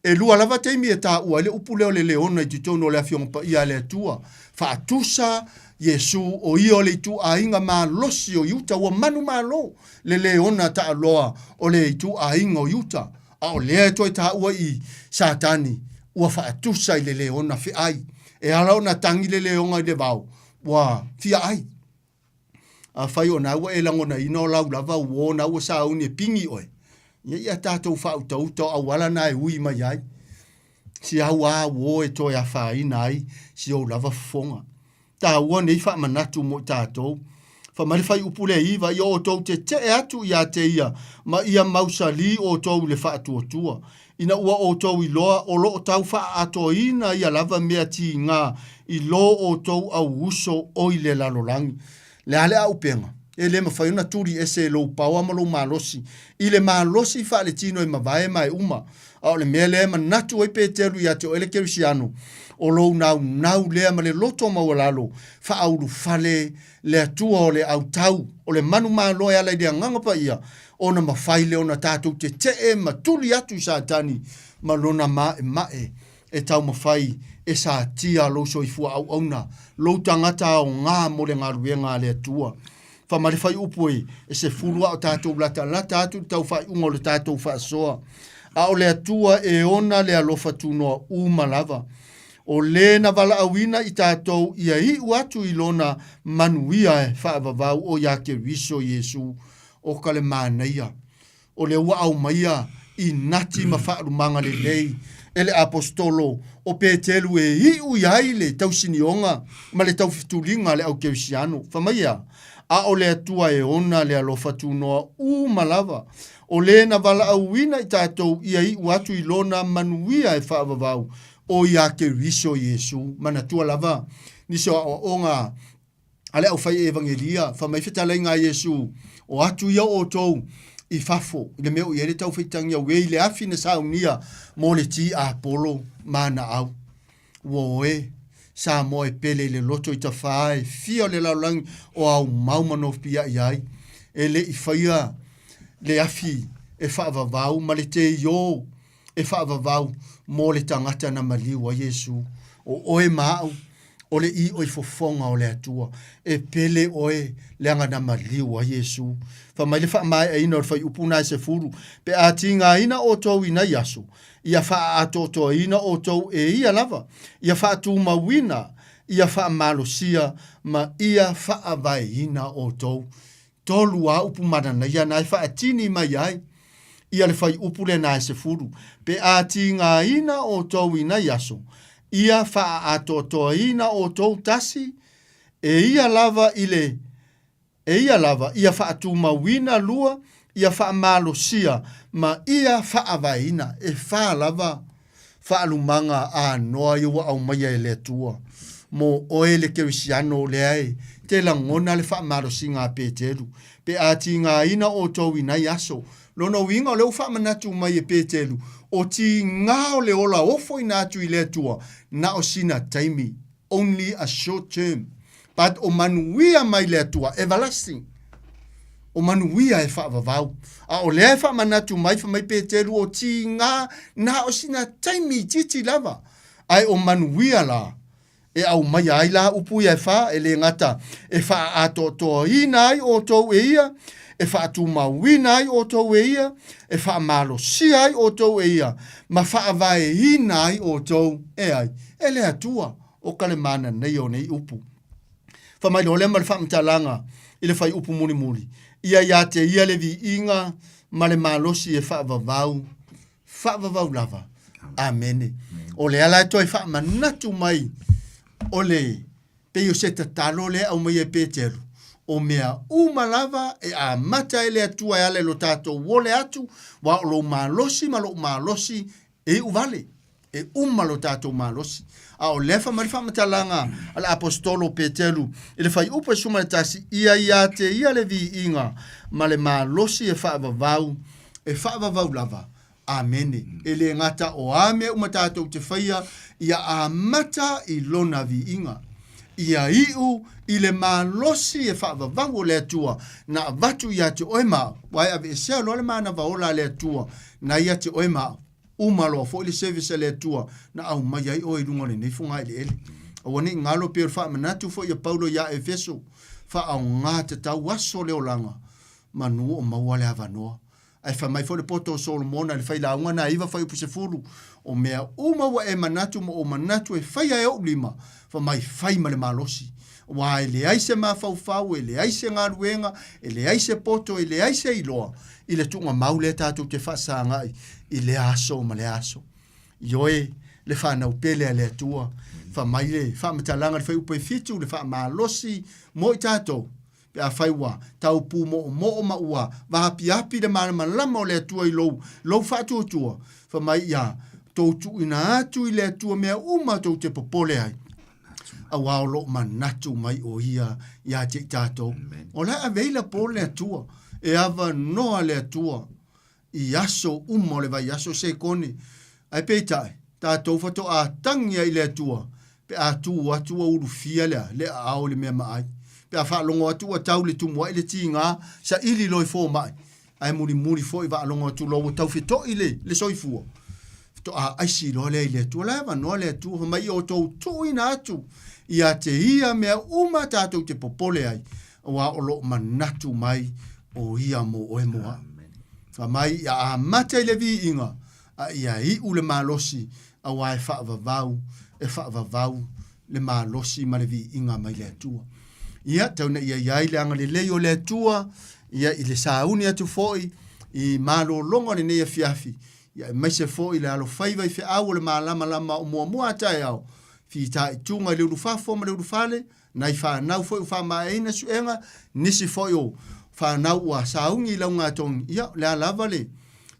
E lua lava taimi e taua ai le upu lea o le leona i totonu o le Afioga Paia a le Atua. Faatusa Iesu o ia o le ituaiga malosi o Iuta, ua manumalo le leona taaloa o le ituaiga o Iuta. A o lea e toe taua i Satani, ua faatusa i le leona feai. E ala ona tagi le leoga i le vao, ua fia ai. Afai o na ua e lagonaina o lau lava uo na ua sauni e pigi oe, ia ia tatou faautauta o auala na e ui mai ai. Si au a uo e toe afaina ai si ou lava fofoga. Taua nei faamanatu mo i tatou. Fai mai le fuaiupu le 9, Ia outou tetee atu ia te ia, ma ia mausali outou i le faatuatua. Ina ua outou iloa, o lo o tau faaatoaina ia lava mea tiga i lo outou auuso o i le lalolagi. Le a le aupega? E le mafai ona tuli ese e lou paoa ma lou malosi i le malosi faaletino e mavae ma e uma. A o le mea lea e manatu ai Peteru ia te oe le Kerisiano, o lou naunau lea ma le loto maualalo, faaulufale le Atua o le autau, o le manumalo e ala i le Agaga Paia, ona mafai lea ona tatou tetee ma tuli atu i Satani ma lona maemae e taumafai e satia lou soifua auauna, lou tagata aoga mo le galuega a le Atua. Fa ma le fuaiupu e, e 10 a o tatou latalata atu i le tau faaiuga o le tatou faasoa. A o le Atua e ona le alofa tunoa uma lava. O le na valaauina i tatou ia iu atu i lona manuia e faavavau o iā Keriso Iesu. O ka le manaia o lea ua aumaia i nati ma faalumaga lelei e le Aposetolo o Petelu e iu i ai le tausinioga ma le taufetuliga a le au Kerisiano. Fai mai e a? A o le Atua e ona le alofa tunoa uma lava, o le na valaauina i tatou ia iu atu i lona manuia e faavavau, o iā Keriso Iesu. Manatua lava nisi o aoaoga a le aufai evagelia, fai mai fetalaiga a Iesu, O atu ia outou i fafo, i le mea o i ai le taufaitagia uē i le afi na saunia mo le tiapolo ma ana au. Ua oe, Samoa e pele i le loto i tafā e fia o le lalolagi o aumau ma nofiaʻi ai, e le i faia le afi e faavavau ma le teiō e faavavau mo le tagata na maliu ai Iesu. O oe ma aʻu, o le iʻo i fofoga o le Atua. E pele oe leaga na maliu ai Iesu. Fai mai le faamaeaina o le fuaiupu na e 10, Pe a tigaina outou i nai aso, ia faaatoatoaina outou e ia lava, ia faatumauina, ia faamalosia ma ia faavaeina outou. Tolu a upu mananaia na e faatini mai ai ia le fuaiupu lena e 10, Pe a tigaina outou i nai aso, ia faaatoatoaina outou tasi e ia lava i le e ia lava ia faatumauina lua, ia faamalosia ma ia faavaeina. E fa lava faalumaga anoa ia ua aumaia e le Atua mo oe le Kerisiano lea e te lagona le faamalosiga a Petelu, pe a tigaina outou i nai aso. Lona uiga o lea ua faamanatu mai e Petelu, o tiga o le ola ofoina atu i le Atua na o sina taimi, only a short term, but o manuia mai le Atua, everlasting. O manuia e faavavau. A o lea e faamanatu mai fai mai Petelu o tiga na o sina taimi itiiti lava, ae o manuia la e aumaia ai la upu ia e fa, e le gata e faaatoatoaina ai outou e ia, e faatumauina ai outou e ia, e faamalosia ai outou e ia, ma faavaeina ai outou e ai, e le Atua. O ka le manaia o nei upu. Fai mai loa lea ma le faamatalaga i le fuaiupu mulimuli, Ia iā te ia le viiga ma le malosi e faavavau, faavavau lava. Amene. O lea la e toe faamanatu mai o le pei o se tatalo lea e aumaia e Peteru, o mea uma lava e amata e le Atua e ala i lo tatou ole atu, aua o lou malosi ma lou malosi e iu vale, e uma lo tatou malosi. A o lea fai mai le faamatalaga a le Aposetolo o Peteru i le fuaiupu e 11, Ia iā te ia le viiga ma le malosi e faavavau, e faavavau lava. Amene. E le gata o a mea uma tatou te faia, ia amata i lona viiga. Ia iu i le malosi e faavavau o le Atua na avatu ia te oe ma au, aua e aveesea loa le manava ola a le Atua na ia te oe ma au. Uma loa foi le service a le Atua na aumai ai oe i luga o lenei fogaeleele. Aua ne i galo pei o le faamanatu foi a Paulo iā Efeso, Faaaoga tatau aso le olaga, manu o maua le avanoa. Ae fai mai foi le poto o Solomona i le failauga na e 9 fuaiupu 10, O mea uma ua e manatu ma ou manatu e faia e ou lima, fai mai, fai ma le malosi. Aua e leai se mafaufau, e leai se galuega, e leai se poto, e leai se iloa i le tuugamau lea tatou te faasagai i lea aso ma lea aso. Ioe, le fanau pele a le Atua, fai mai le faamatalaga i le fuaiupu e 7, le faamalosi mo i tatou, Pe afai ua tau pūmoʻomoʻo ma ua vaapiapi le malamalama o le Atua i lou, lou faatuatua, fai mai ia tou tuuina atu i le Atua mea uma tou te popole ai, auā o lo o manatu mai ʻo Ia iā te i tatou. O la e available le Atua, e avanoa le Atua i aso uma o le vaiaso sekone, ae peitai, tatou faatoa tagi ai i le Atua pe a tu atu ua ulufia le a, le aao i le mea maai. Pe a faalogo atu ua tau le tumuai le tiga, saili loa i fomai, ae mulimuli foi faalogo atu loa ua tau fetoʻi le, le soifua. Faatoa aisi loa lea i le Atua. O la e avanoa le Atua, fai mai ia outou tuuina atu ia te Ia mea uma tatou te popole ai, aua o lo o manatu mai o Ia mo oe mo au. Fai mai ia amata i le viiga, a ia iu le malosi, aua e faavavau, e faavavau le malosi ma le viiga mai le Atua. Ia, tau ina ia i ai le agalelei o le Atua, ia i le sauni atu foi i malologa o lenei afiafi, ia aemaise foi le alofaiva i feau o le malamalama o muamua a taeao, fitaituga i le ulufafo ma le ulufale, nai fanau foi ua faamaeaina suega, nisi foi o fanau ua sauni i laugatogi, ia o le a lava le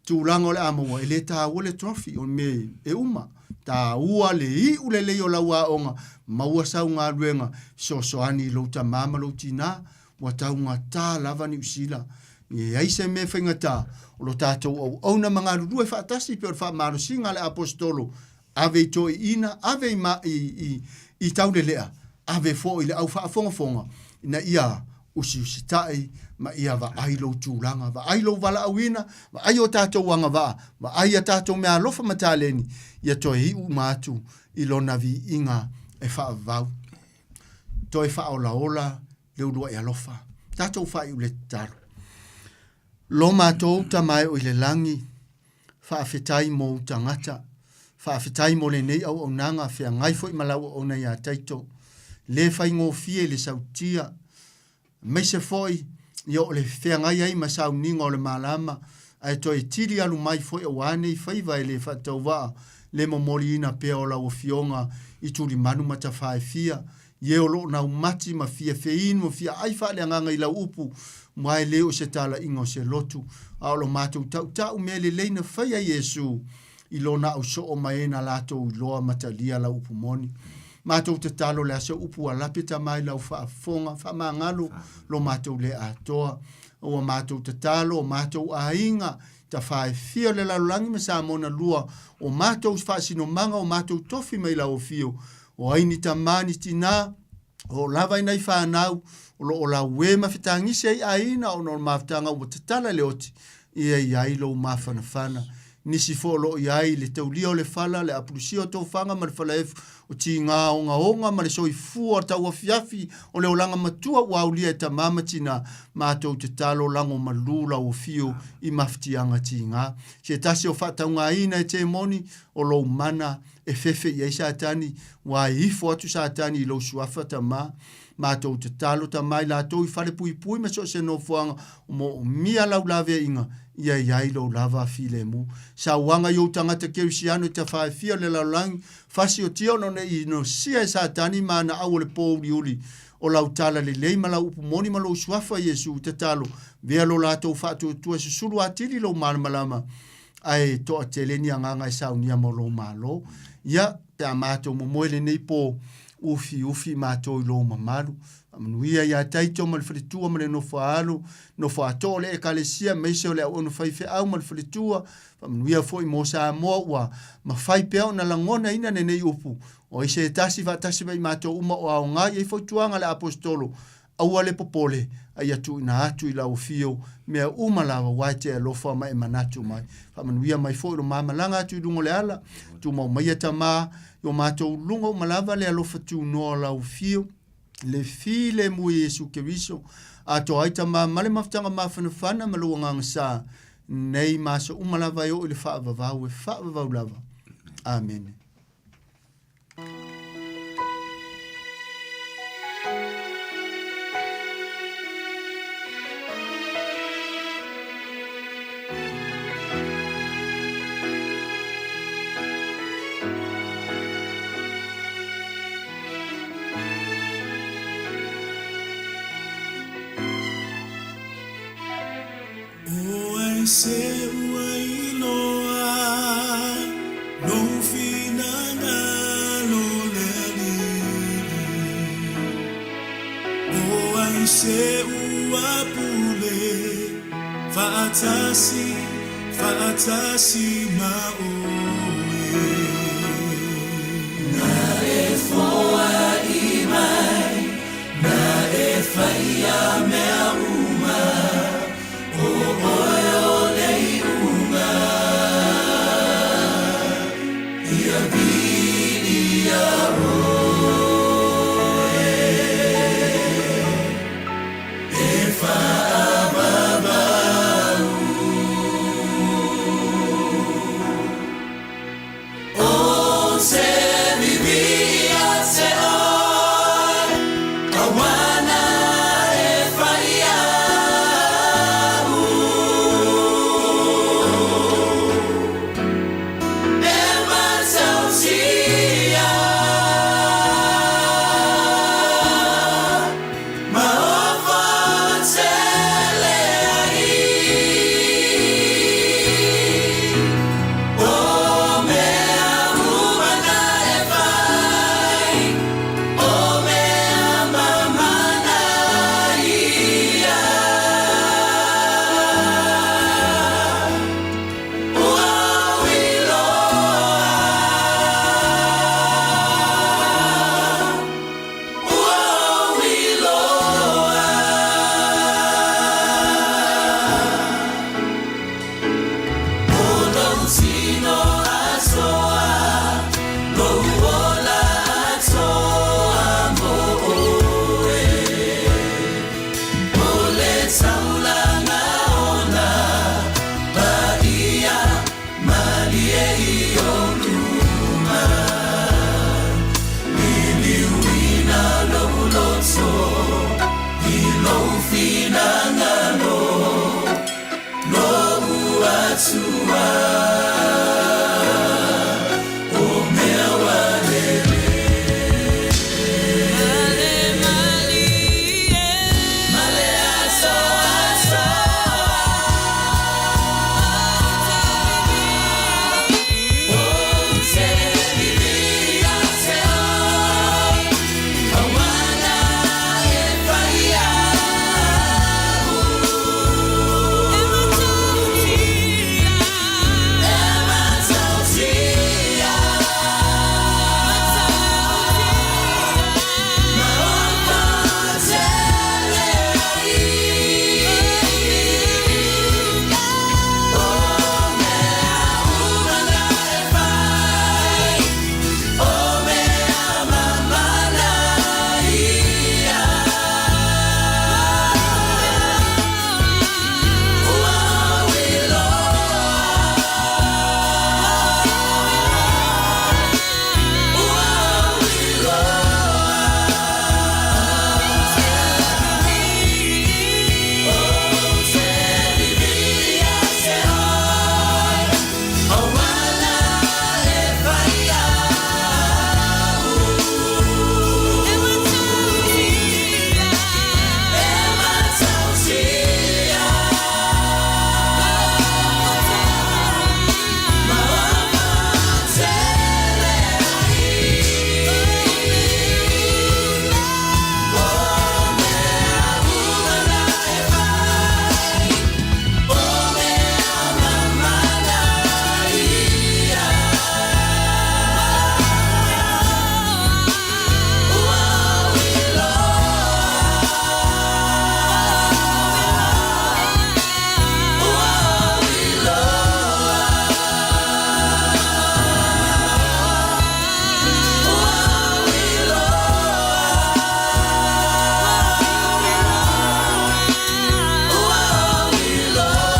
tulaga o le a maua, e le taua le trophy, o le mea e uma. Taua le iu lelei o lau aoga, maua sau galuega, fesoasoani i lou tama ma lou tinā, ua taugata lava Niu Sila. E leai se mea faigata, o lo tatou auauna ma galulue faatasi pei o le faamalosiga a le Aposetolo, ave i toeaiina, ave i, ma, i, i, i taulelea, ave foi i le au faafogafoga, ina ia usiusitai ma ia vaai lou tulaga, vaai lou valaauina, vaai o tatou agavaa, vaai a tatou meaalofa ma taleni, ia toe iu uma atu i lona viiga e faavavau. Toe faaolaola le uluai alofa. Tatou faaiu le tatalo. Lo matou Tama e o i le lagi, faafetai mo ou tagata, faafetai mo lenei auaunaga, feagai foi ma lau auauna ia Taito. Le faigofie i le sautia, aemaise foi ia o le feagai ai ma sauniga o le malama, ae toe tili alu mai foi aua nei faiva e le faatauvaa le momoliina pea o lau Afioga i tulimanu ma tafa e fia, Ie o lo o naumati ma fia feinu ma fia ai faaleagaga i lau upu, ma e le o se talaiga o se lotu, a o lo matou tautau mea lelei na faia Iesu i lona ausoo ma e na latou iloa ma talia lau upu moni. Matou tatalo le aso upu a lape tama i lau faafofoga, faamagalo lo matou le atoa. Ua matou tatalo o matou aiga, tafa e fia o le lalolagi ma Samoa na lua, o matou faasinomaga, o matou tofi mai lau afio, O ai ni tamā ni tinā, o oo lava i nai fanau, o lo o lauē ma fetagisi ai aiga ona o le mafutaga ua tatala le oti, ia i ai lou mafanafana. Nisi foi o lo o i ai le taulia o le fala, le apulusia o tofaga ma le falaefu, o tigā ogaoga ma le soifua tauafiafi o le olaga matua ua aulia e tamā ma tinā, matou tatalo lago malū lau afio i mafatiaga tigā. Se tasi o faataugaina e temoni o lou mana e fefe i ai Satani, ua e ifo atu Satani i lou suafa Tamā. Matou tatalo Tamā i latou i falepuipui ma so o se nofoaga o moomia lau laveaiga, ia i ai lou lava filemu. Sauaga i ou tagata Kerisiano i tafaefia o le lalolagi, fasiotia ona ne i inosia e Satani ma ana au o le pōuliuli o lau tala lelei ma lau upu moni ma lou suafa Iesu, tatalo, vea lo latou faatuatua e susulu atili lou malamalama ae toatele ni agaga e saunia mo lou Malo. Ia, pe a matou momoe lenei po, ufiufi matou i lou mamalu. Faamanuia ia Taito ma le faletua ma le nofo a alo, nofo a too o le Ekalesia, aemaise o le auauna faifeau ma le faletua. Faamanuia foi mo Samoa ua mafai pea ona lagonaina lenei upu, o ai se tasi faatasi mai matou uma o aoga i ai fautuaga a le Aposetolo Aua le popole, a ia tuuina atu i lau afio mea uma lava ua e te alofa ma e manatu mai. Faamanuia mai foi lo ma malaga atu i luga o le ala. Tumau maia Tamā i o matou luga uma lava le alofa tunoa o lau afio, le filemu e Iesu Keriso. Atoa ai Tamā ma le mafutaga mafanafana ma lou Agaga Sa, nei ma aso uma lava e oo i le faavavau e faavavau lava. Amene. O ai se ua iloa lou finagalo le Alii? O ai se ua pule faatasi, faatasi ma oe? Na e foai mai, na e faia mea uma. O oe o le iuga. Ia viia oe E faavavau O te vivii ia te oe Awana e whai au E matautia Ma ofo tele ai O mea uma na e fai O mea mamana ia Ua ou iloa Ua ou iloa O lou tino atoa Lou ola atoa mo oe O le taulaga ona Paia malie i ou luma Liliuina lou loto I lou finagalo Lou Atua O mea ua lelei Ma le aso atoa Ou te vivii ia te oe Auana e fai au E matautia Ma ofo tele ai O mea uma na e fai O mea mamana ia Ua ou iloa Ua ou iloa Ou te vivii ia te oe Auana e fai au E matautia Ma ofo tele ai O mea uma na e fai O mea mamana ia Ua ou iloa Ua ou iloa Ua ou iloa Ua ou iloa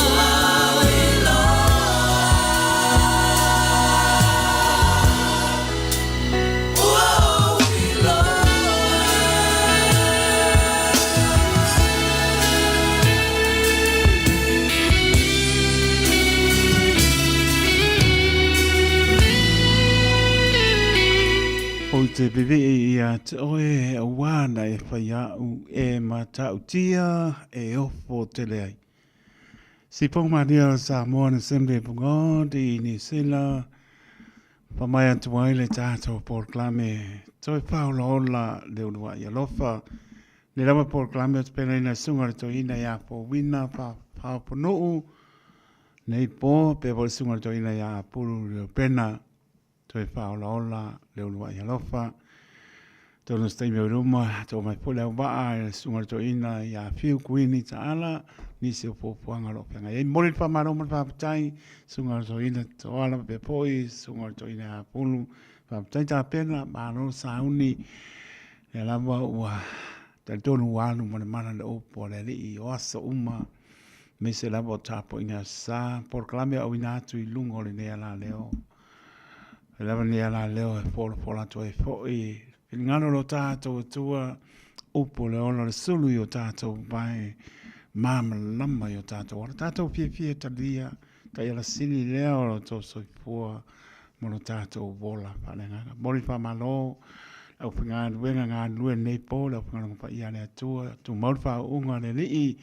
Ua ou iloa Ua ou iloa Ou te vivii ia te oe auā na e whai au e matautia e ofo tele ai. Si pau mania o Samoan Assembly of God i New Zealand, pa mai atu ai le tātou polokalame toe whaolaola le uluai alofa. Le lava polokalame o te pena sunga le toina ia Pōwina Whaoponuu, nei pō, pe po le susuga i le toeaina ia Apulu Reupena, toe faaolaola le uluai alofa. Tonu o se taimi o i luma, too mai foi le auvaa i le susuga i le toeaina ia Fiu Kuini Taala, nisi o puapuaga o lo o feagai ai. Momoli le faamalo ma le faafetai, susuga i le toeaina Toala faapea foi susuga i le toeaina ia Pulu. Faafetai tapena, malo sauni. Lea lava ua talitonu ua alu ma le mala le upu a le Alii o aso uma, aemaise lava o tapuaiga sa, polokalame auina atu i luga o lenei alaleo. E lava nei ala leo e folafola atu ai foi finagalo o lo tatou Atua, upu o le ola o le sulu i o tatou vae malamalama i o tatou ala. Tatou fiafia e talia taiala sili lea o lo tou soifua ma lo tatou ola faaleagaga. Momoli le faamalo le aufaigaluega galulue i lenei po, le aufaigaluega paia a le Atua, tumau le faauuga a le Alii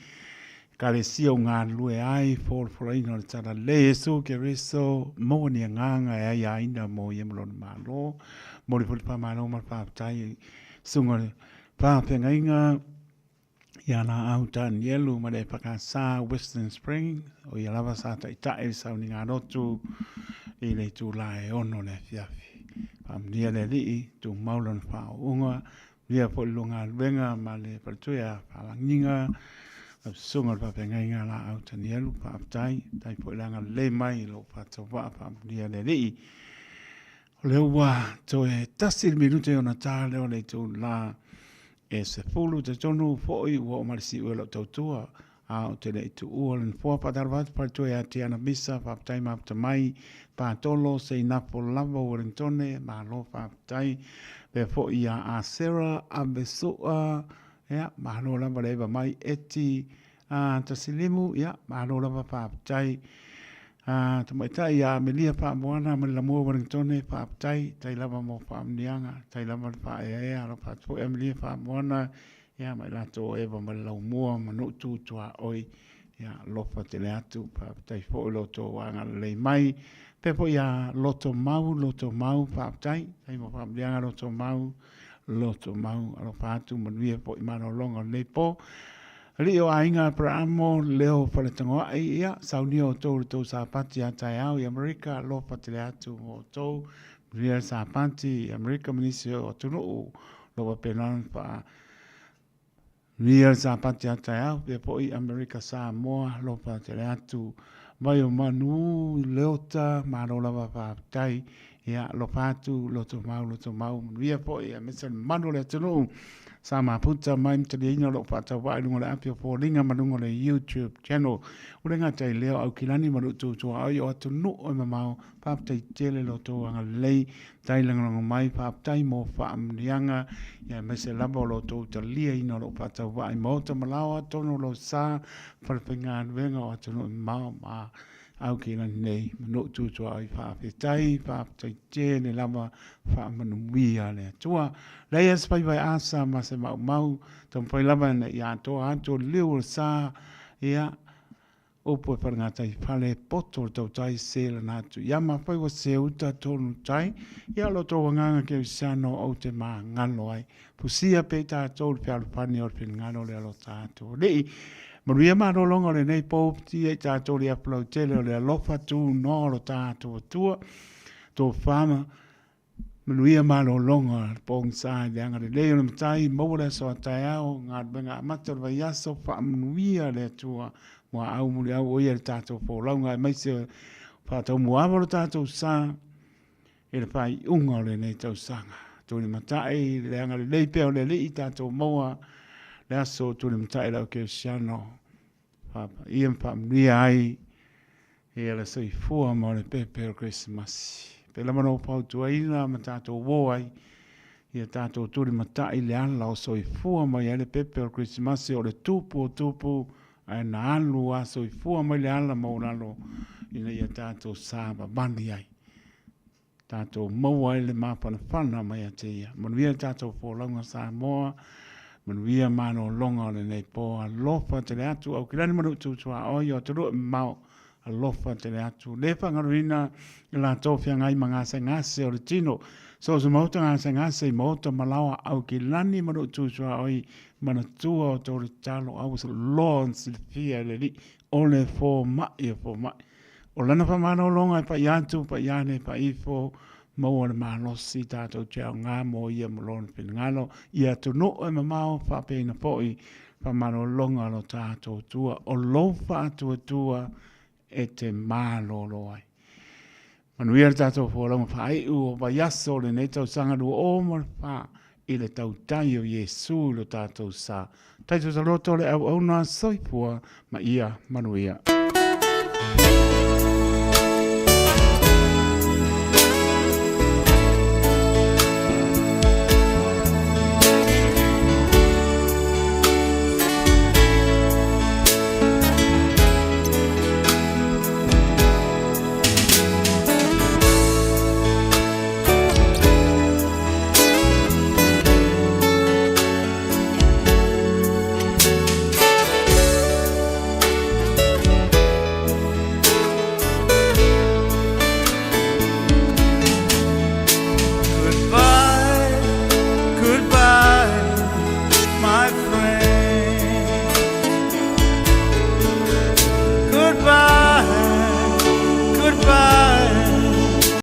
Ekalesia o galulue ai, folafolaina o le Talalelei Iesu Keriso, maua ni agaga e aiaina mo ia ma lona Malo. Momoli foi le faamalo ma le faafetai i susuga i le faafeagaiga ia Laau Tanielu ma le EFKS Western Spring, o ia lava sa taitai le sauniga lotu i le itula e 6 le afiafi. Faamanuia le Alii, tumau lona faauuga, Ia foi le lua galuega ma le faletua ia Faalagiga, lau susuga i le faafeagaiga Laau Tanielu, faafetai, faafetai foi le agalelei mai i lou faatauvaa faamanuia le Alii. O lea ua toe tasi le minute ona ta lea o le itula e 10, talitonu foi ua oo mai le siui o lau tautua, a ou te le i tuua le nofoa. Faatalofa atu faletua ia Tiana Misa, faafetai mafuta mai, Patolo Seinafo lava Ueligitone, malo faafetai. Faapea foi ia Asera Avesua, ia, malo lava le eva mai. Eti Tasilimu, ia, malo lava faafetai. Tamaitai ia Amelia Faamoana mai le Lamua Ueligitone, faafetai, tai lava mo faamanuiaga, tai lava le faaeaea. Alofa atu foi Amelia Faamoana ia ma i latou o Eva ma le Laumua ma Nuutu Tuaoi, ia alofa tele atu, faafetai foi lo outou agalelei mai. Faapea foi ia Lotomau, Lotomau, faafetai, faafetai mo faamanuiaga Lotomau, Lotomau, alofa atu, manuia foi malologa o lenei po. Alii o aiga Aperamo, Leo Faletagoai, ia saunia outou i le tou Sapati a taeao i Amerika, alofa tele atu mo outou, manuia le Sapati i Amerika ma nisi o atunuu lo faapena ona faa Manuia le Sapati a taeao, pea foi Amerika Samoa, alofa tele atu mai o manu Leota, malo lava faafetai. Ia, alofa atu, loto mau, loto mau, manuia foi, aemaise o le mamalu o le atunuu sa mafuta mai ma taliaina o loo faatauvaa i luga o le api o foliga ma luga o le YouTube channel. Ua le gata i lea o Aukilani ma Lutu Tuaoi o atunuu e mamao, faafetai tele lo outou agalelei, faafetai lagolago mai, faafetai mo faamanuiaga, ia aemaise lava o lo outou taliaina o loo faatauvaa i maota ma laoa totonu o lou sa, falefaigaluega o atunuu e mamao ma Aukilani nei ma nuu tu tuaoi. Faafetai, faafetai tele lava, faamanuia le Atua. Leai lava se faiva e asa ma se maumau, taumafai lava ina ia atoa atu o le liu o le sa, ia, upu e falegatai fale, poto le tautai se lana atu. Ia mafai ua se uta tonu tai, ia lo outou agaga kerisiano ou te magalo ai. Fusia pea i tatou le fealofani o le finagalo o le alofa atu o Alii. Manuia malologa o lenei po uputia i tatou le apu lautele o le alofa tunoa o lo tatou Atua. Tofa ma manuia malologa o le pogisa i le agalelei o le Matai, maua le aso a taeao, galuega amata o le vaiaso, faamanuia le Atua muaau muliau o ia i le tatou folauga aemaise faataumuaava lo tatou sa i le faaiuga o lenei tausaga. Tulimatai le agalelei pea o le Alii tatou maua le aso tulimatai lau kerisiano faapaia ma faamanuia ai ia le soifua ma le pepe o le Kerisimasi. Pei lava ona ou fautuaina ma tatou uo ai ia tatou tulimatai le ala o soifua mai ai le pepe o le Kerisimasi o le tupu o tupu ae na alu a soifua mai le ala maualalo ina ia tatou savavali ai. Tatou maua ai le mafanafana mai ia te Ia. Manuia le tatou folauga Samoa, manuia malologa o lenei po. Alofa tele atu, Aukilani ma Luutu tuaoi o atunuu e mamao, alofa tele atu. Le faagaloina i latou feagai ma gasegase o le tino. So o se maota gasegase i maota ma laoa, Aukilani ma Luutu tuaoi, manatua o tou tatalo, aua se loa ona silafia e le Alii o le fomai e fomai. O lana faamalologa e pai atu, pai ane, pai ifo, Maua le malosi tatou te aoga mo ia ma Lona finagalo i atunuu e mamao faapeina foi faamalologa lo tatou Atua o lou faatuatua e te malolo ai. Manuia le tatou folauga faaiu o vaiaso o lenei tausaga 2004 i le tautai o Iesu i lo tatou sa. Taito Taloto le auauna soifua ma ia manuia.